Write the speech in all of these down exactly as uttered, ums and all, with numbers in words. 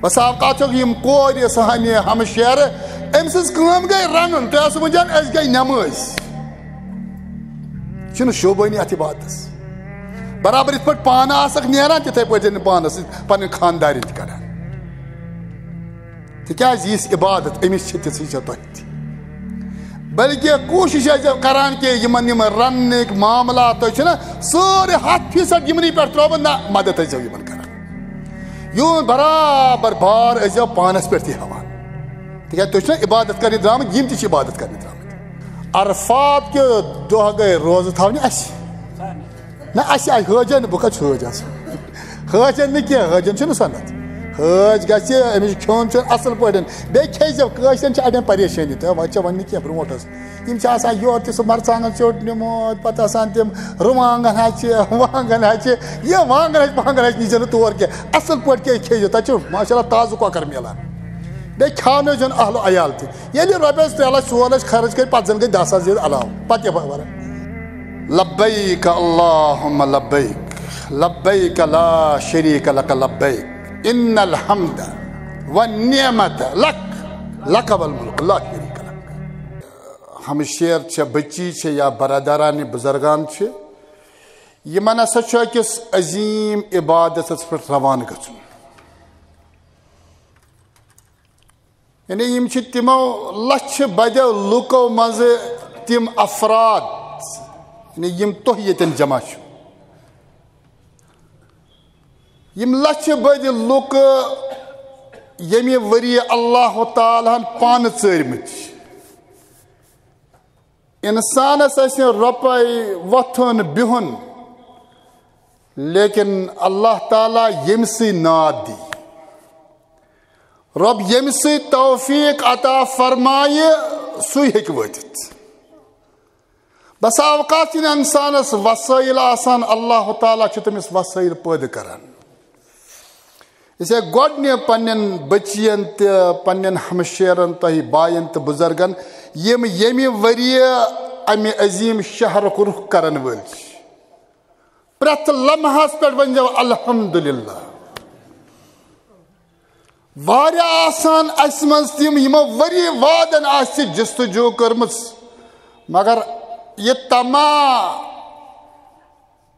بس اوقات چھکھ یم کورِ سانہِ ہمشیرٕ، أمۍ سٕنٛز کٲم گٔے رنُن، تُہۍ ٲسِو ونان أسۍ گٔے نٮ۪مٲزۍ۔ یہِ چھُنہٕ شوٗبٲنی اتھ عبادتس۔ برابر یِتھ پٲٹھۍ پانہٕ آسکھ نیران، تِتھے پٲٹھۍ چھِ پانس سۭتۍ پنٕنۍ خاندارِنۍ تہِ کڑان۔ تِکیازِ یِژھ عبادت أمِس چھِ، تِژھٕے چھےٚ تۄہہِ تہِ۔ بلکہِ کوٗشِش ٲسۍزیو کران کہِ یِمن یِم رننٕکۍ معاملات تۄہہِ چھِنہ سٲرٕے ہتھ فیصد یِمنٕے پٮ۪ٹھ ترٲومٕتۍ، نہ، مدد ٲسۍزیو یِمن کران۔ یِہُنٛد برابر بار ٲسۍزیو پانس پٮ۪ٹھ تہِ ہٮ۪وان۔ تِکیازِ تُہۍ چھِنہ عبادت کرنہِ درٛامٕتۍ، یِم تہِ چھِ عبادت کرنہِ درٛامٕتۍ۔ عرفات کہِ دۄہ گٔے روزٕ تھاونہِ اَسہِ۔ نہ، اَسہِ آیہِ حٲجن، بہٕ کَتہِ چھُس حٲج آسان؟ حٲجن نہٕ کینٛہہ، حٲجن چھُنہٕ سنت۔ حٲج گژھِ، أمِس چھُ کھیوٚن چیوٚن اَصٕل پٲٹھۍ۔ بیٚیہِ کھیٚیہِ زیو، کٲشرٮ۪ن چھِ اَڑٮ۪ن پریشٲنی، تہٕ وۄنۍ چھےٚ وۄنۍ نہٕ کینٛہہ برونٛٹھ ٲس۔ یِم چھِ آسان یورٕ تہِ سُہ مرژٕوانٛگن ژیوٚٹ نیوٗمُت، پَتہٕ آسان تِم رُوانٛگن ہَچہِ، وانٛگن ہَچہِ۔ یہِ وانٛگن ہَچہِ، وانٛگن ہَچہِ نیٖزیو نہٕ تور کینٛہہ۔ اَصٕل پٲٹھۍ کیٛاہ کھیٚیہِ زیو، تَتہِ چھُ ماشاء اللہ تازٕ کۄکر میلان۔ بیٚیہِ کھیٛاونٲوزیون اہل و عیال تہِ۔ ییٚلہِ رۄپیَس ترٛےٚ لَچھ، ژور لَچھ خرٕچ کَرِ، پَتہٕ زَن گٔے دَہ ساس زیادٕ علاوٕ۔ پَتہٕ کیٛاہ بَرٕ؟ لبیک اللہم لبیک، لبیک لا شریک لک لبیک، ان الحمد والنعمت لک، لک والملک لا شریک لک۔ ہمشیر چھےٚ، بچی چھےٚ یا برادران بزرگان چھِ، یِمن ہسا چھُ أکِس عظیٖم عبادتس پٮ۪ٹھ روانہٕ گژھُن۔ یعنی یِم چھِ تِمو لچھِ بدیو لُکو منٛزٕ تِم افراد، یعنی یِم تُہۍ ییٚتٮ۪ن جمع چھِو۔ یِم لچھِ بٔدۍ لُکہٕ ییٚمہِ ؤریہِ اللہ تعالیٰ ہن پانہٕ ژٲرمٕتۍ چھِ۔ انسانس ٲسِن رۄپے وۄتھُن بِہُن، لیکن اللہ تعالیٰ ییٚمہِ سٕے ناد دی، رۄب ییٚمہِ سۭتۍ توفیق عطا فرمایہِ، سُے ہیٚکہِ وٲتِتھ۔ بسا اوقات چھِنہٕ انسانس وسٲیِل آسان، اللہ تعالیٰ چھُ تٔمِس وسٲیِل پٲدٕ کران۔ أسۍ ہے گۄڈٕنہِ پننٮ۪ن بٔچین تہٕ پننٮ۪ن ہمشیرن، تۄہہِ باین تہٕ بُزرگن، یِم ییٚمہِ ؤریہِ امہِ عظیٖم شہرُک رُخ کرن وٲلۍ چھِ، پرٛٮ۪تھ لمحس پٮ۪ٹھ ؤنۍزیو الحمدللہ۔ واریاہ آسان اسہِ منٛز تِم، یِمو ؤری وادن آسہِ جستجو کٔرمٕژ، مگر یہِ تمام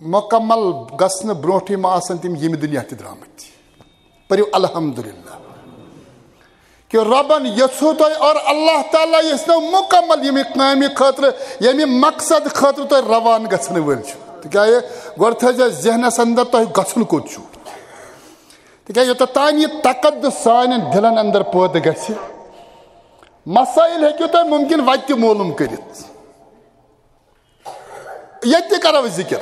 مکمل گژھنہٕ برونٛٹھٕے ما آسن تِم ییٚمہِ دُنیا تہِ درٛامٕتۍ؟ پٔرِو الحمدللہ۔ کہ رۄبن یژھو تۄہہِ اور اللہ تعالیٰ یژھنو مکمل ییٚمہِ کامہِ خٲطرٕ، ییٚمہِ مقصد خٲطرٕ تۄہہِ روانہٕ گژھن وٲلۍ چھِو۔ تِکیٛازِ گۄڈٕ تھٲیزیو ذہنس اندر تۄہہِ گژھُن کوٚت چھُو۔ تِکیٛازِ یوٚتتھ تام یہِ تقدس سانٮ۪ن دِلن اندر پٲدٕ گژھِ، مسائل ہیٚکِو تُہۍ ممکن وتہِ تہِ معلوم کٔرِتھ۔ ییٚتہِ تہِ کرو أسۍ ذکر،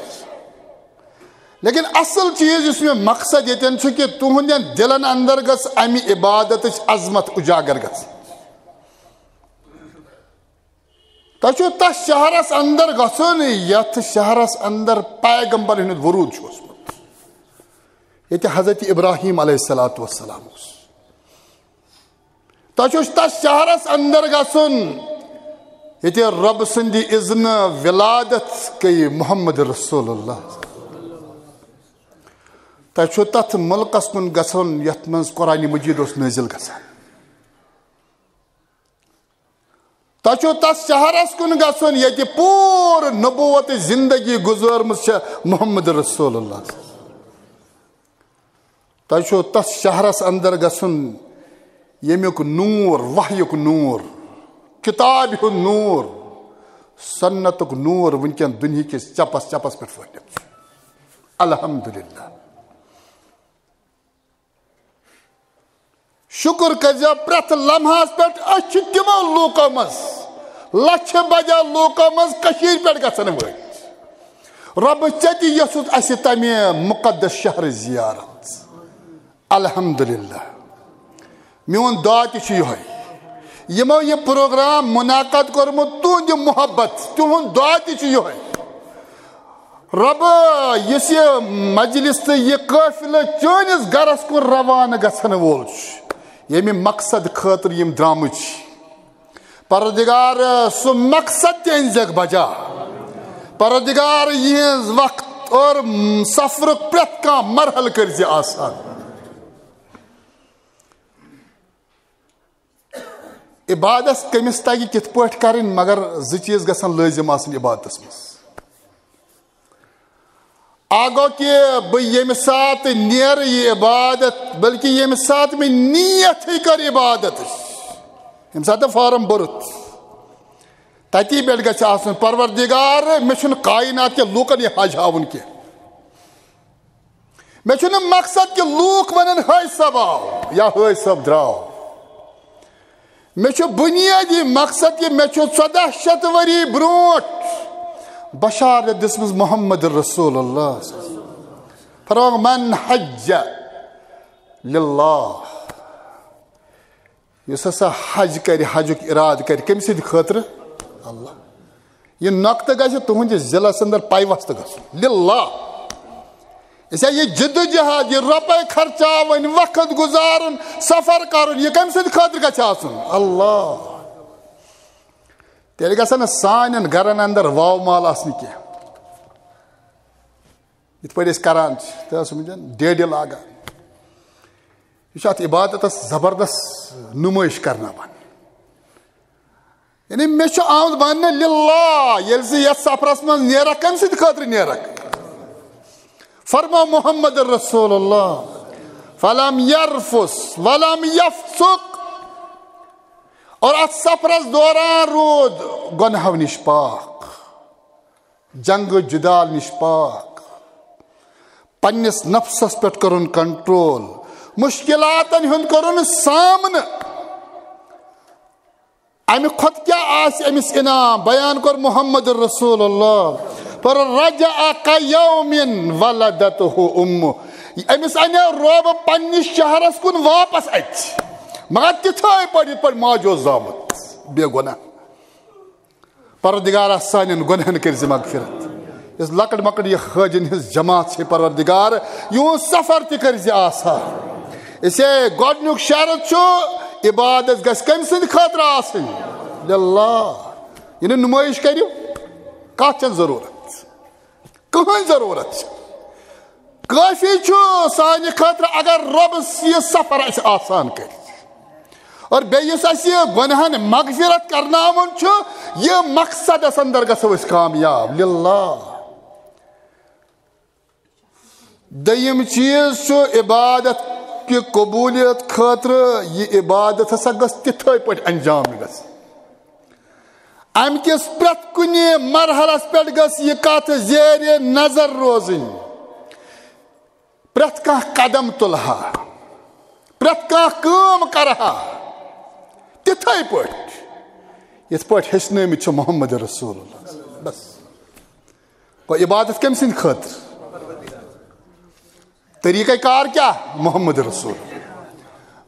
لیکن اصل چیز یُس مےٚ مقصد ییٚتٮ۪ن چھُ کہ تُہنٛدٮ۪ن دِلن اندر گٔژھ امہِ عبادتٕچ عظمت اجاگر گژھٕنۍ۔ تۄہہِ چھُو تتھ شہرس اندر گژھُن، یتھ شہرس اندر پیغمبر ہُنٛد ورود چھُ اوسمُت، ییٚتہِ حضرت ابراہیم علیہ الصلوۃ والسلام اوس۔ تۄہہِ چھُو تتھ شہرس اندر گژھُن، ییٚتہِ رۄب سٕنٛدِ اذنہٕ ولادت گٔیہِ محمد رسول اللہ۔ تۄہہِ چھُو تتھ مُلکس کُن گژھُن، یتھ منٛز قرآن مجید اوس نٲزِل گژھان۔ تۄہہِ چھُو تتھ شہرس کُن گژھُن، ییٚتہِ پوٗرٕ نبوت زندگی گُزٲرمٕژ چھےٚ محمد رسول اللہ۔ تۄہہِ چھُو تتھ شہرس اندر گژھُن، ییٚمیُک نوٗر، وحیُک نوٗر، کتابہِ ہُنٛد نوٗر، سنتُک نوٗر وٕنکٮ۪ن دُنہِکِس چپس چپس پٮ۪ٹھ پھٔہلِتھ چھُ۔ الحمدللہ۔ شُکر کٔرزیو پرٛٮ۪تھ لمحس پٮ۪ٹھ، أسۍ چھِ تِمو لوٗکو منٛز، لچھِ بدیو لوٗکو منٛز کٔشیٖرِ پٮ۪ٹھ گژھن وٲلۍ۔ رۄبہٕ، ژےٚ تہِ یوٚژھُتھ اسہِ تمہِ مُقدس شہرٕچ زیارت۔ الحمدللہ۔ میون دعا تہِ چھُ یِہوٚے۔ یِمو یہِ پروگرام منعقد کوٚرمُت، تُہنٛدِ محبت، تِہُنٛد دعا تہِ چھُ یِہوٚے۔ رۄبہٕ، یُس یہِ مجلس تہٕ یہِ قٲفلہٕ چٲنِس گرس کُن روانہٕ گژھن وول چھُ، ییٚمہِ مقصد خٲطرٕ یِم درٛامٕتۍ چھِ، پروردگار، سُہ مقصد تہِ أنزٮ۪کھ بجا۔ پروردگار، یِہنٛز وقت اور سفرُک پرٛٮ۪تھ کانٛہہ مرحلہٕ کٔرزِ آسان۔ عبادت کٔمِس تَگہِ کِتھ پٲٹھۍ کَرٕنۍ، مگر زٕ چیٖز گژھن لٲزِم آسٕنۍ عبادتَس منٛز۔ اَکھ گوٚو کہِ بہٕ ییٚمہِ ساتہٕ نیرٕ یہِ عبادت، بلکہِ ییٚمہِ ساتہٕ مےٚ نیتھٕے کٔر عبادتٕچ، ییٚمہِ ساتہٕ فارم بوٚرُتھ، تَتی پٮ۪ٹھ گژھِ آسُن، پروردگار، مےٚ چھُنہٕ کائنات کٮ۪ن لوٗکَن یہِ حج ہاوُن کینٛہہ۔ مےٚ چھُنہٕ مقصد کہِ لوٗکھ وَنَن، "ہٲے صٲب آو" یا "ہٲے صٲب درٛاو۔" مےٚ چھُ بُنیٲدی مقصد کہِ مےٚ چھُ ژۄداہ شیٚتھ ؤری برونٛٹھ بشارت دِژمٕژ محمد رسول اللہ۔ فرماو، "من حج للہ"، یُس ہسا حج کرِ، حجُک ارادٕ کرِ، کٔمۍ سٕنٛدِ خٲطرٕ؟ اللہ۔ یہِ نۄقطہٕ گژھِ تُہنٛدِس دِلس اندر پیوست گژھُن۔ للہ۔ أسۍ ہا یہِ جد و جہاد، یہِ رۄپے خرچاوٕنۍ، وقت گُزارُن، سفر کرُن، یہِ کٔمۍ سٕنٛدِ خٲطرٕ گژھِ آسُن؟ اللہ۔ تیٚلہِ گژھن نہٕ سانٮ۪ن گرن اندر واو مال آسنہِ کینٛہہ۔ یِتھ پٲٹھۍ أسۍ کران چھِ، تہِ ٲس وٕنکٮ۪ن ڈیڈِ لاگان۔ یہِ چھُ اَتھ عبادتَس زبردست نُمٲیِش کرناوان۔ یعنی مےٚ چھُ آمُت وَننہٕ لِلہ، ییٚلہِ زِ یَتھ سفرَس منٛز نیرَکھ، کَمہِ سٕنٛدِ خٲطرٕ نیرَکھ؟ فرماو محمد رسول اللہ، "فلم یرفس ولم یفسق"، اور اَتھ سفرَس دوران روٗد گۄنہو نِش پاک، جنگ و جدال نِش پاک، پننِس نفسس پٮ۪ٹھ کوٚرُن کنٹرول، مشکلاتن ہُنٛد کوٚرُن سامنہٕ۔ امہِ کھۄتہٕ کیٛاہ آسہِ أمِس انعام؟ بیان کوٚر محمد رسول اللہ، پر رجع کیوم ولدتہ امہ، أمِس انے رۄب پننِس شہرس کُن واپس اتہِ، مگر تِتھے پٲٹھۍ یِتھ پٲٹھۍ ماجہِ اوس زامُت، بے گۄناہ۔ پروردگارا، سانٮ۪ن گۄنہن کٔرۍ زِ مغفرت۔ یۄس لۄکٕٹ مۄکٕٹ یہِ حٲجِن ہٕنٛز جماعت چھے، پروردگار، یِہُنٛد سفر تہِ کٔرۍ زِ آسان۔ اسے گۄڈٕنیُک شرط چھُ، عبادت گژھِ کٔمۍ سٕنٛدِ خٲطرٕ آسٕنۍ؟ للہ۔ یعنی نُمٲیِش کٔرِو، کتھ چھنہٕ ضروٗرت، کٕہٕنۍ ضروٗرت چھِ۔ کٲفی چھُ سانہِ خٲطرٕ اگر رۄبس یہِ سفر اسہِ آسان کرِ۔ اور بیٚیہِ یُس اسہِ یہِ گۄنہن مغفرت کرناوُن چھُ، یہِ مقصدس اندر گژھو أسۍ کامیاب۔ للہ۔ دوٚیِم چیٖز چھُ، عبادت کہِ قبولیت خٲطرٕ، یہِ عبادت ہسا گٔژھ تِتھے پٲٹھۍ انجام گژھٕنۍ۔ امہِ کِس پرٛٮ۪تھ کُنہِ مرحلس پٮ۪ٹھ گٔژھ یہِ کتھ زیرِ نظر روزٕنۍ۔ پرٛٮ۪تھ کانٛہہ قدم تُلہٕ ہا، پرٛٮ۪تھ کانٛہہ کٲم کرٕ ہا تِتھے پٲٹھۍ، یِتھ پٲٹھۍ ہیٚچھنٲومٕتۍ چھِ محمد رسول اللہ۔ بس۔ گوٚو عبادت کٔمۍ سٕنٛدِ خٲطرٕ؟ طریٖقہ کار کیٛاہ؟ محمد رسول۔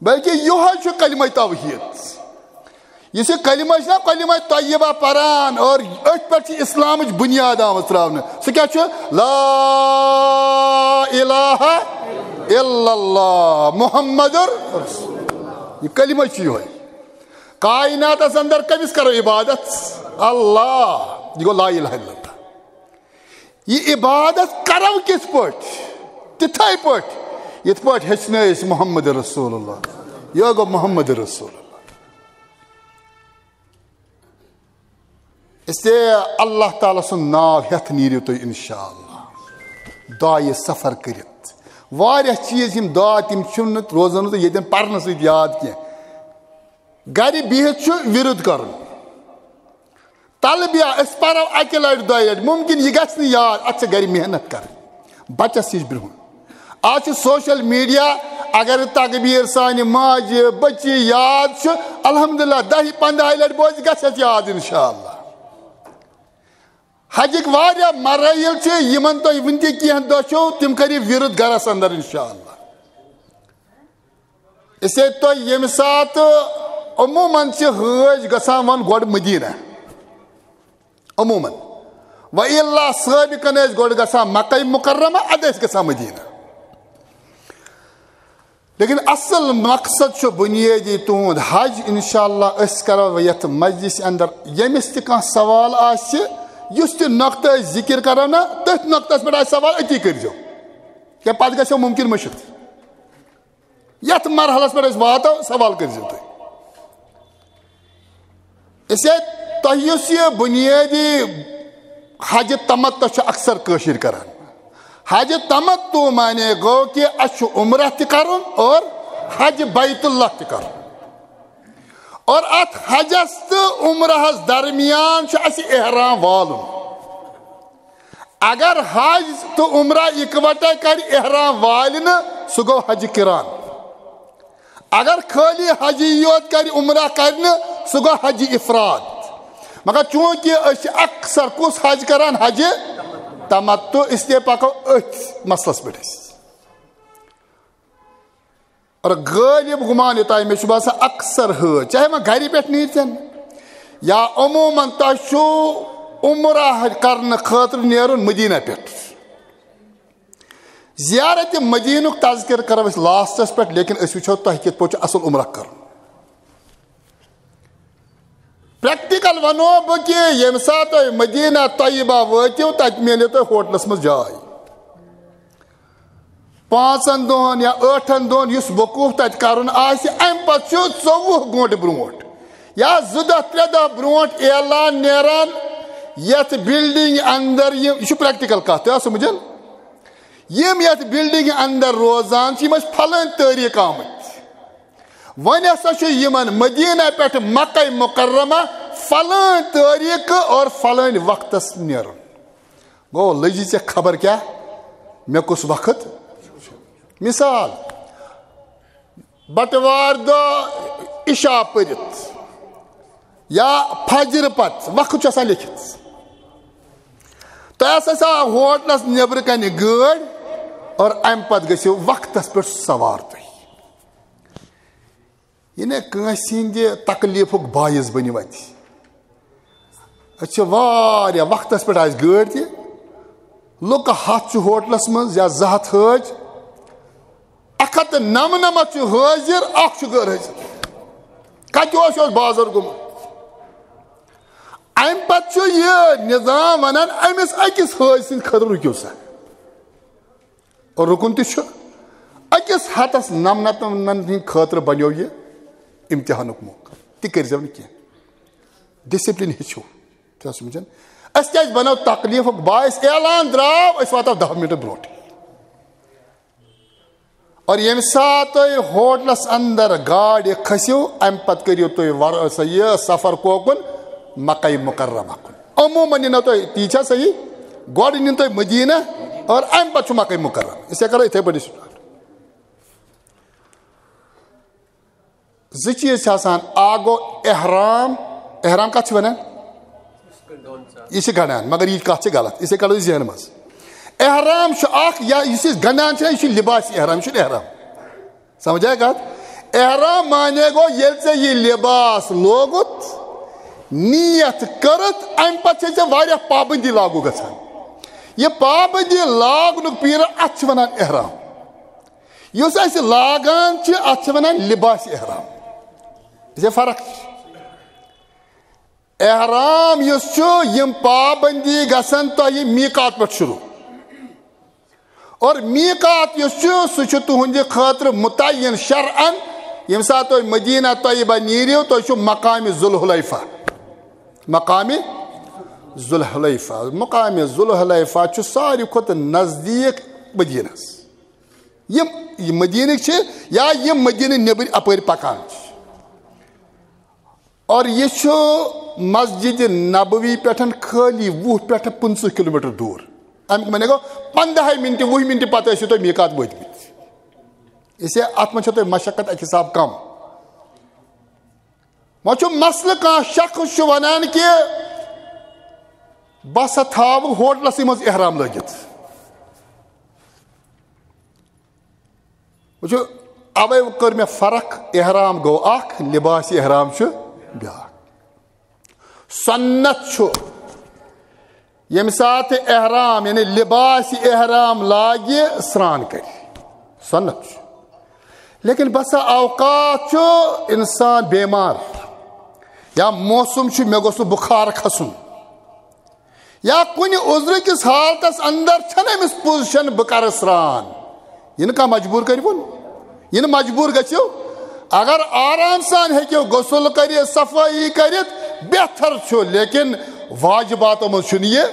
بلکہ یِہوٚے چھُ کلمہ توحید۔ یُس یہِ کلمہ چھُ نا، کلمہ طیبہ پران، اور أتھۍ پٮ۪ٹھ چھِ اسلامٕچ بُنیاد آمٕژ ترٛاونہٕ۔ سُہ کیٛاہ چھُ؟ لا الہ الا اللہ محمد رسول۔ یہِ کلمہ چھُ یِہوٚے۔ کائناتس اندر کٔمِس کرو عبادت؟ اللہ۔ یہِ گوٚو لا الہ الا اللہ۔ یہِ عبادت کرو کِتھ پٲٹھۍ؟ تِتھے پٲٹھۍ یِتھ پٲٹھۍ ہیٚچھنٲے أسۍ محمد رسول اللہ۔ یہِ گوٚو محمد رسول اللہ۔ اس لیے اللہ تعالیٰ سُنٛد ناو ہٮ۪تھ نیٖرِو تُہۍ انشاءاللہ دعایہِ سفر کٔرِتھ۔ واریاہ چیٖز یِم دعا تِم چھِنہٕ روزان نہٕ ییٚتٮ۪ن پرنہٕ سۭتۍ یاد کینٛہہ۔ گرِ بِہِتھ چھُ ورد کرُن۔ تلبیہ أسۍ پرو اکہِ لٹہِ دۄیہِ لٹہِ، ممکن یہِ گژھِ نہٕ یاد، اتھ چھِ گرِ محنت کرٕنۍ بچس نِش برونٛہہ۔ آز چھُ سوشل میڈیا، اگر تکبیر سانہِ ماجہِ بچی یاد چھُ، الحمدللہ، دہہِ پندہہِ لٹہِ بوزِ، گژھٮ۪س یاد انشاءاللہ۔ حجٕکۍ واریاہ مراحل چھِ، یِمن تۄہہِ وُنہِ تہِ کینٛہہ دۄہ چھِو، تِم کٔرِو ورد گرس اندر انشاءاللہ۔ اسے تۄہہِ ییٚمہِ ساتہٕ عموماً چھِ حٲج گژھان وۄنۍ گۄڈٕ مدینہ، عموماً، و الا سٲبقاً ٲسۍ گۄڈٕ گژھان مکہ مکرمہ، ادٕ ٲسۍ گژھان مدینہ۔ لیکن اصل مقصد چھُ بنیٲدی تُہُنٛد حج۔ انشاءاللہ أسۍ کرو یتھ مجلس اندر ییٚمِس تہِ کانٛہہ سوال آسہِ، یُس تہِ نۄقطہٕ أسۍ ذکر کرو نا، تٔتھۍ نۄقطس پٮ۪ٹھ آسہِ سوال، أتی کٔرۍزیو، یا پتہٕ گژھیو ممکن مٔشِتھ۔ یتھ مرحلس پٮ۪ٹھ أسۍ واتو، سوال کٔرۍزیو تُہۍ۔ اسے تۄہہِ یُس یہِ بُنیٲدی حج تمتع چھُ اکثر کٲشِر کران۔ حج تمتع معنی گوٚو کہِ اَسہِ چھُ عمرہ تہِ کرُن اور حج بیت اللہ تہِ کرُن۔ اور اتھ حجس تہٕ عمرہس درمیان چھُ اَسہِ احرام والُن۔ اگر حج تہٕ عمرہ اکوٹے کرِ احرام والہِ نہٕ، سُہ گوٚو حج قران۔ اگر خٲلی حجی یوت کرِ عمرہ کرِ نہٕ، سُہ گوٚو حج افراد۔ مگر چونکہ أسۍ چھِ اکثر کُس حج کران؟ حج تمتع، اس لیے پکو أتھۍ مسلس پٮ۪ٹھ أسۍ۔ اور غٲلب گُمان یوٚتام مےٚ چھُ باسان، اکثر حٲج، چاہے وۄنۍ گرِ پٮ۪ٹھ نیٖرتن یا عموماً تۄہہِ چھُو عمرہ کرنہٕ خٲطرٕ نیرُن مدینہ پٮ۪ٹھ۔ زیارت مدینُک تذکرٕ کرو أسۍ لاسٹس پٮ۪ٹھ، لیکن أسۍ وٕچھو تۄہہِ کِتھ پٲٹھۍ چھُ اصل عمرہ کرُن۔ پریکٹیکل ونو بہٕ کہِ ییٚمہِ ساتہٕ تُہۍ مدینہ طیبہ وٲتِو، تتہِ میلہِ تۄہہِ ہوٹلس منٛز جاے۔ پانٛژن دۄہن یا ٲٹھن دۄہن یُس وقوف تتہِ کرُن آسہِ، امہِ پتہٕ چھُ ژوٚوُہ گٲنٛٹہٕ برونٛٹھ یا زٕ دۄہ ترٛےٚ دۄہ برونٛٹھ اعلان نیران، یتھ بلڈنگ اندر یِم، یہِ چھُ پریکٹیکل کتھ، تۄہہِ آو سمجھن؟ یِم یتھ بلڈنگ اندر روزان چھِ، یِم ٲسۍ فلٲنۍ تٲریٖخ آمٕتۍ۔ وۄنۍ ہسا چھُ یِمن مدینہ پٮ۪ٹھ مکہ مکرمہ فلٲنۍ تٲریٖخ اور فلٲنۍ وقتس نیرُن۔ گوٚو، لٔجی ژےٚ خبر کیٛاہ، مےٚ کُس وقت؟ مثال، بٹوار دۄہ عشاء پٔرِتھ یا فجر پتہٕ وقت چھُ آسان لیکھِتھ۔ تۄہہِ ہسا چھا ہوٹلس نیبرٕ کنہِ گٲڑۍ اور امہِ پتہٕ گٔژھِو وقتس پٮ۪ٹھ سوار تُہۍ۔ یہِ نہ کٲنٛسہِ ہٕنٛدِ تکلیفُک باعث بٔنِو اَتہِ۔ أسۍ چھِ واریاہ وقتس پٮ۪ٹھ آسہِ گٲڑۍ تہِ، لُکہٕ ہتھ چھِ ہوٹلس منٛز یا زٕ ہتھ حٲج، اکھ ہتھ تہٕ نمنمتھ چھُ حٲضِر، اکھ چھُ غٲر حٲضِر۔ کتہِ اوس، یہِ اوس بازر گوٚمُت۔ امہِ پتہٕ چھُ یہِ نظام ونان، أمِس أکِس حٲج سٕنٛدِ خٲطرٕ رُکِو سا۔ اور رُکُن تہِ چھُ۔ أکِس ہتس نمنتن ہٕنٛدِ خٲطرٕ بنیو یہِ امتحانُک موقعہٕ۔ تہِ کٔرۍزیو نہٕ کینٛہہ۔ ڈسپلن ہیٚچھِو۔ چھا سمجھان؟ أسۍ کیٛازِ بنو تکلیفُک باعث؟ اعلان درٛاو، أسۍ واتو دَہ منٹ برونٛٹھ۔ اور ییٚمہِ ساتہٕ تُہۍ ہوٹلس اندر گاڑِ کھسِو، امہِ پتہٕ کٔرِو تُہۍ ور-، سا یہِ سفر کوکُن؟ مکہ مکرمہ کُن۔ عموماً یِنو تُہۍ، تی چھا صحیح؟ گۄڈٕ نِن تُہۍ مدینہ اور امہِ پتہٕ چھُ مکہ مکرمہ۔ أسۍ کرو یِتھے پٲٹھۍ start۔ زٕ چیٖز چھِ آسان، اکھ گوٚو احرام۔ احرام کتھ چھِ ونان؟ یہِ چھِ گنڈان، مگر یہِ کتھ چھِ غلط، یہِ کڑو أسۍ ذہنہٕ منٛز۔ احرام چھُ اکھ، یا یُس أسۍ گنڈان چھِ، یہِ چھُ لباس احرام، یہِ چھُنہٕ احرام۔ سمجھ آیا کتھ؟ احرام معنی گوٚو، ییٚلہِ ژےٚ یہِ لباس لوگُت، نیت کٔرٕتھ، امہِ پتہٕ چھےٚ ژےٚ واریاہ پابندی لاگو گژھان۔ یہِ پابندی لاگنُک پیٖرٕ، اتھ چھِ ونان احرام۔ یُس أسۍ لاگان چھِ، اتھ چھِ ونان لباس احرام۔ یہِ چھےٚ فرق۔ احرام یُس چھُ، یِم پابندی گژھن تۄہہِ میقات پٮ۪ٹھ شروع۔ اور میقات یُس چھُ، سُہ چھُ تُہنٛدِ خٲطرٕ متعین شرعن۔ ییٚمہِ ساتہٕ تُہۍ مدینہ طیبہ نیٖرِو، تُہۍ چھُو مقام ذوالحلیفہ۔ مقام ذوالحلیفہ، مقام ذوالحلیفہ چھُ ساروی کھۄتہٕ نزدیٖک مدینس۔ یِم، یِم مدینٕکۍ چھِ یا یِم مدینہٕ نیٚبٕرۍ اپٲرۍ پکان چھِ۔ اور یہِ چھُ مسجد نبوی پٮ۪ٹھ خٲلی وُہ پٮ۪ٹھ پٕنٛژٕہ کلومیٹر دوٗر۔ اَمیُک معنی گوٚو، پنٛداہے منٹہِ، وُہہِ منٹہِ پتہٕ ٲسِو تُہۍ میقات وٲتمٕتۍ۔ اس لیے اتھ منٛز چھو تۄہہِ مشقت اکہِ حساب کم۔ وۄنۍ چھُ مسلہٕ، کانٛہہ شخص چھُ ونان کہِ بہٕ ہسا تھاوٕ ہوٹلسٕے منٛز احرام لٲگِتھ۔ وٕچھِو، اوے کٔر مےٚ فرق، احرام گوٚو اکھ، لباس احرام چھُ بیٛاکھ۔ سنت چھُ ییٚمہِ ساتہٕ احرام، یعنی لباس احرام لاگہِ، سرٛان کرِ، سنت چھُ۔ لیکن بسا اوقات چھُ انسان بیمار یا موسم چھُ، مےٚ گوٚژھ نہٕ بُخار کھسُن، یا کُنہِ عذرٕ کِس حالتس اندر چھنہٕ أمِس پوزیشن بہٕ کرٕ سرٛان، یہِ نہٕ کانٛہہ مجبوٗر کٔرِوُن، یہِ نہٕ مجبوٗر گٔژھِو۔ اگر آرام سان ہیٚکِو غسل کٔرِتھ، صفٲیی کٔرِتھ، بہتر چھُ، لیکن واجباتو منٛز چھُنہٕ یہِ۔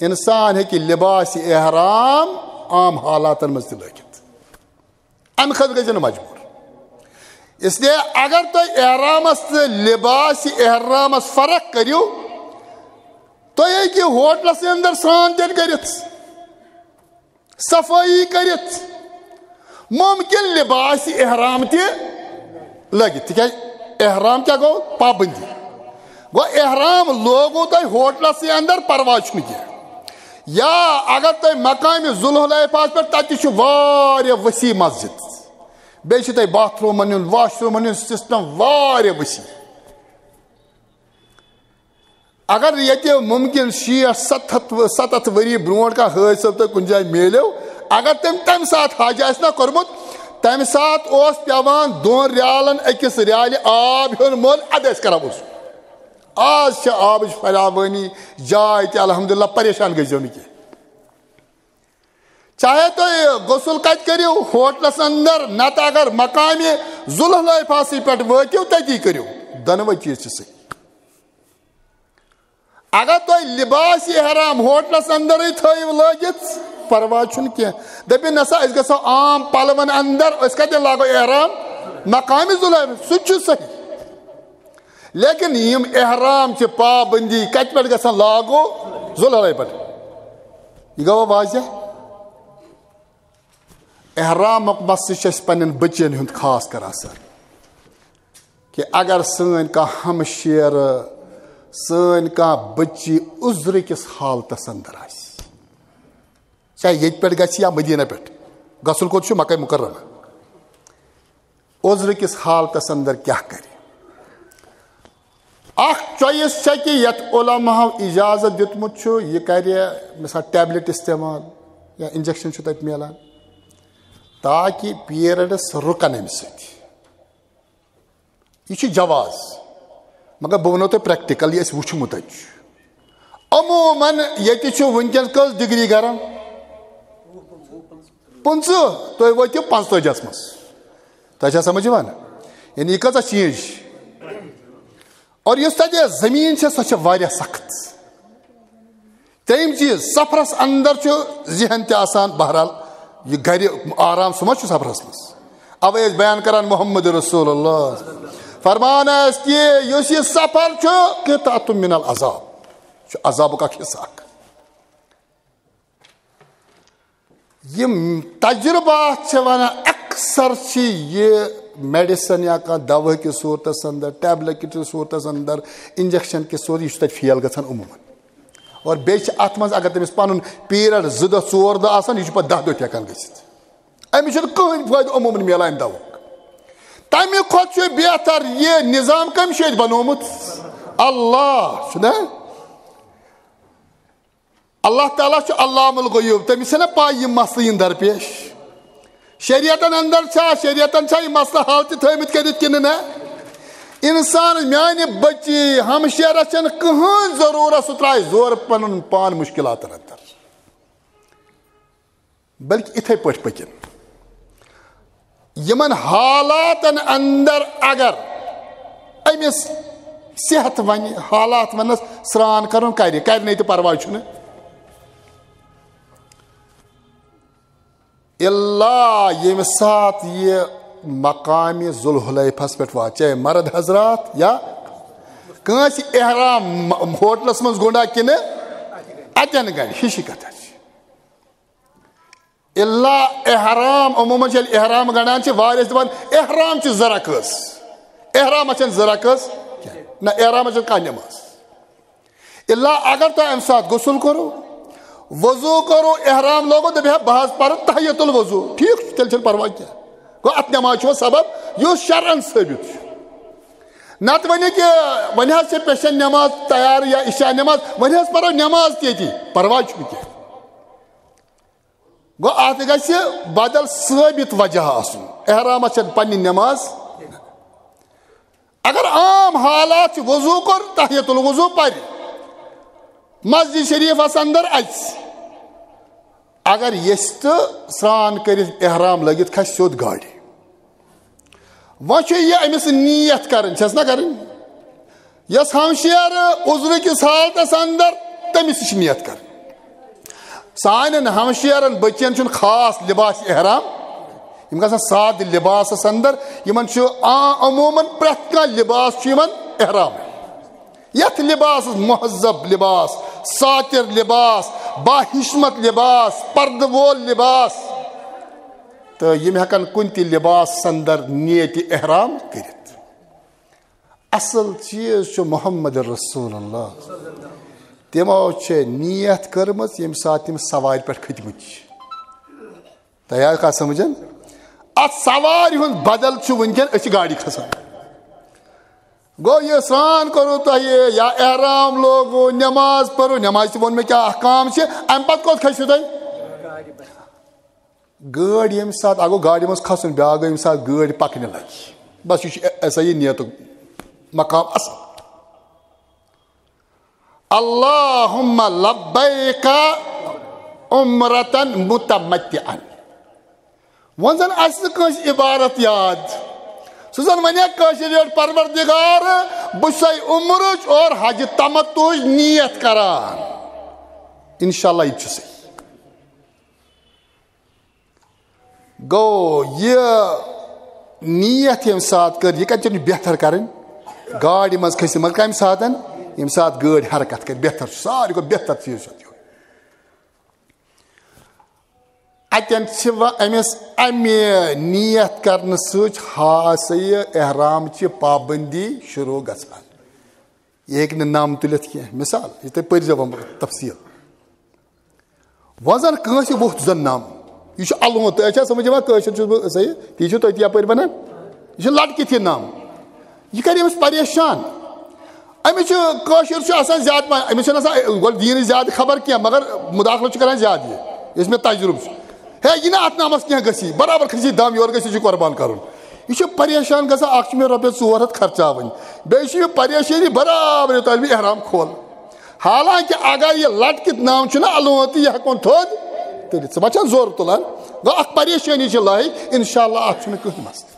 انسان ہیٚکہِ لباس احرام عام حالاتن منٛز تہِ لٲگِتھ، امہِ خٲطرٕ گژھِ نہٕ مجبوٗر۔ اس لیے اگر تُہۍ احرامس تہٕ لباس احرامس فرق کٔرِو، تُہۍ ہیٚکِو ہوٹلس اندر سرٛان تہِ کٔرِتھ، صفٲیی کٔرِتھ، ممکن لباس احرام تہِ لٲگِتھ، تِکیازِ احرام کیٛاہ گوٚو؟ پابندی۔ گوٚو احرام لوگوُ تۄہہِ ہوٹلسٕے اندر، پرواے چھُنہٕ کینٛہہ۔ یا اگر تۄہہِ مقامِ ذوالحلیفہس پٮ۪ٹھ، تتہِ چھُ واریاہ وسیع مسجد، بیٚیہِ چھُ تۄہہِ باتھ روٗمن ہُنٛد، واش روٗمن ہُنٛد سسٹم واریاہ وسیع۔ اگر ییٚتہِ ممکن شیٹھ، ستتھ، ستتھ ؤری برونٛٹھ کانٛہہ حٲدثہٕ تۄہہِ کُنہِ جایہِ میلیو، اگر تٔمۍ تمہِ ساتہٕ حج آسہِ نہ کوٚرمُت، تمہِ ساتہٕ اوس پٮ۪وان دۄن ریالن أکِس ریالہِ آب ہیوٚن مۄل ادٕ ٲسۍ کران وضو۔ آز چھِ آبٕچ فراوٲنی، جاے تہِ، الحمدللہ، پریشان گٔژھۍزیو نہٕ کینٛہہ۔ چاہے تُہۍ غسل کتہِ کٔرِو، ہوٹلس اندر، نتہٕ اگر مقامِ ذوالحلیفہسٕے پٮ۪ٹھ وٲتِو، تتی کٔرِو، دۄنوے چیٖز چھِ صحیح۔ اگر تُہۍ لباس احرام ہوٹلس اندرٕے تھٲیِو لٲگِتھ، پرواے چھُنہٕ کینٛہہ۔ دٔپِو، نسا، أسۍ گژھو عام پلون اندر، أسۍ کتٮ۪ن لاگو احرام؟ مقامِ ذوالحلیفہ، سُہ تہِ چھُ صحیح۔ لیکن یِم احرام چہِ پابندی کتہِ پٮ۪ٹھ گژھن لاگو؟ ذوالحلیفہ پٮ۪ٹھ۔ یہِ گوٚو واضح؟ احرامُک مسلہٕ چھُ اَسہِ پننٮ۪ن بچن ہُنٛد خاص کر اثر، کہِ اگر سٲنۍ کانٛہہ ہمشیرٕ، سٲنۍ کانٛہہ بچی عذرٕ کِس حالتس اندر آسہِ، چاہے ییٚتہِ پٮ۪ٹھ گژھِ یا مدینہ پٮ۪ٹھ، گژھُن کوٚت چھُ؟ مکہ مکرمہ۔ عذرٕ کِس حالتس اندر کیٛاہ کرِ؟ اکھ چوائس چھےٚ کہِ یتھ علماہو اجازت دیُتمُت چھُ، یہِ کرِ مثال ٹیبلٹ استعمال یا انجیکشن چھُ تتہِ میلان، تاکہِ پیریڈس رُکن امہِ سۭتۍ۔ یہِ چھُ جواز، مگر بہٕ ونو تۄہہِ پریکٹیکل، یہِ اَسہِ وُچھمُت چھُ۔ عموماً ییٚتہِ چھُ وٕنکیٚن کٔژ ڈگری گرم؟ پٕنٛژٕہ۔ تُہۍ وٲتِو پانٛژتٲجِہس منٛز۔ تۄہہِ چھا سمجھ یِوان؟ یعنی یہِ کۭژاہ چینج چھِ؟ اور یُس تَتہِ زٔمیٖن چھےٚ، سۄ چھےٚ واریاہ سخت۔ ترٛیٚیِم چیٖز، سفرس اندر چھُ ذہن تہِ آسان، بہرحال، یہِ گرِ آرام، سُہ ما چھُ سفرس منٛز؟ اوے ٲسۍ بیان کران محمد رسول اللہ۔ فرمان آسہِ کہِ یُس یہِ سفر چھُ، قطعة من العذاب، چھُ عذابُک اکھ حصہٕ اکھ۔ یِم تجربات چھِ ونان، اکثر چھِ یہِ میڈیسن یا کانٛہہ دوا کِس صورتس اندر، ٹیبلٹ کِس صورتس اندر، انجیکشن کِس صورتس، یہِ چھُ تتہِ فیل گژھان عموماً۔ اور بیٚیہِ چھِ اتھ منٛز، اگر تٔمِس پنُن پیریڈ زٕ دۄہ ژور دۄہ آسان، یہِ چھُ پتہٕ دَہ دۄہ تہِ ہٮ۪کان گٔژھِتھ۔ أمِس چھُنہٕ کٕہٕنۍ فٲیدٕ عموماً میلان امہِ دوہُک۔ تمہِ کھۄتہٕ چھُ بہتر یہِ نظام کٔمۍ چھُ ییٚتہِ بنوومُت؟ اللہ چھُ نا؟ اللہ تعالیٰ چھُ علام الغیوب، تٔمِس چھےٚ نہ پاے یِم مسلہٕ یِن درپیش۔ شریعتن اندر چھا، شریعتن چھا یہِ مسلہٕ حل تہِ تھٲومٕتۍ کٔرِتھ کِنہٕ نہ؟ انسان، میانہِ بچی، ہمشیرس چھنہٕ کٕہٕنۍ ضروٗرت سُہ ترٛایہِ زورٕ پنُن پان مشکلاتن اندر، بلکہِ اِتھے پٲٹھۍ پٔکِن۔ یِمن حالاتن اندر اگر أمِس صحت ونہِ، حالات ونس سرٛان کرُن، کرِ، کرِ نہٕ تہِ پرواے چھُنہٕ۔ الا ییٚمہِ ساتہٕ یہِ مقامِ ذوالحلیفس پٮ۪ٹھ واتہِ، چاہے مرد حضرات یا کٲنٛسہِ احرام ہوٹلس منٛز گنڈا کِنہٕ اتٮ۪ن گنڈِ، ہِشی کتھا چھِ۔ الا احرام، عموماً چھِ ییٚلہِ احرام گنڈان چھِ، واریاہ چھِ دپان، احرام چھِ زٕ رکٲژ، احرامس چھنہٕ زٕ رکٲژ کینٛہہ۔ نہ، احرامس چھنہٕ کانٛہہ نماز۔ الا اگر تۄہہِ امہِ ساتہٕ غسل کوٚروٕ، وضو کوٚروٕ، احرام لوگوٕ، دٔپِو ہے بہٕ حظ پرٕ تحیت الوضو، ٹھیٖک چھُ، تیٚلہِ چھنہٕ پرواے کینٛہہ۔ گوٚو اتھ نمازِ چھُ وۄنۍ سبب یُس شرعن ثٲبت چھُ۔ نتہٕ ؤنِو کہِ وۄنۍ حظ چھِ پیشن نماز تیار یا عشاء نماز، وۄنۍ حظ پرو نماز تہِ ییٚتی، پرواے چھُنہٕ کینٛہہ۔ گوٚو اتھ گژھِ بدل ثٲبت وجہ آسُن، احرامس چھنہٕ پننہِ نماز۔ اگر عام حالات چھِ، وضو کوٚر، تحیت الوضو پرِ، مسجد شریفس اندر اژِ، اگر یژھِ تہٕ سرٛان کٔرِتھ احرام لٲگِتھ کھسہِ سیوٚد گاڑِ۔ وۄنۍ چھُ یہِ أمِس نیت کرٕنۍ، چھس نہ کرٕنۍ؟ یس ہمشیر عذرٕ کِس حالتس اندر، تٔمِس تہِ چھِ نیت کرٕنۍ۔ سانٮ۪ن ہمشیرن بچین چھُنہٕ خاص لباس احرام، یِم گژھن سادٕ لباسس اندر، یِمن چھُ عا-، عموماً پرٛٮ۪تھ کانٛہہ لباس چھُ یِمن احرام۔ یتھ لباسس مہذب لباس، ساتر لباس، باحشمت لباس، پردٕ وول لباس، تہٕ یِم ہٮ۪کن کُنہِ تہِ لباس اندر نیت احرام کٔرِتھ۔ اصل چیز چھُ محمد رسول اللہ۔ تِمو چھِ نیت کٔرمٕژ ییٚمہِ ساتہٕ تِم سوارِ پٮ۪ٹھ کھٔتمٕتۍ چھِ۔ تۄہہِ آیہِ کتھ سمجھن؟ اتھ سوارِ ہُنٛد بدل چھُ وٕنکیٚن، أسۍ چھِ گاڑِ کھسان۔ گوٚو، یہِ سرٛان کوٚروٕ تۄہہِ یا احرام لوگوٕ، نماز پٔرو، نماز تہِ ووٚن مےٚ کیٛاہ احکام چھِ، امہِ پتہٕ کوٚت کھٔسِو تُہۍ؟ گٲڑۍ ییٚمہِ ساتہٕ، اَکھ گوٚو گاڑِ منٛز کھسُن، بیٛاکھ گوٚو ییٚمہِ ساتہٕ گٲڑۍ پکنہِ لگہِ۔ بس، یہِ چھُ اے-، ایسا یہِ نیتُک مقام اصل۔ اللہم لبیک عمرتن متمتعن۔ وۄنۍ زن آسہِ نہٕ کٲنٛسہِ عبارت یاد، سُہ زن ونہِ کٲشِر پٲٹھۍ، پروردگار، بہٕ چھُسے عمرٕچ اور حج تمتعٕچ نیت کران۔ انشاءاللہ، یہِ تہِ چھُ صحیح۔ گوٚو، یہِ نیت ییٚمہِ ساتہٕ کٔر، یہِ کَتہِ چھِ بہتر کَرٕنۍ؟ گاڑِ منٛز کھٔسِتھ، مگر کَمہِ ساتَن؟ ییٚمہِ ساتہٕ گٲڑۍ حرکت کَرِ، بہتر چھُ، ساروی کھۄتہٕ بہتر چیٖز چھُ اَتھ یِہوٚے۔ اَتٮ۪ن چھِ وۄنۍ أمِس اَمہِ نیت کَرنہٕ سۭتۍ ہا سا یہِ احرامچہِ پابندی شروٗع گژھان۔ یہِ ہیٚکہِ نہٕ نَم تُلِتھ کینٛہہ۔ مثال، یہِ تُہۍ پٔرۍزیو وۄنۍ تفصیٖل۔ وۄنۍ زن کٲنٛسہِ ووٚتھ زن نم، یہِ چھُ الونٛد۔ تۄہہِ چھا سمجھ یِوان؟ کٲشُر چھُس بہٕ صحیح، تی چھُ تۄہہِ تہِ یپٲرۍ ونان۔ یہِ چھُ لٹکِتھ یہِ نم، یہِ کرِ أمِس پریشان۔ أمِس چھُ، کٲشُر چھُ آسان زیادٕ پہن، أمِس چھُنہٕ آسان گۄڈٕ دیٖنٕچ زیادٕ خبر کینٛہہ، مگر مداخلت چھُ کران زیادٕ یہِ، یُس مےٚ تجربہٕ چھُ۔ ہے، یہِ نہٕ اتھ نمس کینٛہہ گژھی، برابر کھسی دم، یورٕ گژھِ، یہِ چھُ قربان کرُن۔ یہِ چھُ پریشان گژھان، اکھ چھُ مےٚ رۄپیس ژور ہتھ خرچاوٕنۍ، بیٚیہِ چھُ یہِ پریشٲنی برابر یوٚتام مےٚ احرام کھول۔ حالانکہ اگر یہِ لٹکِتھ نم چھُنہ الونٛد تہٕ یہِ ہٮ۪کون تھوٚد تُلِتھ، ژٕ ما چھَکھ زورٕ تُلان؟ گوٚو، اکھ پریشٲنی چھِ لٲگِتھ، انشاءاللہ اتھ چھُنہٕ کٕہٕنۍ مسلہٕ۔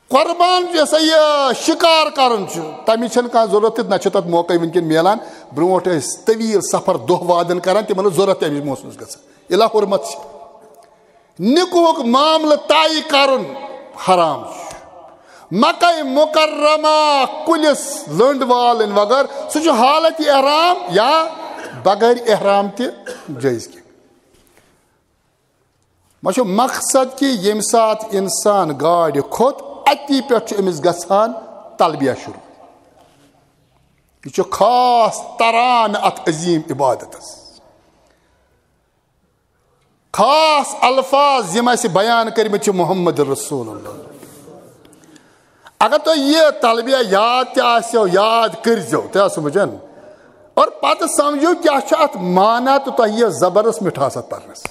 قربان یۄس سا یہِ شِکار کرُن چھُ، تَمِچ چھَنہٕ کانٛہہ ضروٗرت تہِ، نہ چھُ تَتھ موقعے وٕنکیٚن میلان۔ برونٛٹھ ٲسۍ طویل سفر دۄہ وادن کران، تِمن ٲس ضروٗرت تَمِچ محسوٗس گژھان۔ الا حرمت چھِ۔ نِکوہُک معاملہٕ طے کرُن حرام چھُ۔ مکہ مکرمہ کُلِس لٔنٛڈ والٕنۍ وغٲر، سُہ چھُ حالت احرام یا بغیر احرام تہِ جٲیز کینٛہہ۔ وۄنۍ چھُ مقصد کہِ ییٚمہِ ساتہٕ اِنسان گاڑِ کھوٚت، اَتی پٮ۪ٹھ چھُ أمِس گژھان تلبیہ شروٗع۔ یہِ چھُ خاص تران اَتھ عظیٖم عبادتس۔ خاص الفاظ یِم اَسہِ بیان کٔرمٕتۍ چھِ محمد رسول اللہ۔ اگر تۄہہِ یہِ تلبیہ یاد تہِ آسیو، یاد کٔرۍزیو، تہِ آسہٕ سمجھن۔ اور پتہٕ سمجھِو کیٛاہ چھُ اتھ معنی تہٕ تۄہہِ یہِ زبردست مِٹھاس اتھ پرنس۔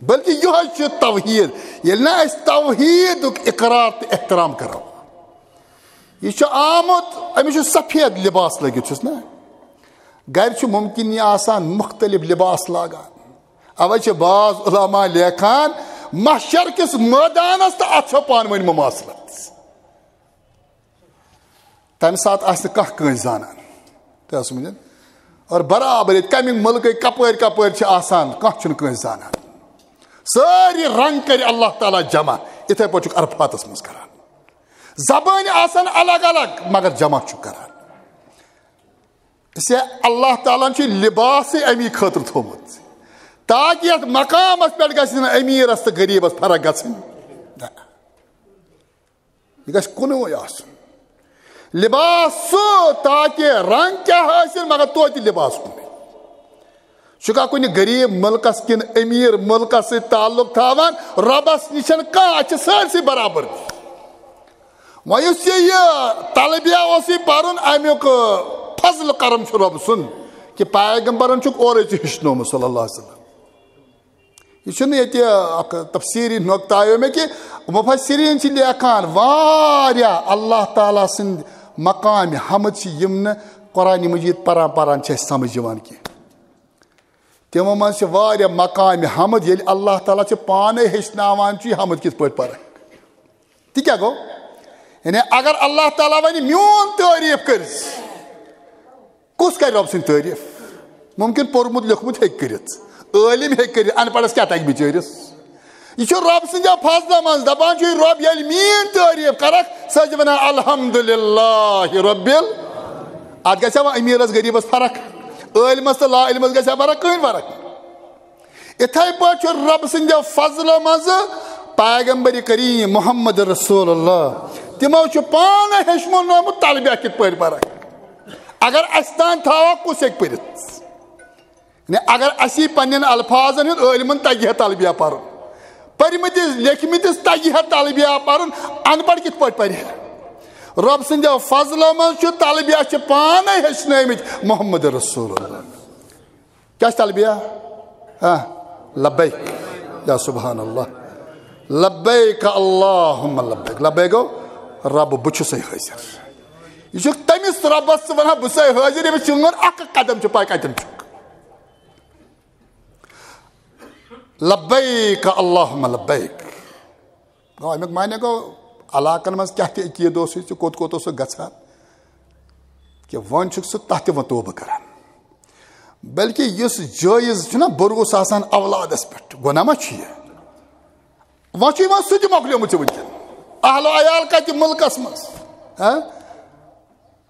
بلکہ یِہوٚے چھُ توحید۔ ییٚلہِ نہٕ أسۍ توحیدُک اقرار تہٕ احترام کرو، یہِ چھُ آمُت، أمِس چھُ سفید لباس لٲگِتھ، چھُس نہ؟ گرِ چھُ ممکن یہِ آسان مختلف لباس لاگان۔ اوے چھِ بعض علماء لیکھان، محشر کِس مٲدانس تہٕ اتھ چھو پانہٕ ؤنۍ مماثلت۔ تمہِ ساتہٕ آسہِ نہٕ کانٛہہ کٲنٛسہِ زانان۔ تُہۍ آسہٕ سمجھان؟ اور برابر ییٚتہِ کمہِ مُلکٕکۍ کپٲرۍ کپٲرۍ چھِ آسان، کانٛہہ چھُنہٕ کٲنٛسہِ زانان۔ سٲری رنگ کرِ اللہ تعالیٰ جمع، یِتھے پٲٹھۍ چھُکھ عرفاتس منٛز کران۔ زبٲنۍ آسن الگ الگ، مگر جمع چھُ کران۔ اسے اللہ تعالیٰ ہن چھُ لباسٕے امی خٲطرٕ تھوٚومُت، تاکہِ یتھ مقامس پٮ۪ٹھ گژھِ نہٕ امیرس تہٕ غریبس فرق گژھٕنۍ۔ نہ۔ یہِ گژھِ کُنُے آسُن۔ لباس سُہ، تاکہِ رنگ کیٛاہ ٲسِن، مگر توتہِ لباس کُنُے۔ چھُکھا کُنہِ غریب مُلکس کِنہٕ امیر مُلکس سۭتۍ تعلق تھاوان؟ رۄبس نِش چھنہٕ کانٛہہ، اتھ چھِ سٲرسٕے برابر۔ وۄنۍ یُس یہِ، یہِ تلبیہ اوس یہِ پرُن، امیُک فضل کرم چھُ رۄب سُنٛد کہِ پیغمبرن چھُکھ اورے ژےٚ ہیٚچھنومُت صلی اللہ علیہ وسلم۔ یہِ چھُنہٕ ییٚتہِ اکھ تفسیٖری نۄقطہٕ آیو مےٚ کہِ مفسریٖن چھِ لیکھان، واریاہ اللہ تعالیٰ سٕنٛدۍ مقامِ حمد چھِ، یِم نہٕ قرآنِ مجیٖد پران پران چھِ اَسہِ سمجھ یِوان کینٛہہ۔ تِمو منٛز چھِ واریاہ مقامِ حمد، ییٚلہِ اللہ تعالیٰ چھِ پانَے ہیٚچھناوان چھُ یہِ حمد کِتھ پٲٹھۍ پرٕنۍ۔ تہِ کیٛاہ گوٚو؟ یعنی اگر اللہ تعالیٰ ونہِ میون تعریف کٔرۍ زِ، کُس کرِ رۄب سٕنٛز تعریف؟ ممکن پوٚرمُت لیوٚکھمُت ہیٚکہِ کٔرِتھ، عٲلِم ہیٚکہِ کٔرِتھ، ان پڑھس کیٛاہ تگہِ بِچٲرِس؟ یہِ چھُ رۄب سٕنٛدِ فضلہٕ منٛز، دپان چھُ، یہِ رۄب ییٚلہِ میٲنۍ تعریف کرکھ، سۄ چھِ ونان الحمدللہ رب ال-، اتھ گژھِ وۄنۍ امیرس غریبس فرق، عٲلمس تہٕ لا علمس گژھِ فرق، کٕہٕنۍ فرق۔ یِتھے پٲٹھۍ چھُ رۄب سٕنٛدِ فضلہٕ منٛز پیغمبر کریم محمد رسول اللہ، تِمو چھُ پانہٕ ہیٚچھمُت تلبیہ کِتھ پٲٹھۍ پرکھ۔ اگر اسہِ تام تھاوو، کُس ہیٚکہِ پٔرِتھ؟ یعنی اگر اسی پننٮ۪ن الفاظن ہُنٛد عٲلمن تگہِ ہا تلبیہ پرُن، پٔرمٕتِس لیکھمٕتِس تگہِ ہا تلبیہ پرُن، ان پڑھ کِتھ پٲٹھۍ پرِ ہا؟ رۄب سٕنٛدِ فضلہٕ منٛز چھُ تلبیہ چھِ پانے ہیٚچھنٲومٕتۍ محمد رسول اللہ۔ کیا چھِ تلبیہ؟ ہاں، لبیک۔ یا سبحان اللہ، لبیک اللہم لبیک۔ لبیک گوٚو رب، بہٕ چھُسے حٲضِر۔ یہِ چھُ تٔمِس رۄبس ژٕ ونان، بہٕ چھُسے حٲضِر، ییٚمِس چون اکھ قدم چھُ پاے کتٮ۪ن چھُکھ۔ لبیک اللہم لبیک۔ گوٚو، امیُک معنی گوٚو، علاقن منٛز کیٛاہ تہِ عقیٖدٕ اوسُے ژےٚ، کوٚت کوٚت اوسُکھ گژھان، کہِ وۄنۍ چھُکھ ژٕ تتھ تہِ وۄنۍ توبہٕ کران۔ بلکہِ یُس جٲیز چھُنہ بروسہٕ آسان اولادس پٮ۪ٹھ، گۄناہ ما چھُ یہِ؟ وۄنۍ چھُ یِوان سُہ تہِ مۄکلیومُت ژےٚ وٕنکٮ۪ن۔ اہل و عیال کتہِ مُلکس منٛز؟ ہاں؟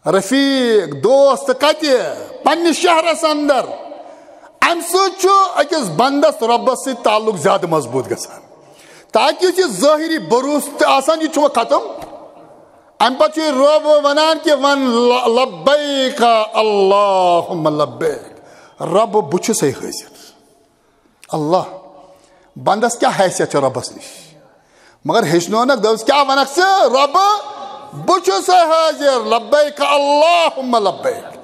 رفیق، دوست کتہِ؟ پننِس شہرس اندر۔ امہِ سۭتۍ چھُ أکِس بندس رۄبس سۭتۍ تعلق زیادٕ مضبوٗط گژھان، تاکہِ یُس یہِ ظٲہری بروسہٕ تہِ آسان، یہِ چھُ وۄنۍ ختم۔ امہِ پتہٕ چھُ یہِ رۄب ونان کہِ ون ل-، لبیک اللہم لبیک، رۄب، بہٕ چھُسے حٲضِر۔ اللہ، بندس کیٛاہ حیثیت چھےٚ رۄبس نِش؟ مگر ہیٚچھنونکھ، دوٚپُس، کیٛاہ ونکھ ژٕ؟ رۄب، بہٕ چھُسے حٲضِر، لبیک اللہم لبیک،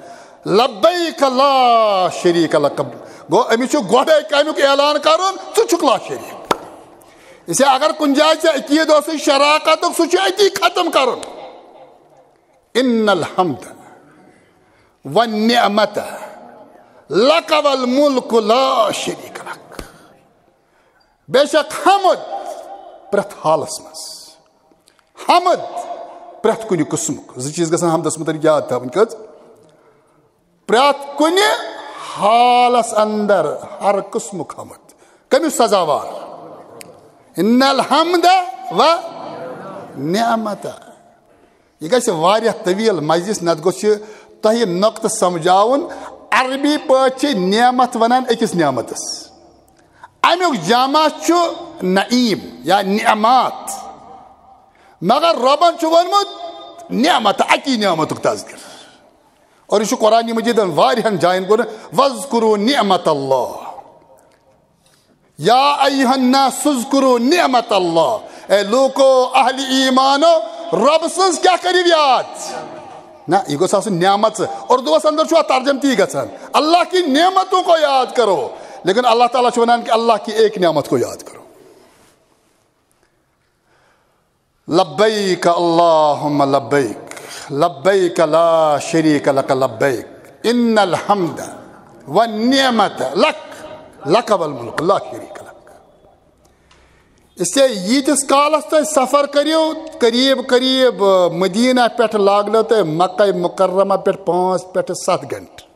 لبیک لا شریک لک۔ گوٚو، أمِس چھُ گۄڈے کمیُک اعلان کرُن، ژٕ چھُکھ لا شریک۔ اسے اگر کُنہِ جایہِ ژےٚ عقیٖدٕ اوسُے شراکتُک، سُہ چھُ أتی ختم کرُن۔ ان الحمد والنعمت لک والملک لا شریک لک۔ بے شک حمد پرٛٮ۪تھ حالس منٛز، حمد پرٛٮ۪تھ کُنہِ قٕسمُک۔ زٕ چیٖز گژھن حمدس مُتعلق یاد تھاوٕنۍ۔ کٔژ؟ پرٛٮ۪تھ کُنہِ حالس اندر ہر قٕسمُک حمد۔ کٔمِس سزاوار؟ ان الحمد و نعمت۔ یہِ گژھِ واریاہ طویل مجلس، نتہٕ گوٚژھ یہِ تۄہہِ نۄقطہٕ سمجھاوُن۔ عربی پٲٹھۍ چھِ نعمت ونان أکِس نعمتس۔ امیُک جمع چھُ نعیم یا نعمات، مگر رۄبن چھُ ووٚنمُت نعمت، اکی نعمتُک تذکر۔ اور یہِ چھُ قرآن مجیدن واریاہن جاین کوٚرمُت، "واذکروا نعمت اللہ"۔ یا ایھا الناس اذکروا نعمت اللہ۔ اے لوکو، اہل ایمانو، رۄب سٕنٛز کیٛاہ کٔرِو یاد؟ نہ، یہِ گوٚژھ آسُن نعمت۔ اردوس اندر چھُ اتھ ترجمہ تی گژھان، "اللہ کی نعمتوں کو یاد کرو"، لیکن اللہ تعالیٰ چھُ ونان کہ "اللہ کی ایک نعمت کو یاد کرو"۔ لبیک اللہم لبیک، لبیک لا شریک لک لبیک، ان الحمد والنعمت لک، لک والملک لا شریک لک۔ اس لیے ییٖتِس کالس تُہۍ سفر کٔرِو، قریب قریب مدینہ پٮ۪ٹھ لاگنو تۄہہِ مکہ مکرمہ پٮ۪ٹھ پانٛژھ پٮ۪ٹھ ستھ گھنٹہٕ۔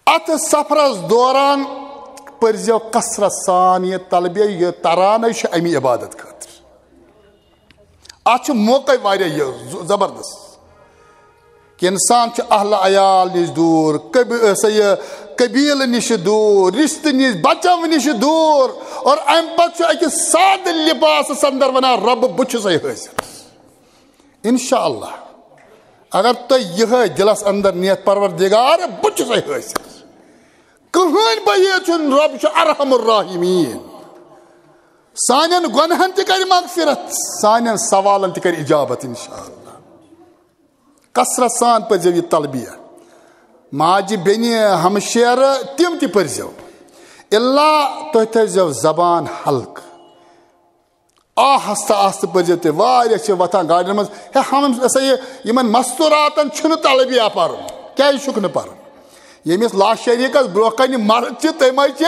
اتھ سفرس دوران پٔرزیو کثرت سان یہِ تلبیہ، یہِ ترانہٕ چھُ امی عبادت خٲطرٕ۔ اتھ چھُ موقع واریاہ یہِ ز-، زبردست۔ کہ انسان چھُ اہل عیال نِش دوٗر، قبی-، سا یہِ قبیلہٕ نِش دوٗر، رشتہٕ نِش، بچو نِش دوٗر، اور امہِ پتہٕ چھُ أکِس سادٕ لباسس اندر ونان، "رب، بہٕ چھُسے حٲضِر۔" انشاءاللہ، اگر تُہۍ یِہے دلس اندر نیت، "پروردگار، بہٕ چھُسے حٲضِر، کٕہٕنۍ بعید چھُنہٕ، رب چھُ ارحم الراحمین، سانٮ۪ن گۄنہن تہِ کرِ مغفرت، سانٮ۪ن سوالن تہِ کرِ اجابت انشاءاللہ۔" کثرت سان پٔرزیو یہِ تلبیہ۔ ماجہِ بیٚنہِ ہمشیرٕ تِم تہِ پٔرزیو۔ الا تُہۍ تھٲیزیو زبان ہلکہٕ۔ آہستہٕ آہستہٕ پٔرزیو تُہۍ۔ واریاہ چھِ وۄتھان گاڑٮ۪ن منٛز، ہے، ہم، ہسا یہِ، یِمن مستوراتن چھُنہٕ تلبیہ پرُن۔ کیازِ چھُکھ نہٕ پرُن؟ ییٚمِس لا شریکس برونٛہہ کنہِ مرد چھِ، تٔمۍ چھِ،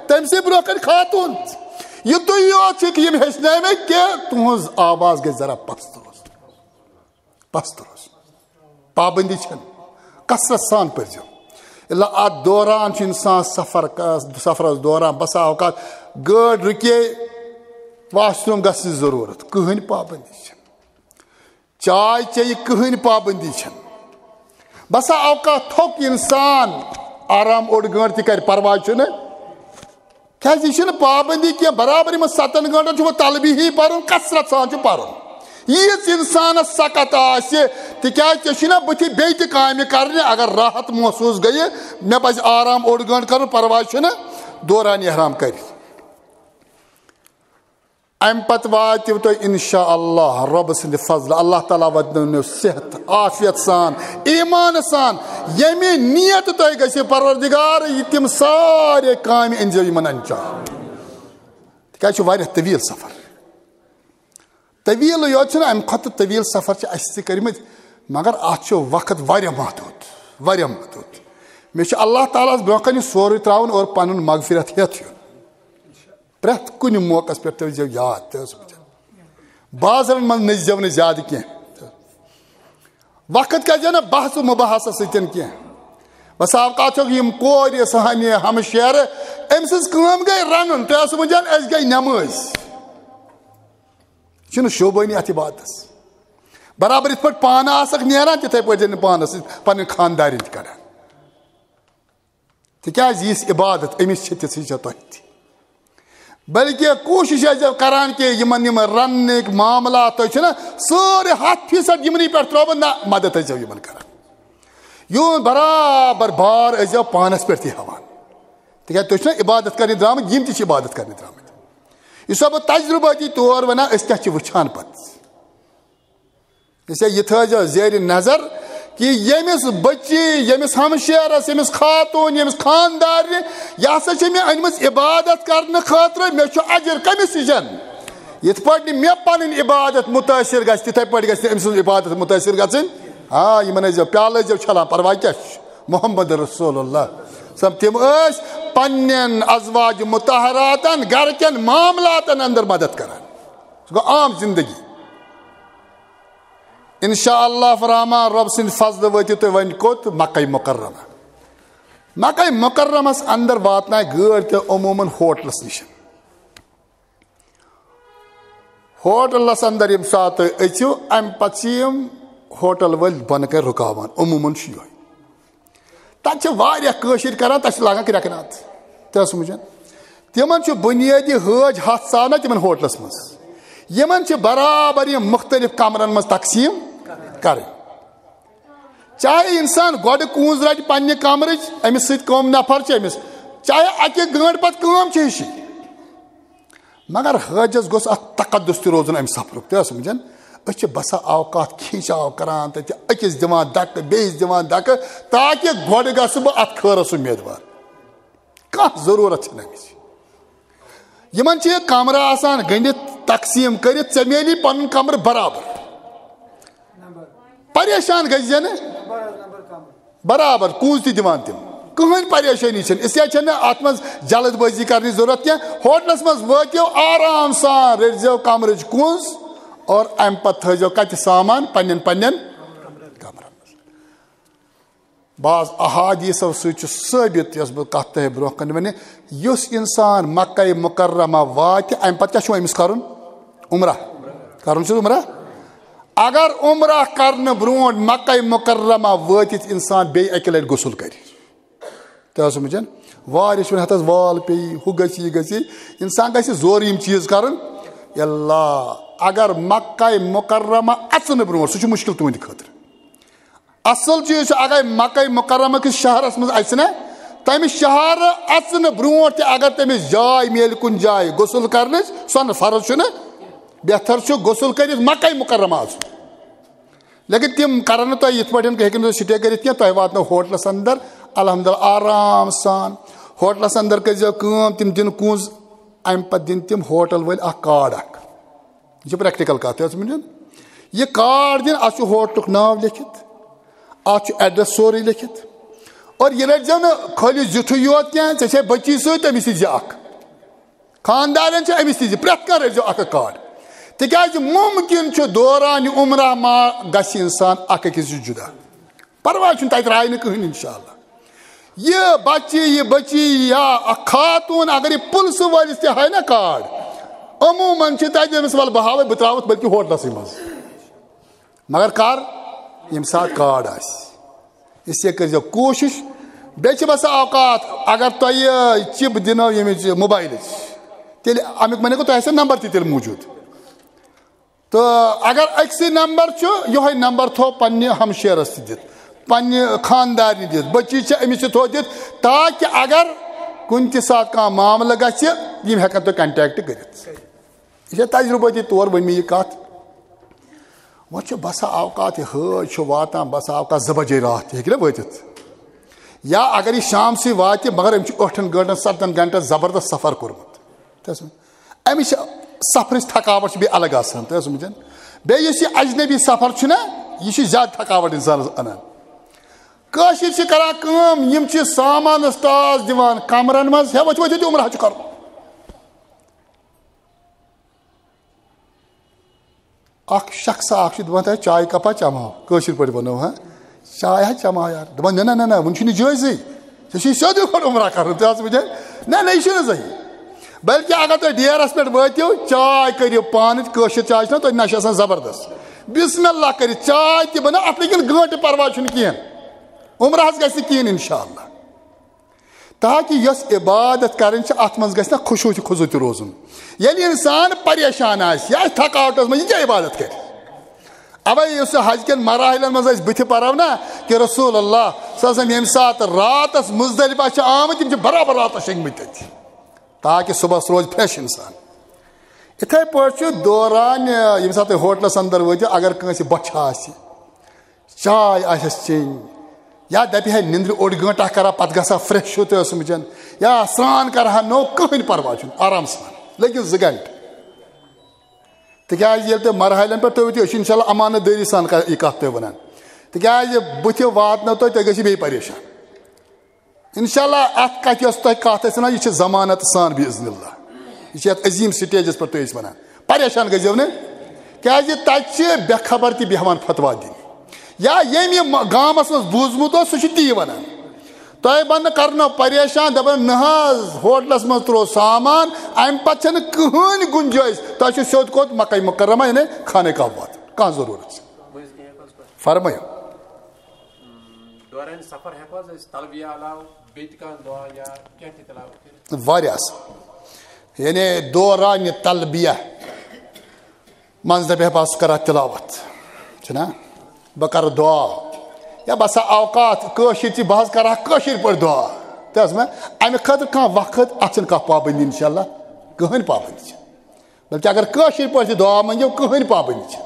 تٔمۍ سٕے برونٛہہ کنہِ خاتوٗن۔ یُتُے یوت چھُ کہِ یِم ہیٚچھنٲومٕتۍ کہِ تُہٕنٛز آواز گژھِ ذرا پست روزٕنۍ۔ پست روزٕنۍ۔ پابندی چھَنہٕ۔ کثرت سان پٔرۍزیو۔ الا اتھ دوران چھُ انسان سفر ک-، سفرس دوران بسا اوقات گٲڑۍ رُکے، واش روم گژھنٕچ ضروٗرت، کٕہٕنۍ پابندی چھَنہٕ۔ چاے چیٚیہِ، کٕہٕنۍ پابندی چھَنہٕ۔ بسا اوقات تھوٚک انسان آرام اوٚڑ گٲنٛٹہٕ تہِ کرِ، پرواے چھُنہٕ۔ کیازِ یہِ چھُنہٕ پابندی کینٛہہ، برابر یِمن ستن گٲنٛٹن چھُ وۄنۍ طلبی ہی پرُن، کثرت سان چھُ پرُن۔ ییٖژ انسانس سکت آسہِ، تِکیازِ ژےٚ چھُے نہ بٕتھِ بیٚیہِ تہِ کامہِ کرنہِ، اگر راحت محسوس گٔیہِ، مےٚ پزِ آرام اوٚڑ گٲنٛٹہٕ کرُن، پرواے چھُنہٕ، دوران احرام کرِ۔ امہِ پتہٕ واتِو تُہۍ انشاءاللہ رۄبہٕ سٕنٛدِ فضلہٕ، اللہ تعالیٰ واتنٲونو صحت، عافیت سان، ایمان سان، ییٚمہِ نیت تۄہہِ گژھِ پروردگار، یہِ تِم سارے کامہِ أنزیو یِمن انجام۔ تِکیازِ چھُ واریاہ طویل سفر۔ طویل یوت چھُنہٕ، امہِ کھۄتہٕ طویل سفر چھِ اسہِ تہِ کٔرمٕتۍ، مگر اتھ چھُ وقت واریاہ محدود، واریاہ محدود۔ مےٚ چھُ اللہ تعالیٰ ہس برونٛہہ کنہِ سورُے ترٛاوُن اور پنُن مغفرت ہیتھ یُن۔ پرٛٮ۪تھ کُنہِ موقعس پٮ۪ٹھ تھٲوزیو یاد، تہِ اوس وٕچھان۔ بازرن منٛز نٔژزیو نہٕ زیادٕ کینٛہہ۔ وقت کٔرۍزیو نہٕ بحث و مباحثس سۭتۍ کینٛہہ۔ بس اوقات چھُکھ یِم کورِ سانہِ ہمشیرٕ، أمۍ سٕنٛز کٲم گٔے رنُن، تُہۍ ٲسِو وٕنۍ دِوان، أسۍ گٔے نٮ۪مٲزۍ۔ یہِ چھُنہٕ شوٗبٲنی اتھ عبادتس۔ برابر یِتھ پٲٹھۍ پانہٕ آسکھ نیران، تِتھے پٲٹھۍ زن پانس سۭتۍ پنٕنۍ خاندارِنۍ تہِ کران۔ تِکیازِ یِژھ عبادت أمِس چھِ، تِژھٕے چھےٚ تۄہہِ تہِ۔ بلکہِ کوٗشِش ٲسۍزیو کران کہِ یِمن یِم رننٕکۍ معاملات تۄہہِ چھِنہ سٲرٕے ہتھ فیصد یِمنٕے پٮ۪ٹھ ترٛٲومٕژ، نہ، مدد ٲسۍزیو یِمن کران۔ یِہُنٛد برابر بار ٲسۍزیو پانس پٮ۪ٹھ تہِ ہٮ۪وان۔ تِکیازِ تُہۍ چھِنہ عبادت کرنہِ درٛامٕتۍ، یِم تہِ چھِ عبادت کرنہِ درٛامٕتۍ۔ یہِ چھُسو بہٕ تجربٲتی طور ونان، أسۍ کیٛاہ چھِ وٕچھان پتہٕ۔ اس لیے یہِ تھٲیزیو زیرِ نظر کہِ ییٚمِس بٔچی، ییٚمِس ہمشیرس، ییٚمِس خاتوٗن، ییٚمِس خاندارنہِ، یہِ ہسا چھِ مےٚ أنمٕژ عبادت کرنہٕ خٲطرٕ، مےٚ چھُ اجر کٔمِس نِش؟ یِتھ پٲٹھۍ نہٕ مےٚ پنٕنۍ عبادت مُتٲثر گژھِ، تِتھے پٲٹھۍ گژھِ نہٕ أمۍ سٕنٛز عبادت مُتٲثر گژھٕنۍ۔ آ، یِمن ٲسۍزیو پیالہٕ ٲسۍزیو چھلان، پرواے کیٛاہ چھُ؟ محمد رسول اللہ۔ سم-، تِم ٲسۍ پننٮ۪ن ازواج مطہراتن گرٕ کٮ۪ن معاملاتن اندر مدد کران۔ سُہ گوٚو عام زندگی۔ انشاءاللہ الرحمن، رۄب سٕنٛدِ فضلہٕ وٲتِو تُہۍ وۄنۍ کوٚت؟ مکہ مکرمہ۔ مکہ مکرمس اندر واتنایہِ گٲڑۍ تہِ عموماً ہوٹلس نِش۔ ہوٹلس اندر ییٚمہِ ساتہٕ تُہۍ أژِو، امہِ پتہٕ چھِ یِم ہوٹل وٲلۍ بۄنہٕ کنہِ رُکاوان، عموماً چھُ یِہوٚے۔ تَتہِ چھِ واریاہ کٲشِرۍ کران، تَتھ چھِ لاگان کرٛٮ۪کہٕ ناد۔ تہِ ٲس سمجھان؟ تِمن چھُ بُنیٲدی حٲج ہَتھ ژاو نہ تِمن ہوٹلَس منٛز۔ یِمن چھِ برابر یِم مُختٔلِف کمرن منٛز تقسیٖم کرٕنۍ۔ چاہے اِنسان گۄڈٕ کونٛز رَٹہِ پننہِ کمرٕچ، أمِس سۭتۍ کم نفر چھِ أمِس، چاہے اَکہِ گٲنٛٹہٕ پتہٕ کٲم چھِ ہِشی۔ مگر حٲجس گوٚژھ اکھ تقدس تہِ روزُن امہِ سفرُک، تہِ ٲس سمجھان؟ أسۍ چھِ بسا اوقات کھینچاو کران تہٕ تہِ أکِس دِوان دکہٕ، بیٚیِس دِوان دکہٕ، تاکہِ گۄڈٕ گژھٕ بہٕ اتھ خٲرس امیدوار۔ کانٛہہ ضروٗرت چھنہٕ امِچ۔ یِمن چھِ یہِ کمرٕ آسان گٔنڈِتھ، تقسیٖم کٔرِتھ، ژےٚ میلی پنُن کمرٕ برابر۔ پریشان گژھِ نہٕ۔ برابر کونٛز تہِ دِوان تِم، کٕہٕنۍ پریشٲنی چھنہٕ، اس لیے چھنہٕ اتھ منٛز جلد بٲزی کرنٕچ ضروٗرت کینٛہہ۔ ہوٹلس منٛز وٲتِو آرام سان، رٔٹزیو کمرٕچ کونٛز اور امہِ پتہٕ تھٲیزیو کتہِ سامان؟ پننٮ۪ن پننٮ۪ن کمرن منٛز۔ بعض احادیثو سۭتۍ چھُ ثٲبت، یۄس بہٕ کتھ تۄہہِ برونٛہہ کنہِ ونہِ، یُس انسان مکہ مکرمہ واتہِ، امہِ پتہٕ کیٛاہ چھُ أمِس کرُن؟ عمرہ۔ کرُن چھُ عمرہ۔ اگر عمرہ کرنہٕ برونٛٹھ مکہ مکرمہ وٲتِتھ انسان بیٚیہِ اکہِ لٹہِ غسل کرِ، تۄہہِ آسہِ سمجھان؟ واریاہ چھِ ونان، ہتس وال پیٚیہِ، ہُہ گژھِ، یہِ گژھِ، انسان گژھِ زورٕ یِم چیٖز کرُن۔ اللہ، اگر مکہ مکرمہ اژنہٕ برونٛٹھ، سُہ چھُ مشکل تُہنٛدِ خٲطرٕ۔ اصل چیٖز چھُ، اگر مکہ مکرمہ کِس شہرس منٛز اژِ نہ، تمہِ شہرٕ اژنہٕ برونٛٹھ تہِ اگر تٔمِس جاے میلہِ کُنہِ جایہِ غسل کرنٕچ، سۄ نہٕ فرض چھُنہٕ، بہتر چھُ غسل کٔرِتھ مکہ مکرمہ اژُن۔ لیکن تِم کرن نہٕ تۄہہِ یِتھ پٲٹھۍ، ہیٚکِو نہٕ تُہۍ سٹے کٔرِتھ کینٛہہ، تۄہہِ واتنو ہوٹلس اندر، الحمدللہ آرام سان۔ ہوٹلس اندر کٔرۍزیو کٲم، تِم دِن کُنٛز، امہِ پتہٕ دِن تِم ہوٹل وٲلۍ اکھ کارڈ اکھ۔ یہِ چھِ پریکٹیکل کتھ، تُہۍ ٲسِو مےٚ دِیُن۔ یہِ کارڈ دِن، اتھ چھُ ہوٹلُک ناو لیکھِتھ، اتھ چھُ ایڈریس سورُے لیکھِتھ۔ اور یہِ رٔٹۍ زیو نہٕ خٲلی زیُٹھُے یوت کینٛہہ، ژےٚ چھے بٔچی سۭتۍ، تٔمِس تہِ زِ اکھ۔ خاندارن چھِ أمِس تہِ زِ پرٛٮ۪تھ کانٛہہ رٔٹۍزیو اکھ اکھ کارڈ، تِکیازِ مُمکِن چھُ دوران عمرہ ما گژھِ انسان اکھ أکِس نِش جُدا۔ پرواے چھُنہٕ، تتہِ راے نہٕ کٕہٕنۍ، انشاءاللہ۔ یہِ بچہِ، یہِ بچی یا اکھ خاتوٗن اگر یہِ پُلسہٕ وٲلِس تہِ ہاوِ نا کارڈ، عموٗماً چھِ تتہِ أمِس، "ولہٕ بہٕ ہاوے، بہٕ ترٛاوَتھ بلکہِ ہوٹلسٕے منٛز۔" مگر کر؟ ییٚمہِ ساتہٕ کارڈ آسہِ۔ اس لیے کٔرۍزیو کوٗشِش۔ بیٚیہِ چھِ باسان اوقات، اگر تۄہہِ چِپ دِنو ییٚمِچ، موبایلٕچ، تیٚلہِ اَمیُک معنی گوٚو تۄہہِ آسیو نمبر تہِ تیٚلہِ موٗجوٗد۔ تہٕ اگر أکسٕے نمبر چھُ، یِہوٚے نمبر تھوٚو پنٛنہِ ہمشیرس تہِ دِتھ، پنٛنہِ خانٛدارنہِ دِتھ، بٔچی چھِ، أمِس تہِ تھوٚو دِتھ، تاکہِ اگر کُنہِ تہِ ساتہٕ کانٛہہ معاملہٕ گژھِ، یِم ہٮ۪کن تُہۍ کنٹیکٹ کٔرِتھ۔ یہِ چھےٚ تجرُبٲتی طور وۄنۍ مےٚ یہِ کتھ۔ وۄنۍ چھُ بسا اوقات، یہِ حٲج چھُ واتان، بسا اوقات زٕ بجے راتھ تہِ ہیٚکہِ نہ وٲتِتھ۔ یا اگر یہِ شامسٕے واتہِ، مگر أمۍ چھُ ٲٹھن گٲنٛٹن، ستن گھنٹن زبردست سفر کوٚرمُت۔ تہٕ ٲسمٕژ، أمِس چھِ سفرٕچ تھکاوٹ چھِ بیٚیہِ الگ آسان، تُہۍ ٲسمٕژ۔ بیٚیہِ یُس یہِ اجنبی سفر چھُنہ، یہِ چھُ زیادٕ تھکاوٹ انسانس انان۔ کٲشِر چھِ کران کٲم، یِم چھِ سامانس ٹاس دِوان کمرن منٛز، ہے ؤتھِو ؤتھِو تہِ عمرہ چھُ کرُن۔ اکھ شخص اکھ چھُ دپان، "تۄہہِ چایہِ کپا چماو؟" کٲشِر پٲٹھۍ ونو، ہاں، "چاے ہا چماو یار۔" دپان، "نہ، نہ، نہ، نہ، وُنہِ چھُنہٕ جٲیزٕے۔ ژےٚ چھُے سیوٚدُے گۄڈٕ عمرہ کرُن، ژٕ آس وٕچھان۔" نہ، نہ، یہِ چھُنہٕ صحیح۔ بلکہِ اگر تُہۍ ڈیرس پٮ۪ٹھ وٲتِو، چاے کٔرِو پانہٕ تہِ، کٲشِر چاے چھِنہ تۄہہِ نشہِ آسان زبردست۔ بسم اللہ کٔرِتھ چاے تہِ بنٲو، اتھ لٔگِن گٲنٹہٕ، پرواے چھُنہٕ کِہیٖنۍ۔ عمرہ حظ گژھِ نہٕ کِہیٖنۍ انشاءاللہ۔ تاکہِ یۄس عبادت کرٕنۍ چھِ، اتھ منٛز گژھِ نہ خشوع تہِ خضوع تہِ روزُن۔ ییٚلہِ انسان پریشان آسہِ یا آسہِ تھکاوٹس منٛز، یہِ کیٛاہ عبادت کرِ؟ اوے یُس سُہ حج کٮ۪ن مراحلن منٛز أسۍ بٕتھِ پرو نہ، کہِ رسول اللہ صلی اللہ علیہ وسلم ییٚمہِ ساتہٕ راتس مزدلفہ چھِ آمٕتۍ، تِم چھِ برابر راتس شۄنٛگمٕتۍ تتہِ، تاکہِ صبحس روزِ فریش انسان۔ اِتھے پٲٹھۍ چھُ دوران، ییٚمہِ ساتہٕ تُہۍ ہوٹلس اندر وٲتِو، اگر کٲنٛسہِ بۄچھِ آسہِ، چاے آسٮ۪س چیٚنۍ، یا دَپہِ ہے نِندرِ اوٚڑ گٲنٛٹہٕ اکھ کرٕ ہا، پتہٕ گژھٕ ہا فریش ہیوٗ تہٕ ٲسٕم وٕچھان، یا سرٛان کرٕ ہا نوٚو، کٕہٕنۍ پرواے چھُنہٕ، آرام سان لٔگِو زٕ گھنٹہٕ۔ تِکیازِ ییٚلہِ تُہۍ مراحلن پٮ۪ٹھ تُہۍ وٲتِو، أسۍ چھِ انشاءاللہ امانت دٲری سان کہ-، یہِ کتھ تۄہہِ ونان۔ تِکیازِ بٕتھِ واتنو تۄہہِ، تُہۍ گٔژھِو بیٚیہِ پریشان۔ انشاءاللہ اتھ کتھ یۄس تۄہہِ کتھ ٲسۍ ونان، یہِ چھِ ضمانت سان باذن اللہ۔ یہِ چھِ یتھ عظیم سٹیجس پٮ۪ٹھ تُہۍ ٲسۍ ونان۔ پریشان گٔژھۍزیو نہٕ، کیازِ تتہِ چھِ بے خبر تہِ بیہوان فتوا دِنہِ۔ یا ییٚمۍ یہِ م-، گامس منٛز بوٗزمُت اوس، سُہ چھُ تی ونان۔ تۄہہِ بنہٕ کرنو پریشان، دپان، "نہ حظ، ہوٹلس منٛز ترٛوو سامان، امہِ پتہٕ چھنہٕ کٕہٕنۍ گُنجٲیش، تۄہہِ چھُ سیوٚد کوٚت مکہ مکرمہ، یعنی خانہ کعبہ واتُن، کانٛہہ ضروٗرت چھِ۔" فرمٲیِو۔ دوران سفر ہٮ۪کو حظ أسۍ تلبیہ علاوٕ بیٚیہِ تہِ کانٛہہ دعا یا کینٛہہ تہِ تلاوت کٔرِتھ؟ واریاہ اَصٕل۔ یعنی دوران تلبیہ منٛز دَپہِ ہے، "بہٕ حظ کَرٕ اَتھ تِلاوت، چھُنہ؟ بہٕ کَرٕ دُعا۔ یا بہٕ ہسا اوقات کٲشِر تہِ، بہٕ حظ کَرٕ ہا کٲشِر پٲٹھۍ دُعا۔" تہِ حظ مےٚ اَمہِ خٲطرٕ کانٛہہ وقت، اَتھ چھِنہٕ کانٛہہ پابندی، انشاءاللہ، کٕہٕنۍ پابندی چھِ۔ بلکہِ اگر کٲشِر پٲٹھۍ تہِ دُعا منٛگِو، کٕہٕنۍ پابندی چھِ۔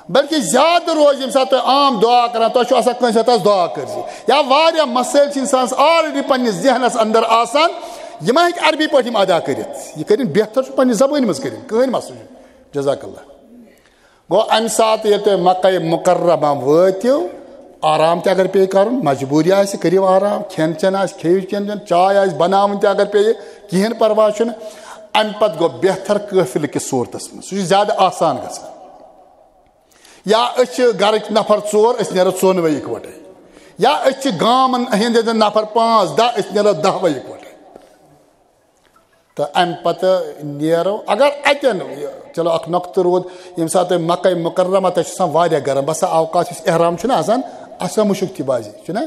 بلکہِ زیادٕ روزِ ییٚمہِ ساتہٕ تُہۍ عام دُعا کَران، تۄہہِ چھُ آسان کٲنٛسہِ ہَتَس دُعا کٔرزِ۔ یا واریاہ مسٲیِل چھِ اِنسانَس already پنٛنِس ذہنَس اندر آسان، یِم ہیٚکہِ عربی پٲٹھۍ یِم ادا کٔرِتھ۔ یہِ کٔرِنۍ بہتر چھُ پنٛنہِ زبٲنۍ منٛز کٔرِنۍ، کٕہٕنۍ مسلہٕ چھُنہٕ۔ جزاک اللہ۔ گوٚو، اَمہِ ساتہٕ ییٚلہِ تُہۍ مکہ مکرمہ وٲتِو، آرام تہِ اگر پیٚیہِ کَرُن، مجبوٗری آسہِ، کٔرِو آرام، کھٮ۪ن چٮ۪ن آسہِ، کھیٚیِو کھٮ۪ن چٮ۪ن، چاے آسہِ بَناوٕنۍ تہِ اگر پیٚیہِ، کِہیٖنۍ پَرواے چھُنہٕ۔ اَمہِ پَتہٕ گوٚو بہتر قٲفلہٕ کِس صوٗرتَس منٛز، سُہ چھُ زیادٕ آسان گژھان۔ یا أسۍ چھِ گَرٕکۍ نفر ژور، أسۍ نیرو ژۄنوَے اِکوَٹَے۔ یا أسۍ چھِ گامَن ہٕنٛدۍ نفر پانٛژھ دَہ، أسۍ نیرو دَہوَے اِکوَٹَے۔ تہٕ اَمہِ پَتہٕ نیرو، اگر اَتٮ۪ن، چلو، اَکھ نۄقطہٕ روٗد، ییٚمہِ ساتہٕ تُہۍ مکہ مکرمہ، تۄہہِ چھُ آسان واریاہ گرم، بس اوقات یُس احرام چھُنہ آسان، اَتھ چھُ آسان مُشُک تہِ بازی، چھُنہ؟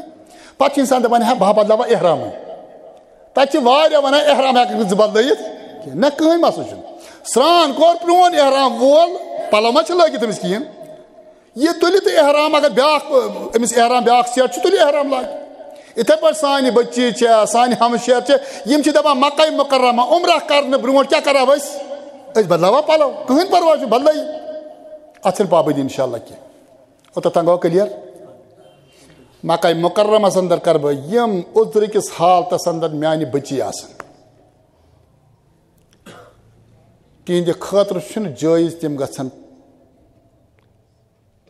پَتہٕ چھُ اِنسان دَپان، "ہے، بہٕ ہا بدلاوٕ احرامٕے۔" تَتہِ چھِ واریاہ وَنان، "احرام ہٮ۪کَکھ نہٕ ژٕ بدلٲیِتھ کینٛہہ۔" نہ، کٕہٕنۍ مسلہٕ چھُنہٕ۔ سرٛان کوٚر، پرٛون احرام وول، پَلو ما چھِ لٲگِتھ أمِس کِہیٖنۍ؟ یہِ تُلہِ تہٕ احرام، اگر بیٛاکھ، أمِس احرام بیٛاکھ set چھُ، تُلہِ احرام لاگہِ۔ یِتھَے پٲٹھۍ سانہِ بٔچی چھےٚ، سانہِ ہمشیر چھےٚ، یِم چھِ دَپان، مکہ مکرمہ عمرہ کرنہٕ برونٛٹھ کیٛاہ کَرو أسۍ؟ أسۍ بدلاوان پَلو، کٕہٕنۍ پَرواے چھُنہٕ، بدلٲیِو۔ اَتھ چھَنہٕ پابندی، انشاءاللہ، کینٛہہ۔ اوٚتَتھ تام گوٚو clear؟ مکہ مکرمس اندر کَرٕ بہٕ یِم عذرٕ کِس حالتَس اندر میٛانہِ بٔچی آسَن، تِہِنٛدِ خٲطرٕ چھُنہٕ جٲیِز تِم گژھن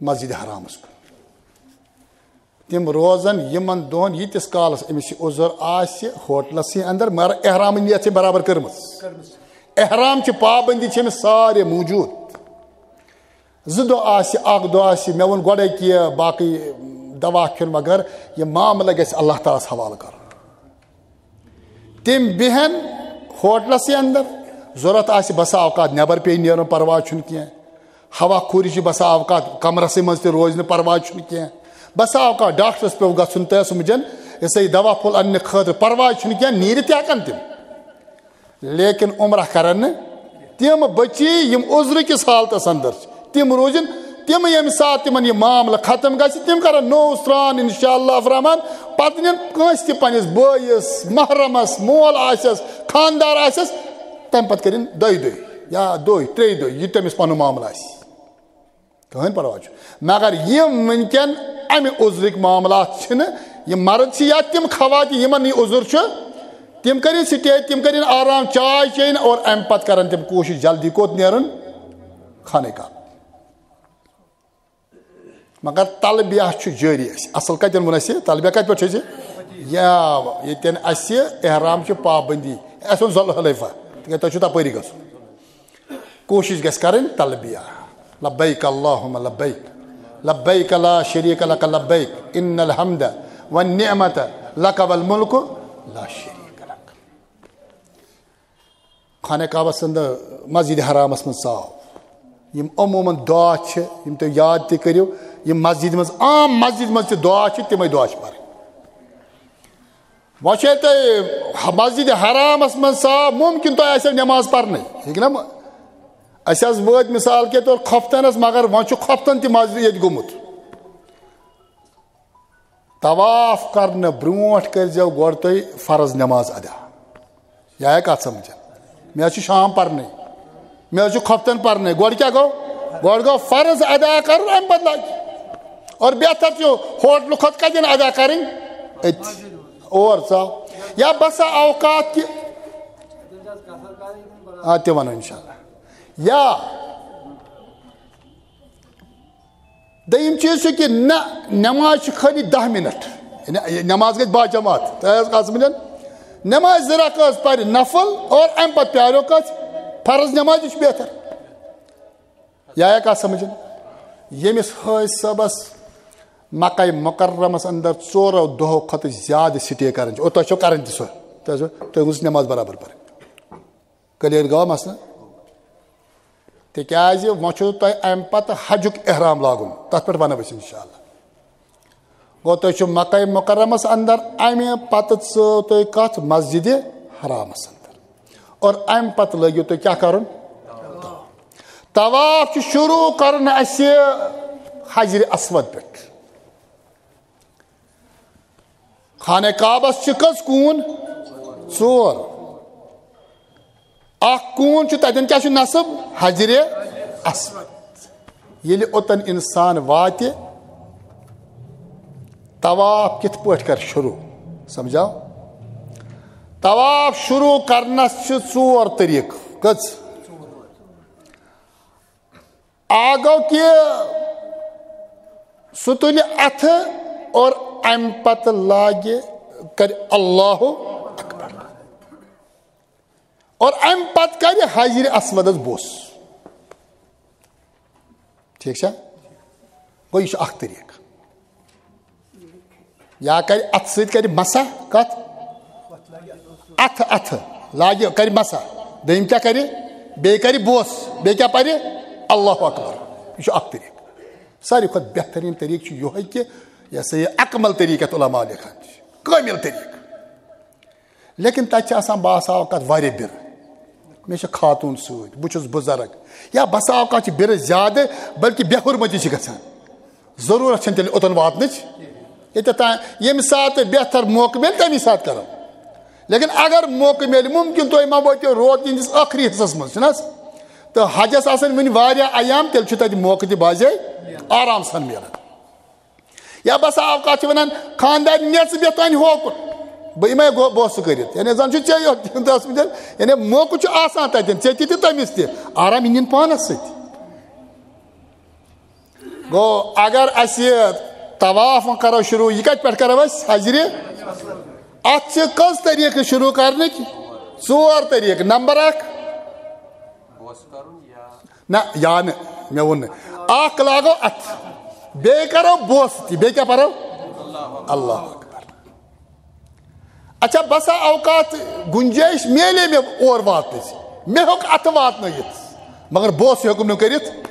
مسجد حرامس کُن۔ تِم روزن یِمن دۄہن ییٖتِس کالس أمِس یہِ عذر آسہِ ہوٹلسٕے اندر، مگر احرامٕچ نیت چھِ برابر کٔرمٕژ۔ احرام چہِ پابندی چھِ أمِس سارے موجود۔ زٕ دۄہ آسہِ، اکھ دۄہ آسہِ، مےٚ ووٚن گۄڈے کہِ باقٕے دوا کھیوٚن وغٲر، یہِ معاملہٕ گژھِ اللہ تعالیٰ ہس حوالہٕ کرُن۔ تِم بیہن ہوٹلسٕے اندر، ضرورت آسہِ بسا اوقات نٮ۪بر پیٚیہِ نیرُن، پرواے چھُنہٕ کینٛہہ۔ ہوا کھوٗرِ چھِ بسا اوقات کمرسٕے منٛز تہِ روزِ نہٕ، پرواے چھُنہٕ کینٛہہ۔ بسا اوقات ڈاکٹرس پیوٚو گژھُن تہٕ سُہ مجن یہِ سا یہِ دوا پھوٚل اننہٕ خٲطرٕ، پرواے چھُنہٕ کینٛہہ، نیٖرِتھ تہِ ہٮ۪کن تِم۔ لیکن عمرہ کرن نہٕ تِم بچی، یِم عذرٕ کِس حالتس اندر چھِ۔ تِم روزن، تِم ییٚمہِ ساتہٕ تِمن یہِ معاملہٕ ختم گژھِ، تِم کرن نوٚو سرٛان انشاءاللہ الرحمن۔ پتہٕ نِن کٲنٛسہِ تہِ پننِس بٲیِس، محرمس، مول آسٮ۪س، خاندار آسٮ۪س، تمہِ پتہٕ کٔرِن دۄیہِ دۄہہِ یا دۄہہِ، ترٛیٚیہِ دۄہہِ، یہِ تٔمِس پنُن معاملہٕ آسہِ۔ کٕہٕنۍ پرواے چھُ۔ مگر یِم وٕنکٮ۪ن امہِ عذرٕکۍ معاملات چھِنہٕ، یِم مرد چھِ یا تِم خواتین یِمن یہِ عذر چھُ، تِم کٔرِن سٹے، تِم کٔرِن آرام، چاے چیٚیِن اور امہِ پتہٕ کرن تِم کوٗشش جلدی کوٚت نیرُن؟ خانہ کعبہ۔ مگر تلبیہ چھُ جٲری اَسہِ۔ اصل کتٮ۪ن ووٚن اَسہِ؟ تلبیہ کتہِ پٮ۪ٹھ چھُ اَسہِ؟ یا ییٚتٮ۪ن اَسہِ احرام چھِ پابندی، اَسہِ ووٚن ذوالحلیفہ، تِکیٛازِ تۄہہِ چھُو تپٲری گژھُن۔ کوٗشِش گژھِ کرٕنۍ تلبیہ، لبیک اللہم لبیک، لبیک لا شریک لک لبیک، ان الحمد والنعمت لک والملک لا شریک لک۔ خانہ کعبہ سٕنٛدِ مسجد حرامس منٛز ژاو۔ یِم عموماً دعا چھِ، یِم تُہۍ یاد تہِ کٔرِو، یِم مسجد منٛز، عام مسجد منٛز تہِ دعا چھِ، تِمے دعا چھِ پرٕنۍ۔ وۄنۍ چھے تۄہہِ مسجد حرامس منٛز ژاو، ممکن تۄہہِ آسیو نماز پرنٕے، ٹھیٖک نا؟ أسۍ حظ وٲتۍ مثال کے طور خۄفتنس، مگر وۄنۍ چھُ خۄفتن تہِ مسجد ییٚتہِ گوٚمُت۔ طواف کرنہٕ برونٛٹھ کٔرۍزیو گۄڈٕ تُہۍ فرض نماز ادا۔ یہِ آیا کتھ سمجھ؟ مےٚ حظ چھُ شام پرنٕے، مےٚ حظ چھُ خۄفتن پرنٕے۔ گۄڈٕ کیٛاہ گوٚو؟ گۄڈٕ گوٚو فرض ادا کرُن، امہِ پتہٕ لگہِ۔ اور بہتر چھُ ہوٹلہٕ کھۄتہٕ کتٮ۪ن ادا کرٕنۍ؟ أتھۍ۔ اور ژاو۔ یا بسا اوقات کہِ، آ، تہِ ونو انشاءاللہ۔ یا دوٚیِم چیٖز چھُ کہِ نہ، نماز چھِ خٲلی دَہ منٹ، یعنی نماز گژھِ باجماعت۔ تۄہہِ حظ کَتھ سمجھن؟ نماز زٕ رکعت پَرِ نفل اور اَمہِ پتہٕ پیارو کَتھ؟ فرض نماز، یہِ چھُ بہتر۔ یا یا کَتھ سمجھن؟ ییٚمِس حٲج صٲبَس مکہ مکرمس اندر ژورو دۄہو کھۄتہٕ زیادٕ سٹے کرٕنۍ چھِ، اور تۄہہِ چھو کرٕنۍ تہِ سۄ، تۄہہِ چھو، تُہۍ گٔژھِو نماز برابر پَرٕنۍ۔ کلیئر گوٚو مسئلہ؟ تِکیٛازِ وۄنۍ چھُو تۄہہِ اَمہِ پتہٕ حجُک احرام لاگُن، تَتھ پٮ۪ٹھ وَنو أسۍ انشاءاللہ۔ گوٚو، تُہۍ چھِو مکہ مکرمس اندر، اَمہِ پتہٕ ژٲو تُہۍ کَتھ؟ مسجد حرامس اندر۔ اور اَمہِ پتہٕ لٲگِو تُہۍ کیٛاہ کَرُن؟ طواف چھُ شروع کَرُن اَسہِ حجرِ اسود پٮ۪ٹھ۔ خانہ کعبس چھِ کٔژ کوٗن؟ ژور۔ اکھ کوٗن چھُ، تتٮ۪ن کیٛاہ چھُ نصب؟ حجرِ اسود۔ ییٚلہِ اوٚتن انسان واتہِ، طواف کِتھ پٲٹھۍ کرِ شروع؟ سمجھاو؟ طواف شروع کرنس چھِ ژور طریٖقہٕ۔ کٔژ؟ آ گوٚو کہِ سُہ تُلہِ اَتھٕ اور اَمہِ پتہٕ لاگہِ، کَرِ اللہ اکبر اور اَمہِ پتہٕ کَرِ حجرِ اسودس بوس۔ ٹھیٖک چھا؟ گوٚو، یہِ چھُ اکھ طریٖقہٕ۔ یا کرِ اتھٕ سۭتۍ کرِ مسح، کتھ؟ اتھٕ، اتھٕ لاگہِ، کرِ مسح۔ دوٚیِم کیٛاہ کرِ؟ بیٚیہِ کرِ بوس، بیٚیہِ کیٛاہ پرِ؟ اللہ اکبر۔ یہِ چھُ اکھ طریٖقہٕ۔ ساروی کھۄتہٕ بہتریٖن طریٖقہٕ چھُ یِہوٚے کہِ یہِ ہسا یہِ اکمل طریٖقہٕ یتھ علماء لیکھان چھِ، کٲمل طریٖقہٕ۔ لیکن تتہِ چھِ آسان باسا اوقات واریاہ بِرٕ۔ مےٚ چھِ خاتوٗن سۭتۍ، بہٕ چھُس بُزرگ، یا بسا اوقات چھِ بِرٕ زیادٕ، بلکہِ بے حرمتی چھِ گژھان۔ ضروٗرت چھَنہٕ تیٚلہِ اوٚتَن واتنٕچ۔ ییٚتٮ۪تھ تام ییٚمہِ ساتہٕ بہتر موقعہٕ میلہِ، تَمی ساتہٕ کَرو۔ لیکن اگر موقعہٕ میلہِ، مُمکِن تُہۍ ما وٲتِو روزٕ دِنٛدِس ٲخری حصس منٛز، چھُنہٕ حظ؟ تہٕ حجس آسَن وٕنہِ واریاہ ایام، تیٚلہِ چھُ تَتہِ موقعہٕ تہِ بازے آرام سان میلان۔ یا بسا اوقات چھِ وَنان، خانٛدارِ نٮ۪ژٕ بیٚہہ تانۍ ہوکُن، بہٕ یِمَے گو-، بوسہٕ کٔرِتھ۔ یعنی زَن چھُ ژےٚ یوت دَس مِنٹ، یعنی موقعہٕ چھُ آسان تَتٮ۪ن، ژےٚ تہِ تہٕ تٔمِس تہِ۔ آرام یہِ نِن پانَس سۭتۍ۔ گوٚو، اگر اَسہِ طواف وۄنۍ کَرو شروٗع، یہِ کَتہِ پٮ۪ٹھ کَرو أسۍ؟ حجرِ۔ اَتھ چھِ کٔژ طریٖقہٕ شروٗع کَرنٕکۍ؟ ژور طریٖقہٕ۔ نمبر اکھ، نہ، یا نہٕ، مےٚ ووٚن نہٕ۔ اکھ لاگو اتھٕ، بیٚیہِ کرو بوسہٕ تہِ، بیٚیہِ کیٛاہ پرو؟ اللہ اکبر۔ اچھا، بسا اوقات گنجٲیش میلے مےٚ اور واتنٕچ، مےٚ ہیوٚک اتھٕ واتنٲیِتھ، مگر بوسہٕ ہیوٚکُم نہٕ کٔرِتھ۔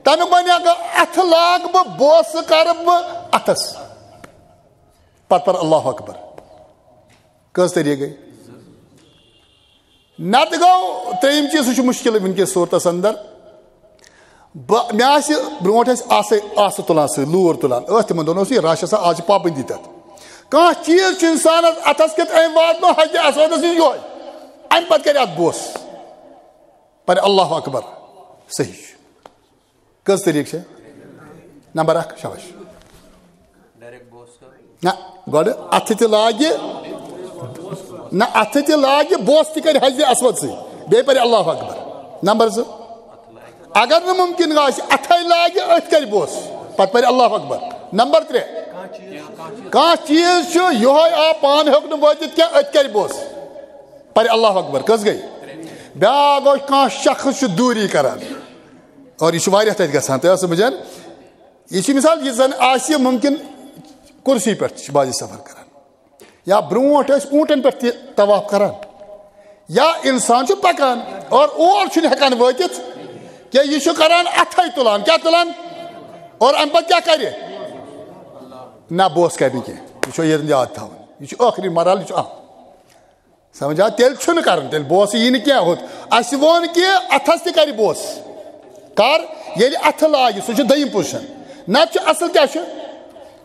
تمیُک معنی گوٚو، اتھٕ لاگہٕ بہٕ، بوسہٕ کرٕ بہٕ اتھس، پتہٕ پرٕ اللہ اکبر۔ کٔژ طریٖقہٕ گٔے؟ نتہٕ گوٚو ترٛیٚیِم چیٖز، سُہ چھُ مُشکِل وٕنکیٚس صوٗرتس اندر۔ بہٕ، مےٚ آسہِ برونٛٹھ ٲسۍ آسہٕ، آسہٕ تُلان سۭتۍ، لوٗر تُلان، ٲس تِمن دۄہن اوس یہِ رش آسان، آز چھِ پابندی تتھ۔ کانٛہہ چیٖز چھُ انسانس اتھس کٮ۪تھ أمۍ واتنو حجرِ اسودس نِش یۄہے، امہِ پتہٕ کرِ اتھ بوس، پرِ اللہ اکبر، صحیح چھُ۔ کٔژ طریٖقہٕ چھِ؟ نمبر اکھ، شاباش۔ نہ، گۄڈٕ اَتھٕ تہِ لاگہِ، نہ، اَتھٕ تہِ لاگہِ، بوس تہِ کَرِ حجرِ اسود سۭتۍ، بیٚیہِ پَرِ اللہ اکبر۔ نمبر زٕ، اگر نہٕ مُمکِن آسہِ، اَتھَے لاگہِ، أتھۍ کَرِ بوس، پَتہٕ پَرِ اللہ اکبر۔ نمبر ترٛےٚ، کانٛہہ چیٖز چھُ، یِہوٚے آو پانہٕ ہیوٚک نہٕ وٲتِتھ کینٛہہ، أتھۍ کَرِ بوس، پَرِ اللہ اکبر۔ کٔژ گٔے؟ بیٛاکھ گوٚو، کانٛہہ شخص چھُ دوٗری کَران، اور یہِ چھُ واریاہ تَتہِ گژھان، تُہۍ ٲسِو بوزان؟ یہِ چھِ مثال، یہِ زن آسہِ مُمکِن کُرسی پٮ۪ٹھ چھِ بعضی سفر کران، یا برونٛٹھ ٲسۍ اوٗنٹن پٮ۪ٹھ تہِ طواف کران، یا انسان چھُ پکان اور اور چھُنہٕ ہٮ۪کان وٲتِتھ کینٛہہ، یہِ چھُ کران اتھے تُلان، کیٛاہ تُلان؟ اور امہِ پتہٕ کیٛاہ کرِ؟ نہ، بوس کرِ نہٕ کینٛہہ، یہِ چھُ ییٚتٮ۪ن یاد تھاوُن، یہِ چھُ ٲخری مرحلہٕ، یہِ چھُ اہم۔ سمجھ آ؟ تیٚلہِ چھُنہٕ کرُن، تیٚلہِ بوسہٕ یی نہٕ کینٛہہ ہوٚت۔ اَسہِ ووٚن کہِ اَتھَس تہِ کرِ بوسہٕ۔ کر؟ ییٚلہِ اَتھٕ لاگہِ، سُہ چھُ دوٚیِم پُزیشن۔ نَتہٕ چھُ اَصٕل کیٛاہ چھُ؟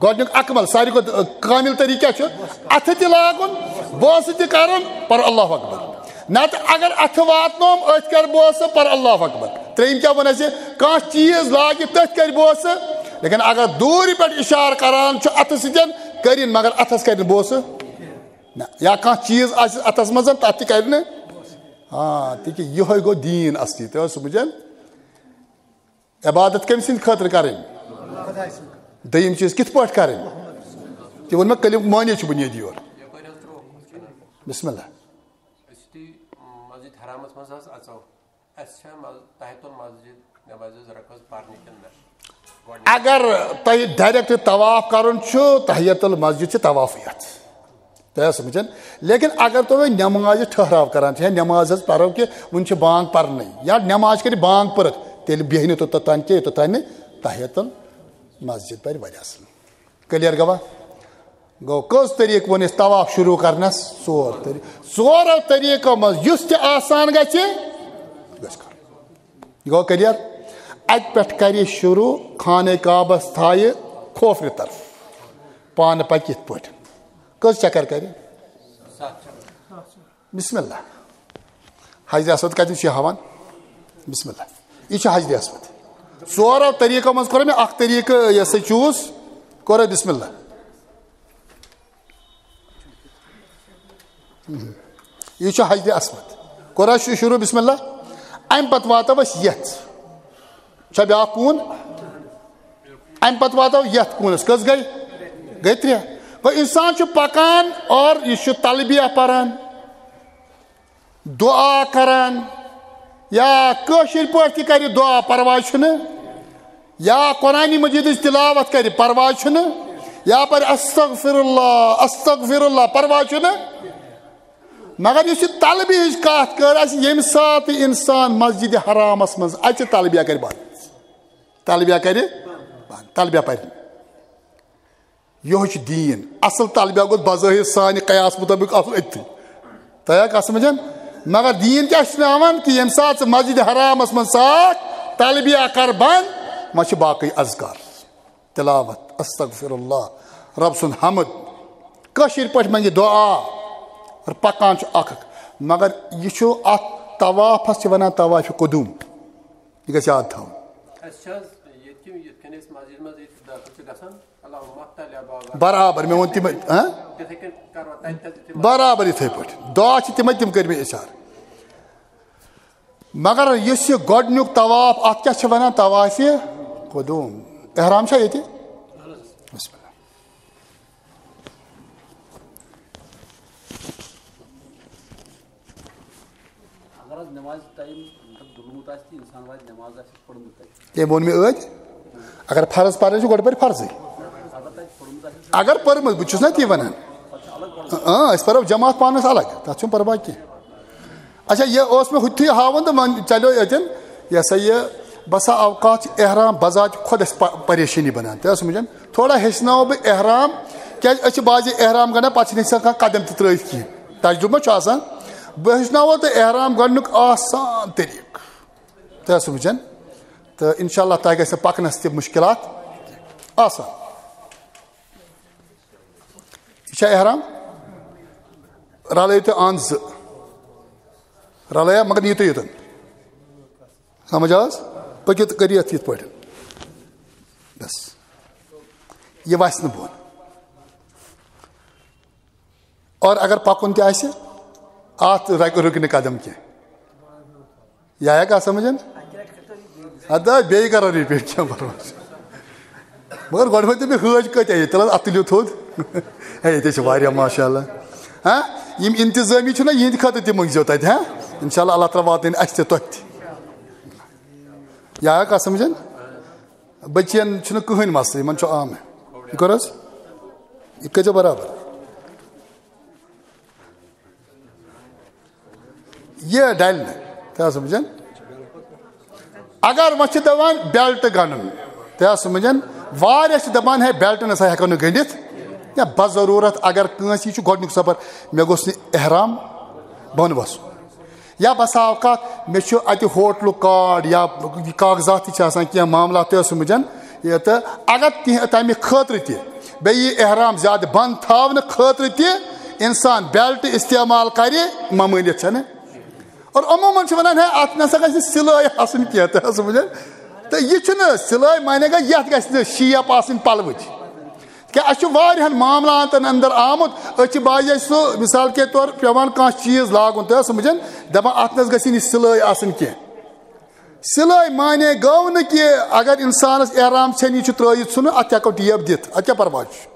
گۄڈٕنیُک اکمل، ساروی کھۄتہٕ، ٲ، کامل طریٖقہٕ کیٛاہ چھُ؟ اَتھٕ تہِ لاگُن، بوسہٕ تہِ کرُن، پَرُن اللہ اکبر۔ نَتہٕ اگر اَتھٕ واتنووُم، أتھۍ کر بوسہٕ، پَر اللہ اکبر۔ ترٛیٚیِم کیٛاہ ووٚن اَسہِ؟ کانٛہہ چیٖز لاگہِ، تٔتھۍ کرِ بوسہٕ۔ لیکن اگر دوٗرِ پٮ۪ٹھ اِشارٕ کران چھُ اَتھٕ سۭتۍ، کٔرِن، مگر اَتھَس کرِ نہٕ بوسہٕ۔ نہ، یا کانٛہہ چیٖز آسہِ اَتھَس منٛز، تَتھ تہِ کَرِ نہٕ۔ آ، تِکیٛازِ یِہوٚے گوٚو دیٖن اَصلی۔ تُہۍ ٲسِو بوٗزان؟ عبادت کٔمۍ سٕنٛدِ خٲطرٕ کَرٕنۍ؟ دوٚیِم چیٖز کِتھ پٲٹھۍ کَرٕنۍ؟ تہِ ووٚن مےٚ، کلمُک معنی چھُ بُنیٲدی یورٕ۔ بسم اللہ۔ أسۍ چھِ مسجد حرامس منٛز حظ اژو۔ اَسہِ چھا مز-، تحیت المسجد نٮ۪مازِ ہٕنٛز رکٲژ پرنہِ کِنہٕ نہ؟ گۄڈٕنیتھ۔ اگر تۄہہِ ڈائریکٹ طواف کرُن چھُ، تحیت المسجد چھِ طوافٕے یتھ۔ تۄہہِ آسہِ سمجھان؟ لیکن اگر تُہۍ وۄنۍ نٮ۪مازِ ٹھہراو کران چھِو، یا نٮ۪ماز حظ پرو کہِ وُنہِ چھِ بانگ پرنٕے، یا نٮ۪ماز کرِ بانگ پٔرِتھ، تیٚلہِ بیہہِ نہٕ توٚتام کینٛہہ، یوٚتام نہٕ تحیت المسجد پرِ واریاہ اصل۔ کلیئر گوا؟ گوٚو، کٔژ طریٖقہٕ ووٚن اَسہِ طواف شروٗع کرنس؟ ژور طریٖقہٕ۔ ژورو طریٖقو منٛز یُس تہِ آسان گژھِ، گژھِ کرُن۔ یہِ گوٚو کلیئر؟ اَتہِ پٮ۪ٹھ کرِ شروٗع، خانہ کعبس تھایہِ کھوفرِ طرف، پانہٕ پکہِ یِتھ پٲٹھۍ۔ کٔژ چکر کرِ؟ بسم اللہ۔ حجر اسود کتہِ چھِ ہاوان؟ بسم اللہ۔ یہِ چھُ حجر اسود۔ ژورو طریٖقو منٛز کوٚر مےٚ اکھ طریٖقہٕ، یہِ ہسا چوٗز، کوٚر اَسہِ بسم اللہ۔ یہِ چھُ حجر اسود۔ کوٚر اَسہِ شروٗع بسم اللہ۔ اَمہِ پتہٕ واتو أسۍ یَتھ۔ چھا بیٛاکھ کوٗن؟ اَمہِ پتہٕ واتو یَتھ کوٗنَس۔ کٔژ گٔے؟ گٔے ترٛےٚ۔ گوٚو، اِنسان چھُ پَکان اور یہِ چھُ تلبیہ پَران، دُعا کَران، یا کٲشِر پٲٹھۍ تہِ کَرِ دُعا، پَرواے چھُنہٕ، یا قرآنِ مجیدٕچ تِلاوت کَرِ، پَرواے چھُنہٕ، یا پَرِ استغفر اللہ، استغفر اللہ، پَرواے چھُنہٕ۔ مگر یُس یہِ تلبیہٕچ کَتھ کٔر اَسہِ، ییٚمہِ ساتہٕ اِنسان مسجدِ حرامَس منٛز اَژِ، تلبیہ کَرِ بنٛد۔ تلبیہ کرِ بنٛد، تلبیہ پرِ۔ یِہوٚے چھُ دیٖن۔ اصل تلبیہ گوٚژھ بظٲہر سانہِ قیاس مطٲبق آسُن أتھی۔ تۄہہِ آے کتھ سمجھن؟ مگر دیٖن کیٛاہ چھُ ہاوان کہِ ییٚمہِ ساتہٕ ژٕ مسجد حرامس منٛز ژاکھ، تلبیہ کر بنٛد، وۄنۍ چھِ باقٕے اذکار، تلاوت، استغفر اللہ، رب سُنٛد حمد، کٲشِر پٲٹھۍ منٛگہِ دعا، اور پکان چھُ اکھ اکھ۔ مگر یہِ چھُ اتھ طوافس چھِ ونان طواف قدوم۔ یہِ گژھِ یاد تھاوُن۔ اَسہِ چھِ حظ ییٚتہِ کہِ یِتھ کٔنۍ أسۍ مسجد منٛز ییٚتہِ دٲخل چھِ گژھان، اللہم افتح لنا بابا۔ برابر، مےٚ ووٚن تِمن، ہاں؟ تِتھَے کٔنۍ کَرو تَتہِ تہِ تِمن۔ برابر یِتھَے پٲٹھۍ۔ دعا چھِ تِمَے، تِم کٔرۍ مےٚ اِشارٕ۔ مگر یُس یہِ گۄڈٕنیُک طواف، اَتھ کیٛاہ چھِ وَنان؟ طواف قدوم۔ احرام چھا ییٚتہِ؟ بسم اللہ۔ اگر حظ نمازِ ٹایم مطلب دُلمُت تٔمۍ ووٚن مےٚ ٲدۍ، اگر فرض پَرٕنۍ چھِ، گۄڈٕ پَرِ فرضٕے۔ اگر پٔرمٕژ، بہٕ چھُس نہ تی وَنان۔ اۭں، أسۍ پَرو جماعت پانَس الگ، تَتھ چھُنہٕ پَرواے کینٛہہ۔ اچھا، یہِ اوس مےٚ ہُتھُے ہاوُن تہٕ وۄنۍ چلیو اَتٮ۪ن، یہِ ہسا یہِ، بسا اوقات چھِ احرام بذات خۄد اَسہِ پَ-، پریشٲنی بَنان، تہِ حظ سَمجھان؟ تھوڑا ہیٚچھناوو بہٕ احرام، کیٛازِ أسۍ چھِ بعضے احرام گَنٛڈان، پَتہٕ چھِنہٕ ہیٚچھان کانٛہہ قدم تہِ ترٛٲوِتھ کِہیٖنۍ۔ تجرُبہٕ ما چھُ آسان؟ بہٕ ہیٚچھناوو تۄہہِ احرام گَنٛڈنُک آسان طریٖقہٕ۔ تہِ حظ سَمجھان؟ تہٕ اِنشاء اللہ تۄہہِ گژھِ نہٕ پَکنَس تہِ مُشکِلات آسان۔ یہِ چھا احرام؟ رَلٲیِو تُہۍ اَنٛد زٕ۔ رَلٲیِو، مگر نِیِو تُہۍ یوٚتَن۔ سَمجھ آز؟ پٔکِو تہٕ کٔرِو یَتھ یِتھ پٲٹھۍ۔ بَس۔ یہِ وَسہِ نہٕ بۄن۔ اور اگر پَکُن تہِ آسہِ، اَتھ رَ-، رُکہِ نہٕ قدم کینٛہہ۔ یہِ آیا کَتھ سَمجھن؟ اَدٕ بیٚیہِ کَرو repeat، کینٛہہ پَرواے چھُنہٕ۔ مگر گۄڈٕ ؤنۍ تو مےٚ، حٲج کۭتیٛاہ ییٚتہِ؟ تَلہٕ حظ اَتھٕ تُلِو تھوٚد۔ ہے، ییٚتہِ چھِ واریاہ، ماشاء اللہ۔ ہاں، یِم اِنتِظٲمی چھِنہ، یِہِنٛدِ خٲطرٕ تہِ مٔنٛگزیو تَتہِ، ہاں؟ اِنشاء اللہ، اللہ تعالیٰ واتنٲیِن اَسہِ تہِ تۄہہِ تہِ۔ یہِ آیا کَتھ سَمجھن؟ بٔچِیَن چھُنہٕ کٕہٕنۍ مَسلہٕ، یِمَن چھُ عام۔ یہِ کوٚر حظ؟ یہِ کٔرۍزیو برابر۔ یہِ ڈَلہِ نہٕ۔ تہِ حظ سَمجھن؟ اگر وۄنۍ چھِ دَپان belt گَنٛڈُن، تہِ حظ سَمجھن؟ واریاہ چھِ دَپان، ہے، belt نہ سا ہٮ۪کو نہٕ گٔنٛڈِتھ۔ یا بضروٗرت اگر کٲنٛسہِ، یہِ چھُ گۄڈٕنیُک سفر، مےٚ گوٚژھ نہٕ احرام بۄن وَسُن۔ یا بسا اوقات مےٚ چھُ اَتہِ ہوٹلُک card یا یہِ کاغذات تہِ چھِ آسان، کینٛہہ معاملات تہِ ٲسۍ سَمجھان۔ یہِ تہٕ اگر تہِ-، تَمہِ خٲطرٕ تہِ بیٚیہِ یہِ احرام زیادٕ بنٛد تھاونہٕ خٲطرٕ تہِ اِنسان belt استعمال کَرِ، ممٲنِیت چھَنہٕ۔ اور عموٗماً چھِ وَنان، ہے، اَتھ نہ سا گژھِ نہٕ سِلٲے آسٕنۍ کینٛہہ، تہِ حظ سَمجھان۔ تہٕ یہِ چھُنہٕ سِلٲے، معنی گٔے، یَتھ گژھِ نہٕ shape آسٕنۍ پَلوٕچ۔ کیٛاہ، اَسہِ چھُ واریاہَن معاملاتَن اندر آمُت، أسۍ چھِ بعضے سُہ، مثال کے طور، پٮ۪وان کانٛہہ چیٖز لاگُن، تہٕ سَمجھان، دَپان، اَتھ نہ حظ گژھِ نہٕ یہِ سِلٲے آسٕنۍ کینٛہہ۔ سِلٲے معنی گوٚو نہٕ کہِ اگر اِنسانَس احرام ژھٮ۪نہِ، یہِ چھُ ترٛٲوِتھ ژھٕنُن، اَتھ تہِ ہٮ۪کو ٹیپ دِتھ، اَتھ کیٛاہ پَرواے چھُ؟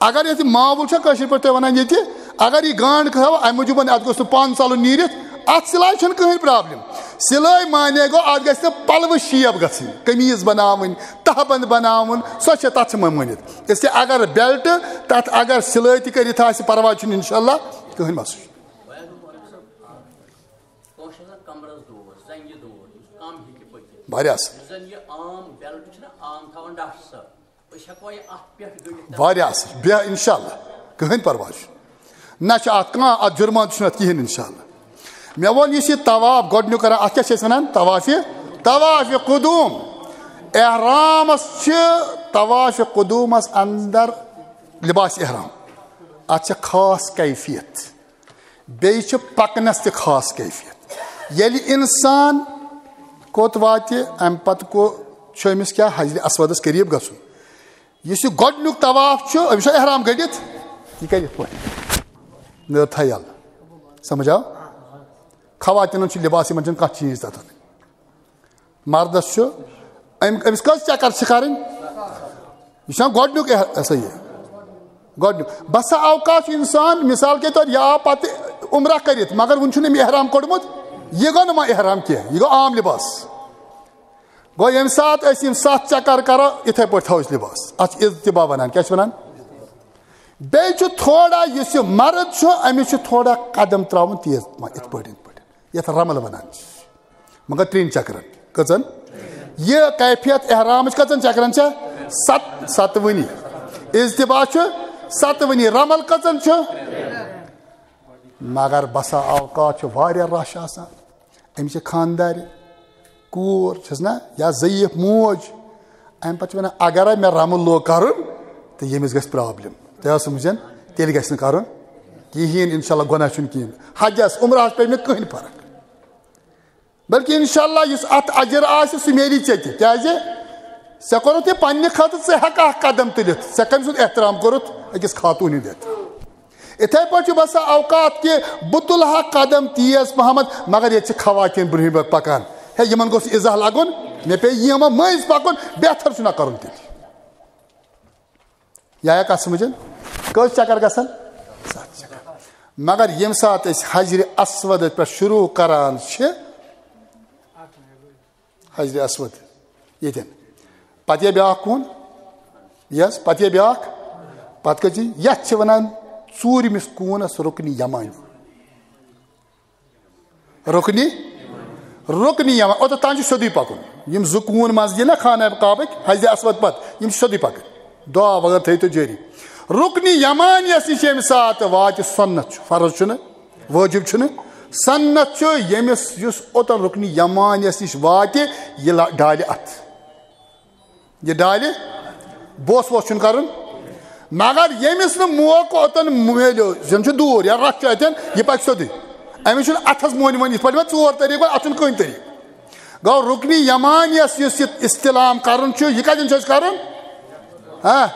اگر یَتھ یہِ ماوُل چھا کٲشِر پٲٹھۍ تۄہہِ وَنان ییٚتہِ، اگر یہِ گانٛڈ کھاوو، اَمہِ موٗجوٗب وَنہِ اَتھ گوٚژھ نہٕ پَن ژَلُن نیٖرِتھ، اَتھ سِلایہِ چھَنہٕ کٕہٕنۍ problem۔ سِلٲے معنی گوٚو، اَتھ گژھِ نہٕ پَلوٕ shape گژھٕنۍ، قمیٖض بَناوٕنۍ، تہہ بنٛد بَناوُن، سۄ چھےٚ، تَتھ چھِ مٲنِتھ۔ اس لیے اگر belt تَتھ اگر سِلٲے تہِ کٔرِتھ آسہِ، پَرواے چھُنہٕ، اِنشاء اللہ کٕہٕنۍ مسلہٕ چھُنہٕ۔ کٲنٛسہِ آسان کمرس دود، زنٛگہِ دود، یُس کم ہیٚکہِ پٔکِتھ۔ واریاہ اَصٕل۔ یُس زن یہِ عام belt چھُنہ عام تھاوان ڈاکٹر صٲب، أسۍ ہٮ۪کوا یہِ اَتھ پٮ۪ٹھ گٔنٛڈِتھ؟ واریاہ اَصٕل۔ بیٚیہِ اِنشاء اللہ، کٕہٕنۍ پَرواے چھُنہٕ۔ نہ چھُ اَتھ کانٛہہ، اَتھ جُرمان تہِ چھُنہٕ اَتھ کِہیٖنۍ اِنشاء اللہ۔ مےٚ ووٚن، یُس یہِ طواف گۄڈٕنیُک کَران، اَتھ کیٛاہ چھِ أسۍ وَنان؟ طواف، طواف قدوٗم۔ احرامَس چھِ طواف قدوٗمَس اندر لباس احرام، اَتھ چھِ خاص کیفیت۔ بیٚیہِ چھِ پَکنَس تہِ خاص کیفیت۔ ییٚلہِ اِنسان کوٚت واتہِ، اَمہِ پَتہٕ کو-، چھُ أمِس کیٛاہ حجرِ اسودَس قریٖب گژھُن۔ یُس یہِ گۄڈٕنیُک طواف چھُ، أمِس چھُ احرام گٔنٛڈِتھ، یہِ کَرِ یِتھ پٲٹھۍ، نٔر تھایہِ یَلہٕ۔ سَمجھ آو؟ خواتیٖنَن چھُ لِباس، یِمَن چھُنہٕ کانٛہہ چینج تَتھ۔ مردس چھُ، أمۍ، أمِس کٔژ چکر چھِ کرٕنۍ؟ یہِ چھُنہ گۄڈٕنیُک اح-، ہسا یہِ۔ گۄڈٕنیُک۔ بسا اوقات چھُ انسان، مثال کے طور، یہِ آو پتہٕ عمرہ کٔرِتھ، مگر وُنہِ چھُنہٕ أمۍ احرام کوٚڑمُت۔ یہِ گوٚو نہٕ وۄنۍ احرام کینٛہہ، یہِ گوٚو عام لباس۔ گوٚو ییٚمہِ ساتہٕ أسۍ یِم ستھ چکر کرو، یِتھے پٲٹھۍ تھاوو أسۍ لباس۔ اتھ چھِ اضطباع ونان۔ کیٛاہ چھِ ونان؟ بیٚیہِ چھُ تھوڑا، یُس یہِ مرد چھُ، أمِس چھُ تھوڑا قدم تراوُن تیز پہم، یِتھ پٲٹھۍ، یِتھ پٲٹھۍ۔ یتھ رمل ونان چھِ۔ مگر ترٛٮ۪ن چکرن۔ کٔژن؟ یہِ کیفیت احرامٕچ کٔژن چکرن چھےٚ؟ ست-، ستوٕنی۔ اضطباع چھُ ستوٕنی۔ رمل کٔژن چھُ؟ مگر بسا اوقات چھُ واریاہ رش آسان۔ أمِس چھِ خاندارِ، کوٗر چھَس نہ یا ضعیف موج۔ اَمہِ پتہٕ چھِ وَنان، اگرے مےٚ رمل لوگ کرُن، تہٕ ییٚمِس گژھِ problem۔ تۄہہِ ٲسوٕ سمجھان؟ تیٚلہِ گژھِ نہٕ کرُن کِہیٖنۍ، انشاءاللہ گۄناہ چھُنہٕ کِہیٖنۍ۔ حجس، عمرہس پیٚیہِ نہٕ کٕہٕنۍ فرق۔ بلکہ انشاءاللہ یُس اتھ اجر آسہِ، سُہ میلی ژےٚ تہِ۔ کیازِ؟ ژےٚ کوٚرُتھ یہِ پننہِ خٲطرٕ، ژٕ ہٮ۪کہٕ اکھ قدم تُلِتھ۔ ژےٚ کٔمۍ سُنٛد احترام کوٚرُتھ؟ أکِس خاتوٗنہِ ہُنٛد احترام۔ اِتھے پٲٹھۍ چھُ باسان اوقات کہِ بہٕ تُلہٕ ہا قدم تیز پہمتھ، مگر ییٚتہِ چھِ خواتین برٛونٛہمہِ پکان۔ ہے، یِمن گوٚژھ اِزاہ لگُن، مےٚ پیٚیہِ یِمن مٔنٛزۍ پکُن، بہتر چھُنہ کرُن تیٚلہِ۔ یہِ آیا کتھ سمجھن؟ کٔژ چکر گژھن؟ ستھ چکر۔ مگر ییٚمہِ ساتہٕ أسۍ حجرِ اسودس پٮ۪ٹھ شروع کران چھِ، حجر اسود ییٚتٮ۪ن۔ پتہٕ یہِ بیٛاکھ کوٗن؟ یس، پتہٕ یہِ بیٛاکھ۔ پتہٕ کٔژِ؟ یتھ چھِ ونان ژوٗرمِس کوٗنس رُکنہِ یمانی۔ رُکنہِ، رُکنہِ یمانی، اوٚتتھ تام چھُ سیوٚدُے پکُن۔ یِم زٕ کوٗن منٛز یہِ نا خانہ کعبٕکۍ، حجر اسود پتہٕ، یِم چھِ سیوٚدُے پکٕنۍ۔ دعا وغٲر تھٲیِو تُہۍ جٲری۔ رُکنہِ یمانیس نِش ییٚمہِ ساتہٕ واتہِ، سُنت چھُ، فرض چھُنہٕ، وٲجِب چھُنہٕ، سنت چھُ ییٚمِس، یُس اوٚتن رُکنہِ یمانیس نِش واتہِ، یہِ لا-، ڈالہِ اتھ۔ یہِ ڈالہِ، بوس ووس چھُنہٕ کرُن۔ مگر ییٚمِس نہٕ موقعہٕ اوٚتن میلیو، زن چھُ دوٗر یا رتھ چھُ اتٮ۪ن، یہِ پکہِ سیوٚدُے۔ أمِس چھُنہٕ اتھس مۄنۍ وۄنۍ یِتھ پٲٹھۍ وۄنۍ ژور طریٖقہٕ، اتھ چھُنہٕ کٕہٕنۍ طریٖقہٕ۔ گوٚو رُکنہِ یمانیس یُس یہِ استلام کرُن چھُ، یہِ کتٮ۪ن چھُ اَسہِ کرُن؟ ہاں،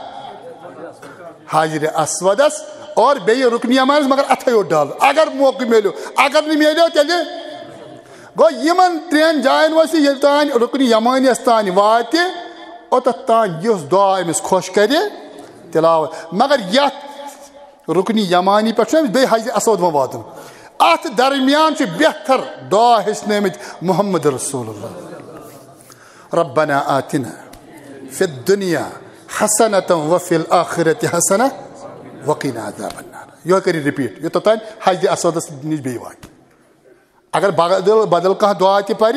حجر اسودس اور بیٚیہِ رُکنہِ یمانس، مگر اتھے یوت ڈالُن۔ اگر موقعہٕ میلیو، اگر نہٕ میلیو تیٚلہِ گوٚو یِمن ترٛٮ۪ن جاین وَسہِ، ییٚلہِ تانۍ رُکنہِ یمانیس تانۍ واتہِ، اوٚتتھ تانۍ یُس دعا أمِس خۄش کرِ تلاوت۔ مگر یتھ رُکنہِ یمانی پٮ۪ٹھ چھُ أمِس بیٚیہِ حجر اسود وۄنۍ واتُن۔ اتھ درمیان چھُ بہتر دعا ہیٚچھنٲومٕتۍ محمد رسول اللہ۔ ربنا آتنا فی الدنیا حسنة وفی الآخرة حسنة وقنا عذاب النار۔ یہوے کٔرِو رِپیٖٹ یوٚتتھ تام حجر اسودس نِش بیٚیہِ واتہِ۔ اگر بدل، بدل کانٛہہ دعا تہِ پرِ،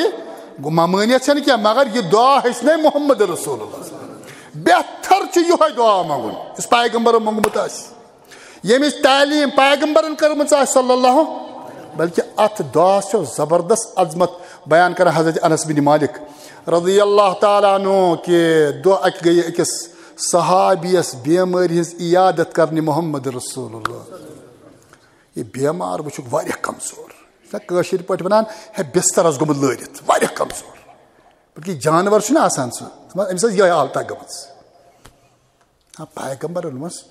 گوٚو ممٲنیت چھنہٕ کینٛہہ، مگر یہِ دعا ہیٚچھنٲے محمد رسول اللہ۔ بہتر چھُ یہوے دعا منٛگُن یُس پیغمبرن موٚنگمُت آسہِ، ییٚمِچ تعلیٖم پیغمبرن کٔرمٕژ آسہِ صلی اللہ۔ بلکہ اتھ دعاہس چھو زبردست عظمت بیان کران حضرت انس بن مالک رضی اللہ تعالیٰ عنہ کہ دۄہ اکہِ گٔیہِ أکِس صحابیس بیمٲرۍ ہٕنٛز عیادت کرنہِ محمد رسول اللہ۔ یہِ بیمار وٕچھُکھ واریاہ کمزور، یہِ چھُنہ کٲشِر پٲٹھۍ ونان، ہے بسترس گوٚمُت لٲرِتھ، واریاہ کمزور۔ بلکہ جانور چھُنہ آسان سُہ، دپان، أمِس ٲس یِہوٚے حالتہ گٔمٕژ۔ ہاں، پیغمبرن منٛز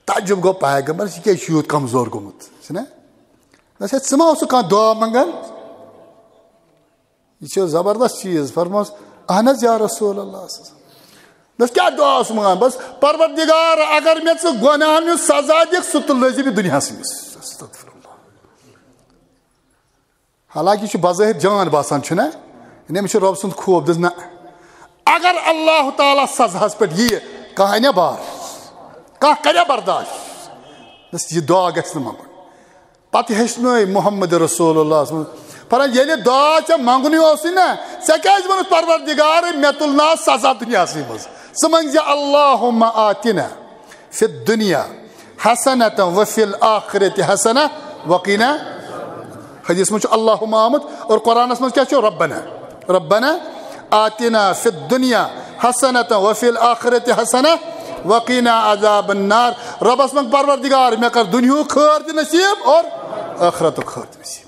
تعجب گوٚو، پیغمبرس، یہِ کیٛازِ چھُ یوٗت کمزور گوٚمُت؟ چھُنہ؟ دوٚپُس، ہے، ژٕ ما اوسُکھ کانٛہہ دعا منٛگان؟ یہِ چھُ زبردست چیٖز۔ فرموس، اہن حظ یا رسول اللہ۔ دوٚپُس، کیٛاہ دعا اوس منٛگان؟ بس، پروردگار، اگر مےٚ ژٕ گۄناہن ہُنٛد سزا دِکھ، سُہ تُلنٲوزِ مےٚ دُنیاہس منٛز۔ استغفر اللہ۔ حالانکہ یہِ چھُ بظٲہر جان باسان، چھُنہ؟ یعنی أمِس چھُ رۄب سُنٛد خوف، دِژ نہ۔ اگر اللہ تعالیٰ سزاہس پٮ۪ٹھ ییہِ، کانٛہہ انیا بار؟ کانٛہہ کریا برداشت؟ بس، یہِ دعا گژھِ نہٕ منٛگُن۔ پتہٕ ہیٚچھنٲے محمد رسول اللہ صلی اللہ علیہ وسلم۔ فرمایا، ییٚلہِ دعا ژےٚ منٛگنُے اوسُے نہ، ژےٚ کیٛازِ ووٚنُتھ پروردگارے، مےٚ تُل نہ سزا دُنیاہسٕے منٛز؟ ژٕ منٛگزِ، اللہم آتنا فی الدنیا حسنة وفی الآخرة حسنة وقنا۔ حدیث منٛز چھُ اللہم آمُت اور قرآنس منٛز کیٛاہ چھُ؟ ربنا، ربنا آتنا فی الدنیا حسنة وفی الآخرة حسنة وقنا عذاب النار۔ رۄبس منٛگ، پروردگار، مےٚ کر دُنیہُک خٲر تہِ نصیب اور ٲخرتُک خٲر تہِ نصیب۔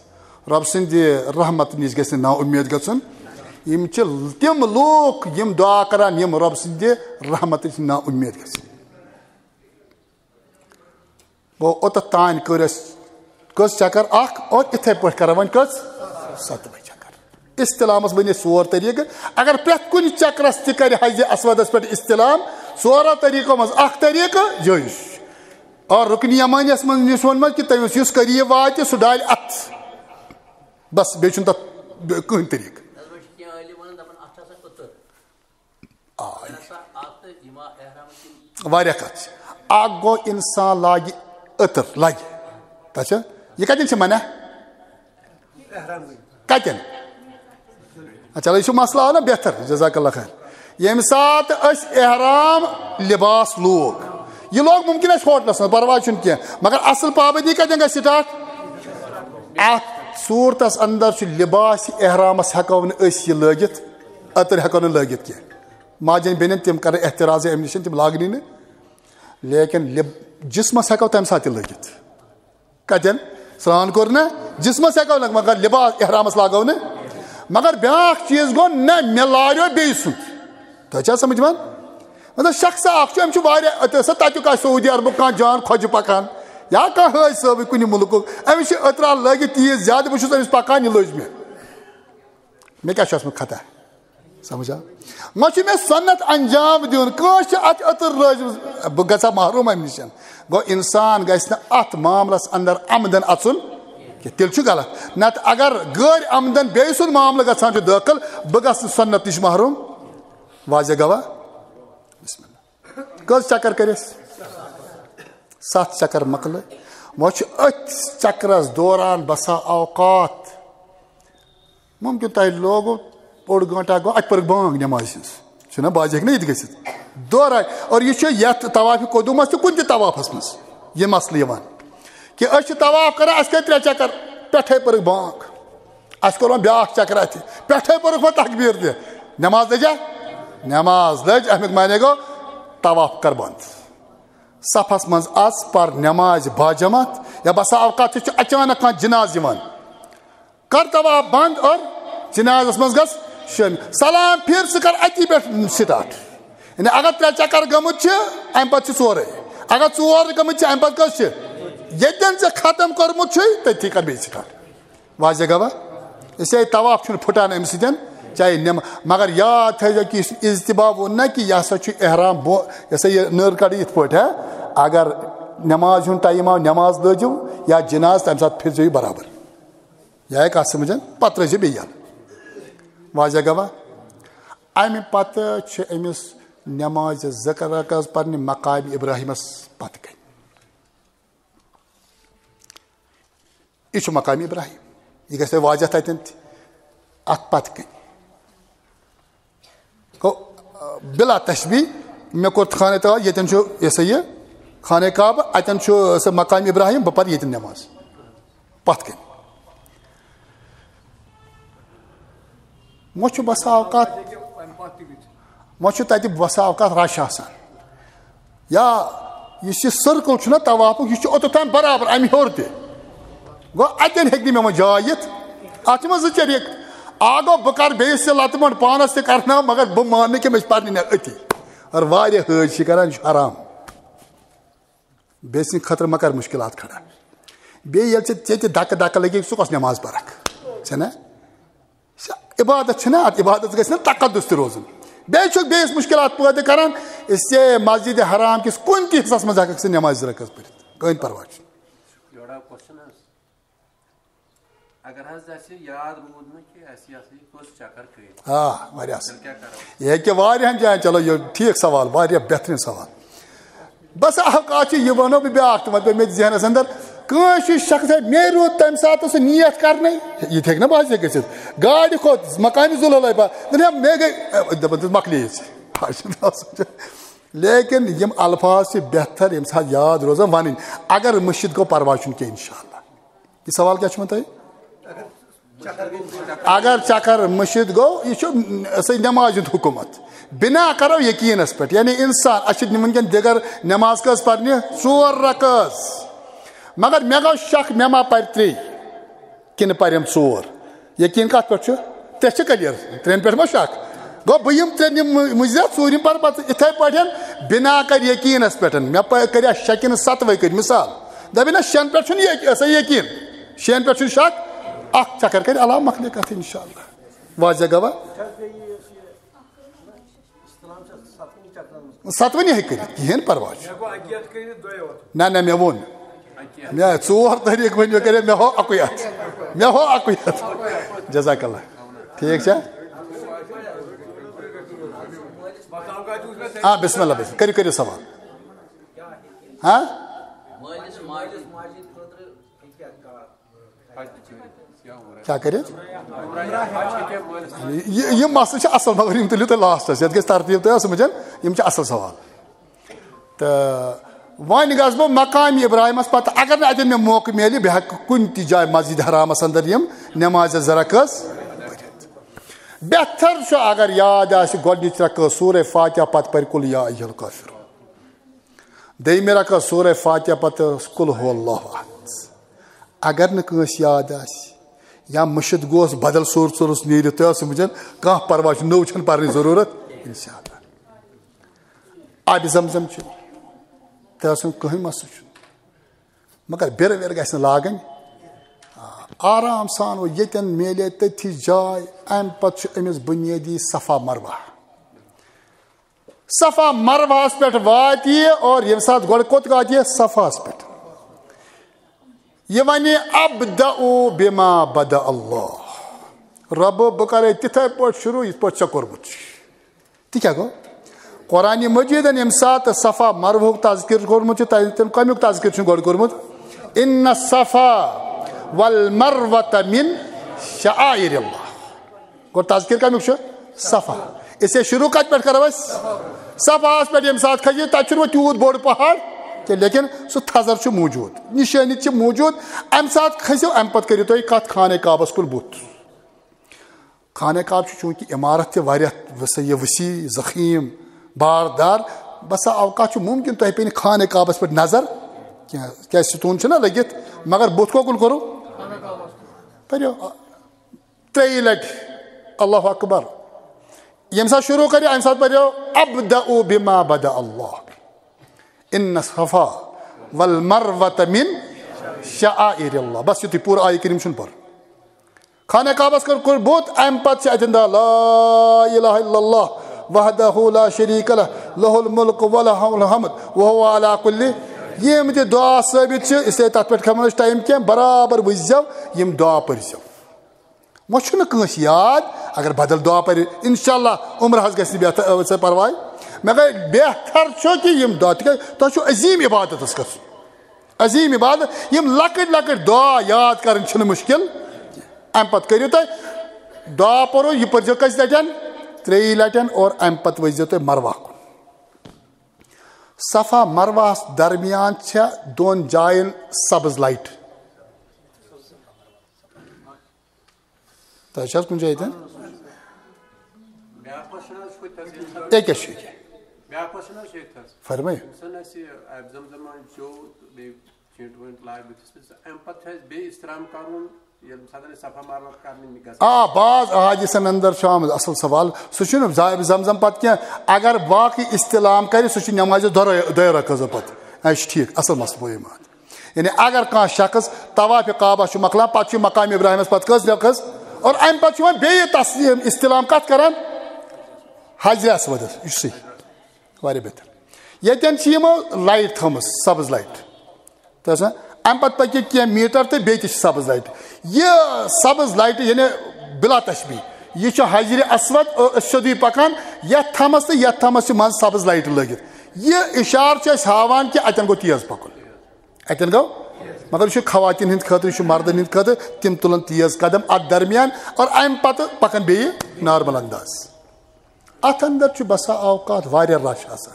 رۄب سٕنٛدِ رحمت نِش گژھِ نہٕ نا اُمید گژھُن۔ یِم چھِ تِم لوٗکھ یِم دعا کران یِم رۄب سٕنٛدِ رحمتٕچ نا اُمید گژھِ۔ گوٚو، اوٚتتھ تام کٔر اَسہِ کٔژ چکر؟ اکھ۔ اور یِتھے پٲٹھۍ کرو وۄنۍ کٔژ؟ ستوَے چکر۔ استلامس بنے ژور طریقہٕ۔ اگر پرٛٮ۪تھ کُنہِ چکرس تہِ کرِ حجرِ اسودس پٮ۪ٹھ استلام، ژورو طریقو منٛز اکھ طریقہٕ جٲیز چھُ۔ اور رُکنہِ یمانیس منٛز یُس ووٚنمُت کہِ تٔمِس یُس قریب واتہِ، سُہ ڈالہِ اتھ۔ بس، بیٚیہِ چھُنہٕ تتھ کٕہٕنۍ طریقہٕ۔ آ، واریاہ کتھ چھِ۔ اکھ گوٚو، انسان لاگہِ عطر، لگہِ۔ تتھ چھا؟ یہِ کتٮ۪ن چھِ منع؟ کتٮ۪ن؟ آ، چلو، یہِ چھُ مسلہٕ آو نا بہتر، جزاک اللہ خیر۔ ییٚمہِ ساتہٕ أسۍ احرام لباس لوگ، یہِ لوگ ممکن اَسہِ ہوٹلس منٛز، پرواے چھُنہٕ کینٛہہ، مگر اصل پابندی کتٮ۪ن گژھِ سٹارٹ؟ اتھ صورتس اندر چھُ لباس احرامس ہٮ۪کو نہٕ أسۍ یہِ لٲگِتھ، عطر ہٮ۪کو نہٕ لٲگِتھ کینٛہہ۔ ماجن بیٚنٮ۪ن تِم کرن احتراز امہِ نِش، تِم لاگنٕے نہٕ۔ لیکن لب-، جسمس ہٮ۪کو تمہِ ساتہٕ تہِ لٲگِتھ۔ کتٮ۪ن؟ سرٛان کوٚر نہ، جسمس ہٮ۪کو لٲگِتھ، مگر لباس احرامس لاگو نہٕ۔ مگر بیٛاکھ چیٖز گوٚو نہ، مےٚ لاریو بیٚیہِ سُنٛد۔ تۄہہِ چھا سمجھ یِوان؟ مطلب، شخص اکھ چھُ، أمِس چھُ واریاہ، تۄہہِ ٲسوا تتیُک آسہِ سعودی عربُک کانٛہہ جان خۄجہِ پکان یا کانٛہہ حٲج صٲبٕے کُنہِ مُلکُک، أمِس چھِ عطرا لٲگِتھ تیٖژ زیادٕ، بہٕ چھُس أمِس پکان، یہِ لٔج مےٚ۔ مےٚ کیٛاہ چھُ اوسمُت خطا؟ سمجھ آو؟ وۄنۍ چھُ مےٚ سُنت انجام دیُن، کٲنٛسہِ چھِ اتھ عطر لٲجمٕژ، بہٕ گژھٕ ہا محروم امہِ نِش۔ گوٚو، انسان گژھِ نہٕ اتھ معاملس اندر عمدن اژُن۔ تیٚلہِ چھُ غلط۔ نتہٕ اگر غٲر آمدن بیٚیہِ سُنٛد معاملہٕ گژھان چھُ دٲخل، بہٕ گژھٕ سنت نِش محروم۔ واضح گوا؟ بسم اللہ۔ کٔژ چکر کٔرِس؟ ستھ چکر مۄکلٲے۔ وۄنۍ چھُ أتھۍ چکرس دوران بسا اوقات ممکن تۄہہِ لوگو اوٚڑ گٲنٹہٕ گوٚو، اتہِ پٔرٕکھ بانگ نمازِ ہٕنٛز۔ چھُنہ، بازِ ہیٚکہِ نہ یہِ تہِ گٔژھِتھ۔ دورے۔ اور یہِ چھُ یتھ طواف قدومس تہِ کُنہِ تہِ طوافس منٛز یہِ مسلہٕ یِوان کہِ أسۍ چھِ طواف کران، اَسہِ کٔرۍ ترٛےٚ چکر، پٮ۪ٹھے پٔرٕکھ بانگ، اَسہِ کوٚر وۄنۍ بیٛاکھ چکر اتہِ، پٮ۪ٹھے پٔرٕکھ وۄنۍ تکبیر تہِ۔ نماز لٔجا؟ نماز لٔج، امیُک معنی گوٚو طواف کر بند۔ صفس منٛز اژ، پر نماز باجماعت، یا بسا اوقات چھُ اچانک کانٛہہ جناز یِوان، کر طواف بند اور جنازس منٛز گژھ شٲمِل۔ سلام پھر، ژٕ کر اتی پٮ۪ٹھ سٹارٹ۔ یعنی اگر ترٛےٚ چکر گٔمٕتۍ چھِ، امہِ پتہٕ چھِ ژورے۔ اگر ژور گٔمٕتۍ چھِ، امہِ پتہٕ کٔژ چھِ؟ ییٚتٮ۪ن ژےٚ ختم کوٚرمُت چھُے، تٔتھی کر بیٚیہِ سٹارٹ۔ واضح گوا؟ اسے طواف چھُنہٕ پھُٹان امہِ سۭتۍ، چاہے نٮ۪م-، مگر یاد تھٲیزیو کہِ یُس اجتباع ووٚن نہ کہِ یہِ ہسا چھُ احرام بو-، یہِ ہسا یہِ نٔر کڑٕ یِتھ پٲٹھۍ، ہا؟ اگر نماز ہُنٛد ٹایم آو، نماز لٲجِو یا جناز، تمہِ ساتہٕ پھِرزیو یہِ برابر۔ یہِ آیہِ کتھ سمجھن؟ پتہٕ ترٲیزِ بیٚیہِ یلہٕ۔ واضح گوا؟ امہِ پتہٕ چھِ أمِس نمازِ زٕ رکعت پرنہِ مقام ابراہیمس پتہٕ کنہِ۔ یہِ چھُ مقام ابراہیم۔ یہِ گژھِ تۄہہِ واضح تتٮ۪ن تہِ۔ اتھ پتہٕ کنہِ۔ گوٚو، بلا تشبیہ، مےٚ کوٚر خانہ تعالیٰ، ییٚتٮ۪ن چھُ، یہِ ہسا یہِ، خانہ کعبہ، اتٮ۪ن چھُ سُہ مقام ابراہیم، بہٕ پرٕ ییٚتٮ۪ن نماز۔ پتھ کنہِ۔ وۄنۍ چھُ بسا اوقات، وۄنۍ چھُ تتہِ بسا اوقات رش آسان۔ یا یُس یہِ سرکل چھُنہ طوافُک، یہِ چھُ اوٚتتھ تام برابر امہِ ہیوٚر تہِ۔ گوٚو، اتٮ۪ن ہیٚکہِ نہٕ مےٚ وۄنۍ جاے یِتھ۔ اتھ چھِ وۄنۍ زٕ چیٖز۔ اکھ گوٚو، بہٕ کرٕ بیٚیِس تہِ لتہٕ منٛڈ پانس تہِ کرناو، مگر بہٕ مانہٕ نہٕ کہِ مےٚ چھِ پرنہِ نٮ۪ر أتی۔ اور واریاہ حٲج چھِ کران، یہِ چھُ حرام۔ بیٚیہِ سٕنٛدِ خٲطرٕ مہ کر مُشکِلات کھڑا۔ بیٚیہِ ییٚلہِ ژےٚ، ژےٚ تہِ دکہٕ دکہٕ لگی، ژٕ کۄس نٮ۪ماز پرکھ؟ چھےٚ نہ؟ سۄ عبادت چھےٚ نہ، اتھ عبادتس گژھِ نہ تقدس تہِ روزُن۔ بیٚیہِ چھُکھ بیٚیِس مُشکِلات پٲدٕ کران۔ اس لیے مسجد حرام کِس کُنہِ تہِ حصس منٛز ہٮ۪ککھ ژٕ نٮ۪ماز زٕ رکعت پٔرِتھ، کٕہٕنۍ پرواے چھُنہٕ۔ جوڑا question حظ۔ اگر حظ اَسہِ یاد روٗد نہٕ کہِ اَسہِ یہِ ہسا یہِ کٔژ چکر کٔرۍ، آ، واریاہ اَصٕل۔ تیٚلہِ کیٛاہ کرو؟ یہِ ہیٚکہِ واریاہن جاین، چلو، یہِ ٹھیٖک سوال، واریاہ بہتریٖن سوال۔ بس اوقات چھُ، یہِ وَنو بہٕ بیٛاکھ تہِ، وۄنۍ پیوٚو مےٚ ذہنس اندر، کٲنٛسہِ چھُ شخص ہے، مےٚ روٗد تَمہِ ساتہٕ سُہ نیت کرنَے، یہِ تہِ ہیٚکہِ نہ باسہِ گٔژھِتھ۔ گاڑِ کھوٚت، مکانہِ زُلہٕ لَبہِ پَتہٕ، دوٚپُن، ہے، مےٚ گٔے، اے، دَپان چھُس، مۄکلے یہِ ژےٚ۔ لیکن یِم الفاظ چھِ بہتر، ییٚمہِ ساتہٕ یاد روزان وَنٕنۍ۔ اگر مٔشِتھ گوٚو، پرواے چھُنہٕ کینٛہہ، انشاءاللہ۔ یہِ سوال کیٛاہ چھُ وۄنۍ تۄہہِ؟ اگر چکر مٔشِتھ گوٚو، یہِ چھُ سُہ نٮ۪مازِ ہُنٛد حکوٗمت۔ بنا کرو یقیٖنس پٮ۪ٹھ، یعنی انسان، اَسہِ چھِ وٕنکٮ۪ن دِگر نٮ۪ماز کٔژ پرنہِ؟ ژور رکٲژ۔ مگر مےٚ گوٚو شک، مےٚ ما پرِ ترٛے کِنہٕ پرٮ۪م ژور؟ یقیٖن کتھ پٮ۪ٹھ چھُ؟ ترٛےٚ چھِ clear، ترٛٮ۪ن پٮ۪ٹھ ما شک؟ گوٚو، بہٕ یِم ترٛےٚ نِم مُجرا، ژوٗرِم پَرٕ پَتہٕ یِتھَے پٲٹھۍ، بِنا کَرِ یقیٖنَس پٮ۪ٹھ۔ مےٚ پَ-، کَرِ اَسہِ شےٚ کِنہٕ سَتوَے کٔرۍ مِثال۔ دَپہِ نہ، شٮ۪ن پٮ۪ٹھ چھُنہٕ یہِ، یہِ ہسا یقیٖن۔ شٮ۪ن پٮ۪ٹھ چھُنہٕ شک۔ اَکھ چکر کَرِ علاوٕ، مۄکلے کَتھ اِنشاءاللہ۔ واضح گوا؟ سَتوٕنی ہیٚکہِ کٔرِتھ، کِہیٖنۍ پَرواے چھُ۔ نہ، نہ، مےٚ ووٚن۔ مےٚ ژور طریٖقہٕ ؤنۍ مےٚ کَرے، مےٚ ہو اَکُے اَتھ۔ مےٚ ہو اَکُے اَتھ۔ جزاک اللہ۔ ٹھیٖک چھا؟ آ، بسم اللہ، بسم اللہ۔ کٔرِو، کٔرِو سوال۔ ہاں؟ کیٛاہ کٔرِتھ؟ یہِ، یہِ مسلہٕ چھُ اَصٕل، مگر یِم تُلِو تُہۍ لاسٹَس، یَتھ گژھِ ترتیٖب تۄہہِ آسٕنۍ وٕچھان، یِم چھِ اَصٕل سوال۔ تہٕ وۄنۍ گژھٕ بہٕ مقام ابراہیمس پتہٕ، اگر نہٕ اتٮ۪ن مےٚ موقعہٕ میلہِ، بہٕ ہٮ۪کہٕ کُنہِ تہِ جایہِ مسجد حرامس اندر یِم نمازِ زٕ رکٲژ پٔرِتھ۔ بہتر چھُ اگر یاد آسہِ، گۄڈٕنِچ رکٲژ سورہ فاتحہ پتہٕ پرِ قل یا ایھا الکافرون۔ دوٚیمہِ رکٲژ سورہ فاتحہ پتہٕ قل ھو اللہ احد۔ اگر نہٕ کٲنٛسہِ یاد آسہِ یا مٔشِتھ گوس، بدل سورژ وورژ نیرِ، تۄہہِ آسہِ وٕچھان، کانٛہہ پرواے چھُنہٕ، نٔو چھَنہٕ پرنٕچ ضروٗرت، انشاءاللہ۔ آبِ زمزم چھُ، تۄہہِ آسہِ کٕہٕنۍ مسلہٕ چھُنہٕ۔ مگر بیرٕ ویرٕ گژھِ نہٕ لاگٕنۍ۔ آ، آرام سان وۄنۍ ییٚتٮ۪ن میلے تٔتھی جاے، اَمہِ پتہٕ چھُ أمِس بُنیٲدی صفا مروہ۔ صفا مروہس پٮ۪ٹھ واتہِ یہِ، اور ییٚمہِ ساتہٕ گۄڈٕ کوٚت واتہِ یہِ؟ صفاہس پٮ۪ٹھ۔ یہِ وَنہِ، "ابدأ بما بدأ اللہ"، رۄبہٕ، بہٕ کَرے تِتھے پٲٹھۍ شروٗع یِتھ پٲٹھۍ ژےٚ کوٚرمُت چھُ۔ تہِ کیٛاہ گوٚو؟ قرآنِ مجیدن ییٚمہِ ساتہٕ صفا مروہُک تذکر کوٚرمُت چھُ، تَتہِ تٔمۍ کَمیُک تذکر چھُ گۄڈٕ کوٚرمُت؟ "ان الصفا والمروة من شعائر اللہ"۔ گوٚو تذکر کَمیُک چھُ؟ صفا۔ اسے شروع کَتہِ پٮ۪ٹھ کَرو أسۍ؟ صفاہَس پٮ۪ٹھ ییٚمہِ ساتہٕ کھٔسِو، تَتہِ چھُنہٕ وۄنۍ تیوٗت بوٚڑ پہاڑ کینٛہہ، لیکن سُہ تھزر چھُ موٗجوٗد، نِشٲنی چھِ موٗجوٗد۔ اَمہِ ساتہٕ کھٔسِو، اَمہِ پَتہٕ کٔرِو تُہۍ کَتھ خانہ کعبَس کُن بُتھ۔ خانہ کعبہ چھُ چوٗنٛکہِ عمارت تہِ واریاہ وسیع، یہِ وسیع، ضخیم، باردار، بسا اوقات چھُ ممکن تۄہہِ پیٚیہِ نہٕ خانہ کعبس پٮ۪ٹھ نظر کینٛہہ، کیٛازِ ستوٗن چھُنہ لٔگِتھ، مگر بُتھ کوکُن کوٚرُو؟ پٔرِو ترٛیٚیہِ لٹہِ اللہ اکبر۔ ییٚمہِ ساتہٕ شروع کٔرِو، اَمہِ ساتہٕ پٔرِو، "ابدأ بما بدأ اللہ، ان الصفا والمروة من شعائر اللہ"۔ بس یُتُے، پوٗرٕ آیہِ کریٖم چھُنہٕ پَرُن۔ خانہ کعبس کٔر، کوٚر بُتھ، اَمہِ پتہٕ چھِ اَتٮ۪ن دَپان، "لا الہ الا اللہ وحدہ لا شریک لہ، لہ الملک و لہ الحمد و هو علی کل"۔ یِم تہِ دعا ثٲبت چھِ، اس لیے تَتھ پٮ۪ٹھ کھٮ۪مو نہٕ أسۍ ٹایم کینٛہہ، برابر وٕچھزیو، یِم دعا پٔرزیو۔ وۄنۍ چھُنہٕ کٲنٛسہِ یاد، اگر بدل دعا پَرِ، انشاءاللہ عمرہ حظ گژھِ نہٕ بہتر، ژےٚ پرواے۔ مگر بہتر چھُ کہِ یِم دعا، تِکیٛازِ تۄہہِ چھُو عظیٖم عبادتس گژھُن۔ عظیٖم عبادت، یِم لۄکٕٹۍ لۄکٕٹۍ دعا یاد کَرٕنۍ چھِنہٕ مُشکِل۔ اَمہِ پَتہٕ کٔرِو تُہۍ دعا پٔرِو، یہِ پٔرۍزیو کٔژِ لَٹٮ۪ن؟ ترٛیٚیہِ لَٹٮ۪ن، اور اَمہِ پَتہٕ ؤتھۍزیو تُہۍ مَرواہ کُن۔ صفا مَرواہَس درمیان چھےٚ دۄن جایَن سبز لایٹ۔ تۄہہِ چھا کُنہِ جایہِ تہِ؟ بیٛاکھ question حظ چھُ تَتھ ییٚمہِ ساتہٕ، ییٚکیٛاہ چھُ ییٚکیٛاہ؟ بیٛاکھ question حظ چھُ ییٚتہِ حظ۔ فرمٲیِو۔ ییٚمہِ ساتہٕ اَسہِ یہِ آبِ زم زم چیوٚو تہٕ بیٚیہِ چیٖنٹہٕ وٲنٛٹہٕ لاگہِ بٕتھِس پٮ۪ٹھ، اَمہِ پَتہٕ چھُ اَسہِ بیٚیہِ استلام کَرُن ییٚمہِ ساتہٕ أسۍ صفا مروہ کَرنہِ گژھو؟ آ، بعض احادیثن اندر چھُ آمُت اصل سوال، سُہ چھُنہٕ آبِ زم زم پتہٕ کینٛہہ، اگر باقٕے استلام کرِ، سُہ چھُ نمازِ دۄرے-، دۄیو رکٲژو پتہٕ۔ اَسہِ چھُ ٹھیٖک، اصل مسلہٕ گوٚو یہِ مان۔ یعنی اگر کانٛہہ شخص طواف کعبہ چھُ مۄکلان، پتہٕ چھُ مقام ابراہیمس پتہٕ کٔژ رکٲژ، اور امہِ پتہٕ چھُ یِوان بیٚیہِ تسلیم، استلام کتھ کران؟ حجرِ اسودس۔ یہِ چھُ صحیح، واریاہ بہتر۔ ییٚتٮ۪ن چھِ یِمو لایٹ تھٲومٕژ، سبز لایٹ۔ تہٕ سا، امہِ پتہٕ پٔکِو کینٛہہ میٖٹر تہٕ بیٚیہِ تہِ چھِ سبز لایٹ۔ یہِ سبز لایٹ، یعنی بلا تشبیہ، یہِ چھُ حجرِ اسود، أ-، أسۍ سیوٚدُے پکان، یتھ تھمس تہٕ یتھ تھمس چھِ منٛز سبز لایٹ لٲگِتھ۔ یہِ اشارٕ چھُ اَسہِ ہاوان کہِ اتٮ۪ن گوٚو تیز پکُن۔ اتٮ۪ن گوٚو، مگر یہِ چھُ خواتین ہٕنٛدِ خٲطرٕ، یہِ چھُ مردن ہٕنٛدِ خٲطرٕ، تِم تُلن تیز قدم اتھ درمیان اور امہِ پتہٕ پکن بیٚیہِ نارمل انداز۔ اتھ اندر چھُ بسا اوقات واریاہ رش آسان،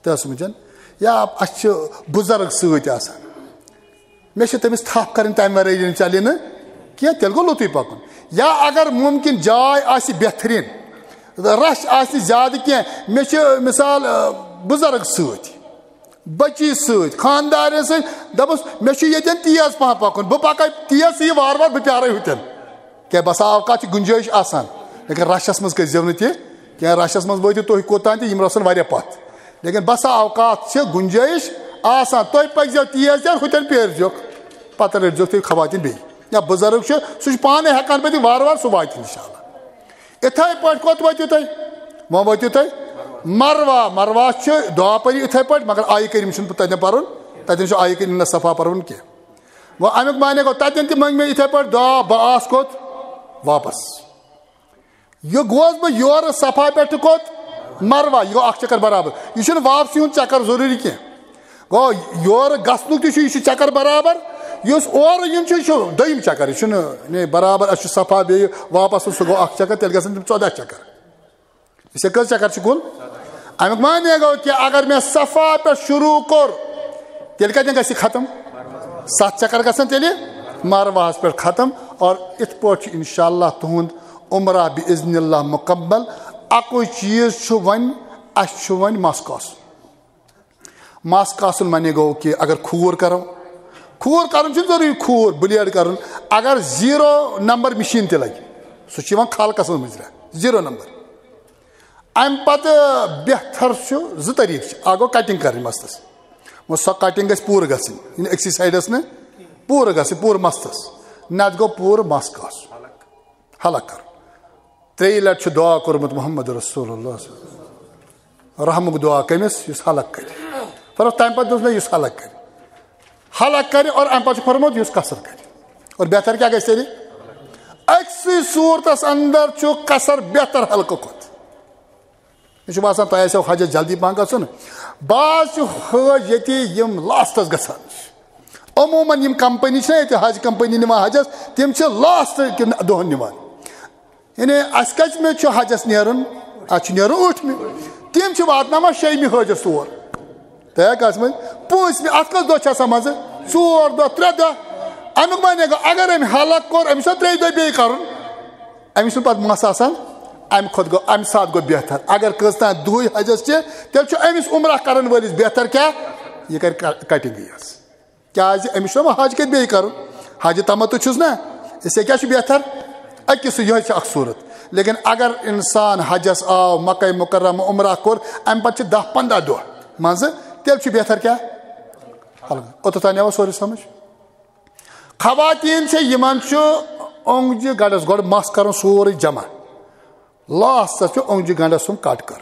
تہِ سمجھن، یا اسہِ چھِ بُزرگ سۭتۍ آسان، مےٚ چھِ تٔمِس تھپھ کرٕنۍ، تمہِ ورٲے یِنہٕ چلہِ نہٕ کینٛہہ، تیٚلہِ گوٚو لوٚتُے پکُن۔ یا اگر ممکن جاے آسہِ بہترین، رش آسہِ نہٕ زیادٕ کینٛہہ، مےٚ چھِ مثال، آ، بُزرگ سۭتۍ، بچی سۭتۍ، خاندارین سۭتۍ، دپُس، مےٚ چھُ ییٚتٮ۪ن تیز پہم پکُن، بہٕ پکے تیز، ژٕ یہِ وارٕ وارٕ، بہٕ پیارے ہُتٮ۪ن۔ کیٛاہ بسا اوقات چھِ گُنجٲیِش آسان، لیکن رشس منٛز کٔرۍ زیو نہٕ تہِ کینٛہہ، رشس منٛز وٲتِو تُہۍ کوٚت تام تہِ، یِم روزن واریاہ پتھ۔ لیکن بسا اوقات چھِ گُنجٲیِش آسان، تُہۍ پٔکۍ زیو تیز تیز، ہُتٮ۪ن پیٲرۍ زیوکھ، پتہٕ رٔٹۍ زیوکھ تُہۍ خواتین بیٚیہِ۔ یا بُزرگ چھُ، سُہ چھُ پانے ہٮ۪کان پٔتھۍ وارٕ وارٕ، سُہ واتہِ انشاءاللہ۔ اِتھے پٲٹھۍ کوٚت وٲتِو تُہۍ؟ وۄنۍ وٲتِو تُہۍ مروہ۔ مروہ چھُ دعا پٔرِو اِتھے پٲٹھۍ، مگر آیہِ کریٖم چھُنہٕ تتٮ۪ن پرُن، تتٮ۪ن چھُ آیہِ کریٖم نہ صفا پرُن کینٛہہ۔ وۄنۍ امیُک معنی گوٚو، تتٮ۪ن تہِ منٛگۍ مےٚ یِتھے پٲٹھۍ دعا، بہٕ آس کوٚت؟ واپس۔ یہِ گوس بہٕ یورٕ صفا پٮ۪ٹھ کوٚت؟ مروہ۔ یہِ گوٚو اکھ چکر برابر۔ یہِ چھُنہٕ واپسی ہُنٛد چکر ضروٗری کینٛہہ۔ گوٚو یورٕ گژھنُک تہِ چھُ، یہِ چھُ چکر برابر۔ یُس اورٕ یُن چھُ، یہِ چھُ دوٚیِم چکر۔ یہِ چھُنہٕ، یعنی، برابر، اَسہِ چھُ صفا بیٚیہِ واپس، سُہ گوٚو اکھ چکر، تیٚلہِ گژھن تِم ژۄداہ چکر۔ أسۍ کٔژ چکر چھِ کُل؟ اَمیُک معنی گوٚو کہِ اگر مےٚ صفا پٮ۪ٹھ شروع کوٚر، تیٚلہِ کَتٮ۪ن گژھِ یہِ ختم؟ ستھ چکر گژھن تیٚلہِ مروہَس پٮ۪ٹھ ختم۔ اور اِتھ پٲٹھۍ چھُ انشاءاللہ تُہُنٛد عمرہ باذن اللہ مکمل۔ اَکُے چیٖز چھُ وۄنۍ، اَسہِ چھُ وۄنۍ مَس کاسُن۔ مَس کاسُن معنی گوٚو کہِ اگر کھوٗر کَرو، کھوٗر کَرُن چھُنہٕ ضروٗری کھوٗر، blade کَرُن، اگر zero number مِشیٖن تہِ لَگہِ، سُہ چھُ یِوان خلقَس منٛز مُجرا، zero number۔ اَمہِ پَتہٕ بہتر چھُ، زٕ طریٖقہٕ چھِ، اَکھ گوٚو cutting کَرٕنۍ مَستَس، وۄنۍ سۄ cutting گژھِ پوٗرٕ گژھٕنۍ، یعنی أکسٕے sideس نہٕ، پوٗرٕ گژھٕنۍ، پوٗرٕ مَس کاسُن، نَتہٕ گوٚو پوٗرٕ مَس کاسُن، حلق کَرُن۔ ترٛیٚیہِ لٹہِ چھُ دعا کوٚرمُت محمد رسول اللہ صلی اللہ علیہ وسلم۔ رحمُک دعا کٔمِس؟ یُس حلق کرِ۔ فرق تَمہِ پتہٕ دوٚپ مےٚ، یُس حلق کرِ۔ حلق کرِ اور اَمہِ پتہٕ چھُ فرمومُت یُس قصر کرِ۔ اور بہتر کیٛاہ گژھِ تیٚلہِ؟ أکسٕے صوٗرتس اندر چھُ قصر بہتر حلقہٕ کھۄتہٕ۔ مےٚ چھُ باسان تۄہہِ آسیو حجس جلدی پہن گژھُن۔ بعض چھِ حٲج ییٚتہِ یِم لاسٹس گژھان چھِ۔ عموماً یِم کمپنی چھِنہ ییٚتہِ حج کمپنی نِوان حجس، تِم چھِ لاسٹ کٮ۪ن دۄہن نِوان۔ یعنی اَسہِ کَژمہِ چھُ حجس نیرُن؟ اَسہِ چھُ نیرُن ٲٹھمہِ۔ تِم چھِ واتناوان شیٚیمہِ حٲجس تور۔ تۄہہِ آے کَتھ منٛز؟ پوٗنٛژمہِ، اَتھ کٔژ دۄہ چھِ آسان منٛزٕ؟ ژور دۄہ، ترٛےٚ دۄہ۔ اَمیُک معنی گوٚو، اگر أمۍ حلق کوٚر، أمِس چھُ ترٛیٚیہِ دۄہہِ بیٚیہِ کَرُن۔ أمِس چھُنہٕ پَتہٕ مَس آسان، اَمہِ کھۄتہٕ گوٚو، اَمہِ ساتہٕ گوٚو بہتر۔ اگر کٔژ تام دۄہٕے حجس چھِ، تیٚلہِ چھُ أمِس عمرہ کَرَن وٲلِس بہتر کیٛاہ؟ یہِ کَرِ ک-، کٹِنٛگٕے یٲژ۔ کیٛازِ أمِس چھُنہ وۄنۍ حج کٔرِتھ بیٚیہِ کَرُن؟ حج تمتُع چھُس نہ، اس لیے کیٛاہ چھُ بہتر؟ أکِس یِہوٚے چھِ اَکھ صوٗرت۔ لیکِن اگر اِنسان حجس آو، مکہ مکرمہ عمرہ کوٚر، اَمہِ پَتہٕ چھِ دَہ پنٛداہ دۄہ منٛزٕ، تیٚلہِ چھُ بہتر کیٛاہ؟ حلق۔ اوٚتَتھ تام آوا سورُے سمجھ؟ خواتین چھےٚ، یِمن چھُ اونٛگجہِ گنٛڈس گۄڈٕ مَس کَرُن سورُے جمع، لاسٹس چھُ اونٛگجہِ گنٛڈس سُم کٹ کَرُن۔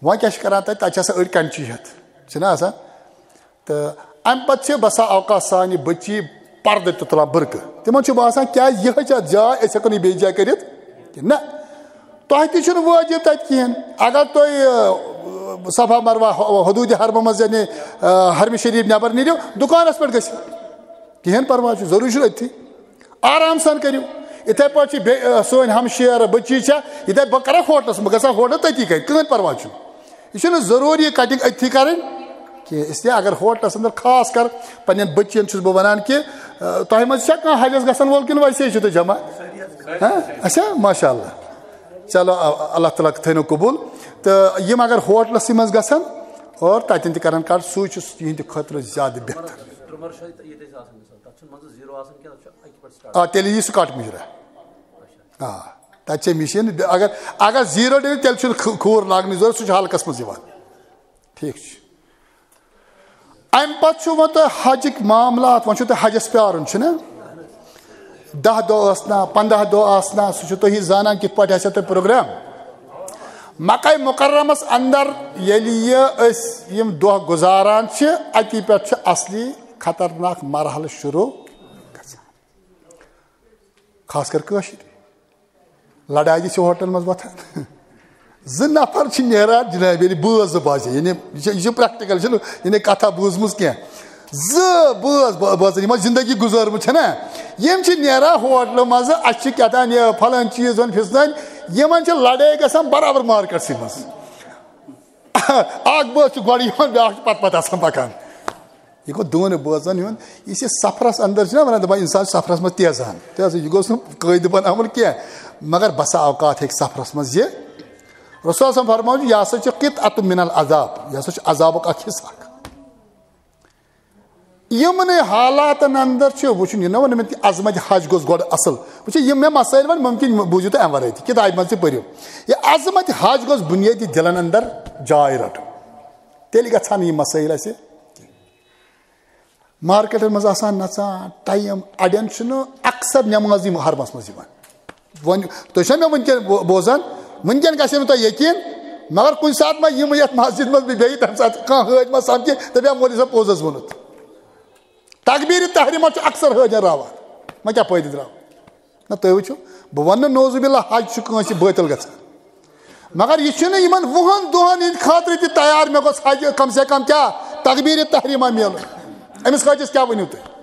وۄنۍ کیٛاہ چھِ کَران تَتہِ؟ تَتہِ چھِ آسان أڑۍ کَنچی ہٮ۪تھ، چھِنہ آسان؟ تہٕ اَمہِ پَتہٕ چھِ بسا اوقات سانہِ بٔچی پردٕ تہِ تُلان، بُرقہٕ۔ تِمن چھُ باسان کیٛازِ یِہوٚے چھِ اَتھ جاے، أسۍ ہٮ۪کو نہٕ یہِ بیٚیہِ جایہِ کٔرِتھ کِنہٕ نہ؟ تۄہہِ تہِ چھُنہٕ وٲجِب تَتہِ کِہیٖنۍ۔ اگر تُہۍ، آ، صفا مروہ، حدوٗدِ حرمہٕ منٛز، یعنی، آ، حرمِ شریٖف نٮ۪بر نیٖرِو، دُکانَس پٮ۪ٹھ گٔژھِو، کِہیٖنۍ پرواے چھُ، ضروٗری چھُنہٕ أتھی۔ آرام سان کٔرِو۔ یِتھَے پٲٹھۍ چھِ بیٚیہِ، آ، سٲنۍ ہمشیر، بٔچی چھےٚ، یہِ دَپہِ، "بہٕ کَرٕ ہوٹلَس منٛز، بہٕ گژھٕ ہا ہوٹل تٔتی کَرِ"، کٕہٕنۍ پرواے چھُنہٕ۔ یہِ چھُنہٕ ضروٗری یہِ کٹِنٛگ أتھی کَرٕنۍ کینٛہہ۔ اس لیے اگر ہوٹلَس اندر خاص کر پنٛنٮ۪ن بٔچیَن چھُس بہٕ وَنان کہِ، آ، تۄہہِ منٛز چھا کانٛہہ حجَس گژھن وول کِنہٕ ویسے چھِو تُہۍ جمع؟ ہاں؟ اچھا، ماشاء اللہ۔ چلو، آ، اللہ تعالیٰ تھٲینو قبوٗل۔ تہٕ یِم اگر ہوٹلَسٕے منٛز گژھن اور تَتٮ۪ن تہِ کَرَن کَٹ، سُے چھُ یِہِنٛدِ خٲطرٕ زیادٕ بہتر۔ ٹرمر چھُ ییٚتہِ، ییٚتہِ ٲسۍ آسان مثال، تَتھ چھُنہٕ منٛزٕ زیٖرو آسان کینٛہہ، تَتھ چھُ اَکہِ پٮ۪ٹھ سٹارٹ۔ آ، تیٚلہِ یی سُہ کٹ مُجرا۔ آ، تَتہِ چھےٚ مِشیٖن، اگر، اگر زیٖرو ڈیٚلہِ، تیٚلہِ چھُنہٕ کھ-، کھوٗر لاگنٕچ ضروٗرت، سُہ چھُ حلقس منٛز یِوان۔ ٹھیٖک چھُ۔ اَمہِ پتہٕ چھُ وۄنۍ تۄہہِ حجٕکۍ معاملات، وۄنۍ چھُو تۄہہِ حجس پیارُن، چھُنہ؟ دَہ دۄہ ٲس نا، پنٛداہ دۄہ آسہٕ نا، سُہ چھُ تُہی زانان کِتھ پٲٹھۍ آسیو تۄہہِ پروگرام۔ مکہ مکرمس اندر ییٚلہِ یہِ أسۍ یِم دۄہ گُزاران چھِ، اَتی پٮ۪ٹھ چھُ اصلی خطرناک مرحلہٕ شروٗع گژھان۔ خاص کر کٲشِر۔ لڑایہِ چھِ ہوٹلن منٛز وۄتھان۔ زٕ نفر چھِ نیران جناب، ییٚلہِ بٲژ زٕ باسے، یعنی یہِ چھِ، یہِ چھِ پریکٹیکل، چھُنہٕ یعنی کتھا بوٗزمٕژ کینٛہہ۔ زٕ بٲژ ب-، بٲژن، یِمو زندگی گُزٲرمٕژ چھےٚ نا، یِم چھِ نیران ہوٹلہٕ منٛزٕ، اَسہِ چھِ کیٛاہ تام یہِ پھلٲنۍ چیٖز وۄنۍ فِستٲنۍ، یِمن چھِ لڑٲے گژھان برابر مارکیٹسٕے منٛز۔ اکھ بٲژ چھُ گۄڈٕ یِوان، بیٛاکھ چھُ پتہٕ پتہٕ آسان پکان۔ یہِ گوٚو دۄن بٲژن ہُنٛد۔ یُس یہِ سفرس اندر چھُنہ ونان، دپان انسان چھُ سفرس منٛز تیزان۔ تیزان، یہِ گوٚژھ نہٕ قٲیدٕ بناوُن کینٛہہ۔ مگر بسا اوقات ہیٚکہِ سفرس منٛز یہِ۔ رسول صلی اللہ علیہ وسلم فرماوان چھُ، یہِ ہسا چھُ قطعة من العذاب، یہِ ہسا چھُ عذابُک اکھ حصہٕ اکھ۔ یِمنٕے حالاتن اندر چھُ وٕچھُن، یہِ نہ ونہٕ مےٚ کہِ عظمت حج گوٚژھ گۄڈٕ اصل۔ وٕچھِو، یِم مےٚ مسٲیل وۄنۍ ممکن بوٗزِو تُہۍ امہِ ورٲے تہِ، کتابہِ منٛز تہِ پٔرِو۔ یہِ عظمت حج گوٚژھ بُنیٲدی دِلن اندر جاے رٹُن۔ تیٚلہِ گژھن نہٕ یِم مسٲیل اسہِ مارکیٹن منٛز آسان نژان، ٹایم، اڑٮ۪ن چھُنہٕ اکثر نمازٕے حرمس منٛز یِوان۔ وۄنۍ تُہۍ چھِو مےٚ وٕنکیٚن بو-، بوزان، وٕنکیٚن گژھِ نہٕ تۄہہِ یقین، مگر کُنہِ ساتہٕ ما یِمہٕ یتھ مسجد منٛز بہٕ بیٚیہِ، تمہِ ساتہٕ کانٛہہ حٲج ما سمکھِ، دپہِ ہا، "مولوی صٲب پوٚز حظ ووٚنُتھ۔" تقبیٖر تحریمہ چھُ اکثر حٲجن راوان، وۄنۍ کیٛاہ فٲیدٕ درٛاو؟ نہ، تُہۍ وٕچھِو، بہٕ وَنہٕ نہٕ نعوذ باللہ حج چھُ کٲنٛسہِ بٲطِل گژھان، مگر یہِ چھُنہٕ یِمن وُہن دۄہن ہٕنٛدِ خٲطرٕ تہِ تیار، مےٚ گوٚژھ حج کم سے کم کیٛاہ تقبیٖر تحریمہ میلُن۔ أمِس حٲجِس کیٛاہ ؤنِو تُہۍ؟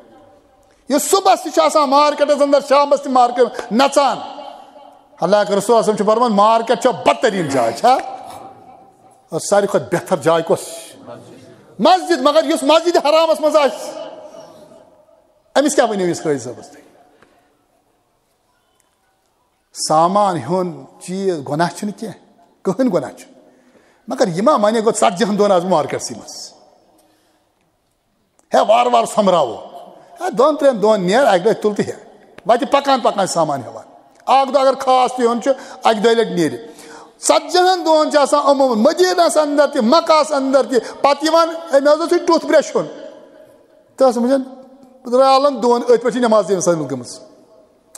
یہِ صُبحس تہِ چھُ آسان مارکیٹس اندر، شامس تہِ مارکیٹ نژان۔ اللہ کے رسول صلی اللہ علیہ وسلم چھُ فرمان، مارکیٹ چھُ بدترین جاے، چھا؟ اور ساروی کھۄتہٕ بہتر جاے کۄس؟ مسجد۔ مگر یُس مسجد حرامس منٛز آسہِ، أمِس کیٛاہ ؤنِو یُس حٲجۍ صٲبس تُہۍ؟ سامان ہیوٚن، چیٖز، گۄناہ چھُنہٕ کینٛہہ، کٕہٕنۍ گۄناہ چھُنہٕ۔ مگر یہِ ما وَنہِ، گوٚو ژتجی ہن دۄہن آس بہٕ مارکیٹسٕے منٛز۔ ہے، وارٕ وارٕ سۄمبراوو۔ ہے، دۄن ترٛٮ۪ن دۄہن نیر، اَکہِ دۄہہِ تُل تہٕ ہے۔ وَتہِ پَکان پَکان سامان ہٮ۪وان۔ اَکھ دۄہ اگر خاص تہِ ہیوٚن چھُ، اَکہِ دۄیہِ لَٹہِ نیرِ۔ ژتجی ہن دۄہن چھِ آسان عموٗمَن مدیٖنَس اندر تہِ، مکہس اندر تہِ۔ پَتہٕ یِوان، ہے، مےٚ حظ اوس یہِ ٹُتھ برٛش ہیوٚن۔ تہٕ ٲس وٕچھان، رِیالَن دۄن أتھۍ پٮ۪ٹھ چھِ نٮ۪ماز تہِ اِنسان گٔمٕژ۔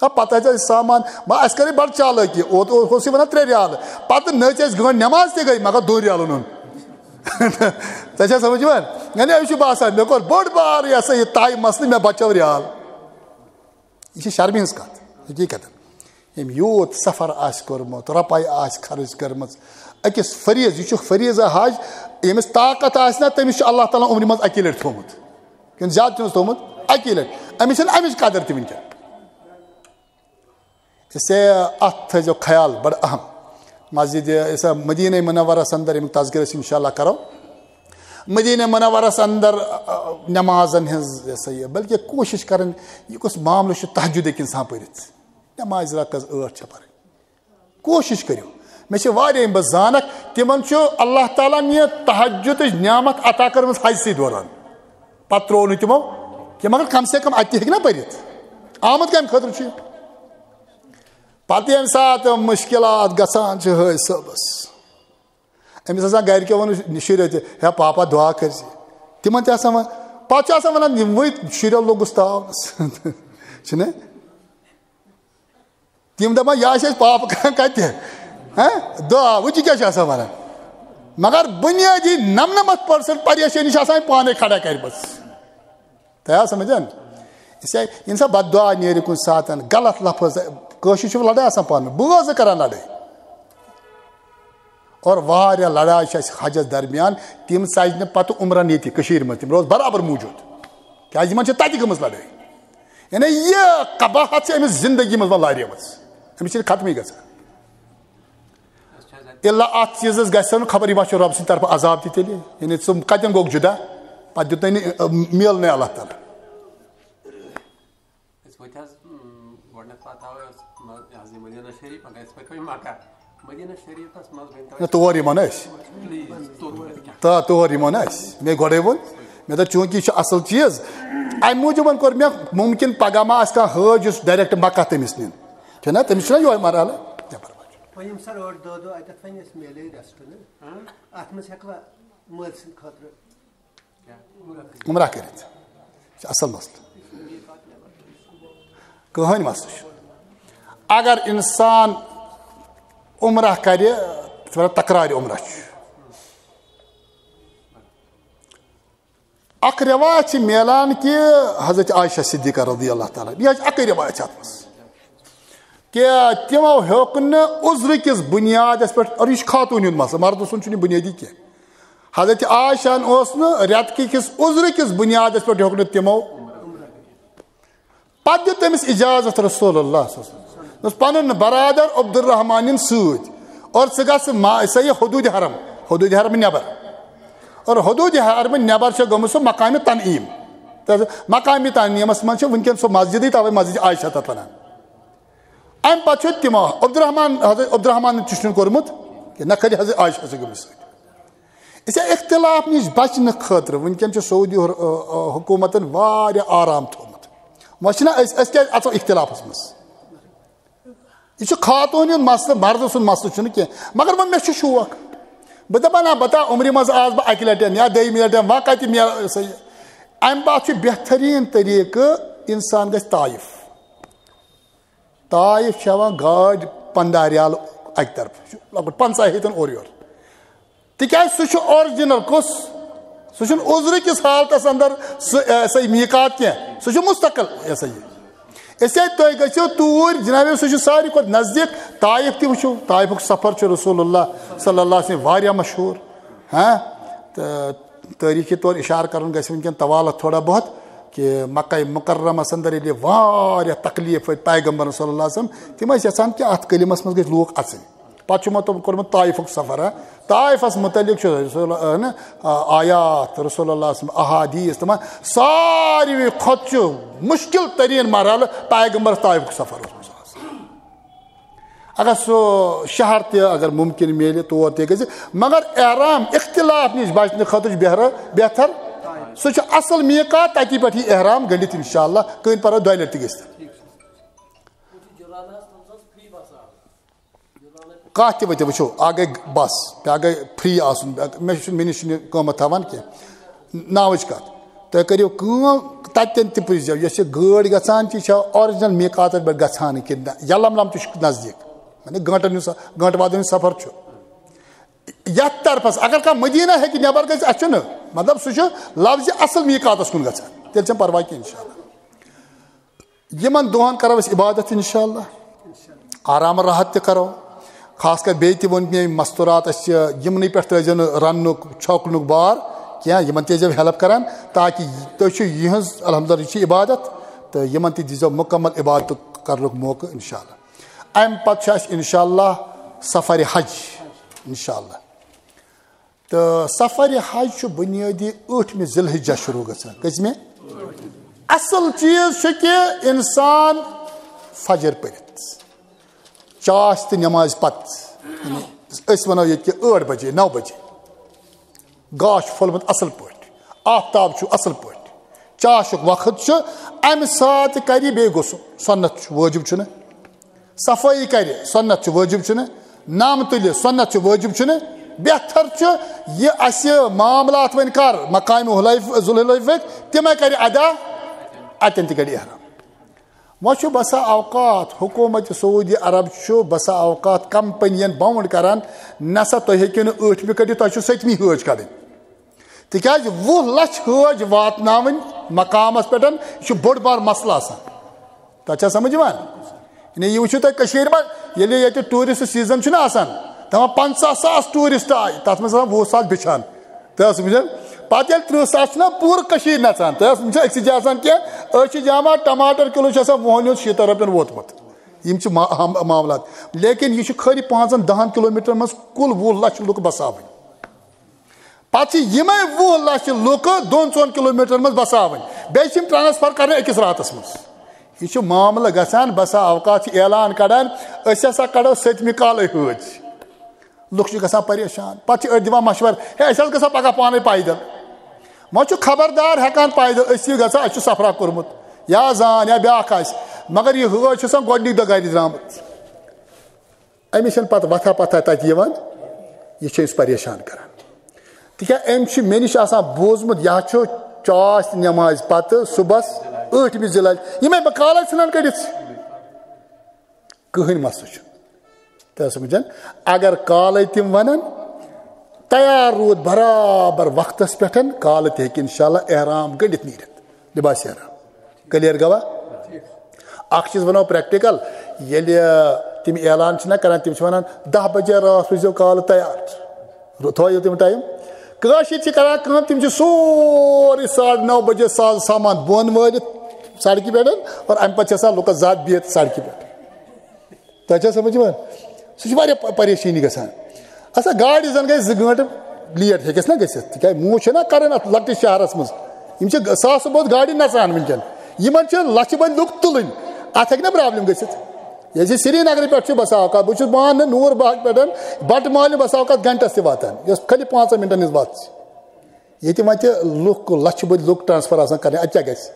آ، پتہٕ حظ ٲسۍ سامان، ما، اَسہِ کَرے بَڑٕ چالٲکی، اوت-، اوت-، اوس یہِ وَنان ترٛےٚ ریال، پتہٕ نٔژ اَسہِ گٲنٛٹھ، نٮ۪ماز تہِ گٔے، مگر دۄن ریالَن ہُنٛد۔ تۄہہِ چھا سمجھ یِوان؟ یعنی أمِس چھُ باسان، مےٚ کوٚر بوٚڑ بار، یہِ ہسا یہِ طے مسلہٕ، مےٚ بچٲو ریال۔ یہِ چھِ شرمہِ ہٕنٛز کتھ، حقیقتاً۔ ییٚمۍ یوٗت سفر آسہِ کوٚرمُت، رۄپے آسہِ خرٕچ کٔرمٕژ، أکِس فریض، یہِ چھُ فریضہ حج، ییٚمِس طاقت آسہِ نہ، تٔمِس چھُ اللہ تعالیٰ ہن عمرِ منٛز اَکی لٹہِ تھوٚومُت۔ کِنہٕ زیادٕ چھُنس تھوٚومُت؟ اَکی لٹہِ۔ أمِس چھَنہٕ اَمِچ قدر تہِ وٕنکیٚن۔ اسے اتھ تھٲیزیو خیال، بڑٕ اہم۔ مسجد، اسے مدینہ منورس اندر، امیُک تذکرہ أسۍ انشاءاللہ کرو۔ مدینہ منورس اندر، آ، نمازن ہٕنٛز، یہِ ہسا یہِ، بلکہ کوٗشش کرٕنۍ، یہِ کُس معاملہٕ چھُ تہجدٕکۍ انسان پٔرِتھ۔ نماز رکعت ٲٹھ چھےٚ پرٕنۍ۔ کوٗشش کٔرِو۔ مےٚ چھِ واریاہ یِم بہٕ زانکھ، تِمن چھُ اللہ تعالیٰ ہن یہِ تہجدٕچ نعمت عطا کٔرمٕژ حج سٕے دوران۔ پتہٕ ترٛوو نہٕ تِمو کینٛہہ، مگر کم سے کم اتہِ تہِ ہیٚکہِ نا پٔرِتھ۔ آمُت کمہِ خٲطرٕ چھُ یہِ؟ پتہٕ ییٚمہِ ساتہٕ مُشکلات گژھان چھِ حٲج صٲبس، أمِس آسان گرِکٮ۪و ووٚنمُت شُرٮ۪و تہِ، "ہے پاپا، دُعا کٔرۍ زِ۔" تِمن تہِ آسان وَن-، پتہٕ چھُ آسان ونان، "یِموٕے شُرٮ۪و لوٚگُس تاونس۔" چھُنہ؟ تِم دپان، "یہِ آسہِ اَسہِ پاپہٕ کران کتہِ؟ ہہ؟ دُعا، وٕچھ یہِ کیٛاہ چھُ آسان ونان۔" مگر بُنیٲدی نمنمتھ percent پریشٲنی چھِ آسان پانے کھڑا کرِمٕژ۔ تۄہہِ آو سمجھ؟ اس لیے ییٚمہِ ساتہٕ بد دُعا نیرِ کُنہِ ساتہٕ، غلط لفظ، کٲشِر چھِ لڑٲے آسان پانہٕ ؤنۍ، بٲژ کران لڑٲے۔ اور واریاہ لڑایہِ چھِ اَسہِ حجس درمیان، تِم سجہِ نہٕ پتہٕ عمرن ییٚتہِ کٔشیٖرِ منٛز، تِم روزٕ برابر موٗجوٗد، کیازِ یِمن چھِ تتہِ گٔمٕژ لڑٲے۔ یعنی یہِ قباحت چھِ أمِس زندگی منٛز وۄنۍ لاریمٕژ، أمِس چھِنہٕ ختمٕے گژھان۔ الا اتھ چیٖزس گژھِ نہٕ خبر، یہِ ما چھُ رۄب سٕنٛدِ طرفہٕ عذاب تہِ تیٚلہِ؟ یعنی ژٕ کتٮ۪ن گوٚکھ جدا، پتہٕ دیُت نہٕ، میل نہٕ اللہ تعالیٰ۔ أسۍ وٲتۍ حظ، اۭں، گۄڈٕنٮ۪تھ واتناوو أسۍ مہ-، یہِ حظ یہِ مدیٖنہ شریٖف، مگر أسۍ پَکو یہِ مکہ۔ مدیٖنہ شریٖفَس منٛز ؤنۍ تو نہ، تور یِمو نہ أسۍ۔ Please، تور کیٛاہ؟ تا-، تور یِمو نہ أسۍ۔ مےٚ گۄڈَے ووٚن، مےٚ دوٚپ، چوٗنٛکہِ یہِ چھُ اَصٕل چیٖز، اَمہِ موٗجوٗب کوٚر مےٚ مُمکِن پَگاہ ما آسہِ کانٛہہ حٲج یُس direct مکہ تٔمِس نِن۔ چھُنہ؟ تٔمِس چھُنہ یِہوٚے مرحلہٕ؟ کیٛاہ پَرواے چھُ؟ وۄنۍ یِم سَر ٲٹھ دَہ دۄہ اَتٮ۪تھ وۄنۍ أسۍ میلے rest نہٕ، اَتھ منٛز ہٮ۪کوا مٲلۍ سٕنٛدِ خٲطرٕ عمرہ کٔرِتھ۔ یہِ چھُ اَصٕل مسلہٕ۔ کٕہٕنۍ مسلہٕ چھُ۔ اگر انسان عمرہ کرِ، تَتھ وَنان تکرارِ عمرہ چھُ۔ اکھ رواج چھِ میلان کہِ حضرت عائشہ صدیقہ رضی اللہ تعالیٰ عنہا، یہِ حظ چھِ اَکٕے رواج چھِ اَتھ منٛز۔ کہِ تِمو ہیوٚک نہٕ عذرٕ کِس بُنیادَس پٮ۪ٹھ، اور یہِ چھُ خاتوٗن ہُنٛد مسلہٕ، مردٕ سُنٛد چھُنہٕ یہِ بُنیٲدی کینٛہہ۔ حضرت عائشہ ہن اوس نہٕ رٮ۪تہٕ کِس عذرٕ کِس بُنیادَس پٮ۪ٹھ ہیوٚک نہٕ تِمو۔ پتہٕ دیُت تٔمِس اجازت رسول اللہ صلی اللہ علیہ وسلم۔ دوٚپُس، "پنُن برادر عبدالرحمان نِن سۭتۍ اور ژٕ گژھ ما-، سا یہِ حدوٗدِ حرم، حدوٗدِ حرم نٮ۪بر۔ اور حدوٗدِ حرم نٮ۪بر چھےٚ گٔمٕژ سۄ مقامِ تنعیم۔" تہٕ مقامِ تنعیمس منٛز چھِ وٕنکیٚن سۄ مسجدٕے، توے مسجد عائشہ تتھ ونان۔ امہِ پتہٕ چھُ تِمو عبدالرحمان، حضرت عبدالرحمان تہِ چھُنہٕ کوٚرمُت کینٛہہ، نہ کھٔلہِ حضرت عائشہ چھِ گٔمٕژ سۭتۍ۔ أسۍ اختلاف نِش بچنہٕ خٲطرٕ وٕنکیٚن چھُ سعودی حر-، ٲ، ٲ، حکوٗمتن واریاہ آرام تھوٚومُت۔ وۄنۍ چھِنہ أسۍ، أسۍ کیٛازِ اژو اختلافس منٛز؟ یہِ چھُ خاتوٗن ہُنٛد مسلہٕ، مردٕ سُنٛد مسلہٕ چھُنہٕ کینٛہہ۔ مگر وۄنۍ مےٚ چھُ شوق، بہٕ دپان، نہ، بہٕ تہِ عمرِ منٛز آس بہٕ اکہِ لٹہِ یا دوٚیمہِ لٹہِ، وۄنۍ کتہِ مےٚ سا یہِ۔ امہِ پتہٕ چھُ بہتریٖن طریٖقہٕ، انسان گژھِ طائف۔ طائف چھِ ہٮ۪وان گٲڑۍ پنٛداہ ریال اَکہِ طرفہٕ، چھُ لگ بگ پنٛژاہ ہیٚتٮ۪ن اورٕ یورٕ۔ تِکیٛازِ سُہ چھُ original کُس؟ سُہ چھُنہٕ عذرٕ کِس حالتس اندر سُہ، یہِ ہسا یہِ، میٖقات کینٛہہ، سُہ چھُ مستقل، یہِ ہسا یہِ۔ أسۍ ہے تُہۍ گٔژھِو توٗرۍ، جناب، سُہ چھُ ساروی کھۄتہٕ نزدیٖک۔ طائف تہِ وٕچھِو، طائفُک سفر چھُ رسول اللہ صلی اللہ علیہ وسلم واریاہ مشہوٗر۔ ہاں، تہٕ تٲریٖخی طور اِشارٕ کَرُن گژھِ وٕنکیٚن طوالت تھوڑا بہت، کہِ مکہ مکرمس اندر ییٚلہِ واریاہ تکلیٖف وٲتۍ پیغمبرن صلی اللہ علیہ وسلم، تِم ٲسۍ یژھان کہِ اتھ کلمس منٛز گٔژھۍ لوٗکھ اژٕنۍ۔ پتہٕ چھُ یِمو تِم کوٚرمُت طائفُک سفر، ہا۔ طائفس متعلق چھُ رسول، آ، نہ، آ، آیات، رسول اللہ صلی اللہ علیہ وسلم احادیث، تِمن ساروی کھۄتہٕ چھُ مشکل ترین مرحلہٕ پیغمبرس طائفُک سفر اوسمُت۔ اگر سُہ شہر تہِ اگر ممکن میلہِ، تور تہِ گژھِ، مگر احرام اختلاف نِش بچنہٕ خٲطرٕ چھُ بہر-، بہتر، سُہ چھُ اصل میٖقات، تتی پٮ۪ٹھ یی احرام گٔنڈِتھ انشاءاللہ، کٕہٕنۍ پرواے، دۄیہِ لٹہِ تہِ گژھِ۔ کانٛہہ تہِ وٕتہِ وٕچھو، اکھ گٔے بس، بیٛاکھ گٔے free آسُن، بیٛاکھ، مےٚ چھُنہٕ، مےٚ نِش چھُنہٕ یہِ قۭمتھ تھاوان کینٛہہ۔ ناوٕچ کتھ۔ تُہۍ کٔرِو کٲم، تتٮ۪ن تہِ پرٛژھزیو، یۄس یہِ گٲڑۍ گژھان چھِ، یہِ چھا original میٖقاتس پٮ۪ٹھ گژھان کِنہٕ نہ؟ یلملم تہِ چھُ نزدیٖک، یعنی گٲنٛٹن ہُنٛد س-، گٲنٛٹہٕ وادن ہُنٛد سفر چھُ۔ یتھ طرفس، اگر کانٛہہ مدینہ ہیٚکہِ نٮ۪بر گٔژھِتھ، اسہِ چھُنہٕ، مطلب، سُہ چھُ لفظِ اصل میقاتس کُن گژھان، تیٚلہِ چھَنہٕ پرواے کینٛہہ، انشاءاللہ۔ یِمن دۄہن کرو أسۍ عبادت، انشاءاللہ، آرام راحت تہِ کرو۔ خاص کر بیٚیہِ تہِ ووٚن مےٚ، یِم مستورات اَسہِ چھِ، یِمنٕے پٮ۪ٹھ ترٲیزیو نہٕ رننُک چھۄکنُک بار کینٛہہ، یِمن تہِ ٲسۍزیو ہیلپ کران، تاکہِ تُہۍ چھِو یِہٕنٛز، الحمدللہ، یہِ چھِ عبادت، تہٕ یِمن تہِ دیٖزیو مُکمل عبادت کرنُک موقعہٕ، انشاءاللہ۔ امہِ پتہٕ چھُ اَسہِ، انشاءاللہ، سفرِ حج، انشاءاللہ۔ تہٕ سفرِ حج چھُ بُنیٲدی ٲٹھمہِ ذی الحجہ شروع گژھان۔ کٔژمہِ؟ اصل چیٖز چھُ کہِ انسان فجر پٔرِتھ، چاش تہٕ نمازِ پتہٕ، یعنی أسۍ ونو ییٚتہِ کہِ ٲٹھ بجے، نو بجے، گاش چھُ پھوٚلمُت اصل پٲٹھۍ، آفتاب چھُ اصل پٲٹھۍ، چاشُک وقت چھُ، امہِ ساتہٕ کرِ بیٚیہِ غسل، سنت چھُ، وٲجب چھُنہٕ۔ صفٲیی کرِ، سنت چھُ، وٲجب چھُنہٕ۔ نم تُلہِ، سنت چھُ، وٲجب چھُنہٕ۔ بہتر چھُ یہِ اَسہِ معاملات وۄنۍ کر مقامِ حلیف-، ذوالحلیفٕکۍ، تِمے کرِ ادا، اتٮ۪ن تہِ کڑِ احرام۔ وۄنۍ چھُ بسا اوقات حکومت سعودی عرب چھُ بسا اوقات کمپنین باؤنڈ کران، نسا تُہۍ ہیٚکِو نہٕ ٲٹھمہِ کٔڑِتھ، تۄہہِ چھُ سٔتمہِ حٲج کڑٕنۍ۔ تِکیازِ وُہ لچھ حٲج واتناوٕنۍ مقامس پٮ۪ٹھ، یہِ چھُ بوٚڑ بار مسلہٕ آسان۔ تۄہہِ چھا سمجھ یِوان؟ یعنی یہِ وٕچھِو تُہۍ کٔشیٖرِ منٛز، ییٚلہِ ییٚتہِ ٹوٗرِسٹ سیٖزن چھُنہ آسان، دَپان پنٛژاہ ساس ٹوٗرِسٹ آیہِ، تَتھ منٛز آسان وُہ ساس بِچھان۔ تۄہہِ ٲس وٕچھان؟ پتہٕ ییٚلہِ تٕرٛہ ساس چھُنہ پوٗرٕ کٔشیٖر نژان، تۄہہِ ٲس وٕچھان أکسٕے جایہِ آسان کینٛہہ، أسۍ چھِ جمع ٹماٹر کِلوٗ چھُ آسان وُہَن ہُنٛد شیٖتَن رۄپیَن ووتمُت۔ یِم چھِ ما-، ہم-، معاملات۔ لیکن یہِ چھُ خٲلی پانٛژن دَہَن کِلوٗ میٖٹرن منٛز کُل وُہ لچھ لُکھ بساوٕنۍ۔ پتہٕ چھِ یِمے وُہ لچھ لُکہٕ دۄن ژۄن کِلوٗ میٖٹرن منٛز بساوٕنۍ، بیٚیہِ چھِ یِم ٹرانسفر کرٕنۍ أکِس راتس منٛز۔ یہِ چھُ معاملہٕ گژھان، بسا اوقات چھِ اعلان کڑان، أسۍ ہسا کڑو سٔتمہِ کالے حٲج۔ لُکھ چھِ گژھان پریشان، پتہٕ چھِ أڑۍ دِوان مشورٕ، ہے، أسۍ حظ گژھو پگاہ پانے پیدل۔ وۄنۍ چھُ خبردار ہٮ۪کان پیدل، أسۍ چھِ گژھان، اَسہِ چھُ سفرا کوٚرمُت، یا زان یا بیٛاکھ آسہِ، مگر یہِ حٲج چھُ آسان گۄڈٕنِکۍ دۄہ گرِ درٛامٕژ۔ أمِس چھَنہٕ پَتہٕ وَتھا پَتھا تَتہِ یِوان، یہِ چھِ أمِس پریشان کران۔ تِکیٛازِ أمۍ چھُ مےٚ نِش آسان بوٗزمُت، یہِ حظ چھُ چاش تہٕ نٮ۪مازِ پَتہٕ صُبحَس ٲٹھمہِ ذی الحج، یِمَے بہٕ کالَے ژھٕنان کٔڑِتھ۔ کٕہٕنۍ مسلہٕ چھُنہٕ۔ تۄہہِ سَمجھان؟ اگر کالَے تِم وَنَن، تیار روٗد برابر وقتَس پٮ۪ٹھ، کالہٕ تہِ ہیٚکہِ انشاءاللہ احرام گٔنٛڈِتھ نیٖرِتھ۔ لباس احرام۔ کلیئر گوا؟ اکھ چیٖز ونو پریکٹیکل، ییٚلہِ تِم اعلان چھِنہ کران، تِم چھِ ونان، "دَہ بجے راتھ روٗزِو کالہٕ تیار۔" رو-، تھٲیِو تِم ٹایم۔ کٲشِر چھِ کران کٲم، تِم چھِ سورُے ساڑٕ نَو بجے ساز سامان بۄن وٲلِتھ سڑکہِ پٮ۪ٹھ اور امہِ پتہٕ چھِ آسان لُکن زد بِہِتھ سڑکہِ پٮ۪ٹھ۔ تۄہہِ چھا سمجھ یِوان؟ سُہ چھُ واریاہ پ-، پریشٲنی گژھان۔ اچھا، گاڑِ زن گٔے زٕ گٲنٛٹہٕ لیٹ، ہیٚکٮ۪س نا گٔژھِتھ، تِکیازِ موٗ چھِنہ کران اتھ لۄکٹِس شہرس منٛز۔ یِم چھِ گ-، ساسہٕ بوٚد گاڑِ نژان وٕنکیٚن۔ یِمن چھِ لچھِ بٔدۍ لُکھ تُلٕنۍ، اتھ ہیٚکہِ نہ پرابلم گٔژھِتھ۔ ییٚلہِ سرینگرٕ پٮ۪ٹھ چھُ بسا اوقات، بہٕ چھُس پانہٕ نوٗر باغ پٮ۪ٹھ بٹہٕ مالیُن بسا اوقات گھنٹس تہِ واتان، یۄس خٲلی پانٛژن منٹن ہٕنٛز وتھ چھِ۔ ییٚتہِ وۄنۍ تہِ لُکھ لچھِ بٔدۍ لُکھ ٹرانسفر آسان کرٕنۍ، اتہِ کیٛاہ گژھِ؟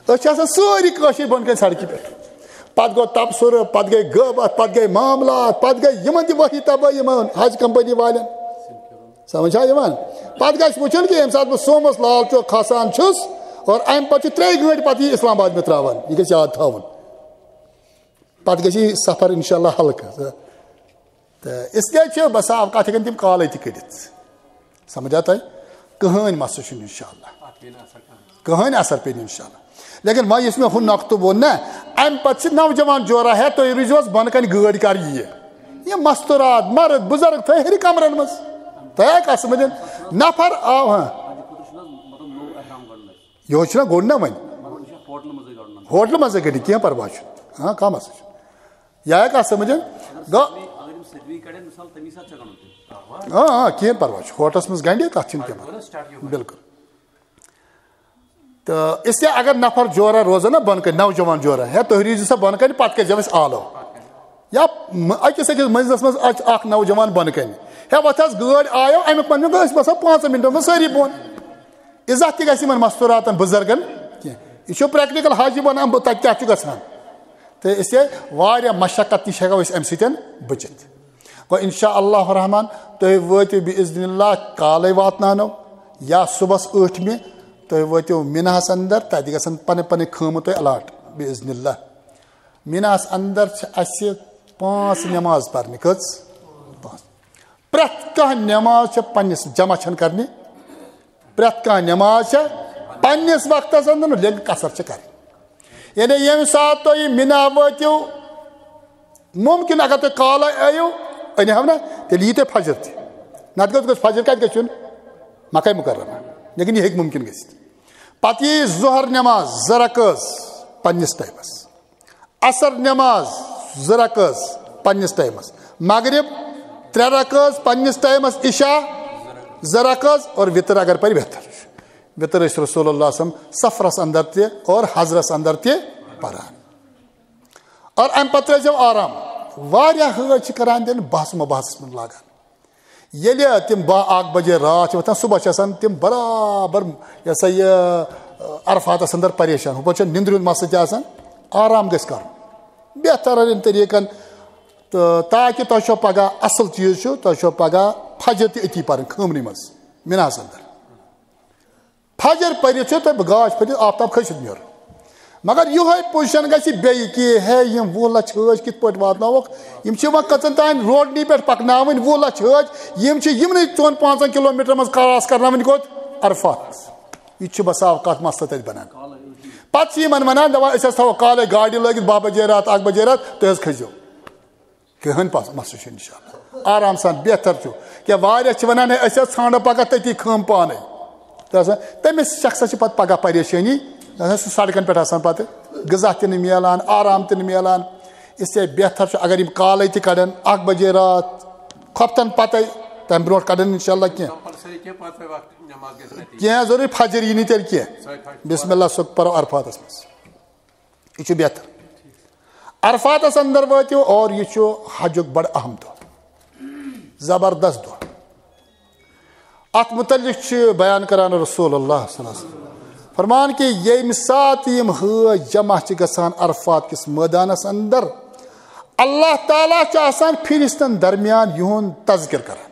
أسۍ چھِ آسان سٲری کٲشِرۍ بۄن کَنہِ سڑکہِ پٮ۪ٹھ۔ پتہٕ گوٚو تبصرٕ، پتہٕ گٔے غٲبت، پتہٕ گٔے معاملات، پتہٕ گٔے یِمن تہِ وٲہی تبٲہی یِمن حج کمپنی والٮ۪ن۔ سمجھ چھا یِوان؟ پتہٕ گژھِ وٕچھُن کہِ ییٚمہِ ساتہٕ بہٕ سوموس لال چوک کھسان چھُس اور امہِ پتہٕ چھُ ترٛیٚیہِ گٲنٛٹہِ پتہٕ یہِ اسلام آباد مےٚ ترٛاوان، یہِ گژھِ یاد تھاوُن۔ پتہٕ گژھِ یہِ سفر انشاءاللہ ہلکہٕ۔ تہٕ اس لیے چھِ بسا اوقات ہیٚکن تِم کالے تہِ کٔڑِتھ۔ سمجھ آ تۄہہِ؟ کٕہٕنۍ مسلہٕ چھُنہٕ انشاءاللہ۔ کٕہٕنۍ اثر پیٚیہِ نہٕ انشاءاللہ۔ لیکن وۄنۍ یُس مےٚ ہُہ نۄقطہٕ ووٚن نا، امہِ پتہٕ چھِ نوجوان جورا ہے، تُہۍ روٗزِو حظ بۄنہٕ کنہِ، گٲڑۍ کر یِیہِ۔ یِم مستورات، مرد، بُزرگ تھٲے ہیٚرِ کمرن منٛز۔ تۄہہِ آے کتھ سمجھ؟ نفر آو، ہاں۔ یِہوٚے چھُنہ گوٚو نا وۄنۍ؟ ہوٹلہٕ منٛزٕے کٔڑِو، کینٛہہ پرواے چھُنہٕ۔ ہاں، کانٛہہ مسلہٕ چھُنہٕ۔ یہِ آیا کتھ سمجھ؟ گوٚو؟ اگر یِم سٔتمہِ کڑن، مثال، تَمی ساتہٕ چھا گنٛڈُن تیٚلہِ؟ آ، آ، کینٛہہ پرواے چھُ۔ ہوٹلس منٛز گنٛڈِ، تتھ چھُنہٕ کینٛہہ پرواے۔ بِلکُل۔ تہٕ اس لیے اگر نفر جورا روزان نا بۄنہٕ کنہِ، نوجوان جورا، ہے، تُہۍ روٗزِو سا بۄنہٕ کنہِ، پتہٕ کٔرۍ زیو أسۍ آلو۔ یا م-، أکِس أکِس منزلس منٛز آسہِ اکھ نوجوان بۄنہٕ کنہِ۔ ہے، وۄتھ حظ، گٲڑۍ آیو، امیُک ونہٕ مےٚ، أسۍ وسو پانٛژن منٹن منٛز سٲری بۄن۔ عزت تہِ گژھِ یِمن مستوراتن، بُزرگن کینٛہہ۔ یہِ چھُ پریکٹیکل حاجی بنان، بہٕ تتہِ کیٛاہ چھُ گژھان۔ تہٕ اس لیے واریاہ مشقت نِش ہٮ۪کو أسۍ امہِ سۭتۍ بٔچِتھ۔ گوٚو انشاء اللہ الرحمن تُہۍ وٲتِو باذن اللہ کالے واتناونو یا صُبحس ٲٹھمہِ تُہۍ وٲتِو مِناہَس اندر، تَتہِ گژھن پنٕنۍ پنٕنۍ خٲمہٕ تۄہہِ الاٹ باذن اللہ۔ مِناہَس اندر چھِ اَسہِ پانٛژھ نٮ۪ماز پرنہِ۔ کٔژ؟ پانٛژھ۔ پرٛٮ۪تھ کانٛہہ نٮ۪ماز چھےٚ پننِس، جمع چھَنہٕ کرنہِ۔ پرٛٮ۪تھ کانٛہہ نٮ۪ماز چھےٚ پننِس وقتس اندر، لیکن قصر چھِ کرٕنۍ۔ یعنی ییٚمہِ ساتہٕ تُہۍ مِنا وٲتِو، مُمکِن اگر تُہۍ کالے ٲیِو، أنۍ ہاو نہ، تیٚلہِ یی تُہۍ فجر تہِ۔ نتہٕ گوٚژھ، گوٚژھ فجر کتہِ گژھُن؟ مکہ مکرمہ۔ لیکن یہِ ہیٚکہِ مُمکِن گٔژھِتھ۔ پتہٕ یی ظہر نٮ۪ماز زٕ رکٲژ پننِس ٹایمس، عصر نٮ۪ماز زٕ رکٲژ پننِس ٹایمس، مغرب ترٛےٚ رکٲژ پننِس ٹایمس، عشاء زٕ رکٲژ، اور وتر اگر پرِ بہتر چھُ۔ وتر ٲسۍ رسول اللہ صلی اللہ علیہ وسلم سفرس اندر تہِ اور حضرس اندر تہِ پران۔ اور امہِ پتہٕ ترٲیزیو آرام۔ واریاہ حٲج چھِ کران تیٚلہِ بحث مباحثس منٛز لاگان۔ ییٚلہِ تِم باہ اکھ بجے راتھ چھِ وۄتھان، صبح چھِ آسان تِم برابر، یہِ ہسا یہِ، عرفاتس اندر پریشان۔ ہُپٲرۍ چھُ نِندرِ ہُنٛد مسلہٕ تہِ آسان، آرام گژھِ کرُن بہترین طریٖقن، تہٕ تاکہِ تۄہہِ چھو پگاہ اصل چیٖز چھُ، تۄہہِ چھو پگاہ فجر تہِ أتی پرٕنۍ خٲمنٕے منٛز، مِناہس اندر۔ فجر پٔرِتھ چھُ تۄہہِ گاش پھٔٹِتھ آفتاب کھٔسِتھ نیرُن۔ مگر یِہوٚے پُزیشن گژھِ بیٚیہِ کہِ ہے، یِم وُہ لچھ حٲج کِتھ پٲٹھۍ واتناووکھ؟ یِم چھِ وۄنۍ کٔژن تام روڈنٕے پٮ۪ٹھ پکناوٕنۍ، وُہ لچھ حٲج، یِم چھِ یِمنٕے ژۄن پانٛژن کلومیٹرن منٛز کراس کرناوٕنۍ کوٚت؟ عرفات۔ یہِ تہِ چھُ بسا اوقات مسلہٕ تتہِ بنان۔ پتہٕ چھِ یِمن ونان، دپان، أسۍ حظ تھاوو کالے گاڑِ لٲگِتھ باہ بجے راتھ، اکھ بجے راتھ، تُہۍ حظ کھٔسۍزیو۔ کٕہٕنۍ پس-، مسلہٕ چھُنہٕ انشاءاللہ۔ آرام سان، بہتر چھُ۔ کیٛاہ واریاہ چھِ ونان، ہے، أسۍ حظ ژھانڈو پگاہ تٔتی خٲم پانے۔ تہٕ آسان، تٔمِس شخصس چھِ پتہٕ پگاہ پریشٲنی، دپان، سُہ سڑکن پٮ۪ٹھ آسان پتہٕ، غذا تہِ نہٕ میلان، آرام تہِ نہٕ میلان۔ اس لیے بہتر چھُ اگر یِم کالے تہِ کڑن، اکھ بجے راتھ، خۄفتن پتے، تمہِ برونٛٹھ کڑن انشاءاللہ کینٛہہ۔ کمپلسری کینٛہہ، پانٛژھ وقت نماز گژھِ نہ تہِ۔ کینٛہہ ضروٗری فجر یی نہٕ تیٚلہِ کینٛہہ۔ سۄے فجر۔ بسم اللہ، سُہ پرو عرفاتس منٛز۔ یہِ چھُ بہتر۔ عرفاتس اندر وٲتِو اور یہِ چھُ حجُک بڑٕ اہم دۄہ، زبردست دۄہ۔ اتھ متعلق چھِ بیان کران رسول اللہ صلی اللہ علیہ وسلم فرمان کہِ ییٚمہِ ساتہٕ یِم حٲج جمع چھِ گژھان عرفات کِس مٲدانس اندر، اللہ تعالیٰ چھُ آسان فرشتن درمیان یِہُنٛد تذکر کران۔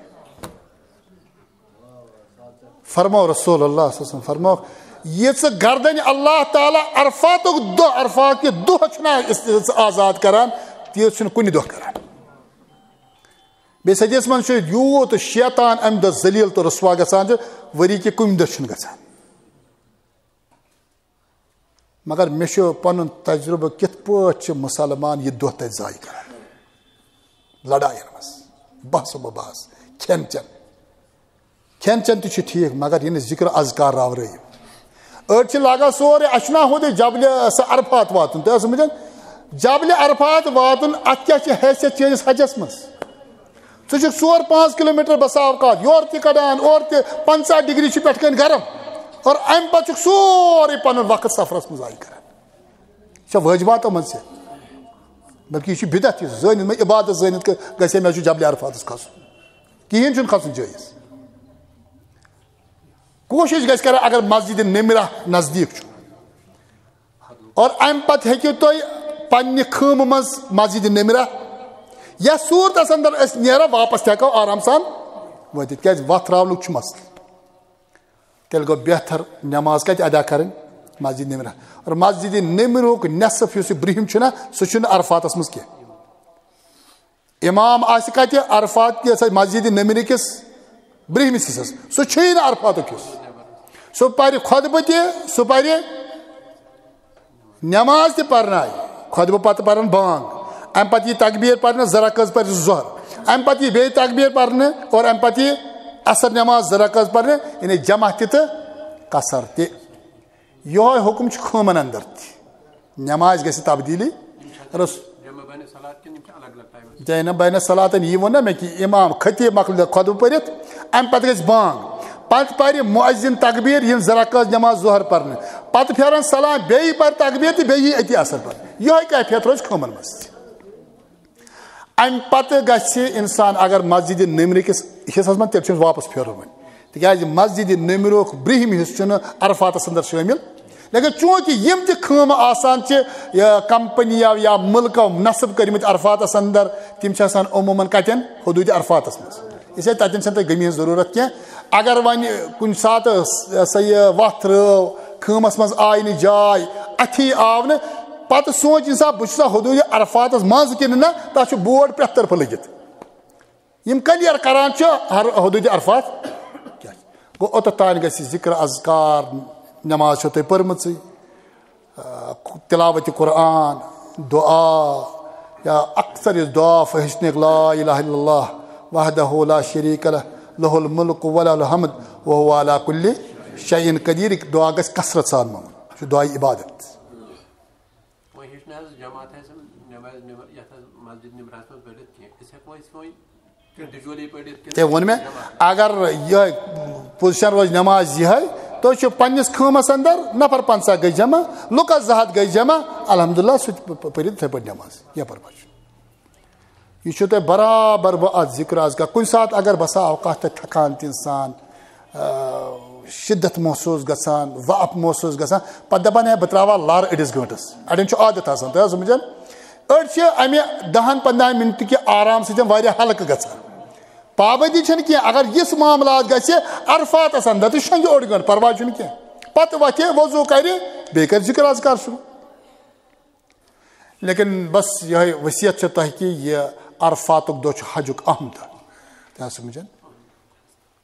فرمو رسول اللہ صلی اللہ علیہ وسلم، فرمو، یہِ ژٕ گردن اللہ تعالیٰ عرفاتُک دۄہ، عرفات کہِ دۄہ چھُنہ أسۍ ژٕ آزاد کران، تیٖژ چھُنہٕ کُنہِ دۄہ کران۔ بیٚیہِ حدیث منٛز چھُ یوٗت شیطان امہِ دۄہ ذلیل تہٕ رسوا گژھان چھُ، ؤری کہِ کُنہِ دۄہ چھُنہٕ گژھان۔ مگر مےٚ چھُ پنُن تجربہٕ کِتھ پٲٹھۍ چھِ مُسلمان یہِ دۄہ تتہِ ضایع کران۔ لڑاین منٛز، بحث و مباحث، کھٮ۪ن چٮ۪ن۔ کھٮ۪ن چٮ۪ن تہِ چھُ ٹھیٖک، مگر یہِ نہٕ ذکر اذکار راورٲیِو۔ أڑۍ چھِ لاگان سورُے، اَسہِ چھُنہ ہُتہِ جبلہِ سُہ عرفات واتُن۔ تُہۍ ٲسِو وٕچھان، جبلہِ عرفات واتُن، اَتھ کیٛاہ چھِ حیثیت چٲنِس حجس منٛز؟ ژٕ چھُکھ ژور پانٛژھ کلوٗمیٹر بسا اوقات، یورٕ تہِ کڑان، اورٕ تہِ، پنٛژاہ ڈگری چھُ پٮ۪ٹھ کَنۍ گرم، اور اَمہِ پتہٕ چھُکھ سورُے پنُن وقت سفرس منٛز ضایع کران۔ یہِ چھا واجباتو منٛز چھِ؟ بلکہِ یہِ چھُ بدعت، یہِ زٲنِتھ مےٚ عبادت زٲنِتھ کہِ گژھِ ہے مےٚ چھُ جبلِ عرفاتس کھسُن۔ کِہیٖنۍ چھُنہٕ کھسُن جٲیز۔ کوٗشِش گژھِ کرٕنۍ اگر مسجد نمرہ نزدیٖک چھُ، اور امہِ پتہٕ ہیٚکِو تُہۍ پننہِ خٲمہٕ منٛز مسجد نمرہ یا صورتس اندر أسۍ نیرو واپس تہِ ہٮ۪کو آرام سان وٲتِتھ، کیازِ وتھ راونُک چھُ مسلہٕ۔ تیٚلہِ گوٚو بہتر نماز کتہِ ادا کرٕنۍ؟ مسجد نمرہ۔ اور مسجد نمرہُک نصف یُس یہِ برٛہِم چھُنہ، سُہ چھُنہٕ عرفاتس منٛز کینٛہہ۔ امام آسہِ کتہِ؟ عرفات کِس مسجد نمرِ کِس برٛہمِس حصس۔ سُہ چھُے نہٕ عرفاتُک حصہٕ۔ سُہ پرِ خطبہٕ تہِ، سُہ پرِ نماز تہِ پرناوِ، خطبہٕ پتہٕ پرن بانگ، امہِ پتہٕ یی تکبیر پرنہٕ، زٕ رکٲژ پرِ ظہر، امہِ پتہٕ یی بیٚیہِ تکبیر پرنہٕ اور امہِ پتہٕ یی عصر نماز زٕ رکٲژ پرنہٕ، یعنی جمع تہِ تہٕ قصر تہِ۔ یہوے حکم چھُ خٲمن اندر تہِ، نماز گژھِ تبدیلی۔ رس-، جمع بین الصلات کِنہٕ یِم چھِ الگ الگ ٹایمس؟ جمع بین الصلاتن یی ووٚن نا مےٚ کہِ امام خطیب مۄکلہِ خطبہٕ پٔرِتھ، امہِ پتہٕ گژھِ بانگ، پتہٕ پرِ مؤذن تکبیر، یِن زٕ رکٲژ نماز ظہر پرنہٕ، پتہٕ پھیرن سلام، بیٚیہِ پرِ تکبیر تہٕ بیٚیہِ یی أتی عصر پرنہٕ۔ یہوے کیفیت روزِ خٲمن منٛز تہِ۔ امہِ پتہٕ گژھِ انسان اگر مسجد نمرِ کِس حصس منٛز، تیٚلہِ چھُ أمِس واپس پھیرُن وۄنۍ، تِکیازِ مسجد نمرُک برٛہِم حصہٕ چھُنہٕ عرفاتس اندر شٲمِل۔ لیکن چونکہ یِم تہِ خٲمہٕ آسان چھِ، یا کمپنی یا، یا مُلکو نصب کٔرمٕتۍ عرفاتس اندر، تِم چھِ آسان عموماً کتٮ۪ن؟ حدود عرفاتس منٛز۔ اس لیے تتٮ۪ن چھنہٕ تۄہہِ غمی ہٕنٛز ضروٗرت کینٛہہ۔ اگر وۄنۍ کُنہِ ساتہٕ س-، سۄ یہِ وتھ رٲو، خٲمس منٛز آیہِ نہٕ جاے، اتھی آو نہٕ، پتہٕ سونٛچ انسان، بہٕ چھُسا حدود عرفاتس منٛز کِنہٕ نہ؟ تتھ چھُ بورڈ پرٛٮ۪تھ طرفہٕ لٔگِتھ۔ یِم کلیر کران چھِ ہر حدود عرفات کیٛاہ چھِ۔ گوٚو، اوٚتَتھ تام گژھِ ذِکر اذکار، نٮ۪ماز چھو تۄہہِ پٔرمٕژٕے، آ، تِلاوتِ قرآن، دُعا، یا اکثر یُس دُعا ہیٚچھنٕکۍ، لا الہ الا اللہ وحدہ لا شریک لہ، لہ الملک و لہ الحمد وہو علی کل شیء قدیر، دُعا گژھِ کثرت سان منٛگُن۔ یہِ چھُ دُعایہِ عبادت۔ وۄنۍ ہیٚچھ نہٕ حظ جماعت حظ نٮ۪ماز، نٮ۪ماز، یَتھ حظ مسجد نٮ۪برَس منٛز پٔرِتھ کینٛہہ۔ أسۍ ہٮ۪کو أسۍ وۄنۍ individually پٔرِتھ کِنہٕ تٔمۍ ووٚن مےٚ، جماعت؟ اگر یِہوٚے position روزِ نٮ۪ماز یِہوٚے، تُہۍ چھِو پنٛنِس خٲمَس اندر، نفر پنٛژاہ گٔے جمع، لُکَس زٕ ہَتھ گٔے جمع، الحمدللہ، سُہ تہِ پ-، پ-، پٔرِو تِتھَے پٲٹھۍ نٮ۪ماز، یَپٲرۍ پَتہٕ چھُ۔ یہِ چھُ تۄہہِ برابر وۄنۍ اَتھ ذِکر اذکار۔ کُنہِ ساتہٕ اگر بسا اوقات تۄہہِ تھکان تہِ اِنسان، آ، شدت محسوٗس گژھان، ضعف محسوٗس گژھان، پتہٕ دپان، "ہے، بہٕ ترٛاوٕ ہا لر أڑِس گٲنٛٹس۔" اڑٮ۪ن چھُ عادت آسان، تۄہہِ آسہِ سمجھان؟ أڑۍ چھِ امہِ دہن پنٛدہن منٹہٕ کہِ آرام سۭتۍ واریاہ ہلکہٕ گژھان۔ پابندی چھنہٕ کینٛہہ، اگر یِژھ معاملات گژھِ، عرفاتس اندر تہِ شۄنٛگہِ اوٚڑ گٲنٛٹہٕ، پرواے چھُنہٕ کینٛہہ۔ پتہٕ وتھِ، وضوٗ کرِ، بیٚیہِ کرِ ذِکر اذکار شروٗع۔ لیکن بس یِہوٚے وصیت چھِ تۄہہِ کہِ یہِ عرفاتُک دۄہ چھُ حجُک اہم دۄہ۔ تۄہہِ آسہِ سمجھان؟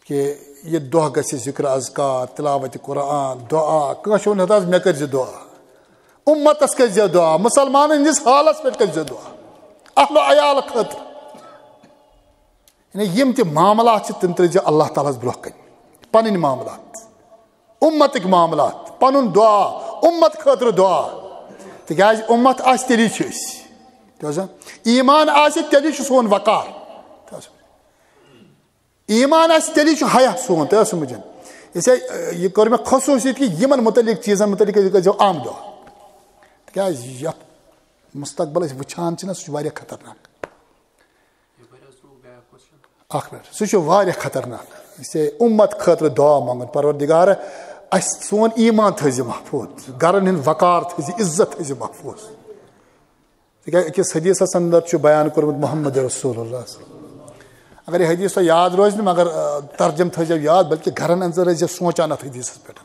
کہِ یہِ دۄہ گژھِ ذِکر اذکار، تلاوت قرآن، دعا۔ کٲنٛسہِ ووٚن، "حظ، مےٚ کٔرۍ زِ دعا۔" اُمتس کٔرۍ زِ دعا، مُسلمانن ہٕنٛدِس حالس پٮ۪ٹھ کٔرۍ زِ دعا، اہل و عیال خٲطرٕ۔ یعنی یِم تہِ معاملات چھِ، تِم ترٲوۍ زِ اللہ تعالیٰ ہس برٛونٛہہ کنہِ، پنٕنۍ معاملات، اُمتٕکۍ معاملات، پنُن دعا، اُمت خٲطرٕ دعا۔ تِکیٛازِ اُمت آسہِ، تیٚلی چھِ أسۍ۔ تہِ حظ، ایمان آسہِ، تیٚلی چھُ سون وقار۔ تہِ حظ۔ ایمان آسہِ، تیٚلی چھُ حیا سون، تۄہہِ ٲس سمجھان؟ اسے، یہِ کوٚر مےٚ خصوٗصی کہِ یِمن مُتعلق، چیٖزن مُتعلق یہِ کٔرۍزیو عام دۄہ۔ تِکیٛازِ یتھ مستقبل أسۍ وٕچھان چھِنہ، سُہ چھُ واریاہ خطرناک۔ اکھ منٹ، سُہ چھُ واریاہ خطرناک۔ اسے اُمت خٲطرٕ دعا منٛگُن، پروردگار، اسہِ سون ایمان تھٲیزِ محفوظ، گرن ہُنٛد وقار تھٲیزِ، عزت تھٲیزِ محفوظ۔ تِکیٛازِ أکِس حدیثس اندر چھُ بیان کوٚرمُت محمد رسول اللہ صلی اللہ علیہ وسلم۔ اگر یہِ حدیث تۄہہِ یاد روزِ نہٕ، مگر، آ، ترجمہٕ تھٲیزیو یاد، بلکہِ گرن اندر ٲسۍزیو سونٛچان اتھ حدیثس پٮ۪ٹھ۔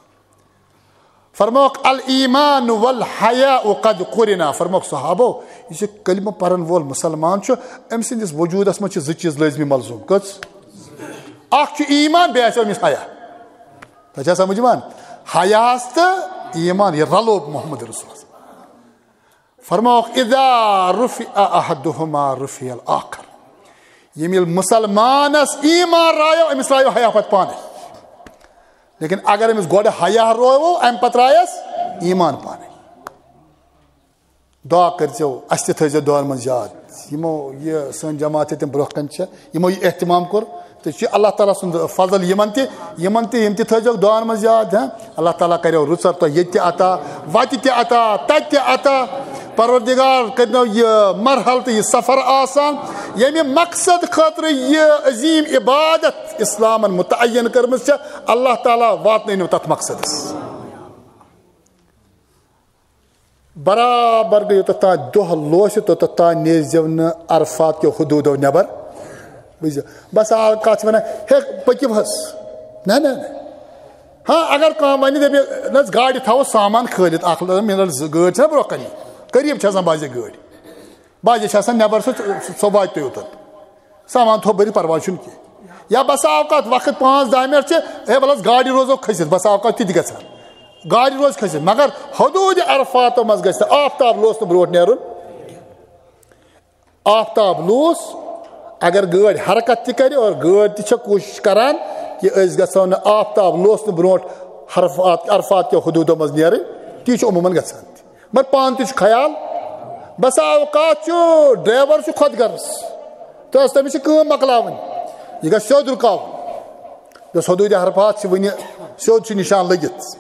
فرمووُکھ، "الایمان والحیاء قد قرنا"، فرمووُکھ صحابو، یُس یہِ کلمہٕ پرن وول مسلمان چھُ، أمۍ سٕنٛدِس وجوٗدس منٛز چھِ زٕ چیٖز لٲزمی ملزوم۔ کٔژ؟ اکھ چھُ ایمان، بیٚیہِ آسہِ أمِس حیا۔ تۄہہِ چھا سمجھ یِوان؟ حیاہس تہٕ ایمان، یہِ رلوو محمد رسول۔ فرماوکھ، "اذا رفع احدہما رفع الاخر"۔ ییٚمہِ ییٚلہِ مسلمانس ایمان رایو، أمِس رایو حیا پتہٕ پانے۔ لیکن اگر أمِس گۄڈٕ حیا روو، امہِ پتہٕ رایس ایمان پانے۔ دعا کٔرۍزیو، اسہِ تہِ تھٲیزیو دعاہن منٛز یاد۔ یِمو یہِ سٲنۍ جماعت ییٚتٮ۪ن برونٛہہ کنہِ چھےٚ، یِمو یہِ اہتمام کوٚر، تہٕ چھُ اللہ تعالیٰ سُنٛد فضل یِمن تہِ، یِمن تہِ، یِم تہِ تھٲیزیوکھ دُعاہن منٛز یاد، ہاں۔ اللہ تعالیٰ کریو رٕژر تۄہہِ ییٚتہِ تہِ عطا، وتہِ تہِ عطا، تتہِ تہِ عطا۔ پروردگار کٔرنو یہِ مرحلہٕ تہٕ یہِ سفر آسان، ییٚمہِ مقصد خٲطرٕ یہِ عظیٖم عبادت اسلامن متعین کٔرمٕژ چھےٚ، اللہ تعالیٰ واتنٲینو تتھ مقصدس۔ برابر گٔے یوٚتَتھ تام دۄہ لوسہِ، توٚتَتھ تام نیرزیو نہٕ عرفات کیو حدوٗدو نٮ۪بر۔ بوٗزِو، بس آ، کَتھ چھِ وَنان، ہے، پٔکِو حظ۔ نہ، نہ، نہ۔ ہاں، اگر کانٛہہ وَنہِ، دَپہِ، نہ حظ، گاڑِ تھاوو سامان کھٲلِتھ، اَکھ لَڑ، مِنَٹ زٕ، گٲڑۍ چھَنہ برونٛہہ کَنہِ، قریٖب چھِ آسان بعضے گٲڑۍ۔ بعضے چھِ آسان نٮ۪بر، سُہ، سُہ، سۄ واتہِ تۄہہِ یوٚتَن۔ سامان تھوٚو بٔرِتھ، پرواے چھُنہٕ کینٛہہ۔ یا بسا اوقات وقت پانٛژھ دَہ مِنَٹ چھِ، ہے، وَلہٕ حظ، گاڑِ روزو کھٔسِتھ، بسا اوقات تہِ تہِ گژھان۔ گاڑِ روزِ کھٔسِتھ، مگر حدوٗدِ عرفاتو منٛز گژھِ نہٕ آفتاب لوسنہٕ برونٛٹھ نیرُن۔ آفتاب لوس، اگر گٲڑۍ حرکت تہِ کرِ اور گٲڑۍ تہِ چھےٚ کوٗشِش کران کہِ أسۍ گژھو نہٕ آفتاب لوسنہٕ برونٛٹھ عرفات، عرفات کیو حدوٗدو منٛز نیرٕنۍ، تی چھُ عموٗماً گژھان تہِ۔ مگر پانہٕ تہِ چھُ خیال، بسا اوقات چھُ ڈرایور چھُ خۄد غرض، تہٕ ٲس تٔمِس چھِ کٲم مۄکلاوٕنۍ، یہِ گژھِ سیوٚد رُکاوُن۔ یۄس حدوٗدِ عرفات چھِ وٕنہِ سیوٚد چھُ نِشان لٔگِتھ،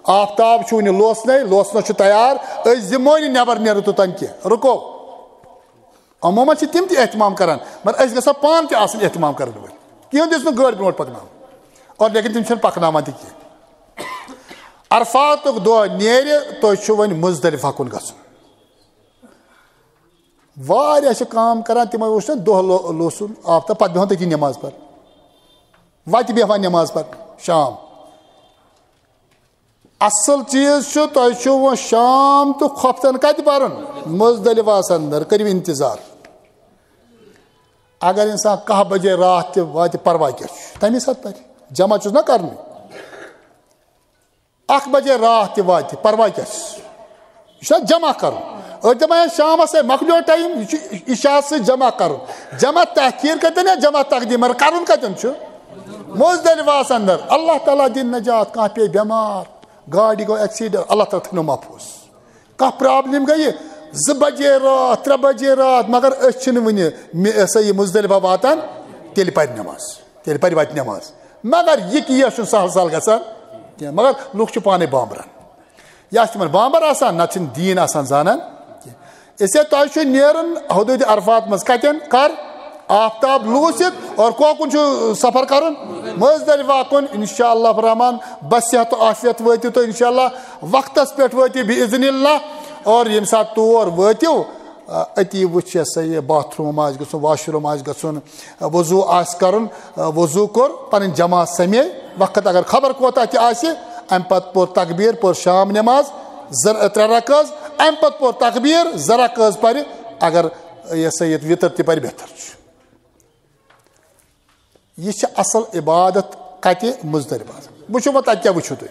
آفتاب چھُ وٕنہِ لوسنَے، لوسنَس چھُ تیار، أسۍ دِمو نہٕ نٮ۪بر نیرُن توٚتام کینٛہہ، رُکو۔ عموٗماً چھِ تِم تہِ اہتمام کران، مگر أسۍ گژھو پانہٕ تہِ آسٕنۍ اہتمام کرن وٲلۍ۔ کِہیٖنۍ دِژ نہٕ گٲڑۍ برونٛٹھ پکناوُن، اور لیکن تِم چھِنہٕ پکناوان تہِ کینٛہہ۔ عرفاتُک دۄہ نیرِ، تۄہہِ چھُ وۄنۍ مزدلفہ کُن گژھُن۔ واریاہ چھِ کٲم کران، تِمو وٕچھ نہ دۄہ لو-، لوسُن آفتاب، پتہٕ بیٚہوان تٔتی نٮ۪ماز پرنہِ، وتہِ بیٚہوان نٮ۪ماز پرنہِ شام۔ اصل چیز چھُ، تۄہہِ چھُ وۄنۍ شام تہٕ خۄفتن کتہِ پرُن؟ مزدلفہس اندر۔ کٔرِو انتظار۔ اگر انسان کاہ بجے راتھ تہِ واتہِ، پرواے کیٛاہ چھُ؟ تمی ساتہٕ پرِ۔ جمع چھُس نہ کرنُے۔ اکھ بجے راتھ تہِ واتہِ، پرواے کیٛاہ چھُس؟ یہِ چھُنہ جمع کرُن۔ أڑۍ دپان، "ہے، شامس ہے مۄکلیو ٹایم، یہِ چھُ عشاء سۭتۍ جمع کرُن۔" جمع تاخیر کتٮ۪ن یا جمع تقدیم، مگر کرُن کتٮ۪ن چھُ؟ مزدلفہ آسان اندر۔ اللہ تعالیٰ دِن نجات، کانٛہہ پیٚیہِ بٮ۪مار، گاڑِ گوٚو ایکسیڈنٹ، اللہ تعالیٰ تھٲینو محفوظ۔ کانٛہہ پرابلم گٔیہِ، زٕ بجے راتھ، ترٛےٚ بجے راتھ، مگر أسۍ چھِنہٕ وُنہِ مِ-، یہِ ہسا یہِ مزدلفہ واتان، تیٚلہِ پرِ نماز، تیٚلہِ پرِ وتہِ نماز۔ مگر یہِ کیس چھُنہٕ سہل سہل گژھان کینٛہہ، مگر لُکھ چھِ پانے بامبران۔ یا چھِ تِمن بامبر آسان، نتہٕ چھِنہٕ دیٖن آسان زانان کینٛہہ۔ اسے تۄہہِ چھُ نیرُن حدود عرفات منٛز کتٮ۪ن؟ کر؟ آفتاب لوٗسِتھ۔ اور کوکُن چھُ سفر کرُن؟ مزدلفہ کُن۔ انشاءاللہ الرحمن، بصحت و عافیت وٲتِو تُہۍ انشاءاللہ، وقتس پٮ۪ٹھ وٲتِو باذن اللہ۔ اور ییٚمہِ ساتہٕ تور وٲتِو، آ، أتی وٕچھ یہِ ہسا یہِ باتھ روٗم آسہِ گژھُن، واش روٗم آسہِ گژھُن، آ، وضوٗ آسہِ کرُن، آ، وضوٗ کوٚر، پنٕنۍ جماعت سمے، وقت اگر خبر کوتاہ تہِ آسہِ، امہِ پتہٕ پوٚر تکبیر، پوٚر شام نماز، زٕ، ترٛےٚ رکٲژ، امہِ پتہٕ پوٚر تکبیر، زٕ رکٲژ پرِ، اگر یہِ ہسا یہِ وِتر تہِ پرِ، بہتر چھُ۔ یہِ چھِ اصل عبادت کتہِ؟ مزدلفہ۔ وٕچھِو وۄنۍ تتہِ کیٛاہ وٕچھِو تُہۍ۔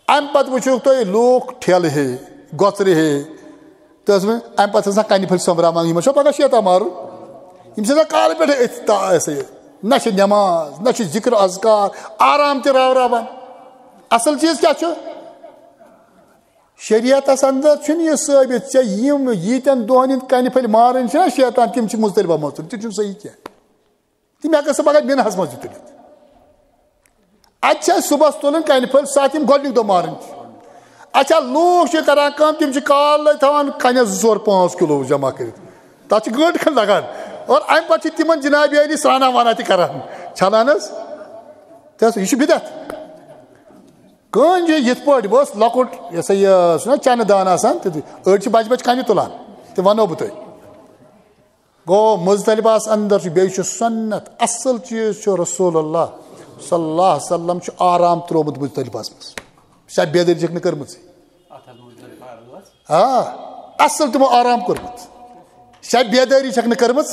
امہِ پتہٕ وٕچھِو تُہۍ لوٗکھ ٹھیلہٕ ہے، گۄژرِ ہے۔ تہٕ ٲس وۄنۍ امہِ پتہٕ آسان کنہِ پھٔلۍ سۄمبراوان، یِمن چھُ پگاہ شیطان مارُن۔ یِم چھِ آسان کالہٕ پٮ۪ٹھے أتھۍ تا-، أسۍ یہِ۔ نہ چھِ نٮ۪ماز، نہ چھِ ذکر اذکار، آرام تہِ راوراوان۔ اصل چیٖز کیٛاہ چھُ؟ شریعتس اندر چھُنہٕ یہِ ثٲبت، ژےٚ یِم ییٖتٮ۪ن دۄہن ہٕنٛدۍ کنہِ پھٔلۍ مارٕنۍ چھِنہ شیطان، تِم چھِ مزدلفہ منٛز تُلٕنۍ، تہِ چھُنہٕ صحیح کینٛہہ۔ تِم ہٮ۪کن سُہ پگاہ مِنہس منٛز تہِ تُلِتھ۔ اتہِ چھِ اَسہِ صُبحس تُلٕنۍ کنہِ پھٔلۍ، سۄ تہِ یِم گۄڈٕنیُک دۄہ مارٕنۍ چھِ۔ اچھا، لوٗکھ چھِ کران کٲم، تِم چھِ کالہٕ تھاوان کنٮ۪س زٕ ژور پانٛژھ کِلوٗ جمع کٔرِتھ، تتھ چھِ گٲنٛٹہٕ کھنٛڈ لگان۔ اور امہِ پتہٕ چھِ تِمن جنابی عٲلی سرٛانہ وانہ تہِ کران، چھلان حظ۔ تہٕ یہِ چھُ بدعت۔ کٲنٛسہِ یِتھ پٲٹھۍ بہٕ اوسُس لۄکُٹ، یہِ ہسا یہِ، سُہ چھُنہ چنہٕ دان آسان، تہٕ أڑۍ چھِ بجہِ بجہِ کنہِ تُلان، تہِ ونو بہٕ تۄہہِ۔ گوٚو مزدلفہس اندر چھُ، بیٚیہِ چھُ سنت، اصل چیٖز چھُ رسول اللہ صلی اللہ علیہ وسلم چھُ آرام ترٛوومُت مزدلفہس منٛز۔ سۄ بیدٲری چھکھ نہٕ کٔرمٕژٕے۔ آ، اصل تِمو آرام کوٚرمُت۔ سۄ بیدٲری چھکھ نہٕ کٔرمٕژ۔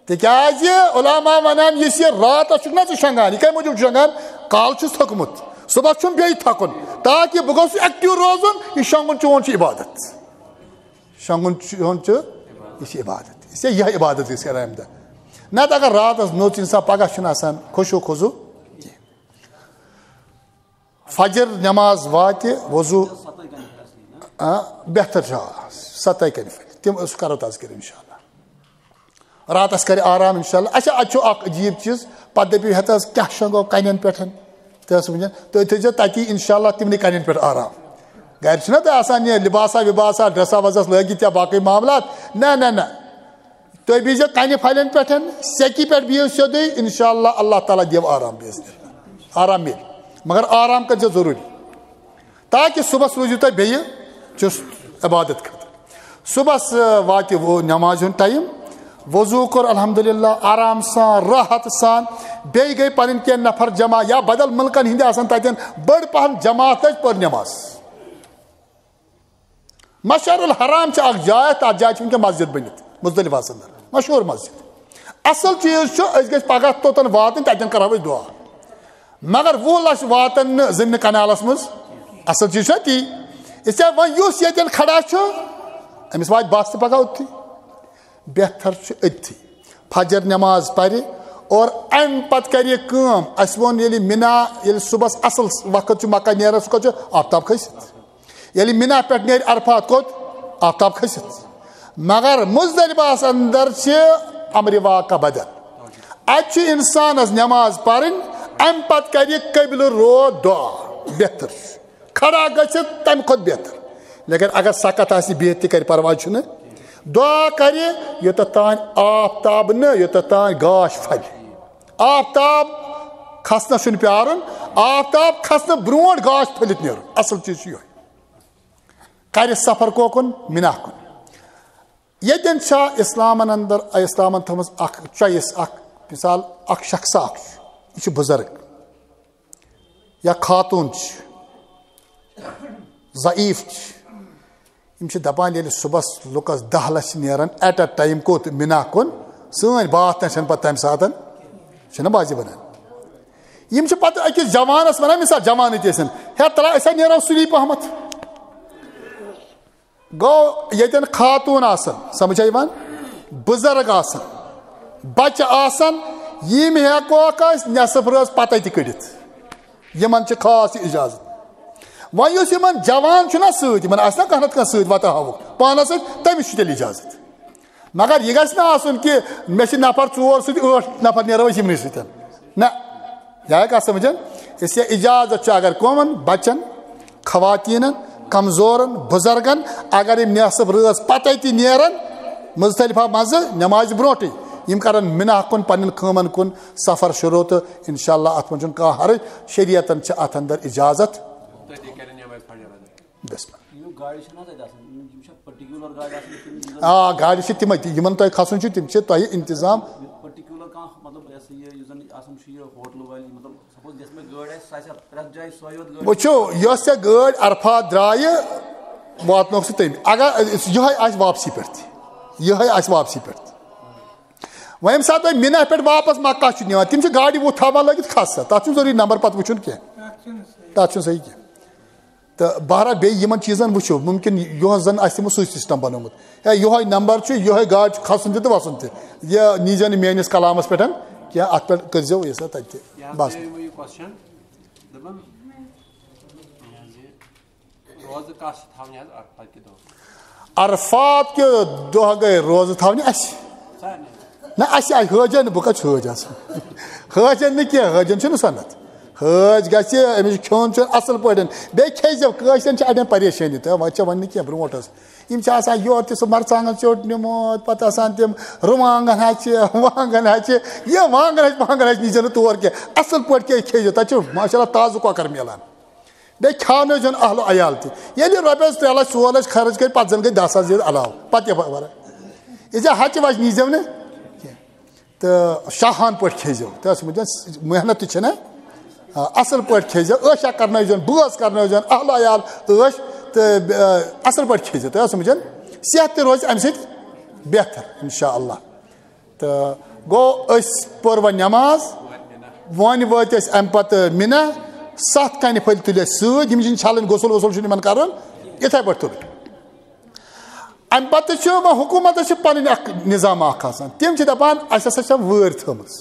تِکیازِ علماء ونان، یُس یہِ راتس چھُکھ نہ ژٕ شۄنٛگان، یہِ کمہِ موٗجوٗب چھُ شۄنٛگان؟ کالہٕ چھُس تھوٚکمُت، صبحس چھُم بیٚیہِ تھکُن، تاکہِ بہٕ گوٚژھُس ایکٹیو روزُن۔ یہِ شۄنٛگُن چون چھُ عبادت۔ شۄنٛگُن چون چھُ، یہِ چھِ عبادت۔ اس لیے یہِ عبادت گژھِ کرٕنۍ امہِ دۄہ۔ نتہٕ اگر راتس نوٚژ انسان، پگاہ چھُنہٕ آسان خشوع خضوع کینٛہہ۔ فجر نماز واتہِ، وضو، آ، بہتر چھُ، آ، ستٲے کنہِ پھٔلۍ۔ تِم أسۍ کرو تذکر انشاءاللہ۔ راتس کرِ آرام انشاءاللہ۔ اچھا، اتہِ چھُ اکھ عجیب چیٖز، پتہٕ دٔپِو، ہیتہٕ حظ کیٛاہ شۄنٛگو کنٮ۪ن پٮ۪ٹھ؟ تہٕ حظ ؤنِو، تُہۍ تھٲیزیو تتی انشاءاللہ تِمنٕے کنٮ۪ن پٮ۪ٹھ آرام۔ گرِ چھُنہ تۄہہِ آسان یہِ لباسا وباسا، ڈریسا وزس لٲگِتھ یا باقٕے معاملات؟ نہ، نہ، نہ۔ تُہۍ بِہزیو کنہِ پھلٮ۪ن پٮ۪ٹھ، سیٚکہِ پٮ۪ٹھ بِہِو سیوٚدُے، انشاءاللہ اللہ تعالیٰ دِیو آرام، باذن اللہ۔ آرام میلہِ، مگر آرام کٔرزیو ضروٗری، تاکہِ صُبحس روٗزِو تُہۍ بیٚیہِ چُست عبادت خٲطرٕ۔ صُبحس، آ، واتہِ وۄنۍ نمازِ ہُنٛد ٹایم، وضوٗ کوٚر الحمدللہ آرام سان، راحت سان، بیٚیہِ گٔے پنٕنۍ کینٛہہ نفر جمع یا بدل مُلکن ہٕنٛدۍ آسن تتٮ۪ن، بٔڑ پہم جماعت لٔج، پٔر نماز۔ مشعر الحرام چھِ اکھ جاے، تتھ جایہِ چھِ وٕنکیٚن مسجد بٔنِتھ مزدلفہس اندر، مشہوٗر مسجد۔ اصل چیٖز چھُ، أسۍ گٔژھۍ پگاہ توٚتن واتٕنۍ، تتٮ۪ن کرہو أسۍ دُعا۔ مگر وُہ لچھ واتن نہٕ زٔمیٖنہٕ کنالس منٛز۔ اصل چیٖز چھُ تی۔ اس لیے وۄنۍ یُس ییٚتٮ۪ن کھڑا چھُ، أمِس واتہِ بس تہِ پگاہ اوٚتتھٕے۔ بہتر چھُ أتتھٕے فجر نماز پرِ اور امہِ پتہٕ کرِ یہِ کٲم۔ اسہِ ووٚن، ییٚلہِ مِنا، ییٚلہِ صُبحس اصل وقت چھُ مکہ نیران، سُہ کوٚت چھُ؟ آفتاب کھٔسِتھ۔ ییٚلہِ مِنا پٮ۪ٹھ نیرِ عرفات کوٚت؟ آفتاب کھٔسِتھ۔ مگر مزدلفہس اندر چھِ امرِ واقع بدل۔ اتہِ چھُ انسانس نماز پرٕنۍ، امہِ پتہٕ کرِ قبلہٕ رو دعا، بہتر چھُ۔ کھڑا گٔژھِتھ تمہِ کھۄتہٕ بہتر۔ لیکن اگر سکت آسہِ، بِہِتھ تہِ کرِ، پرواے چھُنہٕ۔ دعا کرِ یوٚتتھ تام آفتاب نہٕ، یوٚتتھ تام گاش پھلہِ۔ آفتاب کھسنس چھُنہٕ پیارُن، آفتاب کھسنہٕ برونٹھ گاش پھٔلِتھ نیرُن۔ اصل چیٖز چھُ یِہوٚے۔ کرِ سفر کوکُن؟ مِنا کُن۔ ییٚتٮ۪ن چھا اسلامن اندر، اسلامن تھٲومٕژ اکھ choice، اکھ مثال، اکھ شخص اکھ چھُ، یہِ چھُ بُزرگ یا خاتوٗن چھِ، ضعیف چھِ، یِم چھِ دپان، ییٚلہِ صُبحس لُکس دَہ لچھ نیرن at a time کوٚت؟ مِنا کُن، سٲنۍ باتھ تہِ چھنہٕ پتہٕ تمہِ ساتن، چھنہ بازی بنان۔ یِم چھِ پتہٕ أکِس جوانس ونان، مثال، جوانٕے تہِ ٲسِن، ہے ترا أسۍ ہا نیرو سُلی پہمتھ۔ گوٚو ییٚتٮ۪ن خاتوٗن آسن، سمجھ چھا یِوان؟ بُزرگ آسن، بچہٕ آسن، یِم ہٮ۪کوکھ أسۍ نٮ۪صٕف رٲژ پتے تہِ کٔڑِتھ۔ یِمن چھِ خاص یہِ اجازت۔ وۄنۍ یُس یِمن جوان چھُنہ سۭتۍ، یِمن آسہِ نہ کانٛہہ نتہٕ کانٛہہ سۭتۍ وتہ ہاوُکھ پانس سۭتۍ، تٔمِس چھُ تیٚلہِ اجازت۔ مگر یہِ گژھِ نہٕ آسُن کہِ مےٚ چھِ نفر ژور سۭتۍ، ٲٹھ نفر نیرو أسۍ یِمنٕے سۭتۍ۔ نہ، یہِ آیہِ کتھ سمجھن؟ اس لیے اجازت چھُ اگر کٕمن؟ بچن، خواتینن، کمزورن، بزرگن، اگر یِم نٮ۪صٕف رٲژ پتے تہِ نیرن مزدلفہ منٛزٕ نمازِ برونٹھٕے، یِم کرن منہ کُن پننٮ۪ن کٲمن کُن سفر شروع، تہٕ انشاءاللہ اتھ منٛز چھُنہٕ کانٛہہ حرج، شریعتن چھِ اتھ اندر اجازت۔ تٔتی کَرن یِم اَسہِ فجر ادا۔ بسم اللہ۔ یِم گاڑِ چھِنہٕ حظ اَتہِ آسان، یِم، یِم چھا پٔٹِکیوٗلر گاڑِ آسان کِنہٕ یِم زَن آ، گاڑِ چھِ تِمے تہِ، یِمن تۄہہِ کھسُن چھُ، تِم چھِ تۄہہِ انتظام۔ پٔٹِکیوٗلر کانٛہہ، مطلب، یہِ ہسا یہِ، یُس زَن آسان چھُ یہِ ہوٹلہٕ وٲلۍ، مطلب، سپوز یۄس مےٚ گٲڑۍ آسہِ، سۄ آسہِ ہا پرٛٮ۪تھ جایہِ سۄے یوت گٲڑۍ؟ وٕچھِو، یۄس ژےٚ گٲڑۍ عرفات درٛایہِ، واتنوکھ ژٕ تٔمۍ۔ اگر یِہوٚے آسہِ واپسی پٮ۪ٹھ تہِ، یِہوٚے آسہِ واپسی پٮ۪ٹھ تہِ۔ وۄنۍ ییٚمہِ ساتہٕ تُہۍ مِنہ پٮ۪ٹھ واپس مکہ چھِو نِوان، تِم چھِ گاڑِ وُہ تھاوان لٲگِتھ، کھس سا، تَتھ چھُنہٕ ضروٗری نمبر پتہٕ وٕچھُن کینٛہہ، تَتھ چھُنہٕ صحیح کینٛہہ۔ تہٕ بہرحال بیٚیہِ یِمن چیٖزن وٕچھِو، مُمکِن یِہُنٛد زن آسہِ تِمو سُے سسٹم بنومُت، ہے یِہوٚے نمبر چھُ، یِہوٚے گاڑِ چھُ کھسُن تہِ تہٕ وسُن تہِ، یہِ نیٖزیو نہٕ میٲنِس کلامس پٮ۪ٹھ کینٛہہ، اتھ پٮ۪ٹھ کٔرۍزیو یہِ سا تتہِ تہِ۔ یہِ حظ بس۔ گٔے وۄنۍ یہِ question، دَپان، یہِ حظ یہِ روزٕ کَس چھِ تھاونہِ حظ عرفات کہِ دۄہ؟ عرفات کہِ دۄہ گٔے روزٕ تھاونہِ اَسہِ۔ سارنٕے۔ نہ، اَسہِ، اَسہِ حٲجی نہٕ، بہٕ کَتہِ چھُس حٲج آسان؟ حٲجن نہٕ کینٛہہ، حٲجن چھُنہٕ سَنت۔ حٲج گژھِ أمِس کھیوٚن چیوٚن اَصٕل پٲٹھۍ۔ بیٚیہِ کھیٚیہِ زیو، کٲشرٮ۪ن چھِ اَڑٮ۪ن پریشٲنی، تہٕ وۄنۍ چھِ وَننہٕ کینٛہہ برونٛٹھ ٲس۔ یِم چھِ آسان یورٕ تہِ سُہ مَرژٕوانٛگَن ژیوٚٹ نیوٗمُت، پَتہٕ آسان تِم رُوانٛگَن ہَچہِ، وانٛگَن ہَچہِ، یہِ وانٛگَن ہَچہِ، وانٛگَن ہَچہِ نیٖزیو نہٕ تور کینٛہہ۔ اَصٕل پٲٹھۍ کیٛاہ کھیٚیِو، تَتہِ چھُ ماشاء اللہ تازٕ کۄکَر مِلان۔ بیٚیہِ کھیٛاونٲوزیون اہل و عیال تہِ۔ ییٚلہِ رۄپیَس ترٛےٚ لَچھ، ژور لَچھ خرٕچ کَرِ، پَتہٕ زَن گٔے دَہ ساس زیادٕ علاوٕ۔ پَتہٕ کیٛاہ پَرواے؟ یہِ ژےٚ ہَچہِ وَچہِ نیٖزیو نہٕ کینٛہہ۔ تہٕ شاہان پٲٹھۍ کھیٚزیو۔ تۄہہِ ٲسوٕ وٕنکیٚن محنت تہِ چھَنہ؟ آ، اَصٕل پٲٹھۍ کھیٚزیو، عٲشا کَرنٲوزیون، بٲژ کَرنٲوزیون، اہل و عیال عٲش تہٕ، آ، اَصٕل پٲٹھۍ کھیٚزیو۔ تۄہہِ ٲسوٕ وٕنکیٚن صحت تہِ روزِ اَمہِ سۭتۍ بہتر، اِنشاء اللہ۔ تہٕ گوٚو، أسۍ پٔر وۄنۍ نٮ۪ماز، وۄنۍ وٲتۍ أسۍ اَمہِ پَتہٕ مِنہ، سَتھ کَنہِ پھٔلۍ تُلۍ اَسہِ سۭتۍ، یِم چھِنہٕ چھَلٕنۍ، غسل وسل چھُنہٕ یِمَن کَرُن، یِتھَے پٲٹھۍ تُلٕنۍ۔ اَمہِ پَتہٕ چھُ وۄنۍ حکوٗمتَس چھِ پَنٕنۍ اَکھ نِظام اَکھ آسان، تِم چھِ دَپان اَسہِ ہَسا چھےٚ وٲرۍ تھٲومٕژ،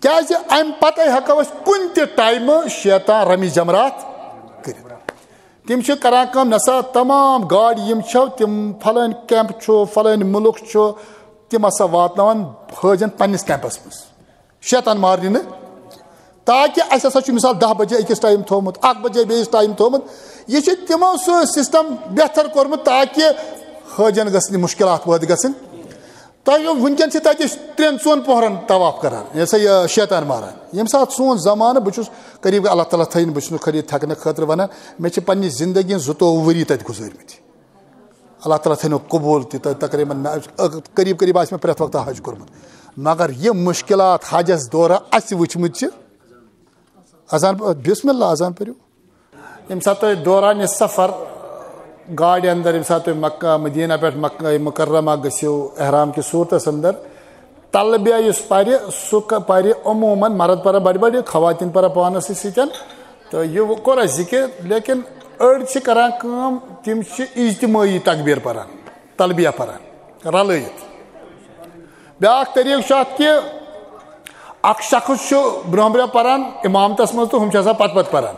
کیٛازِ اَمہِ پَتَے ہٮ۪کو أسۍ کُنہِ تہِ ٹایمہٕ شیطان رمی جمرات کٔرِتھ۔ تِم چھِ کَران کٲم، نہ سا تمام گاڑِ یِم چھَو، تِم فلٲنۍ کیمپ چھُ، فلٲنۍ مُلک چھُ، تِم ہسا واتناوان حٲجن پننِس کیمپس منٛز، شیطان مارنہِ نہٕ، تاکہِ اَسہِ ہسا چھُ مثال دَہ بجے أکِس ٹایم تھوٚومُت، اَکھ بجے بیٚیِس ٹایم تھوٚومُت۔ یہِ چھُ تِمو سُہ سسٹم بہتر کوٚرمُت تاکہِ حٲجن گٔژھ نہٕ مُشکلات پٲدٕ گٔژھٕنۍ۔ تۄہہِ وٕنکیٚن چھِ تَتہِ ترٛٮ۪ن ژۄن پۄہرن طواف کران، یہِ ہسا یہِ شیطان ماران۔ ییٚمہِ ساتہٕ سون زمانہٕ، بہٕ چھُس قریب، اللہ تعالیٰ تھٲیِن، بہٕ چھُس نہٕ خٲلی تھٮ۪کنہٕ خٲطرٕ ونان، مےٚ چھِ پننہِ زندگی ہٕنٛز زٕتووُہ ؤری تَتہِ گُزٲرمٕتۍ۔ اللہ تعالیٰ تھٲینو قبول تہِ، تہٕ تقریباً مےٚ، قریب قریب آسہِ مےٚ پرٛٮ۪تھ وقتہٕ حج کوٚرمُت۔ مگر یِم مُشکلات حجس دوران اَسہِ وٕچھمٕتۍ چھِ، اذان، بسم اللہ، اذان پٔرِو۔ ییٚمہِ ساتہٕ تُہۍ دورانِ سفر گاڑِ اندر، ییٚمہِ ساتہٕ تُہۍ مکہ مدینہ پٮ۪ٹھ مکہ مکرمہ گٔژھِو احرام کِس صوٗرتس اندر، تلبیہ یُس پرِ، سُہ ک-، پرِ عموماً مرد پران بڑِ بڑِ، خواتین پران پانس سۭتۍ سۭتۍ۔ تہٕ یہِ کوٚر اَسہِ ذِکر، لیکن أڑۍ چھِ کران کٲم، تِم چھِ اجتمٲعی تکبیر پران، تلبیہ پران رلٲیِتھ۔ بیٛاکھ طریٖقہٕ چھُ اَتھ کہِ اَکھ شخص چھُ برٛونٛہہ برٛونٛہہ پَران اِمامتَس منٛز تہٕ ہُم چھِ آسان پَتہٕ پَتہٕ پَران۔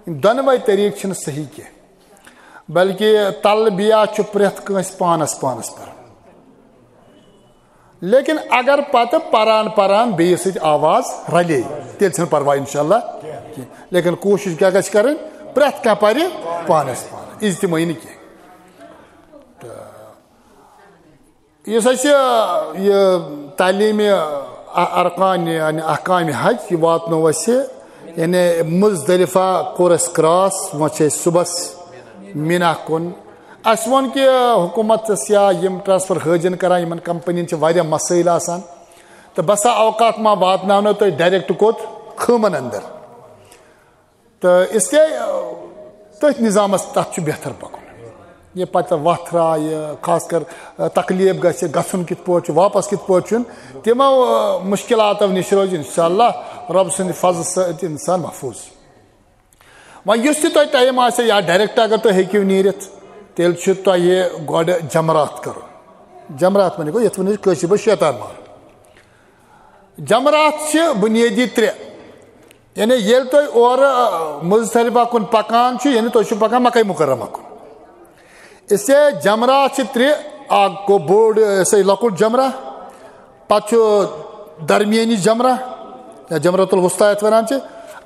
یِم دۄنوَے طریٖقہٕ چھِنہٕ صحیح کینٛہہ، بلکہِ تلبیہ چھُ پرٛٮ۪تھ کٲنٛسہِ پانَس پانَس پَرُن۔ لیکن اگر پَتہٕ پَران پَران بیٚیِس سۭتۍ آواز رَلے، تیٚلہِ چھَنہٕ پَرواے اِنشاءاللہ کینٛہہ۔ لیکن کوٗشِش کیٛاہ گژھِ کَرٕنۍ؟ پرٛٮ۪تھ کانٛہہ پَرِ پانَس پانہٕ، اجتمٲعی نہٕ کینٛہہ۔ تہٕ یُس اَسہِ یہِ تعلیٖمِ ارکان، یعنی احکامِ حج، یہِ واتنوو اَسہِ، یعنی مزدلفہ کوٚر اَسہِ کراس، وۄنۍ چھِ أسۍ صُبحس مینا کُن۔ اَسہِ ووٚن کہِ حکوٗمتَس یا یِم ٹرانسفر حٲجِن کران، یِمن کمپنین چھِ واریاہ مسٲیِل آسان، تہٕ بسا اوقات ما واتناونو تُہۍ ڈائریکٹ کوٚت؟ خۭمن اندر۔ تہٕ اس لیے، آ، تٔتھۍ نظامس تتھ چھُ بہتر پکُن۔ یہِ پتہٕ وتھ راے، خاص کر، آ، تکلیف گژھِ، گژھُن کِتھ پٲٹھۍ چھُ، واپس کِتھ پٲٹھۍ چھُن، تِمو، آ، مشکلاتو نِش روزِ انشاءاللہ رۄب سٕنٛدِ فضلہٕ سۭتۍ انسان محفوظ۔ وۄنۍ یُس تہِ تۄہہِ ٹایم آسہِ یا ڈایریکٹ اگر تُہۍ ہیٚکِو نیٖرِتھ، تیٚلہِ چھُ تۄہہِ گۄڈٕ جمرات کرُن۔ جمرات معنی گوٚو، یَتھ وَنان چھِ کٲشِر پٲٹھۍ شیطان مارُن۔ جمرات چھِ بُنیٲدی ترٛےٚ۔ یعنی ییٚلہِ تُہۍ اورٕ، آ، مُزدَلِفہ کُن پَکان چھِو، یعنی تُہۍ چھِو پَکان مَکَے مُکَرَمہ کُن۔ اس لیے جمرات چھِ ترٛےٚ، اَکھ گوٚو بوٚڑ، آ، سُہ لۄکُٹ جمرہ، پَتہٕ چھُ درمیٲنی جمرہ یا جمرۃ الوسطیٰ یَتھ وَنان چھِ،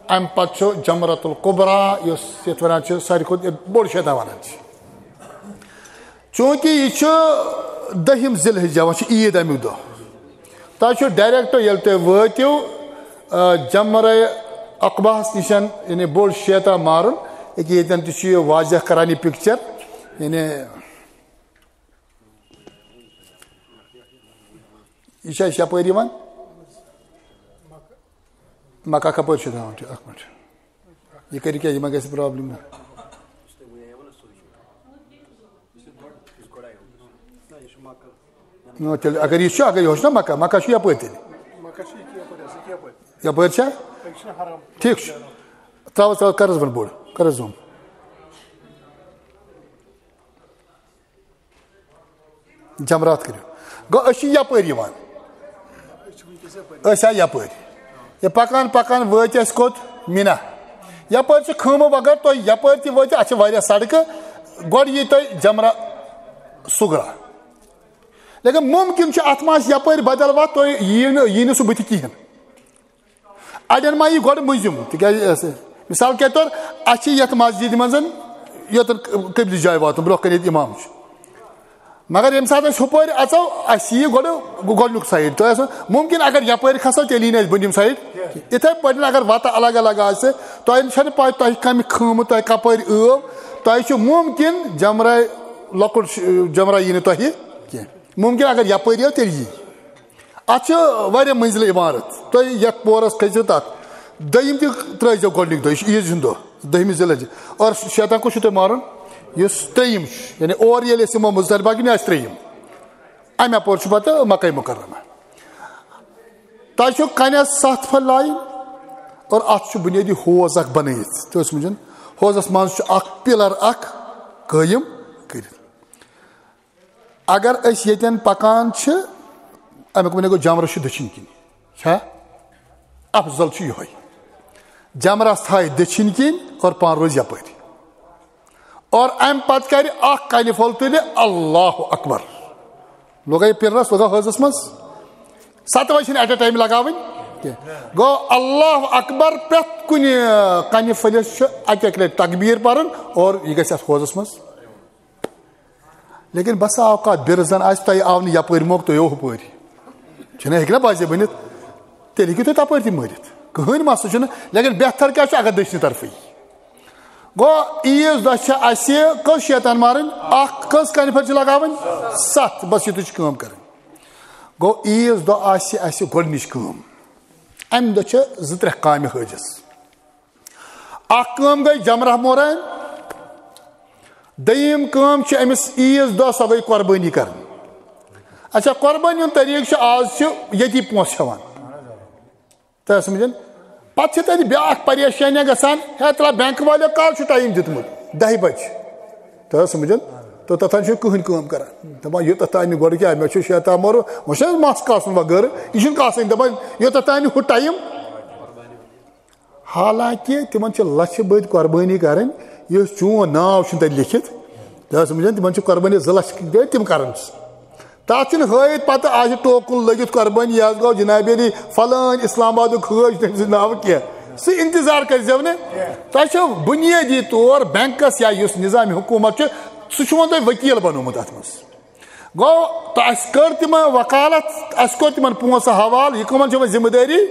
اَمہِ پَتہٕ چھُ جمرۃ الکبریٰ، یُس یَتھ وَنان چھِ ساروی کھۄتہٕ بوٚڑ شیطان وَنان چھِ۔ چوٗنٛکہِ یہِ چھُ دٔہِم ذی الحجہ، وۄنۍ چھِ عیٖد اَمیُک دۄہ۔ تۄہہِ چھُ ڈایریکٹ ییٚلہِ تُہۍ وٲتِو، آ، جمرہ عقبہس نِش، یعنی بوٚڑ شیطان مارُن۔ ییٚکیٛاہ ییٚتٮ۪ن تہِ چھُ یہِ واضح کران یہِ پکچر، یعنی یہِ چھا اَسہِ یپٲرۍ یِوان؟ مکہ کپٲرۍ چھُ تھاوان؟ ٹھیٖک، اکھ مِنٹ۔ یہِ کَرِ کیٛاہ؟ یِمَن گژھِ پرابلم۔ نہ، تیٚلہِ اگر یہِ چھُ، اگر یہِ اوس نہ مکہ، مکہ چھُ یَپٲرۍ تیٚلہِ۔ یَپٲرۍ چھا؟ ٹھیٖک چھُ۔ ترٛاو حظ، ترٛاو حظ، کر حظ وۄنۍ بوٚڑ، کر حظ zoom۔ جمرات کٔرِو۔ گوٚو، أسۍ چھِ یَپٲرۍ یِوان۔ أسۍ آے یَپٲرۍ۔ یہِ پَکان پَکان وٲتۍ أسۍ کوٚت؟ مِنہ۔ یَپٲرۍ چھِ خٲمہٕ وغٲر، تُہۍ یَپٲرۍ تہِ وٲتِو، اَتھ چھِ واریاہ سڑکہٕ۔ گۄڈٕ یی تۄہہِ جمرہ صغریٰ۔ لیکن مُمکِن چھُ اَتھ ما آسہِ یَپٲرۍ بدل وَتھ، تُہۍ یِیِو نہٕ، یی نہٕ سُہ بٕتھِ کِہیٖنۍ۔ اَڑٮ۪ن ما یی گۄڈٕ مٔنٛزِم، تِکیٛازِ، مثال کے طور، اَسہِ چھِ یَتھ مسجدِ منٛز یوٚتَن قبلہِ جایہِ واتُن، برٛونٛہہ کَنہِ ییٚتہِ اِمام چھُ۔ مگر ییٚمہِ ساتہٕ أسۍ ہُپٲرۍ اَژو، اَسہِ یی گۄڈٕ گۄڈٕنیُک سایڈ۔ تۄہہِ آسہِ مُمکِن اگر یَپٲرۍ کھسو، تیٚلہِ یی نہٕ اَسہِ بٔنِم سایڈ۔ یِتھَے پٲٹھۍ اگر وَتہٕ الگ الگ آسہِ، تۄہہِ چھَنہٕ پَے تۄہہِ کَمہِ خٲمہٕ، تۄہہِ کَپٲرۍ ٲو۔ تۄہہِ چھُ مُمکِن جمرہ لۄکُٹ ش-، جمرہ یی نہٕ تۄہہِ کینٛہہ۔ مُمکِن اگر یَپٲرۍ یِیو، تیٚلہِ یی۔ اَتھ چھِ واریاہ مٔنزِلہٕ عمارت۔ تُہۍ یَتھ پورَس کھٔسِو تَتھ۔ دوٚیِم تہِ ترٛٲیزیو گۄڈٕنِکۍ دۄہ، یہِ چھُ عیٖد ہُنٛد دۄہ، دٔہمہِ ذی الحجہ۔ اور شیطان کُس چھُ تۄہہِ مارُن؟ یُس ترٛیٚیِم چھُ، یعنی اورٕ ییٚلہِ أسۍ یِمو مُزدَلِفہ کِنۍ آسہِ ترٛیٚیِم۔ اَمہِ اَپور چھُ پَتہٕ مَکَے مُکَرَمہ۔ تۄہہِ چھُو کَنٮ۪س سَتھ پھٔلۍ لایِنۍ اور اَتھ چھُ بُنیٲدی حوض اَکھ بَنٲیِتھ۔ تُہۍ ٲسِو بوٗزان، حوضَس منٛز چھُ اَکھ پِلَر اَکھ قٲیِم کٔرِتھ۔ اگر أسۍ ییٚتٮ۪ن پَکان چھِ، اَمیُک وَنو گوٚو جمرہ چھُ دٔچھِنۍ کِنۍ۔ چھا؟ افضل چھُ یِہوٚے۔ جمرہ تھایہِ دٔچھِنۍ کِنۍ اور پانہٕ روزِ یَپٲرۍ۔ اور اَمہِ پَتہٕ کَرِ اَکھ کَنہِ پھوٚل تُلہِ، اللہ اکبر۔ لوٚگا یہِ پِلرَس، لوٚگا حٲضَس منٛز؟ سَتوَے چھِنہٕ at a time لگاوٕنۍ کینٛہہ۔ گوٚو اللہ اکبر، پرٛٮ۪تھ کُنہِ کَنہِ پھٔلِس چھُ اَکہِ اَکہِ لَٹہِ تکبیٖر پَرُن اور یہِ گژھِ اَتھ حوضَس منٛز۔ لیکن بسا اوقات بِرٕ زن آسہِ، تۄہہِ آو نہٕ یپٲرۍ موقعہٕ، تُہۍ یِیِو ہُپٲرۍ۔ چھُنہ، ہیٚکہِ نہ باسے بٔنِتھ؟ تیٚلہِ ہیٚکِو تُہۍ تپٲرۍ تہِ مٲرِتھ، کٕہٕنۍ مسلہٕ چھُنہٕ۔ لیکن بہتر کیٛاہ چھُ؟ اگر دٔچھنہِ طرفٕے۔ گوٚو، عیٖذ دۄہ چھِ اَسہِ کٔژ شیطان مارٕنۍ؟ اَکھ۔ کٔژ کَنہِ پھٔلۍ چھِ لگاوٕنۍ؟ ستھ۔ بس، یِتُے چھِ کٲم کَرٕنۍ۔ گوٚو، عیٖذ دۄہ آسہِ اَسہِ گۄڈٕنِچ کٲم۔ اَمہِ دۄہ چھِ زٕ ترٛےٚ کامہِ حٲجِس۔ اکھ کٲم گٔے جمرہ موران، دوٚیِم کٲم چھِ أمِس عیٖذ دۄہ، سۄ گٔے قۄربٲنی کرٕنۍ۔ اچھا، قۄربٲنی ہُنٛد طریٖقہٕ چھُ، آز چھِ ییٚتی پونٛسہٕ ہٮ۪وان۔ تۄہہِ سمجھن؟ پتہٕ چھِ تتہِ بیٛاکھ پریشٲنی گژھان، ہے ترٛا بینک والیو کر چھُ ٹایم دیُتمُت؟ دَہہِ بجہِ۔ تۄہہِ سمجھن؟ تہٕ توٚتام چھُنہٕ کٕہٕنۍ کٲم کران۔ دپان، یوٚتتھ تام نہٕ گۄڈٕ کیٛاہ، مےٚ چھُ شیطان مورُن، وۄنۍ چھُنہٕ حظ مَس کاسُن وغٲرٕ، یہِ چھُنہٕ کاسٕنۍ۔ دپان، یوٚتتھ تام نہٕ ہُہ ٹایم۔ حالانکہ تِمن چھِ لچھِ بٔدۍ قۄربٲنی کرٕنۍ، یُس چون ناو چھُنہٕ تتہِ لیکھِتھ۔ تۄہہِ سمجھن، تِمن چھِ قۄربٲنی زٕ لچھ گٔے تِم کران چھِ۔ تتھ چھِنہٕ ہٲیِتھ پتہٕ آسہِ ٹوکُن لٔگِتھ، قۄربٲنی یہِ حظ گوٚو جناب علی فلٲنۍ اسلام آبادُک حٲج، تٔمۍ سٕنٛدِ ناوٕ کینٛہہ۔ سُہ انتظار کٔرۍزیو نہٕ۔ تۄہہِ چھو بُنیٲدی طور بینکس یا یُس نظام حکومت چھُ، سُہ چھُ وۄنۍ تۄہہِ وکیل بنومُت اتھ منٛز۔ گوٚو، تہٕ اَسہِ کٔر تِمن وکالت، اَسہِ کوٚر تِمن پونٛسہٕ حوالہٕ، یہِ کٕمن چھِ وۄنۍ ذمہٕ دٲری؟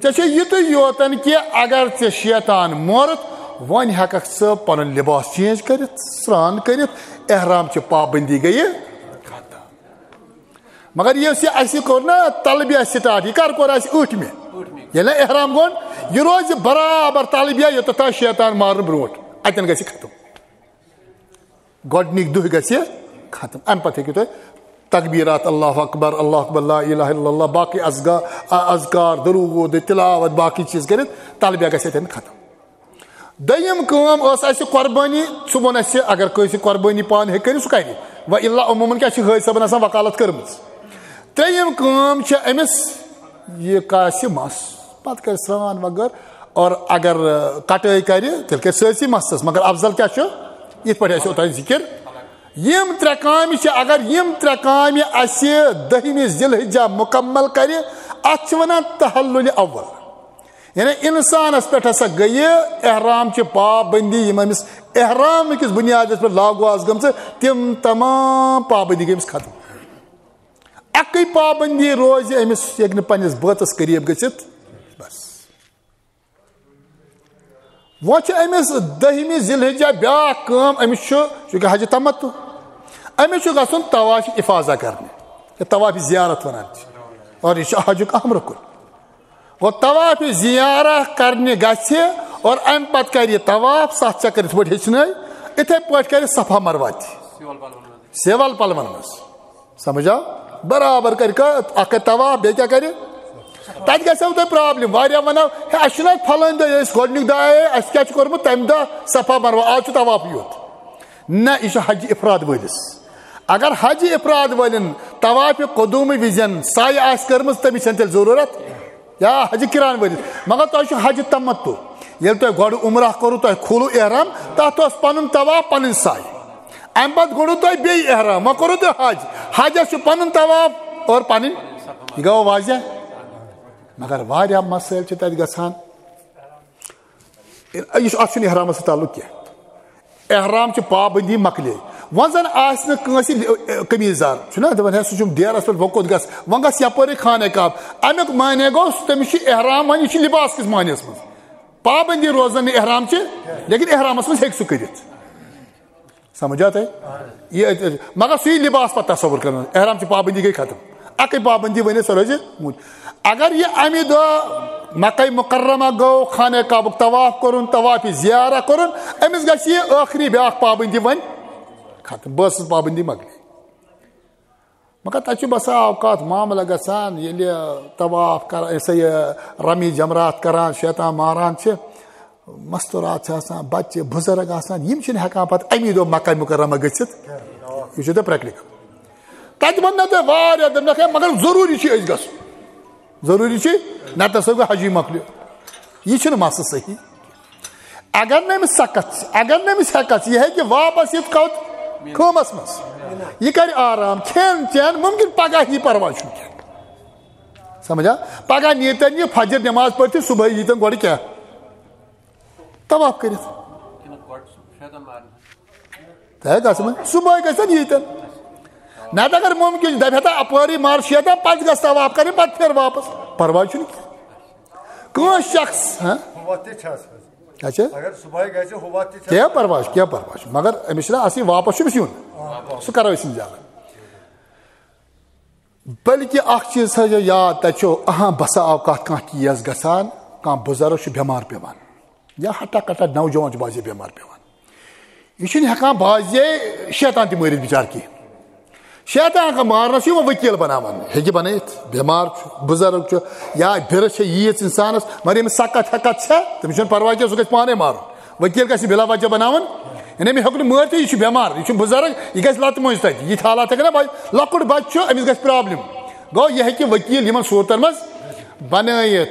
ژےٚ چھےٚ یِتُے یوتن کہِ اگر ژےٚ شیطان مورُت، وۄنۍ ہٮ۪ککھ ژٕ پنُن لباس چینج کٔرِتھ، سرٛان کٔرِتھ، احرام چہِ پابندی گٔیہِ ختم۔ مگر یُس یہِ اَسہِ کوٚر نا تلبیہ سٹارٹ، یہِ کر کوٚر اَسہِ؟ ٲٹھمہِ۔ ییٚلہِ نا احرام گوٚن، یہِ روزِ برابر تلبیہ یوٚتتھ تام شیطان مارنہٕ برونٛٹھ، اتٮ۪ن گژھِ ختم۔ گۄڈٕنِکۍ دۄہ گژھِ ختم۔ اَمہِ پتہٕ ہیٚکِو تُہۍ تکبیرات، اللہ اکبر، اللہ اکبر، لا الہ الا اللہ، باقٕے ازگا-، ا-، اذکار، درود، تلاوت، باقٕے چیٖز کٔرِتھ، تلبیہ گژھِ اَتٮ۪ن ختم۔ دوٚیِم کٲم ٲس اَسہِ قۄربٲنی، سُہ ووٚن اَسہِ، اگر کٲنٛسہِ قۄربٲنی پانہٕ ہیٚکہِ کٔرِتھ، سُہ کَرِ۔ وَ اِلا عموٗمَن کیٛاہ چھِ حٲج صٲبَن آسان وکالت کٔرمٕژ؟ ترٛیٚیِم کٲم چھِ أمِس یہِ کاسہِ مَس، پَتہٕ کَرِ سرٛان وغٲر، اور اگر، آ، کَٹٲے کَرِ، تیٚلہِ کَرِ سٲرسٕے مَستَس، مگر افضل کیٛاہ چھُ؟ یِتھ پٲٹھۍ اَسہِ اوٚتانۍ ذِکِر۔ یِم ترٛےٚ کامہِ چھِ، اگر یِم ترٛےٚ کامہِ اَسہِ دٔہمہِ ذی الحجہ مُکمل کَرِ، اَتھ چھِ وَنان تحلُّلِ اول۔ یعنی اِنسانَس پٮ۪ٹھ ہسا گٔیہِ احرام چہِ پابندی، یِم أمِس احرام کِس بُنیادَس پٮ۪ٹھ لاگوٗ آسہٕ گٔمژٕ، تِم تمام پابندی گٔے أمِس ختم۔ اَکٕے پابندی روزِ أمِس، یہِ ہیٚکہِ نہٕ پنٛنِس بٲژَس قریٖب گٔژھِتھ۔ بس۔ وۄنۍ چھِ أمِس دٔہمہِ ذی الحجہ بیٛاکھ کٲم، أمِس چھُ، چوٗنٛکہِ حجہِ تمتُع، أمِس چھُ گژھُن طواف افاضہ کرنہِ، یَتھ طواف زیارت وَنان چھِ، اور یہِ چھُ حجُک اہم رُکُن۔ گوٚو، طواف زیارت کرنہِ گژھِ اور اَمہِ پتہٕ کرِ یہِ طواف ستھ چکر، یِتھ پٲٹھۍ ہیٚچھنٲے، یِتھَے پٲٹھۍ کرِ صفا مروہ تہِ۔ سِول پلون منٛز۔ سِول پلون منٛز۔ سمجھ آو؟ برابر کرِ کا-، اکھ کرِ طواف، بیٚیہِ کیٛاہ کرِ؟ تتہِ گژھیو تۄہہِ problem۔ واریاہ ونو، "ہے، اسہِ چھُنہٕ اتہِ پھلٲنۍ دۄہ، یہِ أسۍ گۄڈنیُک دۄہ آیے، اسہِ کیٛاہ چھُ کوٚرمُت تمہِ دۄہ صفا مروہ، آز چھُ طوافٕے یوت۔" نہ، یہِ چھُ حج افراد وٲلِس۔ اگر حج افراد وٲلٮ۪ن طواف قدوم وِزٮ۪ن سعی آسہِ کٔرمٕژ، تٔمِس چھَنہٕ تیٚلہِ ضروٗرت۔ یا حج کران وٲلِس، مگر تۄہہِ چھُ حج تمتُع۔ ییٚلہِ تۄہہِ گۄڈٕ عمرہ کوٚروٕ، تۄہہِ کھوٗلوٕ احرام، تتھ اوس پنُن طواف، پنٕنۍ سعی۔ امہِ پتہٕ کوٚروٕ تۄہہِ بیٚیہِ احرام، وۄنۍ کوٚروٕ تۄہہِ حج۔ حجس چھُ پنُن طواف اور پنٕنۍ، یہِ گوٚو واضح۔ مگر واریاہ مسٲیل چھِ تتہِ گژھان۔ یہِ چھُ، اتھ چھُنہٕ احرامس سۭتۍ تعلق کینٛہہ۔ احرام چہِ پابندی مۄکلے۔ وۄنۍ زن آسہِ نہٕ کٲنٛسہِ لِ-، قمیٖض یَزار، چھُنہ دپان، "ہے، سُہ چھُم ڈیرس پٮ۪ٹھ، وۄنۍ کوٚت گژھٕ؟" وۄنۍ گژھِ یپٲرۍ خانہ کعبہ۔ امیُک معنی گوٚو، تٔمِس چھُ احرام، وۄنۍ یہِ چھُ لباس کِس معنیَس منٛز۔ پابندی روزن نہٕ احرام چہِ، لیکن احرامس منٛز ہیٚکہِ سُہ کٔرِتھ۔ سمجھ آو تۄہہِ؟ یہِ، مگر سُے لباس پتہٕ تصور کرُن، احرام چہِ پابندی گٔے ختم۔ اکٕے پابندی ؤنِتھ، سۄ روزِ موٗجوٗد۔ اگر یہِ امہِ دۄہ مکہ مکرمہ گوٚو، خانہ کعبُک طواف کوٚرُن، طواف زیارہ کوٚرُن، أمِس گژھِ یہِ ٲخری بیٛاکھ پابندی وۄنۍ ختم، بٲژ سٕنٛز پابندی مۄکلے۔ مگر تتہِ چھُ بسا اوقات معاملہٕ گژھان، ییٚلہِ طواف کران، یہِ سا یہِ رمی جمرات کران، شیطان ماران چھِ، مستورات چھِ آسان، بچہِ، بُزرگ آسان، یِم چھِنہٕ ہٮ۪کان پتہٕ امی دۄہ مکہ مکرمہ گٔژھِتھ۔ یہِ چھُ تۄہہِ practical۔ تتہِ ووٚن مےٚ تۄہہِ واریاہ، دوٚپمَکھ، "ہے، مگر ضروٗری چھُ أسۍ گژھُن، ضروٗری چھُ، نتہٕ ہسا گوٚو حجی مۄکلیو۔" یہِ چھُنہٕ مسلہٕ صحیح۔ اگر نہٕ أمِس سکت چھِ، اگر نہٕ أمِس ہٮ۪کتھ چھِ، یہِ ہیٚکہِ واپس یِتھ کوٚت؟ خٲمس منٛز۔ یہِ کرِ آرام، کھٮ۪ن چٮ۪ن، ممکن پگاہ یی، پرواے چھُنہٕ کینٛہہ۔ سمجھ آ؟ پگاہ نیٖتن یہِ فجر نٮ۪ماز پٔرِتھ، صبحٲے ییٖتن گۄڈٕ کیٛاہ؟ طواف کٔرِتھ۔ تۄہہِ گژھِ وۄنۍ صبحٲے گژھن ییٖتن۔ نتہٕ اگر ممکن چھُ، دپہِ ہتا اپٲری مار شیطان، پتہٕ گژھِ طواف کرٕنۍ، پتہٕ پھر واپس۔ پرواے چھُنہٕ کینٛہہ۔ کٲنٛسہِ شخص، ہاں؟ ہُہ وَتھ تہِ چھَس۔ اچھا۔ اگر صبحٲے گژھِ، ہُہ وَتھ تہِ چھَس۔ کینٛہہ پرواے چھُ، کینٛہہ پرواے چھُ۔ مگر أمِس چھُنہ اصلی واپس چھُ أمِس یُن۔ سُہ کرو أسۍ اِنشاءاللہ۔ بلکہِ اکھ چیٖز تھٲیزیو یاد، تتہِ چھُ اہم بسا اوقات کانٛہہ case گژھان، کانٛہہ بُزرگ چھُ بٮ۪مار پٮ۪وان، یا ہٹا کٹا نوجوان چھُ بعضے بٮ۪مار پٮ۪وان۔ یہِ چھُنہٕ ہٮ۪کان بعضے شیطان تہِ مٲرِتھ بِچارٕ کینٛہہ۔ شیطان ہٮ۪کان مارنس چھُ یِوان ؤکیٖل بناوان، ہیٚکہِ بنٲیِتھ، بٮ۪مار چھُ، بُزرگ چھُ، یا بِرٕ چھےٚ ییٖژ انسانس، مگر ییٚمِس سکت ہٮ۪کتھ چھےٚ، تٔمِس چھُنہٕ پرواے کینٛہہ، سُہ گژھِ پانے مارُن۔ ؤکیٖل گژھِ بلا وجہ بناوُن، یعنی أمۍ ہیوٚک نہٕ مٲرتھٕے، یہِ چھُ بٮ۪مار، یہِ چھُ بُزرگ، یہِ گژھِ لتہٕ مٔنٛزۍ تتہِ۔ یِتھۍ حالات ہٮ۪کن نہ بچ-، لۄکُٹ بچہِ چھُ، أمِس گژھِ problem۔ گوٚو، یہِ ہیٚکہِ ؤکیٖل یِمن صوٗرتن منٛز بنٲیِتھ۔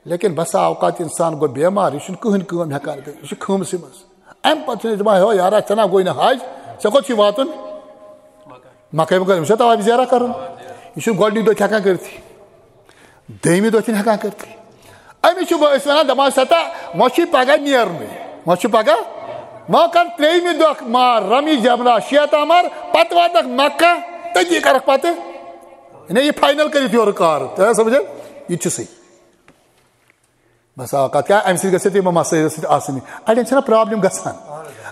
لیکن بسا اوقات انسان گوٚو بٮ۪مار، یہِ چھُنہٕ کٕہٕنۍ کٲم ہٮ۪کان کٔرِتھ، یہِ چھُ خٲمسٕے منٛز۔ امہِ پتہٕ چھُنہٕ أسۍ دپان، "ہے یارا، ژےٚ نا گوٚے نہٕ حج، ژےٚ کوٚت چھُے واتُن؟ مکہ مکرمہ، أمِس چھا طواف زیارہ کرُن؟" یہِ چھُنہٕ گۄڈنِکۍ دۄہ تہِ ہٮ۪کان کٔرِتھٕے، دوٚیمہِ دۄہ چھُنہٕ ہٮ۪کان کٔرِتھٕے۔ أمِس چھُ وۄنۍ أسۍ ونان، دپان، "ستا، وۄنۍ چھُے پگاہ نیرنُے، وۄنۍ چھُ پگاہ، وۄنۍ کر ترٛیٚیمہِ دۄہ مار، رمی جمرہ، شیطان مار، پتہٕ واتکھ مکہ، تٔتی کرکھ پتہٕ، یعنی یہِ final کٔرِتھ یورٕ کار۔" تۄہہِ آو سمجھ؟ یہِ تہِ چھُ صحیح۔ بس آ، کتھ کیٛاہ، امہِ سۭتۍ گژھِ تِم مسٲیل سۭتۍ آسٕنۍ۔ اڑٮ۪ن چھنہ problem گژھان۔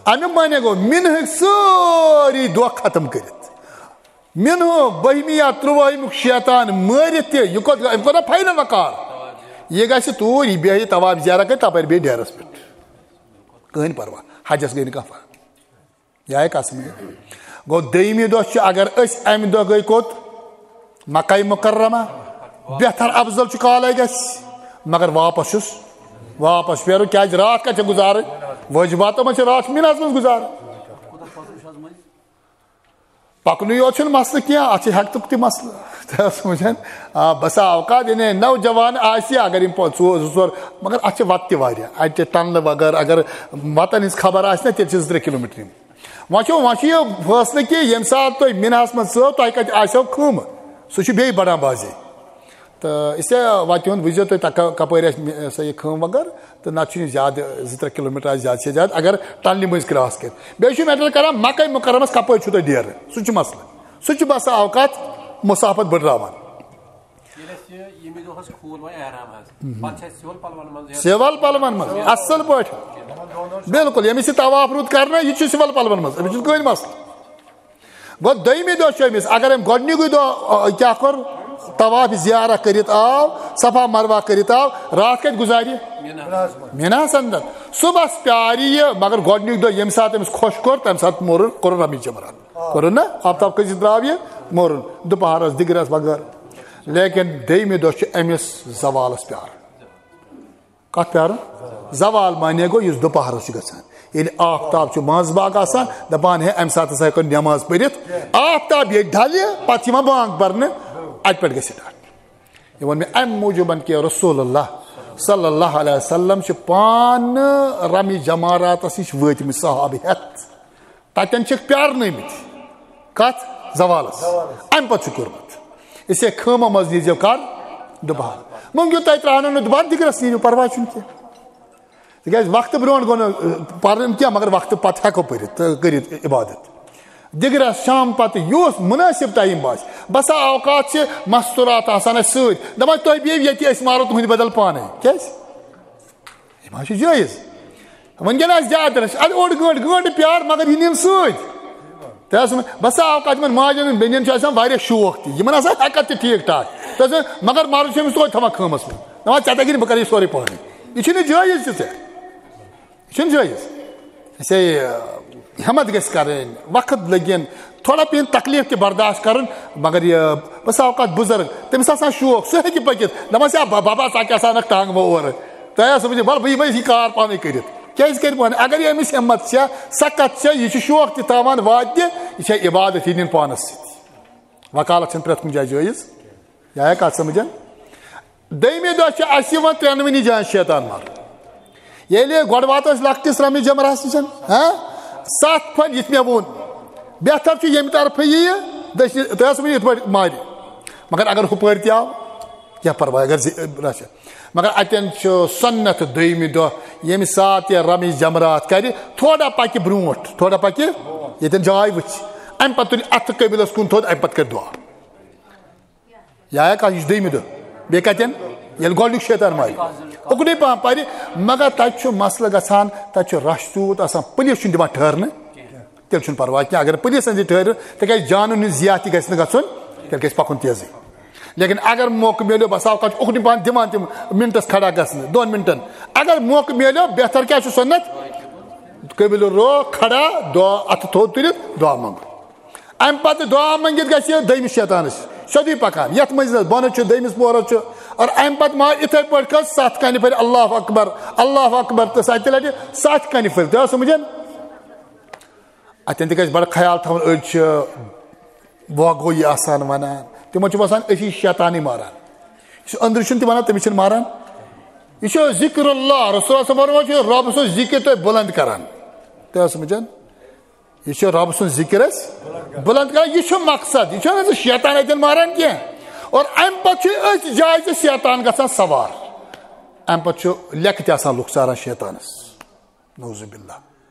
امیُک معنی گوٚو، مِنہٕکۍ سٲری دۄہ ختم کٔرِتھ۔ مِنہٕ بٔہمہِ یا ترٛوٲہِمیُک شیطان مٲرِتھ تہِ، یہِ کوٚت، أمۍ کوٚر نہ final وقار۔ یہِ گژھِ توٗرۍ، یہِ بیٚہہِ طواف زیارت کٔرِتھ، تپٲرۍ بیٚہہِ ڈیرس پٮ۪ٹھ۔ کٕہٕنۍ پرواے، حجس گٔے نہٕ کانٛہہ فرق۔ یہِ آیہِ کتھ سمجھ؟ گوٚو، دوٚیمہِ دۄہ چھُ، اگر أسۍ امہِ دۄہ گٔے کوٚت؟ مکہ مکرمہ۔ بہتر افضل چھُ کالے گژھِ، مگر واپس چھُس واپس پھیرو، کیازِ راتھ کتہِ چھِ گُزارٕنۍ؟ وٲجباتو منٛز چھِ راتھ مِناہس منٛز گُزارٕنۍ۔ پکنُے یوت چھُنہٕ مسلہٕ کینٛہہ، اتھ چھِ ہیٚکتُک تہِ مسلہٕ۔ تہٕ سمجھان، آ، بسا اوقات یعنی نوجوان آسہِ، اگر یِم پو-، ژور، زٕ ژور، مگر اتھ چھِ وتہٕ تہِ واریاہ۔ اتہِ چھِ ٹنلہٕ وغٲر، اگر وتن ہٕنٛز خبر آسہِ نا، تیٚلہِ چھِ زٕ ترٛےٚ کلوٗمیٹر یِم۔ وۄنۍ چھُ، وۄنۍ چھُ یہِ فٲصلہٕ کہِ ییٚمہِ ساتہٕ تُہۍ مِناہَس منٛز ژٲو، تۄہہِ کَتہِ آسیو خۭمہٕ، سُہ چھُ بیٚیہِ بَڑان بازے۔ تہٕ اِسے وَتہِ ہُنٛد وٕچھزیو تُہۍ، تَہ-، کَپٲرۍ آسہِ مِ-، سۄ یہِ خۭمہٕ وغٲر، تہٕ نَتہٕ چھُنہٕ زیادٕ، زٕ ترٛےٚ کِلوٗمیٖٹر آسہِ زیادٕ سے زیادٕ، اگر ٹَنلہِ مٔنٛزۍ کرٛاس کٔرِتھ۔ بیٚیہِ چھُ میٹر کران مَکَے مُکرمَس کَپٲرۍ چھُو تۄہہِ ڈیرٕ، سُہ چھُ مَسلہٕ۔ سُہ چھُ باسان اوقات مُسافت بٔڑراوان۔ ییٚلہِ اَسہِ یہِ ییٚمہِ دۄہ حظ کھوٗل وۄنۍ احرام حظ، پَتہٕ چھِ اَسہِ سِوَل پَلوَن منٛز یہِ سِوَل پَلوَن منٛز، اَصٕل پٲٹھۍ۔ بِلکُل، ییٚمِس یہِ طواف روٗد کَرنَے، یہِ تہِ چھُ سِوَل پَلوَن منٛز، أمِس چھُنہٕ کٕہٕنۍ مَسلہٕ۔ گوٚو دوٚیمہِ دۄہ چھُ أمِس، اگر أمۍ گۄڈٕنیُکُے دۄہ، آ، کیٛاہ کوٚر؟ طواف زیارہ کٔرِتھ آو، صفا مروہ کٔرِتھ آو، راتھ کَتہِ گُزارِ؟ میٖناہَس اَنٛدر۔ صُبحَس پیٛارِ یہِ، مگر گۄڈٕنیُک دۄہ ییٚمہِ ساتہٕ أمِس خۄش کوٚر، تَمہِ ساتہٕ موٚرُن، کوٚرُن رمی جمرات۔ کوٚرُن نا؟ آفتاب کھٔسِتھ درٛاو یہِ، موٚرُن۔ دُپہرَس، دِگرَس وغٲرٕ۔ لیکن دوٚیمہِ دۄہ چھُ أمِس زوالَس پیٛارُن۔ کَتھ پیٛارُن؟ زوال معنی گوٚو یُس دُپہرَس چھُ گژھان۔ ییٚلہِ آفتاب چھُ منٛز باگ آسان، دَپان، ہے، اَمہِ ساتہٕ ہسا ہٮ۪کو نٮ۪ماز پٔرِتھ۔ آفتاب ییٚلہِ ڈَلہِ، پَتہٕ چھِ یِوان بانٛگ پَرنہٕ، اَتہِ پٮ۪ٹھ گژھِ سٹارٹ۔ یہِ ووٚن مےٚ اَمہِ موٗجوٗبَن کہِ رسول اللہ صلی اللہ علیہ وسلم چھِ پانہٕ رمی جماراتَس نِش وٲتمٕتۍ صحابہٕ ہٮ۪تھ۔ تَتٮ۪ن چھِکھ پیارنٲومٕتۍ۔ کَتھ؟ زوالَس۔ زوالَس۔ اَمہِ پَتہٕ چھُ کوٚرمُت۔ اِسے خٲمہٕ منٛز نیٖرزیو کَر؟ دُبارٕ۔ مٔنٛگِو تۄہہِ ترٛاونو نہٕ دُبارٕ، دِگرَس نیٖرِو، پَرواے چھُنہٕ کینٛہہ۔ تِکیٛازِ وقتہٕ برونٛٹھ گوٚو نہٕ، ٲ، پَرُن کینٛہہ، مگر وقتہٕ پَتہٕ ہٮ۪کو پٔرِتھ تہٕ کٔرِتھ عبادت۔ دِگرَس شام پَتہٕ یُس مُنٲسِب ٹایم باسہِ، بسا اوقات چھِ مستوٗرات آسان اَسہِ سۭتۍ، دَپان، "تُہۍ بِہِو ییٚتی، أسۍ مارو تُہٕنٛدِ بدل پانَے۔" کیٛازِ؟ یِم حظ چھِ جٲیِز۔ وۄنۍ گِنٛدان زیادٕ رَش، اَدٕ اوٚڑ گٲنٛٹہٕ، گٲنٛٹہٕ پیار، مگر یہِ نِن سۭتۍ۔ تۄہہِ آسوٕ نہٕ، بس آو کَتھ، یِمَن ماجٮ۪ن ہٕنٛدۍ بیٚنٮ۪ن چھُ آسان واریاہ شوق تہِ، یِمَن آسان ہٮ۪کَتھ تہِ ٹھیٖک ٹھاک۔ تۄہہِ آسوٕ، مگر مَرُن چھُ أمِس توتہِ تھاوان خٲمَس منٛز۔ دَپان، "ژےٚ تَگی نہٕ، بہٕ کَرٕ یہِ سورُے پانَے۔" یہِ چھُنہٕ جٲیِز تہِ ژےٚ۔ یہِ چھُنہٕ جٲیِز۔ اَسے، آ، ہٮ۪مَتھ گژھِ کَرٕنۍ، وقت لٔگِن، تھوڑا پیٚیِن تکلیٖف تہِ برداشت کَرُن، مگر یہِ بس اوقات بُزرگ، تٔمِس آسان شوق، سُہ ہیٚکہِ پٔکِتھ۔ دَپان، "ہے بابا، ژٕ کیٛاہ آسان اَکھ ٹانٛگہٕ وۄنۍ اورٕ؟" تۄہہِ آسوٕ بوٗزمُت، وَلہٕ بہٕ یِمَے یہِ کار پانَے کٔرِتھ۔ کیٛازِ کَرِ پانہٕ؟ اگر یہِ أمِس ہٮ۪مَتھ چھےٚ، سکت چھےٚ، یہِ چھُ شوق تہِ تھاوان، واتہِ تہِ، یہِ چھےٚ عبادت یہِ نِن پانَس سۭتۍ۔ وکالت چھَنہٕ پرٛٮ۪تھ کُنہِ جایہِ جٲیِز۔ یہِ آیا کَتھ سَمٕجھ؟ دوٚیمہِ دۄہ چھِ اَسہِ یِوان ترٛٮ۪نوٕنی جایَن شیطان مارُن۔ ییٚلہِ گۄڈٕ واتو أسۍ لۄکٹِس رمی جمرہَس نِش، ہاں، سَتھ پھٔلۍ یِتھ مےٚ ووٚن، بہتر چھُ ییٚمہِ طرفہٕ یِیہِ، دٔچھنہِ، تۄہہِ آسوٕ یِتھ پٲٹھۍ مارِ۔ مگر اگر ہُپٲرۍ تہِ آو، کینٛہہ پرواے، اگر زِ-، رَچھِ۔ مگر اَتٮ۪ن چھُ سُنت دوٚیمہِ دۄہ، ییٚمہِ ساتہٕ یہِ رمی جمرات کَرِ، تھوڑا پَکہِ برٛونٛٹھ، تھوڑا پَکہِ، ییٚتٮ۪ن جاے وٕچھِ۔ اَمہِ پَتہٕ تُلہِ اَتھٕ قٲبلَس کُن تھوٚد، اَمہِ پَتہٕ کَرِ دُعا۔ یا ہٮ۪کھ اَتھ، یہِ چھُ دوٚیمہِ دۄہ۔ بیٚیہِ کَتٮ۪ن؟ ییٚلہِ گۄڈٕنیُک شیطان مارِ۔ اُکنُے پَہَم پَرِ، مگر تَتہِ چھُ مسلہٕ گژھان، تَتہِ چھُ رَش تیوٗت آسان، پُلیٖس چھُنہٕ دِوان ٹھہرنہٕ۔ تیٚلہِ چھُنہٕ پَرواے کینٛہہ، اگر پُلیٖسَن تہِ ٹھٔہرِو، تِکیٛازِ جانُن ہِنٛز زیادتی گژھِ نہٕ گژھُن، تیٚلہِ گژھِ پَکُن تیزٕے۔ لیکن اگر موقعہٕ میلیو، بَس آو کَتھ چھُ اُکنُے پَہَم دِوان تِم مِنٹَس کھڑا گژھنہٕ، دۄن مِنٹَن۔ اگر موقعہٕ میلیو، بہتر کیٛاہ چھُ سُنت؟ قبل رو کھڑا، دُعا اَتھٕ تھوٚد تُلِتھ، دُعا منٛگُن۔ اَمہِ پَتہٕ دُعا مٔنٛگِتھ گژھِ یہِ دوٚیمِس شیطانَس سیوٚدُے پَکان۔ یَتھ منٛز بۄنہٕ چھُ، دوٚیمِس پورَس چھُ۔ اور اَمہِ پَتہٕ ما یِتھَے پٲٹھۍ کٔر سَتھ کَنہِ پھٔلۍ، اللہ اکبر، اللہ اکبر، تہٕ سَتہِ لَٹہِ سَتھ کَنہِ پھٔلۍ۔ تۄہہِ آسوٕ سَمجھان؟ اَتٮ۪ن تہِ گژھِ بَڑٕ خیال تھاوُن، أڑۍ چھِ بوگویی آسان وَنان، تِمَن چھُ باسان أسی شیطانٕے ماران۔ یُس أنٛدرٕ چھُنہٕ تہِ وَنان، تٔمِس چھِنہٕ ماران۔ یہِ چھُ ذِکر اللہ، رسول اللہ صلی اللہ علیہ وسلم چھُ رۄب سُنٛد ذِکر تۄہہِ بُلنٛد کَران۔ تۄہہِ آسوٕ سَمجھان؟ یہِ چھُ رۄب سُنٛد ذِکر اَسہِ بُلنٛد کَران، یہِ چھُ مقصد، یہِ چھُنہٕ زِ شیطان اَتٮ۪ن ماران کینٛہہ۔ اور اَمہِ پَتہٕ چھُ أتھۍ جایہِ تہِ شیطان گژھان سوار۔ اَمہِ پَتہٕ چھُ لیٚکہٕ تہِ آسان لُکھ ژاران شیطانَس۔ نعوذ باللہ۔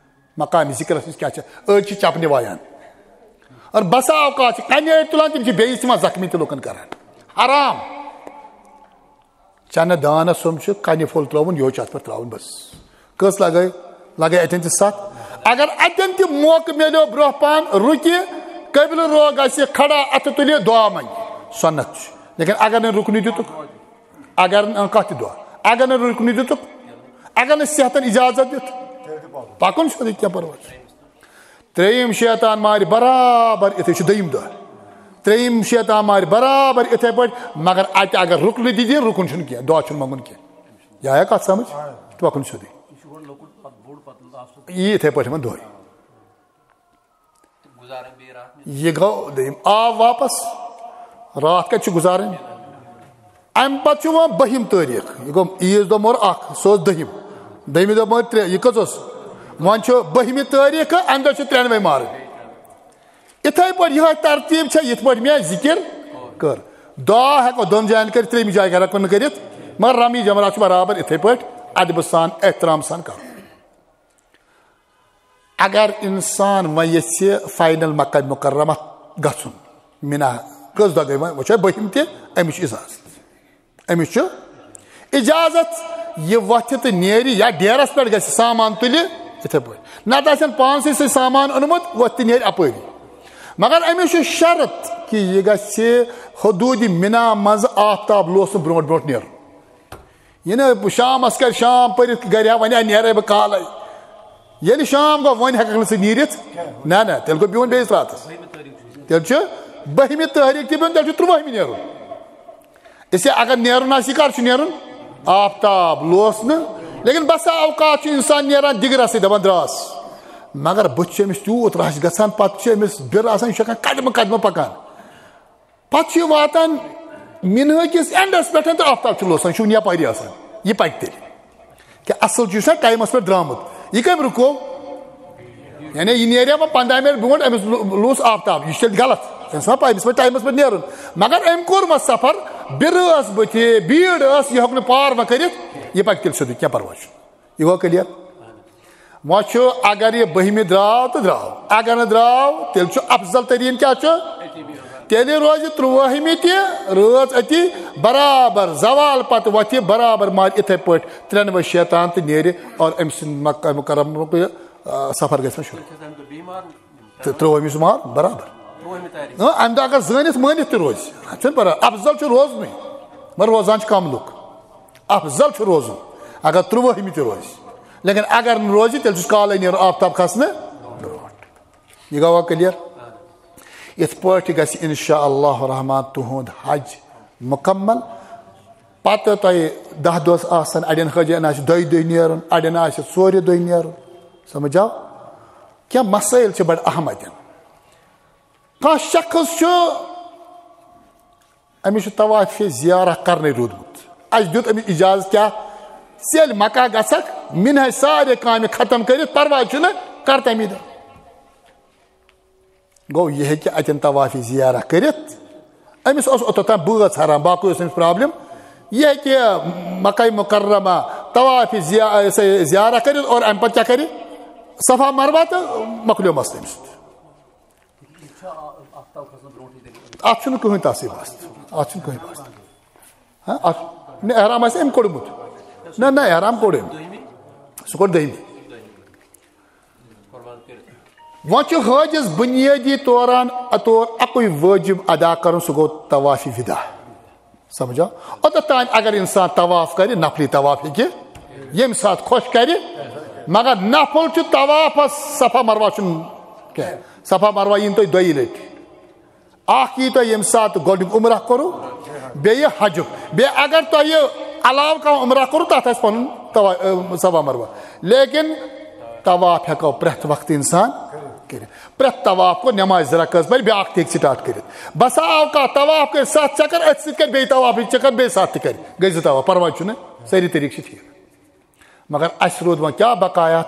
مقامِ ذِکرَس نِش کیٛاہ چھِ؟ أڑۍ چھِ چَپنہِ وایان۔ اور بسا اوقات چھِ کَنہِ أڑۍ تُلان، تِم چھِ بیٚیِس تِمَن زخمی تہِ لُکَن کَران۔ حرام۔ چنہٕ دانس سُم چھُ کنہِ پھوٚل ترٛاوُن، یِہوٚے چھُ اتھ پٮ۪ٹھ ترٛاوُن بس۔ کٔژ لگٲے؟ لگٲے اتٮ۪ن تہِ ستھ۔ اگر اتٮ۪ن تہِ موقعہٕ میلیو برٛونٛہہ پہن رُکہِ، قبلہٕ رو گژھِ کھڑا، اتھٕ تُلہِ، دُعا منگہِ، سنت چھُ۔ لیکن اگر نہٕ رُکنُے دِتُکھ، اگر نہٕ، کتھ تہِ دُعا، اگر نہٕ رُکنُے دِتُکھ، اگر نہٕ صحتن اجازت دیُت، پکُن چھُنہٕ کینٛہہ پرواے۔ ترٛیٚیِم شیطان مارِ برابر اِتھَے، چھُ دوٚیِم دۄہ۔ ترٛیٚیِم شیطان مارِ برابر اِتھَے پٲٹھۍ، مگر اَتہِ اگر رُکنہٕ تہِ دِن، رُکُن چھُنہٕ کینٛہہ، دُعا چھُنہٕ منٛگُن کینٛہہ۔ یہِ آیا کَتھ سَمٕجھ؟ پَکُن سیوٚدُے۔ یہِ یِتھَے پٲٹھۍ یِمَن دۄہَے۔ یہِ گوٚو دوٚیِم۔ آو واپس۔ راتھ کَتہِ چھِ گُزارٕنۍ؟ اَمہِ پَتہٕ چھُ وۄنۍ بٔہِم تٲریٖخ۔ یہِ گوٚو عیٖذ دۄہ مور اَکھ، سُہ اوس دٔہِم۔ دٔہمہِ دۄہ مور ترٛےٚ، یہِ کٔژ اوس؟ وۄنۍ چھُ بٔہمہِ تٲریٖخ، اَمہِ دۄہ چھُ ترٛٮ۪نوَے مارٕنۍ۔ یِتھَے پٲٹھۍ یِہوٚے ترتیٖب چھےٚ، یِتھ پٲٹھۍ مےٚ ذِکِر کٔر۔ دُعا ہٮ۪کو دۄن جایَن کٔرِتھ، ترٛیٚیِمہِ جایہِ ہٮ۪کو نہٕ کٔرِتھ، مگر رمی جمرات چھُ برابر یِتھَے پٲٹھۍ ادبہٕ سان، احترام سان کَرُن۔ اگر انسان وۄنۍ یژھِ فاینل مکہ مکرمہ گژھُن، مِنا، کٔژ دۄہ گٔے وۄنۍ؟ وۄنۍ چھُ بٔہِم تہِ، أمِس چھُ اجازت۔ أمِس چھُ اجازت، یہِ وۄتھِ تہٕ نیرِ یا ڈیرس پٮ۪ٹھ گژھِ، سامان تُلہِ، یِتھے پٲٹھۍ۔ نتہٕ آسن پانسٕے سۭتۍ سامان اوٚنمُت، وۄتھِ تہٕ نیرِ اپٲری۔ مگر أمِس چھُ شرط کہِ یہِ گژھِ حدوٗدِ مِنا منٛزٕ آفتاب لوسنہٕ برونٛٹھ برونٛٹھ نیرُن۔ یہِ نہٕ شامس کرِ شام پٔرِتھ گرِ ہا، وۄنۍ ہا نیرے بہٕ کالے۔ ییٚلہِ شام گوٚو، وۄنۍ ہٮ۪ککھ نہٕ ژٕ نیٖرِتھ۔ نہ، نہ، تیٚلہِ گوٚو بِہُن بیٚیِس راتس۔ تیٚلہِ چھُ بٔہمہِ تٲریٖخ تہِ بِہُن، تیٚلہِ چھُ ترٛوٲہمہِ نیرُن۔ اس لیے اگر نیرُن آسہِ، یہِ کر چھُ نیرُن؟ آفتاب لوس نہٕ۔ لیکن بسا اوقات چھُ انسان نیران دِگرسٕے، دپان دراس۔ مگر بُتھِ چھُ أمِس تیوٗت رش گژھان، پتہٕ چھُ أمِس بِر آسان، یہِ چھُ ہٮ۪کان قدمہٕ قدمہٕ پکان۔ پتہٕ چھُ یہِ واتان مِنہٕ کِس اینڈس پٮ۪ٹھ تہٕ آفتاب چھُ لوسان، یہِ چھُنہٕ یپٲری آسان، یہِ پکہِ تیٚلہِ۔ کہِ اصل چھُ یہِ چھُ ٹایمس پٮ۪ٹھ درٛامُت۔ یہِ کٔمۍ رُکو؟ یعنی یہِ نیرِ ہا وۄنۍ پنٛداہ منٹ برونٛٹھ، أمِس لو-، لوس آفتاب، یہِ چھُ تیٚلہِ غلط۔ أمِس ما پَے، أمِس پَزِ ٹایمس پٮ۪ٹھ نیرُن۔ مگر أمۍ کوٚر وۄنۍ سفر، بِرٕ ٲس بٕتھِ، بیٖڑ ٲس، یہِ ہیوٚک نہٕ پار وۄنۍ کٔرِتھ، یہِ پکہِ تیٚلہِ سیوٚدُے، کینٛہہ پرواے چھُنہٕ۔ یہِ گوٚو کلیئر؟ وۄنۍ چھُ، اگر یہِ بٔہمہِ درٛاو تہٕ درٛاو، اگر نہٕ درٛاو، تیٚلہِ چھُ افضل تریٖن کیٛاہ چھُ؟ تیٚلہِ روزِ ترٛوٲہمہِ تہِ رٲژ أتی برابر، زوال پتہٕ وۄتھِ برابر، مارِ اِتھے پٲٹھۍ ترٛٮ۪نوَے شیطان تہٕ نیرِ اور أمۍ سٕنٛدِ مکہ مکرمُک یہِ، آ، سفر گژھِ وۄنۍ شروع۔ تہٕ ترٛوٲہمہِ چھُ مار برابر۔ اۭں، اَمہِ دۄہ اگر زٲنِتھ مٲنِتھ تہِ روزِ، اَتھ چھُنہٕ پرواے، افضل چھُ روزنُے، مگر روزان چھِ کم لُکھ۔ افضل چھُ روزُن اگر ترٛوٲہمہِ تہِ روزِ، لیکن اگر نہٕ روزِ، تیٚلہِ چھُس کالے نیرُن آفتاب کھسنہٕ برونٛٹھ۔ یہِ گوٚوا کلیئر؟ یِتھ پٲٹھۍ گژھِ انشاء اللہ الرحمن تُہُنٛد حج مکمل۔ پتہٕ تۄہہِ دَہ دۄہ آسن، اڑٮ۪ن حٲجین آسہِ دۄیہِ دۄہہِ نیرُن، اڑٮ۪ن آسہِ ژورِ دۄہہِ نیرُن۔ سمجھ آو؟ کینٛہہ مسٲیل چھِ بڑٕ اہم اتٮ۪ن۔ کانٛہہ شخص چھُ، أمِس چھُ طواف زیارہ کرنٕے روٗدمُت، اَسہِ دیُت أمِس اجازت، کیٛاہ ژٕ ییٚلہِ مکہ گژھکھ، مِنہٕچ سارے کامہِ ختم کٔرِتھ، پرواے چھُنہٕ، کر تَمی دۄہ۔ گوٚو، یہِ ہیٚکہِ اَتٮ۪ن طواف زیارہ کٔرِتھ۔ أمِس اوس اوٚتَتھ تام بٲژ حرام، باقٕے اوس أمِس پرابلم۔ یہِ ہیٚکہِ مکہ مکرمہ طواف زیا-، سہ زیارہ کٔرِتھ اور اَمہِ پَتہٕ کیٛاہ کَرِ؟ صفا مروہ تہٕ مۄکلیو مسلہٕ أمِس۔ اَتھ چھُنہٕ کٕہٕنۍ تَسٕے واسطہٕ، اَتھ چھُنہٕ کٕہٕنۍ واسطہٕ۔ ہاں، اَتھ نہ احرام آسہِ أمۍ کوٚڑمُت۔ نہ، نہ، احرام کوٚڑ أمۍ۔ سُہ کوٚڑ دٔیمہِ۔ وۄنۍ چھُ حٲجِس بُنیٲدی طوران طور اَکُے وٲجِب ادا کَرُن، سُہ گوٚو طواف وداع۔ سمجھا؟ اوٚتَتھ تام اگر اِنسان طواف کَرِ، نفلی طواف ہیٚکہِ ییٚمہِ ساتہٕ خۄش کَرِ، مگر نفل چھُ طوافَس، صفا مروہ چھُنہٕ کینٛہہ۔ صفا مروہ یِن تۄہہِ دۄیہِ لَٹہِ۔ اکھ یی تۄہہِ ییٚمہِ ساتہٕ گۄڈٕنیُک عمرہ کوٚرُو، بیٚیہِ حجُک۔ بیٚیہِ اگر تۄہہِ علاوٕ کانٛہہ عمرہ کوٚرُو، تَتھ آسہِ پَنُن طوا-، اَ، صفا مروہ۔ لیکن طواف ہٮ۪کو پرٛٮ۪تھ وقتہٕ اِنسان کٔرِتھ۔ پرٛٮ۪تھ طواف کوٚر نٮ۪مازِ زٕ رکٲژ پَرِ، بیٛاکھ تہِ ہیٚکہِ سٹارٹ کٔرِتھ۔ بَسا آو کانٛہہ طواف کٔرِتھ، سَتھ چکر، أتھۍ سۭتۍ کَرِ بیٚیہِ طواف، یہِ چکر بیٚیہِ سَتھ تہِ کَرِ، گٔے زٕ طواف، پَرواے چھُنہٕ، سٲری طریٖقہٕ چھِ ٹھیٖک۔ مگر اَسہِ روٗد وۄنۍ کیٛاہ بقایات؟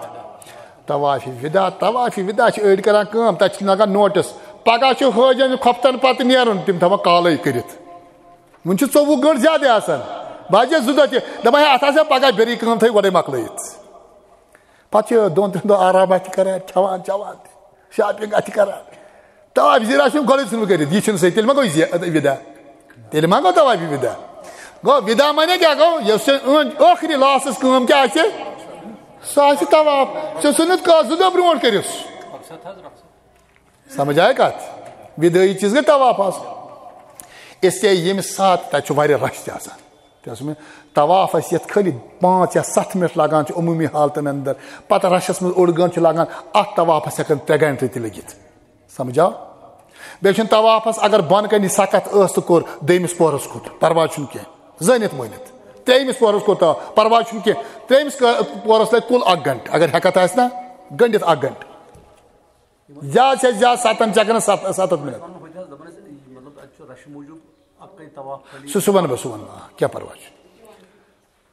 طواف وداع۔ طواف وداع چھِ أڑۍ کران کٲم، تَتہِ چھِ لگان نوٹس، پگاہ چھُ حٲجن خۄفتن پتہٕ نیرُن، تِم تھاوان کالے کٔرِتھ۔ وُنہِ چھِ ژوٚوُہ گٲنٛٹہٕ زیادَے آسان، بہٕ حظ چھَس زٕ دۄہ تہِ دَپان، ہے، اَتھ آسہِ ہا پگاہ بیٚیہِ کٲم تھٲوِو گۄڈَے مۄکلٲیِتھ۔ پتہٕ چھِ دۄن ترٛٮ۪ن دۄہَن آرام اَتھِ کران، کھٮ۪وان چٮ۪وان تہِ، شاپنگ اَتھِ کران۔ طواف زیارت چھُنہٕ گۄڈَے ژھُنمُت کٔرِتھ، یہِ چھُنہٕ صحیح، تیٚلہِ ما گوٚو یہِ زِ-، وِدا؟ تیٚلہِ ما گوٚو طواف وِدا؟ گوٚو وِدا معنی کیٛاہ گوٚو؟ یۄس ژےٚ أنٛد ٲخری لاسٹَس کٲم کیٛاہ آسہِ؟ سُہ آسہِ طواف۔ ژےٚ ژھُنُتھ کَتھ زٕ دۄہ برونٛٹھ کٔرِتھ۔ سمجھ آیہِ کَتھ؟ وِدٲیی چیٖز گٔے طواف آسُن۔ اس لیے ییٚمہِ ساتہٕ تَتہِ چھُ واریاہ رش تہِ آسان۔ تہِ اوس مےٚ طواف اَسہِ یَتھ خٲلی پانٛژھ یا سَتھ منٹ لگان چھِ عموٗمی حالتن اندر، پتہٕ رشس منٛز اوٚڑ گٲنٛٹہٕ چھُ لگان، اَتھ طوافس ہٮ۪کن ترٛےٚ گھنٹہٕ تہِ لٔگِتھ۔ سمجھ آو؟ بیٚیہِ چھُنہٕ طوافس اگر بۄنہٕ کنہِ سکت ٲس تہٕ کوٚر دوٚیمِس پوہرس کھوٚت، پرواے چھُنہٕ کینٛہہ، زٲنِتھ مٲنِتھ۔ ترٛیٚیمِس پورس کوٗتاہ؟ پرواے چھُنہٕ کینٛہہ، ترٛیٚیمِس ک-، پورس لگہِ کُل اکھ گنٹہٕ، اگر ہٮ۪کتھ آسہِ نا، گٔنڈِتھ اکھ گنٹہٕ۔ زیادٕ سے زیادٕ ستن چکرن ست-، ستتھ منٹ۔ وَنُن ہُتہِ حظ، دَپان ٲسۍ، یہِ مطلب، اَتہِ چھُ رَشہٕ موٗجوٗب اَکٕے طواف خٲلی۔ سُہ، سُہ وَنہٕ بہٕ، سُہ وَنہٕ بہٕ، آ، کیٛاہ پرواے چھُ۔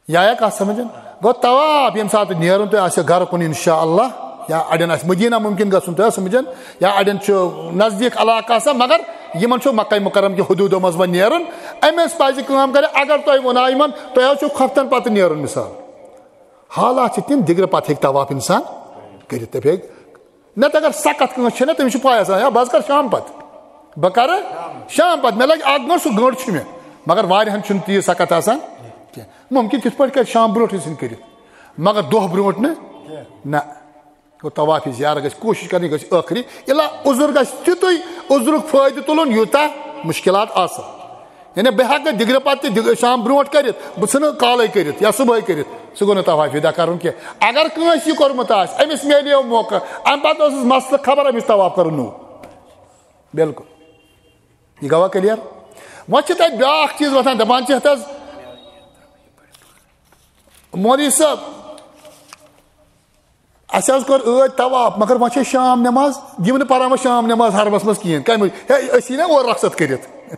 یا یا کَتھ سمجھن؟ گوٚو طواف ییٚمہِ ساتہٕ نیرُن تۄہہِ آسہِ گرٕ کُن، انشاء اللہ، یا اَڑٮ۪ن آسہِ مدینہ ممکن گژھُن، تۄہہِ آسہِ سمجھن، یا اَڑٮ۪ن چھُ نزدیٖک علاقہٕ آسان، مگر یِمن چھُ مکہ مکرم کہِ حدوٗدو منٛز وۄنۍ نیرُن۔ أمِس پَزِ کٲم کَرٕنۍ، اگر تۄہہِ ووٚناو یِمن، تۄہہِ حظ چھُو خۄفتن پتہٕ نیرُن، مثال، حالات چھِ تِم، دِگرٕ پتہٕ ہیٚکہِ طواف انسان کٔرِتھ۔ دَپہِ ہے، نَتہٕ اگر سکت کٲنٛسہِ چھےٚ نا، تٔمِس چھُ پَے آسان، یا بہٕ حظ کَرٕ شام پتہٕ، بہٕ کَرٕ شام پتہٕ، مےٚ لَگہِ اَکھ گٲنٛٹہٕ، سُہ گٲنٛٹہٕ چھُ مےٚ۔ مگر واریاہَن چھُنہٕ تیٖژ سکت آسان کینٛہہ، مُمکِن تِتھ پٲٹھۍ کَرِ شام برونٛٹھٕے سٕنٛدۍ کٔرِتھ، مگر دۄہ برونٛٹھ نہٕ، نہ۔ گوٚو طواف زیارت گژھِ کوٗشِش کَرٕنۍ، گژھِ ٲخری، الا عذر گژھِ تیُتُے عذرُک فٲیدٕ تُلُن یوٗتاہ مُشکلات آسَن۔ یعنی بہٕ ہٮ۪کہٕ دِگرٕ پتہٕ تہِ دِگ-، شام برونٛٹھ کٔرِتھ، بہٕ ژھٕنہٕ کالے کٔرِتھ یا صبحٲے کٔرِتھ، سُہ گوٚو نہٕ طواف وِدا کرُن کینٛہہ۔ اگر کٲنٛسہِ یہِ کوٚرمُت آسہِ، أمِس میلیو موقعہٕ، اَمہِ پتہٕ ٲسٕس مسلہٕ خبر، أمِس طواف کرُن نوٚو۔ بالکل۔ یہِ گوٚوا کلیر؟ وۄنۍ چھِ تَتہِ بیٛاکھ چیٖز وۄتھان، دَپان چھِ یَتھ حظ، مولوی صٲب، اَسہِ حظ کوٚر ٲدۍ طواف، مگر وۄنۍ چھےٚ شام نٮ۪ماز، یِم نہٕ پَران وۄنۍ شام نٮ۪ماز حرمَس منٛز کِہیٖنۍ۔ کَمہِ موٗجوٗب؟ ہے، أسۍ یی نا اورٕ رۄخصت کٔرِتھ۔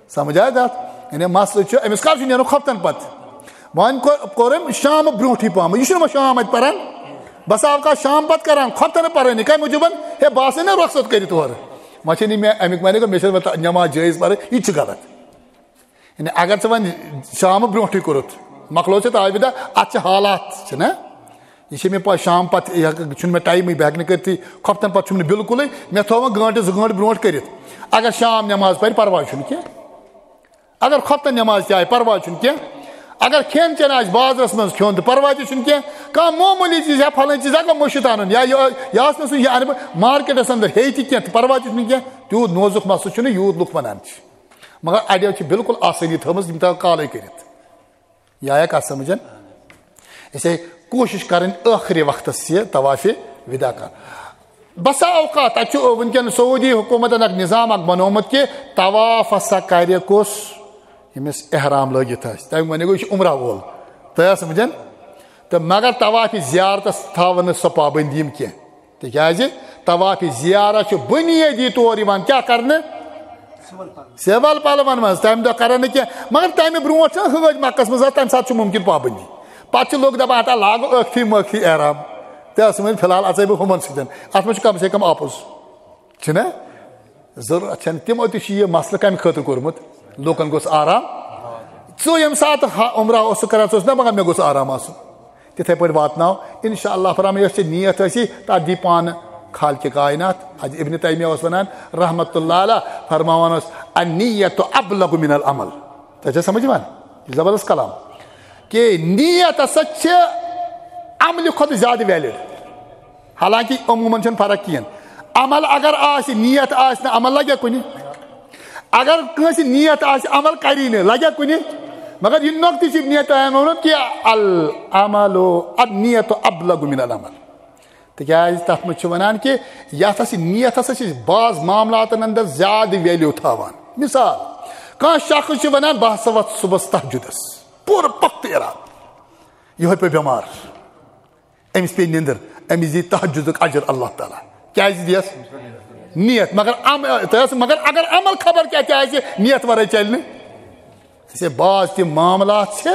سَمجھ آے کَتھ؟ یعنی مسلہٕ چھُ، أمِس کَر چھُ نیرُن؟ خۄفتَن پَتہٕ۔ وۄنۍ کوٚر، کوٚر أمۍ شام برونٛٹھٕے پَہَم۔ یہِ چھُنہٕ وۄنۍ شام اَتہِ پَران۔ بَسا اوقات شام پَتہٕ کَران، خۄفتَن پَرٲنی۔ کَمہِ موٗجوٗبَن؟ ہے، بہٕ آسَے نا رۄخصت کٔرِتھ اورٕ۔ وۄنۍ چھَنہٕ مےٚ اَمیُک معنی گوٚو، مےٚ چھَنہٕ وۄنۍ نٮ۪ماز جٲیِز پَرٕنۍ، یہِ تہِ چھُ غلط۔ یعنی اگر ژٕ وۄنۍ شامہٕ برونٛٹھٕے کوٚرُتھ، مۄکلو ژےٚ طواف وِدا، اَتھ چھِ حالات، چھِ نا؟ یہِ چھِ مےٚ پَے، شام پَتہٕ یہِ ہٮ۪کہٕ، چھُنہٕ مےٚ ٹایمٕے، بہٕ ہٮ۪کہٕ نہٕ کٔرِتھٕے، خۄفتَن پَتہٕ چھُم نہٕ بِلکُلٕے، مےٚ تھوٚو وۄنۍ گٲنٛٹہٕ زٕ گٲنٛٹہٕ برونٛٹھ کٔرِتھ۔ اگر شام نٮ۪ماز پَرِ، پَرواے چھُنہٕ کینٛہہ۔ اگر خۄفتَن نٮ۪ماز تہِ آیہِ، پَرواے چھُنہٕ کینٛہہ۔ اگر کھٮ۪ن چٮ۪ن آسہِ بازرَس منٛز کھیوٚن تہٕ پَرواے تہِ چھُنہٕ کینٛہہ۔ کانٛہہ معموٗلی چیٖز یا پھلٲنۍ چیٖز ہٮ۪کو مٔشِتھ اَنُن، یا یہِ، یہِ آسہِ مےٚ سُہ، یہِ اَنہٕ بہٕ مارکیٹَس اندر، ہیٚیہِ تہِ کینٛہہ تہٕ پَرواے تہِ چھُنہٕ کینٛہہ۔ تیوٗت نوزُک مسلہٕ چھُنہٕ یوٗت لُکھ وَنان چھِ۔ مگر اَڑیو چھِ بالکل آسٲنی تھٲومٕژ، یِم تھاوَن کالَے کٔرِتھ۔ یہِ آیا کَتھ سَمجھن؟ اِسے کوٗشِش کَرٕنۍ ٲخری وقتَس یہِ طواف وِدا کَرُن۔ بسا اوقات اَتہِ چھُ وٕنکیٚن سعودی حکوٗمتَن اَکھ نظام اَکھ بَنومُت کہِ طواف ہسا کَرِ کُس؟ ییٚمِس احرام لٲگِتھ آسہِ، تَمہِ وَنہِ گوٚو یہِ چھُ عمرہ وول۔ تۄہہِ آسہِ سَمجھن؟ تہٕ مگر طواف زیارتَس تھاوَن نہٕ سۄ پابنٛدی یِم کینٛہہ۔ تِکیٛازِ طواف زیارت چھُ بُنیٲدی طور یِوان کیٛاہ کرنہٕ؟ سِول پَلوَن منٛز۔ تَمہِ دۄہ کرن نہٕ کینٛہہ، مگر تَمہِ برونٛٹھ چھِ حٲج مکس منٛز آسان، تَمہِ ساتہٕ چھُ مُمکِن پابنٛدی۔ پَتہٕ چھِ لُکھ دَپان، "ہتا لاگو ٲکھتھٕے مٲکھتھٕے احرام۔" تہٕ ٲس وۄنۍ فی الحال اَژَے بہٕ ہُمَن سۭتۍ۔ اَتھ منٛز چھُ کم سے کم اَپُز، چھُنہ؟ ضروٗرت چھَنہٕ۔ تِمو تہِ چھُ یہِ مسلہٕ کَمہِ خٲطرٕ کوٚرمُت؟ لوٗکَن گوٚژھ آرام۔ ژٕ ییٚمہِ ساتہٕ ہا-، عمرہ اوسُکھ کران، ژٕ اوسُکھ نہ وَنان، "مےٚ گوٚژھ آرام آسُن"؟ تِتھے پٲٹھۍ واتناو۔ انشاءاللہ فرماو، یۄس ژےٚ نیت ٲسی، تَتھ دی پانہٕ خالقِ کائنات۔ اَتہِ ابن تیمیہ اوس وَنان، رحمتہ اللہ علیہ، فرماوان اوس، "النیت ابلغ من العمل۔" تۄہہِ چھا سمجھ یِوان؟ یہِ زبردست کلام۔ کہ نیت ہسا چھِ عملہِ کھۄتہٕ زیادٕ ویلڈ۔ حالانکہ عموماً چھَنہٕ فرق کِہیٖنۍ۔ عمل اگر آسہِ، نیت آسہِ نہٕ، عمل لگہِ کُنہِ؟ اگر کٲنٛسہِ نیت آسہِ، عمل کری نہٕ، لگہِ کُنہِ؟ مگر یہِ نۄقطہٕ چھِ ابن تیمیہ ووٚنمُت کہ العمل، النیت ابلغ من العمل۔ تِکیٛازِ تَتھ منٛز چھِ وَنان کہِ یَتھ ہسا نیت ہسا چھِ بعض معاملاتَن اندر زیادٕ ویلیو تھاوان۔ مثال، کانٛہہ شخص چھُ وَنان، "بہٕ ہسا وَتھٕ صُبحَس تہجدَس، پوٗرٕ پختہٕ اِرادٕ، یِہوٚے پیوٚو بٮ۪مار۔" أمِس پیٚیہِ نِندٕر، أمِس دی تہجدُک اجر اللہ تعالیٰ۔ کیٛازِ دِیَس؟ نیت۔ مگر عم-، تۄہہِ ٲس، مگر اگر عمل خبر کیٛاہ تہِ آسہِ، نیت ورٲے چلہِ نہٕ۔ اِسے بعض تِم معاملات چھِ،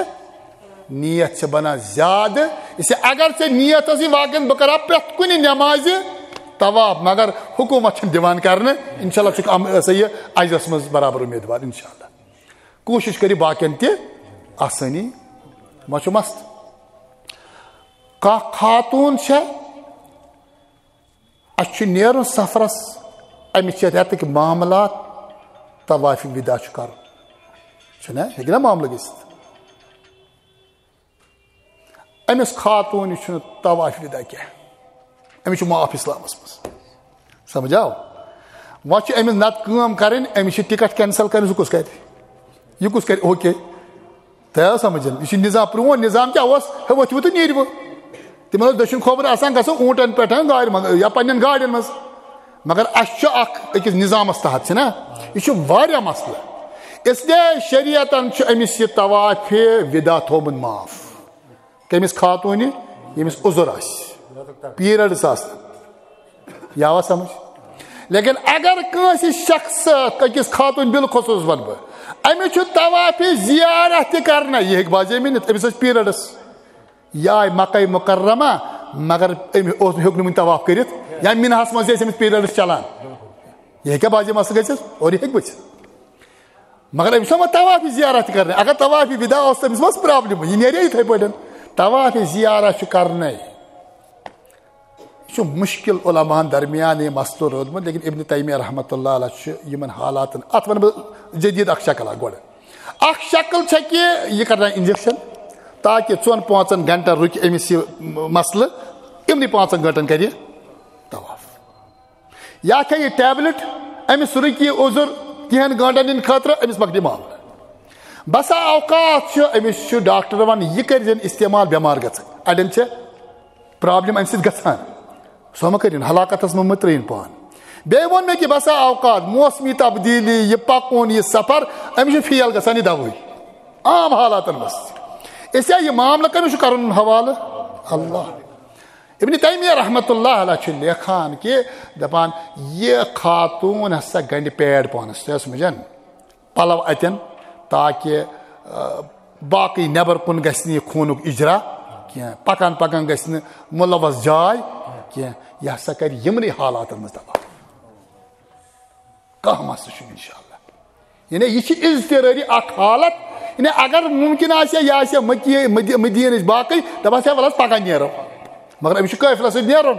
نیت چھِ بنان زیادٕ۔ اِسے اگر ژےٚ نیت ٲسٕے، واقعاً بہٕ کرٕ ہا پرٛٮ۪تھ کُنہِ نٮ۪مازِ طواف، مگر حکوٗمت چھِنہٕ دِوان کرنہٕ۔ انشاءاللہ چھُکھ عم-، یہِ ہسا یہِ اجرس منٛز برابر اُمیدوار، انشاءاللہ۔ کوٗشِش کٔرِو باقین تہِ آسٲنی۔ وۄنۍ چھُ مسلہٕ۔ کانٛہہ خاتوٗن چھےٚ، اَسہِ چھُ نیرُن سفرس، أمِس چھِ رٮ۪تٕکۍ معاملات، طواف وِدا چھُ کرُن۔ چھُنہ؟ ہیٚکہِ نہ معاملہٕ گٔژھِتھ؟ أمِس خاتوٗنہِ چھُنہٕ طواف وِدا کینٛہہ۔ أمِس چھُ معاف اسلامس منٛز۔ سمجھ آو؟ وۄنۍ چھِ أمِس نتہٕ کٲم کرٕنۍ، أمِس چھِ ٹکٹ کینسل کرٕنۍ، سُہ کُس کرِ؟ یہِ کُس کرِ؟ اوکے۔ تۄہہِ آو سمجھ؟ یہِ چھُ نظام، پرٛون نظام کیٛاہ اوس؟ ہے، ؤتھِو تہٕ نیٖرِو۔ تِمن اوس دٔچھُن کھووُر آسان گژھُن اوٗنٹن پٮ۪ٹھ، گاڑِ منٛز یا پننٮ۪ن گاڑٮ۪ن منٛز۔ مگر اَسہِ چھُ اکھ أکِس نظامس تحت، چھِنہ؟ یہِ چھُ واریاہ مسلہٕ۔ اس لیے شریعتن چھُ أمِس یہِ طواف وداع تھوٚومُت معاف۔ کٔمِس خاتوٗنہِ؟ ییٚمِس عذر آسہِ، پیٖریڈس آسہِ۔ یہِ آوا سمجھ؟ لیکن اگر کٲنٛسہِ شخص، أکِس خاتوٗن بالخصوٗص ونہٕ بہٕ، أمِس چھُ طواف زیارت تہِ کرنَے، یہِ ہیٚکہِ بازے مِنِتھ، أمِس ٲسۍ پیٖریڈس۔ یہِ آیہِ مکہ مکرمہ، مگر أمۍ اوس نہٕ، ہیوٚک نہٕ وُنہِ طواف کٔرِتھ، یا مِنہَس منٛز ٲسۍ أمِس پیٖریڈس چلان۔ یہِ ہیٚکیٛاہ بازے مسلہٕ گٔژھِتھ؟ اور یہِ ہیٚکہِ گٔژھِتھ۔ مگر أمِس چھُ وۄنۍ طواف زیارت تہِ کرنَے۔ اگر طواف وداع اوس، تٔمِس ما ٲس پرابلم؟ یہِ نیرِ یِتھَے پٲٹھۍ۔ طواف زیارت چھُ کرنَے۔ یہِ چھُ مُشکِل علماہن درمیان یہِ مسلہٕ روٗدمُت، لیکن ابن تیمیہ رحمۃ اللہ علیہ چھُ یِمن حالاتن، اتھ ونہٕ بہٕ جدید اکھ شکل اکھ گۄڈٕ۔ اکھ شکل چھےٚ کہِ یہِ کرناے انجیکشن، تاکہِ ژۄن پانٛژن گھنٹن رُکہِ أمِس یہِ مسلہٕ، یِمنٕے پانٛژن گھنٹن کرِ طواف۔ یا کھیٚیہِ ٹیبلٹ، أمِس رُکہِ یہِ عذر کینٛہن گھنٹن ہٕنٛدِ خٲطرٕ، أمِس مۄکلہِ معاملہٕ۔ بسا اوقات چھُ أمِس چھُ ڈاکٹر ونان، یہِ کٔرۍ زٮ۪ن استعمال، بٮ۪مار گژھن۔ اڑٮ۪ن چھِ پرابلم امہِ سۭتۍ گژھان، سۄ مہ کٔرِن، ہلاکتس منٛز مہ ترٲیِن پان۔ بیٚیہِ ووٚن مےٚ کہِ بسا اوقات موسمی تبدیلی، یہِ پکُن، یہِ سفر، أمِس چھُ فیل گژھان یہِ دوٲے عام حالاتن منٛز۔ اس لیے یہِ معاملہٕ کٔمِس چھُ کرُن حوالہٕ؟ اللہ۔ ابن تیمیہ رحمۃ اللہ علیہ چھُ لیکھان کہِ دپان، یہِ خاتوٗن ہسا گنڈِ پیڈ پانس، تۄہہِ سمجھن؟ پلو اتٮ۪ن، تاکہِ، آ، باقٕے نٮ۪بر کُن گژھِ نہٕ یہِ خوٗنُک اجرا کینٛہہ، پکان پکان گژھِ نہٕ مُلوث جاے کینٛہہ۔ یہِ ہسا کرِ یِمنٕے حالاتن منٛز طواف۔ کانٛہہ مسلہٕ چھُنہٕ انشاءاللہ۔ یعنی یہِ چھِ اضطرٲری اکھ حالت۔ یعنی اگر ممکن آسہِ ہا، یہِ آسہِ ہا مکی-، مدی-، مدیٖنٕچ باقٕے، دپہٕ ہس ہے، ولہٕ حظ پکان نیرو۔ مگر أمِس چھُ قٲفلَس سۭتۍ نیرُن۔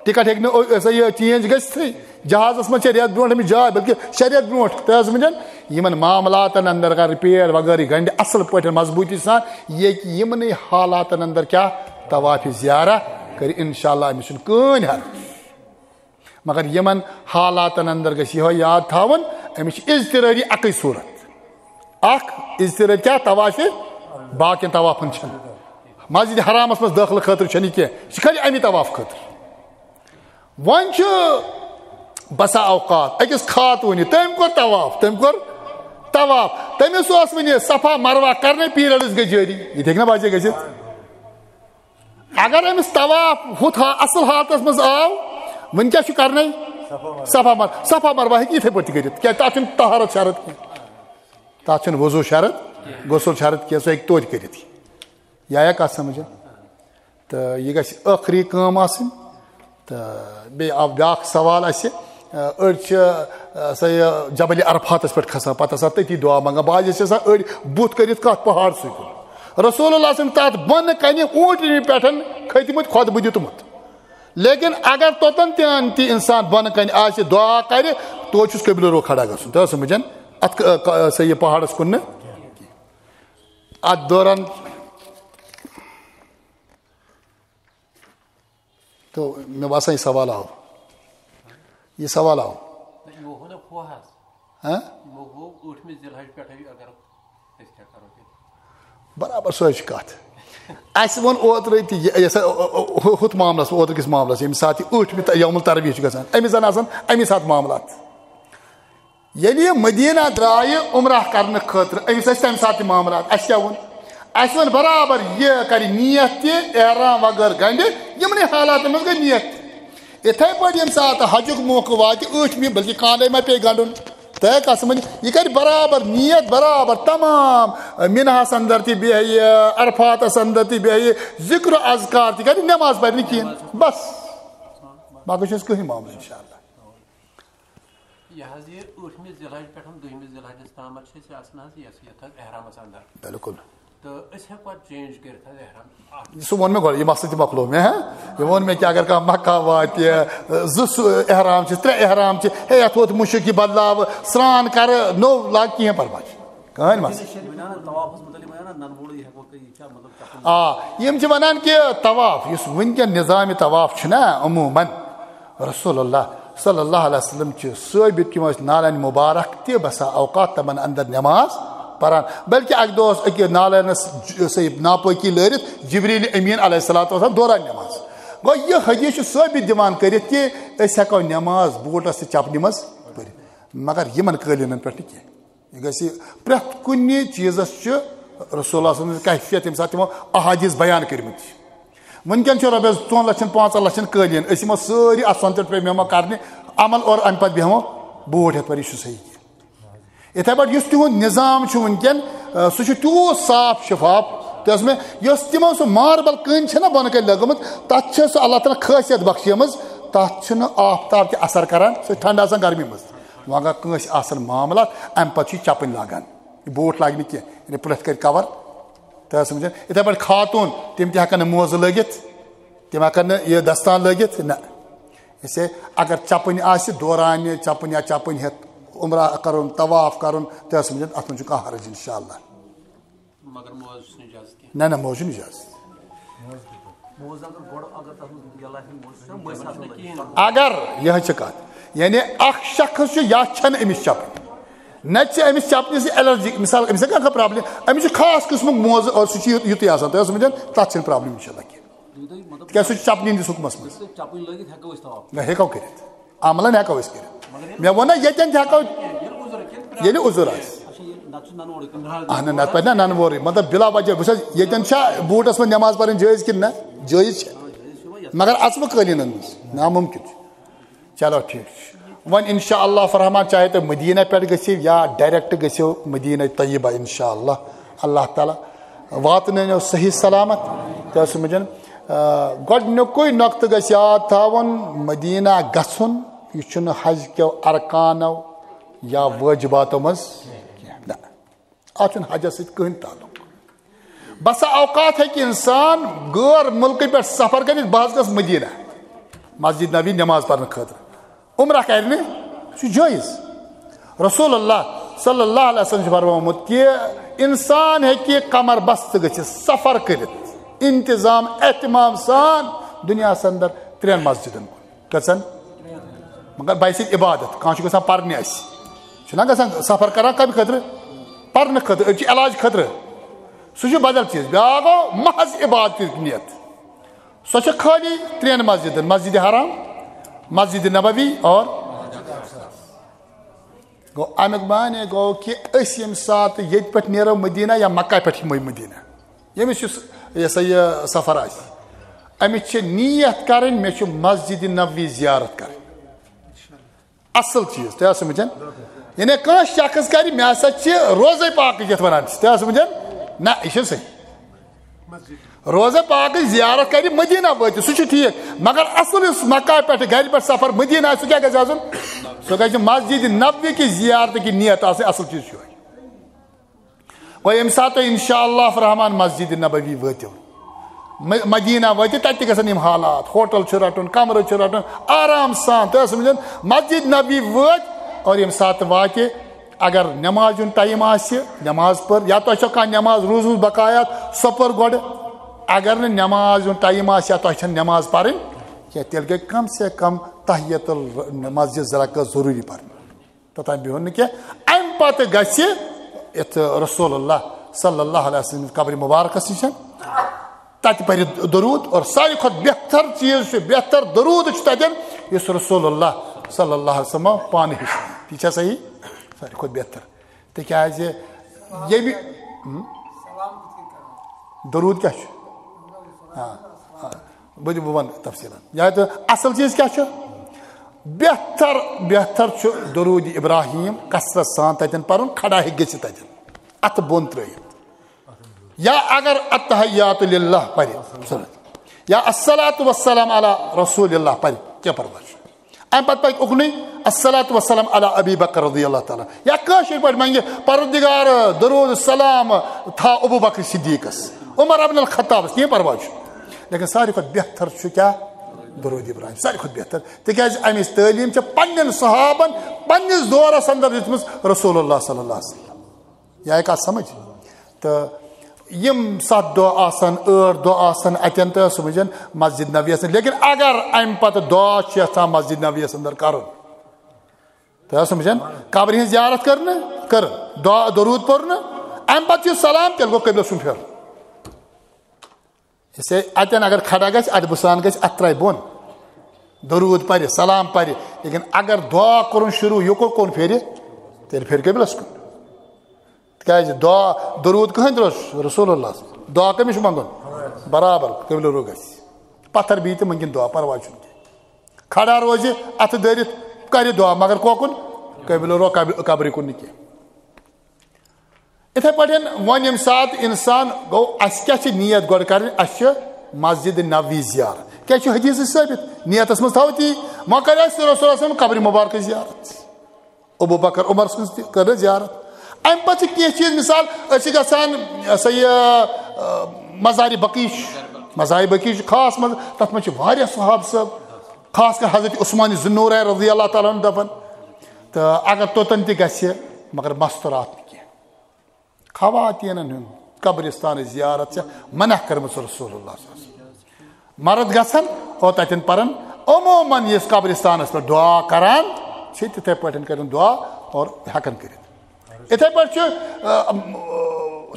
ٹکٹ ہیٚکہِ نہٕ او-، یہِ ہسا یہِ چینج گٔژھتھٕے۔ جہازَس منٛز چھےٚ رٮ۪تھ برونٛٹھ أمِس جاے، بلکہِ شےٚ رٮ۪تھ برونٛٹھ۔ تۄہہِ حظ وٕنٮ۪ن یِمَن معاملاتَن اندر کَر رِپیٹ وغٲرٕ گنٛڈِ اَصٕل پٲٹھۍ مضبوٗطی سان۔ یہِ ہیٚکہِ یِمنٕے حالاتَن اندر کیٛاہ طواف زیارہ کٔرِتھ۔ انشاءاللہ أمِس چھُنہٕ کٕہٕنۍ حرج۔ مگر یِمَن حالاتَن اندر گژھِ یِہوٚے یاد تھاوُن، أمِس چھِ اضطرٲری اَکٕے صوٗرت۔ اکھ اضطرٲری کیٛاہ؟ طواف، باقین طوافن چھنہٕ۔ مسجد حرامس منٛز دٲخلہٕ خٲطرٕ چھنہٕ یہِ کینٛہہ، یہِ چھِ خٲلی امی طواف خٲطرٕ۔ وۄنۍ چھُ بسا اوقات أکِس خاتوٗنہِ، تٔمۍ کوٚر طواف، تٔمۍ کوٚر طواف، تٔمِس اوس وٕنہِ صفا مروہ کرنے، پیٖریڈس گٔے جٲری، یہِ تہِ ہیٚکہِ نہ بچے گٔژھِتھ۔ اگر أمِس طواف ہُتھ ہا-، اصل حالتس منٛز آو، وٕنہِ کیٛاہ چھُ کرنے؟ صفا مروہ۔ صفا مر-، صفا مروہ ہیٚکہِ یِتھے پٲٹھۍ تہِ کٔرِتھ، کیٛازِ تتھ چھُنہٕ طہارت شرط کینٛہہ۔ تتھ چھُنہٕ وضو شرط، غسل شرط کینٛہہ، سُہ ہیٚکہِ توتہِ کٔرِتھ۔ یہِ آیا کتھ سمجھ؟ تہٕ یہِ گژھِ ٲخری کٲم آسٕنۍ۔ تہٕ بیٚیہِ آو بیٛاکھ سوال اسہِ، أڑۍ چھِ، سا یہِ جبل عرفاتس پٮ۪ٹھ کھسان، پتہٕ آسان تٔتی دعا منٛگان۔ بعض ٲسۍ آسان أڑۍ بُتھ کٔرِتھ کتھ پہاڑ سۭتۍ۔ رسول اللہ صلی اللہ علیہ وسلم تتھ بۄنہٕ کنہِ اوٗنٹنہِ پٮ۪ٹھ کھٔتمٕتۍ، خۄطبہٕ دیُتمُت۔ لیکن اگر توٚتن تہِ ان تہِ انسان بۄنہٕ کنہِ آسہِ، دعا کرِ، توتہِ چھُس قبلہٕ رو کھڑا گژھُن۔ تۄہہِ سمجھن؟ اتھ ک-، ک-، سا یہِ پہاڑس کُن نہٕ۔ اتھ دوران تو مےٚ باسان یہِ سوال آو۔ یہِ سوال آو۔ نہ، یِمو ہوو نہ کھوہس۔ ہاں؟ یِمو ہوو ٲٹھمہِ ذی الحج پٮ۪ٹھٕے اگر أسۍ کیٛاہ کرو تیٚلہِ؟ برابر سۄے چھِ کتھ۔ اسہِ ووٚن اوترٕ تہِ یہِ، یہِ ہسا، ہُتھ معاملس، اوترٕ کِس معاملس، ییٚمہِ ساتہٕ یہِ ٲٹھمہِ تہ-، یوم الترویہ چھُ گژھان، أمِس زن آسان امی ساتہٕ معاملات۔ ییٚلہِ یہِ مدینہ درٛایہِ عمرہ کرنہٕ خٲطرٕ، أمِس ٲسۍ تَمہِ ساتہٕ تہِ معاملات۔ اَسہِ کیٛاہ ووٚن؟ اَسہِ ووٚن برابر یہِ کرِ نیت تہِ، احرام وغٲرٕ گنٛڈِ، یِمنٕے حالاتن منٛز گٔے نیت تہِ۔ یِتھَے پٲٹھۍ ییٚمہِ ساتہٕ حجُک موقعہٕ واتہِ ٲٹھمہِ، بلکہِ کانٛڈے ما پیٚیہِ گنٛڈُن، تۄہہِ کسم، یہِ کرِ برابر نیت، برابر تمام مناہس اندر تہِ بیٚہہِ، عرفاتس اندر تہِ بیٚہہِ، ذکر و اذکار تہِ کرِ، نماز پرِ نہٕ کِہیٖنۍ۔ بس، باقٕے چھُنہٕ اَسہِ کٕہٕنۍ معاملہٕ، انشاءاللہ۔ یہِ حظ یہِ ٲٹھمہِ ذی الحج پٮ۪ٹھ دٔہمہِ ذی الحجس تامَتھ چھِ أسۍ آسان حظ یَتھ، یَتھ حظ احرامَس اندر۔ بِلکُل۔ تہٕ أسۍ ہٮ۪کو اَتھ چینج کٔرِتھ حظ احرام؟ اَتھ سُہ ووٚن مےٚ گۄڈٕ، یہِ مسلہٕ تہِ مۄکلوو مےٚ، ہہ؟ یہِ ووٚن مےٚ کہِ اگر کانٛہہ مکہ واتہِ، زٕ سُہ احرام چھِ، ترٛےٚ احرام چھِ، ہے، یَتھ ووت مُشک، یہِ بدلاوٕ، سرٛان کَرٕ، نوٚو لاگہٕ، کِہیٖنۍ پَرواے چھُنہٕ۔ کٕہٕنۍ مسلہٕ۔ وۄنۍ اَنان طوافَس مُتعلِق وۄنۍ اَنان نَنہٕ وولٕے، یہِ ہٮ۪کو تُہۍ یہِ چھا مطلب چَکُن؟ آ، یِم چھِ وَنان کہِ طواف، یُس وٕنکٮ۪ن نظامِ طواف چھُنہ عموٗماً، رسول اللہ صلی اللہ علیہ وسلم چھِ ثٲبت کہِ وۄنۍ ٲسۍ نالَن مُبارک تہِ بسا اوقات تِمَن اندر نماز پران، بلکہِ اَکہِ دۄہ اوس أکہِ نالَنَس ج-، سُہ ناپٲکی لٲرِتھ جبریل امیٖن علیہ الصلوۃ والسلام دوران نماز۔ گوٚو یہِ حدیث چھُ ثٲبت دِوان کٔرِتھ کہِ أسۍ ہٮ۪کو نماز بوٗٹَس تہٕ چپنہِ منٛز پٔرِتھ، مگر یِمَن قٲلیٖنَن پٮ۪ٹھ نہٕ کینٛہہ۔ یہِ گژھِ، پرٛٮ۪تھ کُنہِ چیٖزَس چھُ رسول اللہ صلی اللہ علیہ وسلم سٕنٛز کیفیت، ییٚمہِ ساتہٕ تِمو احادیث بیان کٔرمٕتۍ چھِ۔ وٕنکٮ۪ن چھُ رۄپیَس ژۄن لَچھَن، پانٛژَن لَچھَن قٲلیٖن، أسۍ یِمو سٲری اَتھ سۄنہٕ ژٔٹۍ پٮ۪ٹھ بیٚہمو کَرنہِ عمل اور اَمہِ پَتہٕ بیٚہمو بوٗٹھ ہٮ۪تھ پَرِ، یہِ چھُ صحیح کینٛہہ۔ یِتھَے پٲٹھۍ یُس تِہُنٛد نظام چھُ وٕنکٮ۪ن، آ، سُہ چھُ تیوٗت صاف شِفاف، تہِ ٲس مےٚ، یۄس تِمو سُہ ماربل کٲنۍ چھَنہ بۄنہٕ کَنہِ لٔگمٕژ، تَتھ چھِ سُہ اللہ تعالیٰ خٲصیت بخشیمٕژ، تَتھ چھُنہٕ آفتاب تہِ اثر کران، سُہ چھُ ٹھنڈٕ آسان گرمی منٛز۔ وۄنۍ اگر کٲنٛسہِ آسن معاملات، اَمہِ پتہٕ چھُ یہِ چپٕنۍ لاگان، یہِ بوٗٹھ لاگہِ نہٕ کینٛہہ، یعنی پُلٮ۪تھ کٔرۍ کور۔ تہٕ حظ سمجھان، یِتھے پٲٹھۍ خاتوٗن، تِم تہِ ہٮ۪کن نہٕ موزٕ لٲگِتھ، تِم ہٮ۪کن نہٕ یہِ دستان لٲگِتھ، نہ۔ اسے اگر چپٕنۍ آسہِ، دورانہِ چپٕنۍ یا چپٕنۍ ہٮ۪تھ عمرہ کرُن، طواف کرُن، تہٕ حظ سمجھان، اتھ منٛز چھُ کانٛہہ حرج، انشاءاللہ۔ مگر موزٕ چھُنہٕ اجازت کینٛہہ۔ نہ، نہ، موزٕ چھُنہٕ اجازت۔ موزٕ اگر گۄڈٕ، اگر تَتھ منٛز یَلہٕ آسہِ، موزٕ چھُنہٕ مٔسۍ آسان لٲگِتھ۔ اگر یِہے چھِ کَتھ، یعنی اکھ شخص چھُ، یا چھَنہٕ أمِس چَپٕنۍ، نَتہٕ چھِ أمِس چَپنہِ سۭتۍ الرجی، مثال، أمِس ہیٚکہِ کانٛہہ پرابلم، أمِس چھُ خاص قٕسمُک موزٕ اور سُہ چھُ یُتُے آسان، تۄہہِ ٲسوٕ وٕنکٮ۪ن، تَتھ چھِنہٕ پرابلم اِنشاءاللہ کینٛہہ۔ تُہۍ، مطلب، تِکیٛازِ سُہ چھُ چَپنہِ ہِنٛدِس حُکمَس منٛز۔ یُس تُہۍ چَپٕنۍ لٲگِتھ ہٮ۪کو أسۍ طواف؟ نہ، ہیٚکو کٔرِتھ، عملاً ہٮ۪کو أسۍ کٔرِتھ۔ مگر ییٚلہِ، مےٚ ووٚن نہ، ییٚتٮ۪ن تہِ ہٮ۪کو، ییٚلہِ عُذر کھٮ۪تھ، ییٚلہِ عُذر آسہِ۔ اچھا، ییٚلہِ نَتہٕ چھُ نَنہٕ اورُے کُن۔ اہن، نَتہٕ پَزِ نہ نَنہٕ وورُے۔ مطلب، بِلا وجہ، وٕچھ حظ، ییٚتٮ۪ن چھا بوٗٹَس منٛز نٮ۪ماز پَرٕنۍ جٲیِز کِنہٕ نہ؟ جٲیِز چھِ۔ مگر اَژٕ بہٕ قٲلیٖنَن منٛز؟ نامُمکِن چھُ۔ چلو، ٹھیٖک چھُ۔ وۄنۍ اِنشاء اللہ فرحمان، چاہے تُہۍ مدیٖنہ پٮ۪ٹھ گٔژھِو یا direct گٔژھِو مدیٖنہ طیبہ، اِنشاء اللہ، اللہ تعالیٰ واتنٲیِو صحیح سلامت۔ تہٕ سمجھن، آ، گۄڈٕنیُکُے نۄقطہٕ گژھِ یاد تھاوُن، مدیٖنہ گژھُن، یہِ چھُنہٕ حج کیو ارکانو یا وٲجباتو منٛز کینٛہہ۔ نہ، اَتھ چھُنہٕ حجس سۭتۍ کٕہٕنۍ تعلق۔ بسا اوقات ہیٚکہِ اِنسان غٲر مُلکہٕ پٮ۪ٹھ سفر کٔرِتھ، بہٕ حظ گژھٕ مدیٖنہ، مسجد نبی نماز پرنہٕ خٲطرٕ۔ عمرہ کرِ نہٕ، سُہ چھُ جٲیز۔ رسول اللہ صلی اللہ علیہ وسلم چھُ فرمومُت کہِ اِنسان ہیٚکہِ کمر بستہٕ گٔژھِتھ، سفر کٔرِتھ، انتظام اہتمام سان دُنیاہس اندر ترٛٮ۪ن مسجدن کُن۔ کٔژن؟ مگر بحیثیت عبادت، کانٛہہ چھُ گژھان پرنہِ اَسہِ، چھُنہ گژھان سفر کران کمہِ خٲطرٕ؟ پرنہٕ خٲطرٕ، أڑۍ چھِ علاج خٲطرٕ، سُہ چھُ بدل چیٖز۔ بیٛاکھ گوٚو محض عبادتٕچ نیت، سۄ چھےٚ خٲلی ترٛٮ۪ن مسجدن، مسجد حرام، مسجد نبوی اور گوٚو اَمیُک معنی گوٚو کہِ أسۍ ییٚمہِ ساتہٕ ییٚتہِ پٮ۪ٹھ نیرو مدیٖنہ یا مکہ پٮ۪ٹھ یِمو مدیٖنہ، ییٚمِس یُس، یہِ ہسا یہِ سفر آسہِ، أمِس چھِ نیت کرٕنۍ، مےٚ چھُ مسجد نبوی زیارت کرٕنۍ۔ اصل چیٖز، تۄہہِ آسہِ سمجھان؟ یعنی کانٛہہ شخص کرِ، مےٚ ہسا چھِ روزے پاکٕچ یتھ ونان چھِ، تۄہہِ آسہِ سمجھان؟ نہ، یہِ چھُنہٕ صحیح۔ روزہ پاکٕچ زیارت کرِ مدینہ وٲتِتھ، سُہ چھُ ٹھیٖک، مگر اصل یُس مکہ پٮ۪ٹھ گرِ پٮ۪ٹھ سفر مدینہ آسہِ، سُہ کیٛاہ گژھِ آسُن؟ سُہ گژھِ مسجد نبوی کہِ زیارتہٕ کہِ نیت آسٕنۍ، اصل چیٖز چھُ یِہوٚے۔ گوٚو ییٚمہِ ساتہٕ تُہۍ انشاءاللہ الرحمن مسجد نبوی وٲتِو، م-، مدینہ وٲتِو، تتہِ تہِ گژھن یِم حالات، ہوٹل چھُ رٹُن، کمرٕ چھُ رٹُن، آرام سان، تُہۍ ٲسِو وٕنکیٚن مسجد نبوی وٲتۍ، اور ییٚمہِ ساتہٕ واتہِ، اگر نماز ہُنٛد ٹایم آسہِ، نماز پٔر، یا تۄہہِ چھو کانٛہہ نماز روٗزمٕژ بقایات، سۄ پٔر گۄڈٕ۔ اگر نہٕ نماز ہُنٛد ٹایم آسہِ یا تۄہہِ چھَنہٕ نماز پرٕنۍ کینٛہہ، تیٚلہِ گٔے کم سے کم تحیت المسجد زٕ رکعت ضروٗری پرٕنۍ۔ توٚتام بِہُن نہٕ کینٛہہ۔ اَمہِ پتہٕ گژھِ یَتھ رسول اللہ صلی اللہ علیہ وسلم قبرِ مبارکس نِش، تَتہِ پَرِ درود، اور ساروی کھۄتہٕ بہتر چیٖز چھُ، بہتر درود چھُ تَتٮ۪ن یُس رسول اللہ صلی اللہ علیہ وسلم پانہٕ ہیٚچھِ۔ تی چھا صحیح؟ ساروی کھۄتہٕ بہتر۔ تِکیٛازِ ییٚمہِ، ہم؟ درود کیٛاہ چھُ؟ آ، آ، بہٕ دِمہٕ، بہٕ وَنہٕ تفصیٖلن۔ یا تہٕ اصل چیٖز کیٛاہ چھُ؟ بہتر، بہتر چھُ درود ابراہیم کثرت سان تَتٮ۪ن پَرُن، کھڑا ہیٚکہِ گٔژھِتھ تَتٮ۪ن، اَتھٕ بۄن ترٲیِتھ۔ یا اگر التحیات للہ پَرِ، یا الصلاۃ والسلام علی رسول اللہ پَرِ، کینٛہہ پرواے چھُنہٕ۔ اَمہِ پتہٕ پَکہِ اُکنُے، الصلاۃ والسلام علی ابی بکر رضی اللہ تعالیٰ، یا کٲشِر پٲٹھۍ منٛگہِ، پروردگار، درود سلام تھاو ابو بکر صدیقس، عمر ابن الخطابس، کینٛہہ پرواے چھُنہٕ۔ لیکن ساروی کھۄتہٕ بہتر چھُ کیٛاہ؟ درود ابراہیم، ساروی کھۄتہٕ بہتر، تِکیٛازِ اَمِچ تعلیٖم چھِ پننٮ۪ن صحابن پننِس دورس اندر دِژمٕژ رسول اللہ صلی اللہ علیہ وسلم۔ یہِ آیہِ کَتھ سَمٕجھ؟ تہٕ یِم سَتھ دۄہ آسَن، ٲٹھ دۄہ آسَن اَتٮ۪ن، تہٕ سُہ وٕچھَن مسجد نبوی آسَن۔ لیکن اگر اَمہِ پَتہٕ دُعا چھُ یَژھان مسجد نبویَس اندر کَرُن، تہٕ سُہ وٕچھَن قبرِ ہٕنٛز زیارت کٔر نہٕ، کٔر دُعا، درود پوٚر نہٕ، اَمہِ پَتہٕ چھُ سلام، تیٚلہِ گوٚو قبلَس کُن پھِرُن۔ اسے اتٮ۪ن اگر کھڑا گژھِ، ادبہٕ سان گژھِ، اتھ ترٛایہِ بۄن، درود پرِ، سلام پرِ، لیکن اگر دعا کوٚرُن شروع، یہِ کوٚر کُن پھیرِ، تیٚلہِ پھیرِ قبلس کُن۔ تِکیٛازِ دعا، درود کٕہٕنٛدِ روٚس؟ رسول اللہ۔ دعا کٔمِس چھُ منٛگُن؟ برابر قبلہٕ رو گژھِ۔ پتھر بِہِتھ تہِ منٛگِن دعا، پرواے چھُنہٕ کینٛہہ۔ کھڑا روزِ، اَتھٕ دٲرِتھ کرِ دعا، مگر کوکُن؟ قبلہٕ رو، قبر-، قبرِ کُن نہٕ کینٛہہ۔ یِتھے پٲٹھۍ وۄنۍ ییٚمہِ ساتہٕ اِنسان گوٚو، اَسہِ کیٛاہ چھِ نیت گۄڈٕ کَرٕنۍ؟ اَسہِ چھِ مسجد نبوی زیارت۔ کیٛاہ چھُ حدیث ثٲبت؟ نیتَس منٛز تھاوو تی۔ وۄنۍ کَرِ اَسہِ رسول اللہ صلی اللہ علیہ وسلم قبرِ مبارکٕچ زیارت، ابو بکر عمر سٕنٛز تہِ کٔر اَسہِ زیارت۔ اَمہِ پَتہٕ چھِ کینٛہہ چیٖز، مثال، أسۍ چھِ گژھان، یہِ ہسا یہِ، آ، مزارِ بقیع چھُ، مزارِ بقیع چھُ خاص منٛز، تَتھ منٛز چھِ واریاہ صحابہٕ صٲب، خاص کر حضرت عثمان ذُالنورین رضی اللہ تعالیٰ عنہ دفن۔ تہٕ اگر توٚتَن تہِ گژھِ، مگر مستوٗرات نہٕ کینٛہہ۔ خواتیٖنَن ہُنٛد قبرستانٕچ زیارت چھےٚ منع کٔرمٕژ رسول اللہ صلی اللہ علیہ وسلم۔ مرد گژھن اور تَتٮ۪ن پَرن۔ عموماً یُس قبرستانَس پٮ۪ٹھ دعا کران چھِ، تِتھَے پٲٹھۍ کٔرِن دعا اور ہٮ۪کن کٔرِتھ۔ یِتھَے پٲٹھۍ چھُ، آ،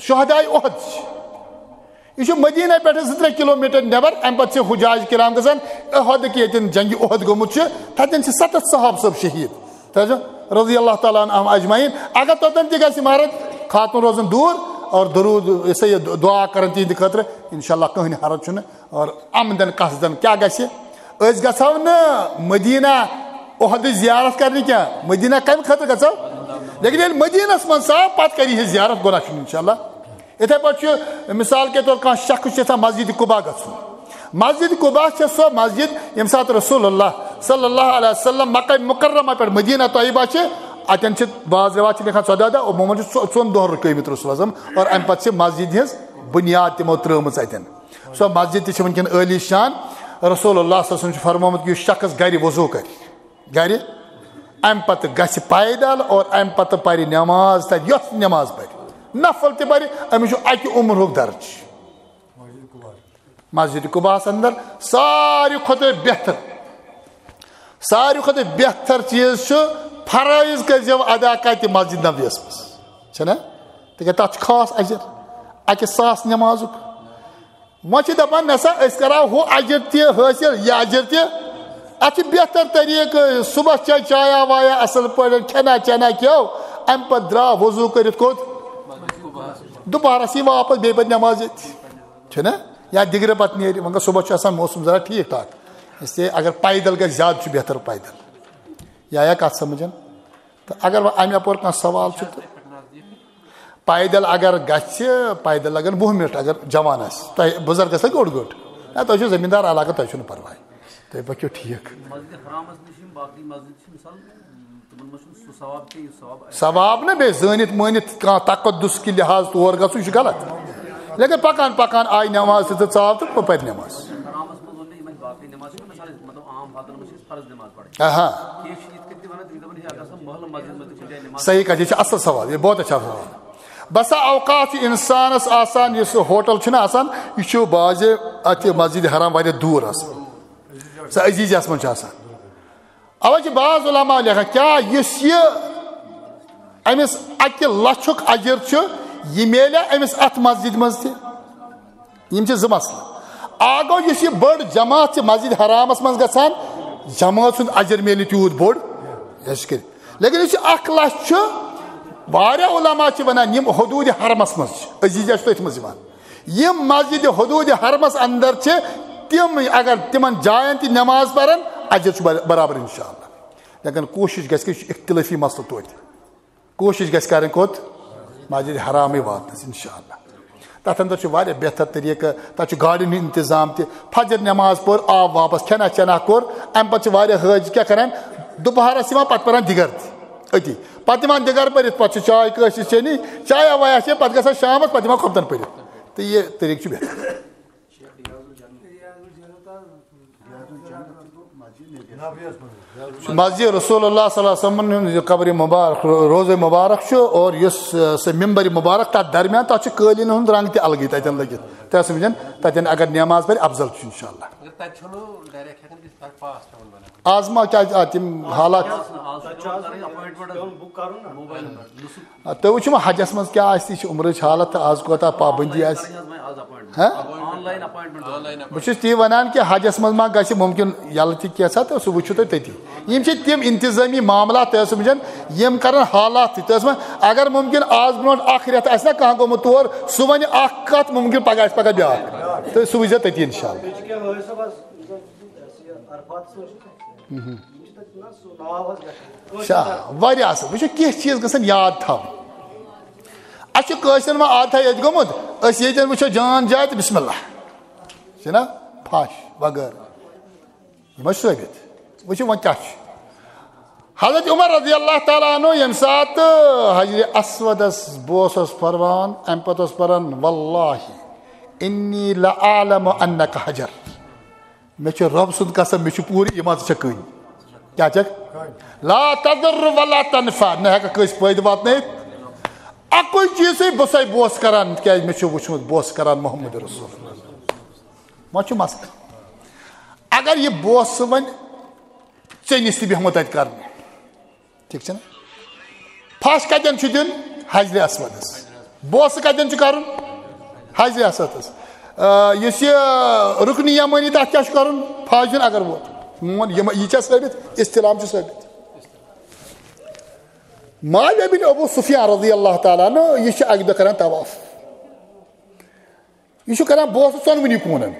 شہداے احد چھِ۔ یہِ چھُ مدینہ پٮ۪ٹھٕ زٕ ترٛےٚ کلوٗمیٖٹر نٮ۪بر۔ اَمہِ پتہٕ چھِ حجاج کرام گژھان احدٕکۍ، ییٚتٮ۪ن جنگِ احد گوٚمُت چھُ، تَتٮ۪ن چھِ ستتھ صحابہٕ صٲب شہیٖد۔ تۄہہِ چھو رضی اللہ تعالیٰ عنہم اجمعین۔ اگر توٚتَن تہِ گژھِ مرد، خاتون روزن دوٗر اور درود، یہِ سا یہِ دعا کرن تِہنٛدِ خٲطرٕ، انشاءاللہ کٕہٕنۍ حرج چھُنہٕ۔ اور عمدن قصدن کیٛاہ گژھِ؟ أسۍ گژھو نہٕ مدینہ احدٕچ زیارت کرنہِ کینٛہہ۔ مدینہ کمہِ خٲطرٕ گژھو؟ لیکن ییٚلہِ مدینس منٛز ژاو، پتہٕ کرِ یہِ زیارت، گۄناہ چھُنہٕ انشاءاللہ۔ یِتھے پٲٹھۍ چھُ مثال کے طور کانٛہہ شخص چھُ یژھان مسجد قباء گژھُن۔ مسجد قباء چھےٚ سۄ مسجد ییٚمہِ ساتہٕ رسول اللہ صلی اللہ علیہ وسلم مکہ مکرمہ پٮ۪ٹھ مدینہ طیبہ چھِ، اتٮ۪ن چھِ بعض رواج چھِ لیکھان ژۄداہ دۄہ، عموماً چھِ ژۄ-، ژۄن دۄہن رُکٲومٕتۍ رسول اعظم، اور امہِ پتہٕ چھِ مسجد ہٕنٛز بنیاد تِمو ترٲومٕژ اتٮ۪ن۔ سۄ مسجد تہِ چھِ وٕنکٮ۪ن عٲلی شان۔ رسول اللہ صلی اللہ علیہ وسلم چھُ فرمومُت، یُس شخص گرِ وضو کرِ، گرِ، امہِ پتہٕ گژھِ پیدل اور امہِ پتہٕ پرِ نماز تتہِ، یۄس نماز پرِ، نفل تہِ پرِ، أمِس چھُ اکہِ عمرُک درجہٕ۔ مسجد قباءس اندر ساروی کھۄتہٕ بہتر، ساروی کھۄتہٕ بہتر چیٖز چھُ فرٲیض کٔرۍزیو ادا کتہِ؟ مسجد نبویس منٛز، چھےٚ نا؟ تِکیٛازِ تتھ چھُ خاص اجر، اکہِ ساس نمازُک۔ وۄنۍ چھِ دپان، نسا أسۍ کرو ہُہ اجر تہِ حٲصِل، یہِ اجر تہِ۔ اتھ چھِ بہتر طریٖقہٕ، صبحس چے چایا وایا اصل پٲٹھۍ، کھٮ۪نا چٮ۪نا کھیو، امہِ پتہٕ درٛاو وضو کٔرِتھ کوٚت؟ دُپہرس یی واپس، بیٚیہِ پتہٕ نماز ییٚتہِ، چھُنہ؟ یا دِگرٕ پتہٕ نیرِ، مگر صبحس چھُ آسان موسم ذرا ٹھیٖک ٹھاک، اس لیے اگر پیدل گژھِ، زیادٕ چھُ بہتر پیدل۔ یا یا کتھ سمجھن؟ تہٕ اگر وۄنۍ امہِ اپور کانٛہہ سوال چھُ تہٕ پیدل اگر گژھِ، پیدل لگن وُہ منٹ اگر جوان آسہِ۔ تۄہہِ بُزرگس لگہِ اوٚڑ گٲنٛٹہٕ۔ نہ، تۄہہِ چھُو زٔمیٖندار علاقہٕ، تۄہہِ چھُنہٕ پرواے، تُہۍ پٔکِو ٹھیٖک۔ مسجد حرامس نِش یِم باقٕے مسجد چھِ، مثال، تِمن منٛز چھُنہٕ سُہ ثواب کینٛہہ، یُس ثواب ثواب نہ، بیٚیہِ زٲنِتھ مٲنِتھ کانٛہہ تقدس کہِ لحاظ تور گژھُن، یہِ چھُ غلط۔ لیکن پکان پکان آیہِ نٮ۪ماز تہِ تہٕ ژاو تہٕ پٔر نٮ۪ماز۔ حرامس منٛز ووٚن مےٚ یِمن باقٕے نٮ۪ماز چھِ، مثال، مطلب، عام حالتن منٛز چھِ أسۍ فرض نٮ۪ماز پران۔ آہا۔ کینٛہہ چھِ یِتھ کٔنۍ تہِ وَنان، تِم دَپان، ہے، اگر سۄ محلہٕ مسجد منٛز تہِ کُنہِ جایہِ نٮ۪ماز صحیح کَتھ، یہِ چھِ اَصٕل سوال، یہِ بہت اچھا سوال۔ بسا اوقات چھِ اِنسانَس آسان، یُس ہوٹل چھُنہ آسان، یہِ چھُ بعضِ اَتہِ مسجد حرام واریاہ دوٗر آسان، سُہ عزیٖزیَس منٛز چھُ آسان۔ اَوَے چھِ بعض علماء لیکھان، کیٛاہ یُس یہِ أمِس اَکہِ لَچھُک اجر چھُ، یہِ میلیا أمِس اَتھ مسجد منٛز تہِ؟ یِم چھِ زٕ مسلہٕ۔ اکھ گوٚو، یُس یہِ بٔڑ جماعت چھِ مسجد حرامس منٛز گژھان، جماعت سُنٛد اجر میلہِ تیوٗت بوٚڑ، یہِ چھِ کٔرِتھ۔ لیکن یُس یہِ اکھ لچھ چھُ، واریاہ علماء چھِ ونان، یِم حدود حرمس منٛز چھِ، عزیزیہ چھُ تٔتھۍ منٛز یِوان۔ یِم مسجد حدود حرمس اندر چھِ، تِم اگر تِمن جاین تہِ نماز پرن، اجر چھُ بر-، برابر انشاءاللہ۔ لیکن کوٗشش گژھِ کہِ یہِ چھُ اختلٲفی مسلہٕ توتہِ۔ کوٗشِش گژھِ کَرٕنۍ کوٚت؟ مسجد حرامٕے واتنَس، انشاءاللہ۔ تَتھ اندر چھُ واریاہ بہتر طریٖقہٕ، تَتہِ چھُ گاڑٮ۪ن ہُنٛد انتظام تہِ۔ فجر نٮ۪ماز پٔر، آو واپس، کھٮ۪نا چٮ۪نا کوٚر، اَمہِ پَتہٕ چھِ واریاہ حٲجۍ کیٛاہ کَران؟ دُپہرَس یِوان، پَتہٕ پَران دِگر تہِ أتی، پَتہٕ یِوان دِگر پٔرِتھ، پَتہٕ چھِ چاے کٲنٛسہِ چیٚنی، چایا وایا چیٚنۍ، پَتہٕ گژھان شامَس، پَتہٕ یِوان خۄفتَن پٔرِتھ۔ تہٕ یہِ طریٖقہٕ چھُ بہتر۔ مسجد رسول اللہ صلی اللہ علیہ وسلم ہُنٛد یہِ قبر مبارک، روضہ مبارک چھُ، اور یُس، آ، سُہ ممبر مبارک، تَتھ درمیان، تَتھ چھُ قٲلیٖن ہُنٛد رنٛگ تہِ الگٕے تَتٮ۪ن لٔگِتھ۔ تۄہہِ آسہِ سمجھان، تَتٮ۪ن اگر نٮ۪ماز پَرِ، افضل چھُ انشاءاللہ۔ اگر تَتہِ چھُنہٕ direct ہٮ۪کان گٔژھِتھ، تَتہِ pass پٮ۪وان بَناوُن۔ آز ما کیٛازِ، آ، تِم حالات؟ آز چھُ پٮ۪وان کَرٕنۍ appointment حظ۔ Mobile number۔ آ، تُہۍ وٕچھِو وۄنۍ حجس منٛز کیٛاہ آسہِ، یہِ چھِ عمرٕچ حالت تہٕ آز کوٗتاہ پابندی آسہِ۔ کَرٕنۍ حظ وۄنۍ آز appointment۔ ہہ؟ Online appointment۔ بہٕ چھُس تی وَنان کہِ حجَس منٛز ما گژھِ مُمکِن یَلہٕ تہِ کینٛژھا، تہٕ سُہ وٕچھِو تُہۍ تٔتی۔ یِم چھِ تِم انتظٲمی معاملات، تُہۍ ٲسِو وٕچھان، یِم کَرَن حالات تہِ۔ تُہۍ ٲسِو وۄنۍ، اگر مُمکِن آز برونٛٹھ اَکھ رٮ۪تھ آسہِ نہ کانٛہہ گوٚمُت تور، سُہ وَنہِ اَکھ کَتھ، مُمکِن پَگاہ آسہِ پَگاہ بیٛاکھ، تہٕ سُہ وٕچھزیو تٔتی اِنشاءاللہ۔ شا-، واریاہ اَصٕل۔ وٕچھِو، کینٛہہ چیٖز گژھن یاد تھاوٕنۍ۔ اَسہِ چھُ کٲشرٮ۪ن ما عادتھا ییٚتہِ گوٚمُت، أسۍ ییٚتٮ۪ن وٕچھو جان جاے تہٕ بسم اللہ، چھِنہ، پھش وغٲرٕ۔ یِم ٲسۍ ثٲبت۔ وٕچھِو وۄنۍ کیٛاہ چھُ۔ حضرت عمر رضی اللہ تعالیٰ عنہ ییٚمہِ ساتہٕ حجرِ اسودس بوس اوس پران، اَمہِ پتہٕ اوس پران، "واللہ انی لَأَعْلَمُ أَنَّكَ حَجَرٌ"۔ مےٚ چھُ رۄب سُنٛد قسم، مےٚ چھُ پوٗرٕ ایمان ژٕ چھَکھ کٔنۍ۔ کیٛاہ چھَکھ؟ لا تضر ولا تنفع، نہ ہٮ۪کَکھ کٲنٛسہِ فٲیدٕ واتنٲیِتھ۔ اَکُے چیٖزٕے بہٕ سَے بوس کران، تِکیٛازِ مےٚ چھُ وٕچھمُت بوس کران محمد رسول۔ وۄنۍ چھُ مسلہٕ۔ اگر یہِ بوس سُہ وۄنۍ ژےٚ نِش تہِ بیٚہمو تَتہِ کرنہِ۔ ٹھیٖک چھُنہ؟ پھش کَتٮ۪ن چھُ دیُن؟ حجرِ اسودس۔ بوسہٕ کَتٮ۪ن چھُ کَرُن؟ حجرِ اسودس۔ آ، یُس یہِ رُکنہِ یمٲنی، تَتھ کیٛاہ چھُ کَرُن؟ پھش دیُن اگر ووت۔ میون یِم، یہِ چھا ثٲبت؟ استلام چھُ ثٲبت۔ معاویہ بن ابو سفیان رضی اللہ تعالیٰ عنہ، یہِ چھُ اَکہِ دۄہ کران طواف۔ یہِ چھُ کران بوسہٕ ژۄنوٕنی کوٗنن۔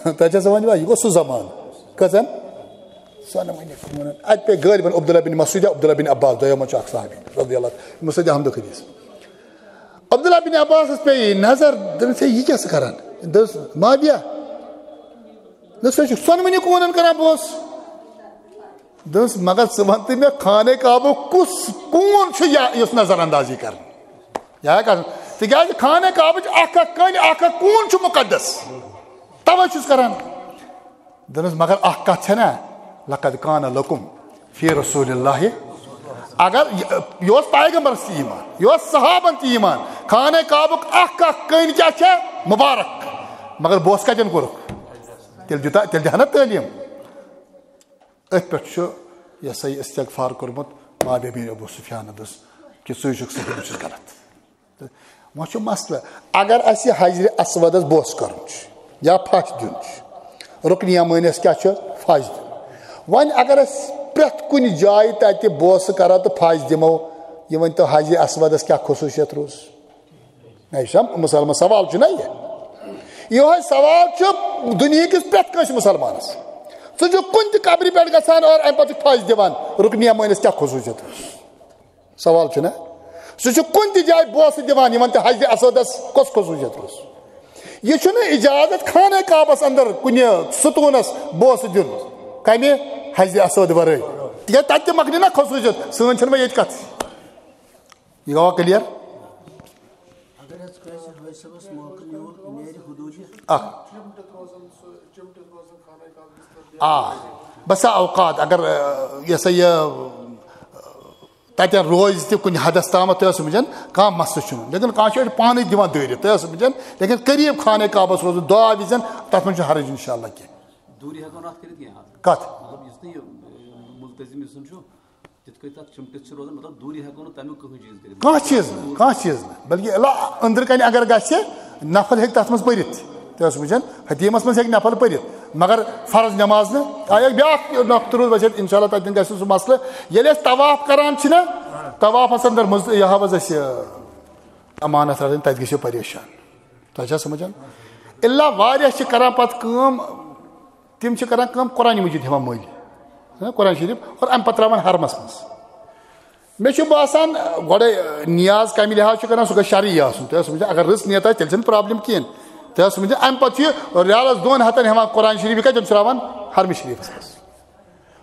تۄہہِ چھا سمجھ یِوان؟ یہِ گوٚو سُہ زمانہٕ۔ کٔژن؟ ژۄنوٕنی کوٗنن۔ اَتہِ پیٚیہِ غٲلبن عبداللہ بن مسعود یا عبداللہ بن عباس، دۄیو منٛز چھُ اکھ صحابی رضی اللہ تعالیٰ، یِمو سۭتۍ احمد حدیث۔ عبداللہ بن عباسس پیٚیہِ یہِ نظر، دوٚپُن، "ہے، یہِ کیٛاہ ژٕ کران؟" دوٚپُس، "معاویہ۔" دوٚپُس، "ژٕ چھُکھ ژۄنوٕنی کوٗنن کران بوسہٕ؟" دوٚپُس، "مگر ژٕ وَن تہٕ مےٚ، خانہ کعبُک کُس کوٗن چھُ یا یُس نظر اندازی کرنہٕ؟" یا کر، تِکیٛازِ خانہ کعبٕچ اکھ اکھ کٔنۍ، اکھ اکھ کوٗن چھُ مُقدس۔ توے چھُس کران۔ دوٚپنَس، "مگر اکھ کتھ چھےٚ نا، لقد کان لکم فی رسول اللہ"، اگر یہِ، یہِ اوس پیغمبرس تہِ ایمان، یہِ اوس صحابن تہِ ایمان، خانہ کعبُک اکھ اکھ کٔنۍ کیٛاہ چھےٚ؟ مُبارک۔ مگر بوس کتٮ۪ن کوٚرُکھ؟ تیٚلہِ دیُتا، تیٚلہِ دِہا نا تعلیٖم۔ أتھۍ پٮ۪ٹھ چھُ یہِ ہسا یہِ استغفار کوٚرمُت معاویہ بن ابو سفیانن، دوٚپُس کہِ ژٕے چھُکھ صحیح، بہٕ چھُس غلط۔ تہٕ وۄنۍ چھُ مسلہٕ، اگر اَسہِ یہِ حجرِ اسودس بوس کرُن چھُ یا پھش دیُن چھُ، رُکنہِ یمٲنِس کیٛاہ چھُ؟ پھش دیُن۔ وۄنۍ اگر أسۍ پرٛٮ۪تھ کُنہِ جایہِ تَتہِ بوسہٕ کرو تہٕ پھش دِمو، یہِ ؤنۍ تو حجرِ اسودس کیٛاہ خصوٗصیت روٗز؟ نہ، یہِ چھا مُسلمان سوال چھُ نہ یہِ؟ یِہوٚے سوال چھُ دُنیہٕکِس پرٛٮ۪تھ کٲنٛسہِ مُسلمانَس۔ ژٕ چھُکھ کُنہِ تہِ قبرِ پٮ۪ٹھ گژھان اور اَمہِ پَتہٕ چھُکھ پھَش دِوان، رُکنہِ یمٲنِس کیٛاہ خصوٗصیت اوس؟ سوال چھُ نہ؟ ژٕ چھُکھ کُنہِ تہِ جایہِ بوسہٕ دِوان، یِمَن تہِ حجرِ اسودَس کۄس خصوٗصیت اوس؟ یہِ چھُنہٕ اِجازت خانہ کعبَس اَندَر کُنہِ ستوٗنَس بوسہٕ دیُن، کَمہِ؟ حجرِ اسود وَرٲے۔ تِکیٛازِ تَتہِ تہِ مۄکلہِ نہ خصوٗصیت، سٲنۍ چھَنہٕ وۄنۍ ییٚتہِ کَتھٕے۔ یہِ گوٚوا کلیئر؟ اگر حظ کٲنٛسہِ حٲجۍ صٲبَس موقعہٕ میوٗل، یہِ نیرِ حدوٗدِ۔ اکھ۔ آ، بسا اوقات اگر، آ، یہِ ہسا یہِ، آ، تَتٮ۪ن روزِ تہِ کُنہِ حدس تامَتھ، تُہۍ ٲسِو سمجھان، کانٛہہ مسلہٕ چھُنہٕ۔ لیکن کانٛہہ چھُ اَتہِ پانَے دِوان دٲرِتھ، تُہۍ ٲسِو سمجھان۔ لیکن قریٖب خانہ کعبَس روزُن، دُعا وِزٮ۪ن، تَتھ منٛز چھُنہٕ حرج انشاءاللہ کینٛہہ۔ دوٗرِ ہٮ۪کو نہٕ اَتھ کٔرِتھ کینٛہہ۔ کَتھ؟ مطلب، یُس نہٕ یہِ، آ، مُلتزِم یُس زَن چھُ، تِتھ کٔنۍ تَتھ چِمٹِتھ چھِ روزان، مطلب، دوٗرِ ہٮ۪کو نہٕ تَمیُک کٕہٕنۍ چیٖز کٔرِتھ۔ کانٛہہ چیٖز نہٕ، کانٛہہ چیٖز نہٕ۔ بلکہِ اللہ أنٛدرٕ کَنہِ اگر گژھِ، نفل ہیٚکہِ تَتھ منٛز پٔرِتھ۔ تُہۍ ٲسِو وٕچھان، حطیٖمَس منٛز ہیٚکہِ نفل پٔرِتھ، مگر فرض نٮ۪ماز نہٕ۔ آ، اَکھ بیٛاکھ نۄقطہٕ روٗد وۄنۍ، اِنشاء اللہ تَتہِ گژھِ سُہ مسلہٕ۔ ییٚلہِ أسۍ طواف کَران چھِ نہ، طوافَس اندر منٛز یہِ ہاو حظ اَسہِ امانت رَٹٕنۍ، تَتہِ گٔژھِو پریشان۔ تۄہہِ چھا سمجھان؟ الا واریاہ چھِ کران پتہٕ کٲم، تِم چھِ کران کٲم، قرآن مجید ہٮ۪وان مٔلۍ، ہاں، قرآن شریف، اور امہِ پتہٕ تراوان حرمس منٛز۔ مےٚ چھُ باسان، گۄڈے نیاز کمہِ لحاظ چھُ کران، سُہ گژھِ شرعی آسُن۔ تُہۍ ٲسِو سمجھان، اگر رٕژ نیت آسہِ، تیٚلہِ چھَنہٕ پرابلم کِہیٖنۍ۔ تُہۍ ٲسِو سمجھان، امہِ پتہٕ چھُ یہِ ریالس دۄن ہتن ہٮ۪وان قرآن شریف، یہِ کتہِ چھُ تراوان؟ حرمہِ شریفس منٛز۔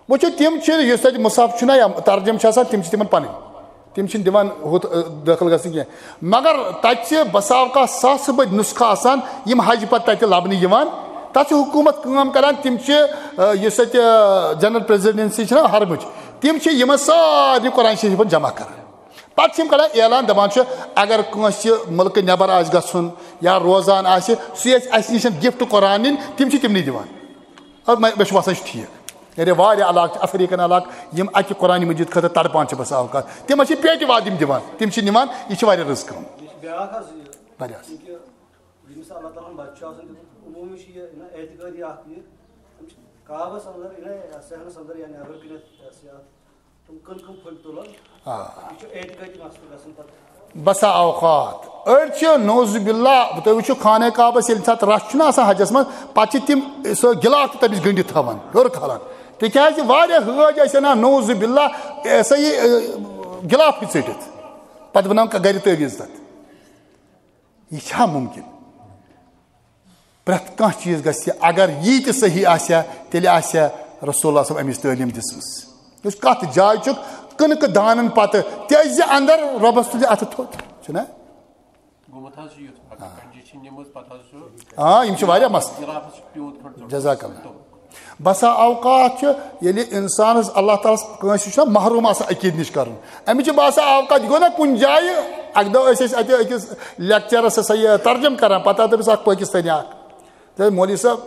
وٕچھِو، تِم چھِ، یُس تَتہِ مُصحف چھُنہ یا ترجمہٕ چھِ آسان، تِم چھِ تِمن پَنٕنۍ۔ تِم چھِنہٕ دِوان ہُتھ، ٲ، دٲخل گژھنہٕ کینٛہہ۔ مگر تَتہِ چھِ بسا اوقات ساسہٕ بٔدۍ نُسخہٕ آسان، یِم حجہِ پتہٕ تَتہِ لَبنہٕ یِوان۔ تَتھ چھِ حکوٗمت کٲم کران، تِم چھِ، ٲ، یُس تَتہِ، ٲ، جنرل پریزیڈنسی چھِنہ حرمٕچ، تِم چھِ یِمن سارنٕے قرآن شریفن جمع کران۔ پتہٕ چھِ یِم کران اعلان، دَپان چھِ، اگر کٲنٛسہِ مُلکہٕ نٮ۪بر آسہِ گژھُن یا روزان آسہِ، سُہ یژھِ اَسہِ نِش گفٹ قرآن نِنۍ، تِم چھِ تِمنٕے دِوان۔ اور مےٚ، مےٚ چھُ باسان، یہِ چھُ ٹھیٖک۔ یعنی واریاہ علاقہٕ چھِ، افریقن علاقہٕ، یِم اَکہِ قرآن مجید خٲطرٕ تڑپان چھِ بسا اوقات۔ تِمن چھِ پیٹہِ واد یِم دِوان، تِم چھِ نِوان، یہِ چھِ واریاہ رٕژ کٲم۔ یہِ چھِ بیٛاکھ حظ یہِ، واریاہ حظ۔ یہِ کہِ ییٚمِس اللہ تعالیٰ ہن بچہٕ چھُ آسان دیُتمُت، قومی چھِ یہِ، یہِ نا اعتقٲدی اکھ یہِ، یِم چھِ کعبس اندر، یہِ نا صحنس اندر یا نٮ۪بر کٔنٮ۪تھ، یہِ ہسا یہِ اَتھ، تِم کٕم کٕم پھٔلۍ تُلان۔ آ۔ یہِ چھُ اعتقٲدی مسلہٕ گژھان پتہٕ۔ بسا اوقات أڑۍ چھِ نعوذ باللہ، تُہۍ وٕچھِو خانہ کعبس ییٚلہِ ساتہٕ رش چھُنہ آسان حجس منٛز، پتہٕ چھِ تِم سُہ گِلاف تہِ تٔمِس گٔنڈِتھ تھاوان، ہیوٚر کھالان۔ تِکیازِ واریاہ حٲج ٲسۍ انان نعوذ باللہ، یہِ ہسا یہِ، اے، گِلافٕے ژٔٹِتھ، پتہٕ بناوان گرِ تعویٖذ تتھ۔ یہِ چھا مُمکِن؟ پرٛٮ۪تھ کانٛہہ چیٖز گژھِ، اگر یی تہِ صحیح آسہِ ہا، تیٚلہِ آسہِ ہا رسول اللہ صٲب اَمِچ تعلیٖم دِژمٕژ۔ یُس کَتھ جایہِ چھُکھ کٕنکہٕ دانَن پَتہٕ تیزِ اَندر رۄبَس تُلہِ اَتھٕ تھوٚد، چھُنہ؟ گوٚمُت حظ چھُ یُتھ، پَتہٕ آ۔ کَنجہِ چھِ نِمٕژ، پَتہٕ حظ چھُ آ، یِم چھِ واریاہ مسلہٕ۔ جِرافَس چھُ پیوٗنٛت کھنٛڈ ژوٚٹمُت۔ جزاک اللہ۔ بسا اوقات چھُ، ییٚلہِ اِنسانَس اللہ تعالیٰ ہَس کٲنٛسہِ چھُنہ محروم آسان عقیٖد نِش کَرُن، أمِس چھِ باسان اوقات، یہِ گوٚو نہ کُنہِ جایہِ۔ اَکہِ دۄہ ٲسۍ أسۍ اَتہِ أکِس لیکچرَس ہسا یہِ ترجمہٕ کران، پتہٕ آو تٔمِس اکھ پٲکِستٲنۍ اکھ۔ دوٚپُن، "مولوی صٲب،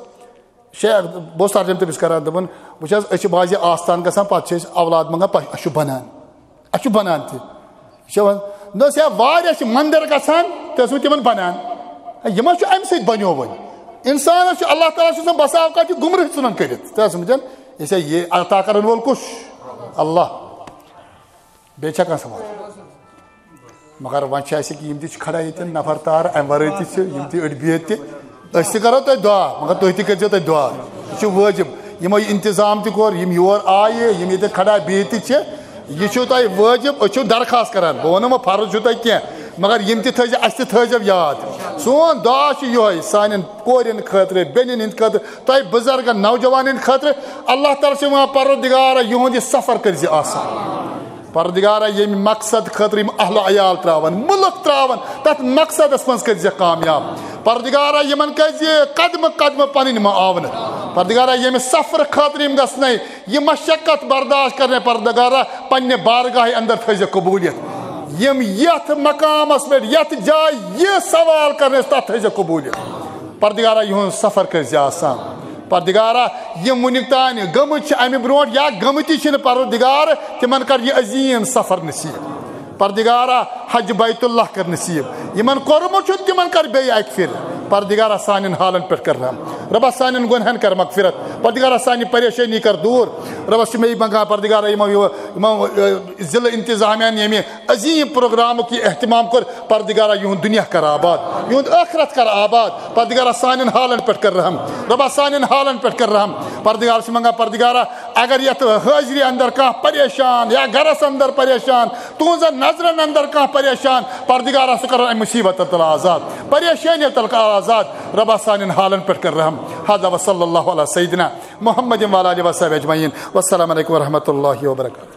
شیخ"، بہٕ اوسُس ترجمہٕ تٔمِس کران، دوٚپُن، "وٕچھ حظ، أسۍ چھِ بعضِ آستان گژھان، پتہٕ چھِ أسۍ اولاد منٛگان، پتہٕ اَسہِ چھُ بنان، اَسہِ چھُ بنان تہِ۔" یہِ چھِ وَنان، دوٚپُس، "ہے، واریاہ چھِ مندر گژھان"، تہٕ ٲسمٕتۍ تِمن بنان۔ ہے، یہِ ما چھُ اَمہِ سۭتۍ بنیو وۄنۍ؟ اِنسانَس چھُ اللہ تعالیٰ سٕنٛز بسا اوقات چھُ گُمرٲہی ژھٕنان کٔرِتھ، ژٕ ٲسمٕتۍ، یہِ چھا یہِ عطا کرن وول کُس؟ اللہ۔ بیٚیہِ چھا کانٛہہ سوال؟ مگر وۄنۍ چھِ اَسہِ کہِ یِم تہِ چھِ کھڑا ییٚتٮ۪ن نفر تار، اَمہِ ورٲے تہِ چھِ یِم تہِ أڑۍ بِہِتھ تہِ۔ أسۍ تہِ کرو تۄہہِ دُعا، مگر تُہۍ تہِ کٔرۍزیو تۄہہِ دُعا۔ یہِ چھُ وٲجِب۔ یِمو یہِ انتظام تہِ کوٚر، یِم یور آیہِ، یِم ییٚتٮ۪ن کھڑا بِہِتھ تہِ چھِ، یہِ چھُو تۄہہِ وٲجِب، أسۍ چھِو درخواست کران۔ بہٕ وَنو وۄنۍ فرض چھُو تۄہہِ کینٛہہ، مگر یِم تہِ تھٲیزیو، اَسہِ تہِ تھٲیزیو یاد۔ سون دُعا چھُ یِہوٚے، سانٮ۪ن کورٮ۪ن خٲطرٕ، بیٚنٮ۪ن ہِنٛدِ خٲطرٕ، تۄہہِ بُزرگن، نوجوانن خٲطرٕ۔ اللہ تعالیٰ چھِ وَنان، "پروردگارا، یِہُنٛد یہِ سفر کٔرۍ زِ آسان۔" پروردگارا، ییٚمہِ مقصد خٲطرٕ یِم اہل و عیال ترٛاوَن، مُلک ترٛاوَن، تَتھ مقصدَس منٛز کٔرۍ زِ کامیاب۔ پروردگارا، یِمَن کٔرۍ زِ قدمہٕ قدمہٕ پَنٕنۍ معاونت۔ پروردگارا، ییٚمہِ سفرٕ خٲطرٕ یِم گژھنَے، یہِ مشقت برداشت کرنَے، پروردگارا، پننہِ بارگاہہِ اندر تھٲیزِ قبوٗلیت۔ یِم یَتھ مقامَس پٮ۪ٹھ، یَتھ جایہِ یہِ سوال کرنَے، تَتھ تھٲیزِ قبوٗلیت۔ پردگارا، یِہُنٛد سفر کٔرۍ زِ آسان۔ پردگارا، یِم وُنیُک تانۍ گٔمٕتۍ چھِ اَمہِ برونٛٹھ یا گٔمٕتی چھِنہٕ، پردگار، تِمن کر یہِ عظیٖم سفر نصیٖب۔ پردگارا، حج بیت اللہ کر نصیٖب۔ یِمن کوٚرمُت چھُ، تِمن کر بیٚیہِ اَکہِ پھِرِ۔ پردگارا، سانٮ۪ن حالن پٮ۪ٹھ کر رحم۔ رۄبا، سانٮ۪ن گۄنہن کر مغفرت۔ پردگارا، سانہِ پریشٲنی کر دوٗر۔ رۄبس چھِ مےٚ یہِ منٛگان، پردگارا، یِمو، یِمو، یِمو، ضلعہٕ انتظامیہ یَن ییٚمہِ عظیٖم پروگرامُک یہِ اہتمام کوٚر، پردگارا، یِہُنٛد دُنیا کر آباد، یِہُنٛد ٲخرت کر آباد۔ پردگارا، سانٮ۪ن حالن پٮ۪ٹھ کر رحم۔ رۄبا، سانٮ۪ن حالن پٮ۪ٹھ کر رحم۔ پردگار چھِ منٛگان، پردگارا، اگر یتھ حٲضری اندر کانٛہہ پریشان یا گرس اندر پریشان، تُہنٛزن نظرن اندر کانٛہہ پریشان، پردگارا، سُہ کر امہِ مصیبت تل آزاد، پریشٲنی تل کر آزاد۔ رۄبا، سانٮ۪ن حالن پٮ۪ٹھ کر رحم۔ هذا وصلى الله على سيدنا محمد وعلى آله وصحبه أجمعين. والسلام عليكم ورحمة الله وبركاته.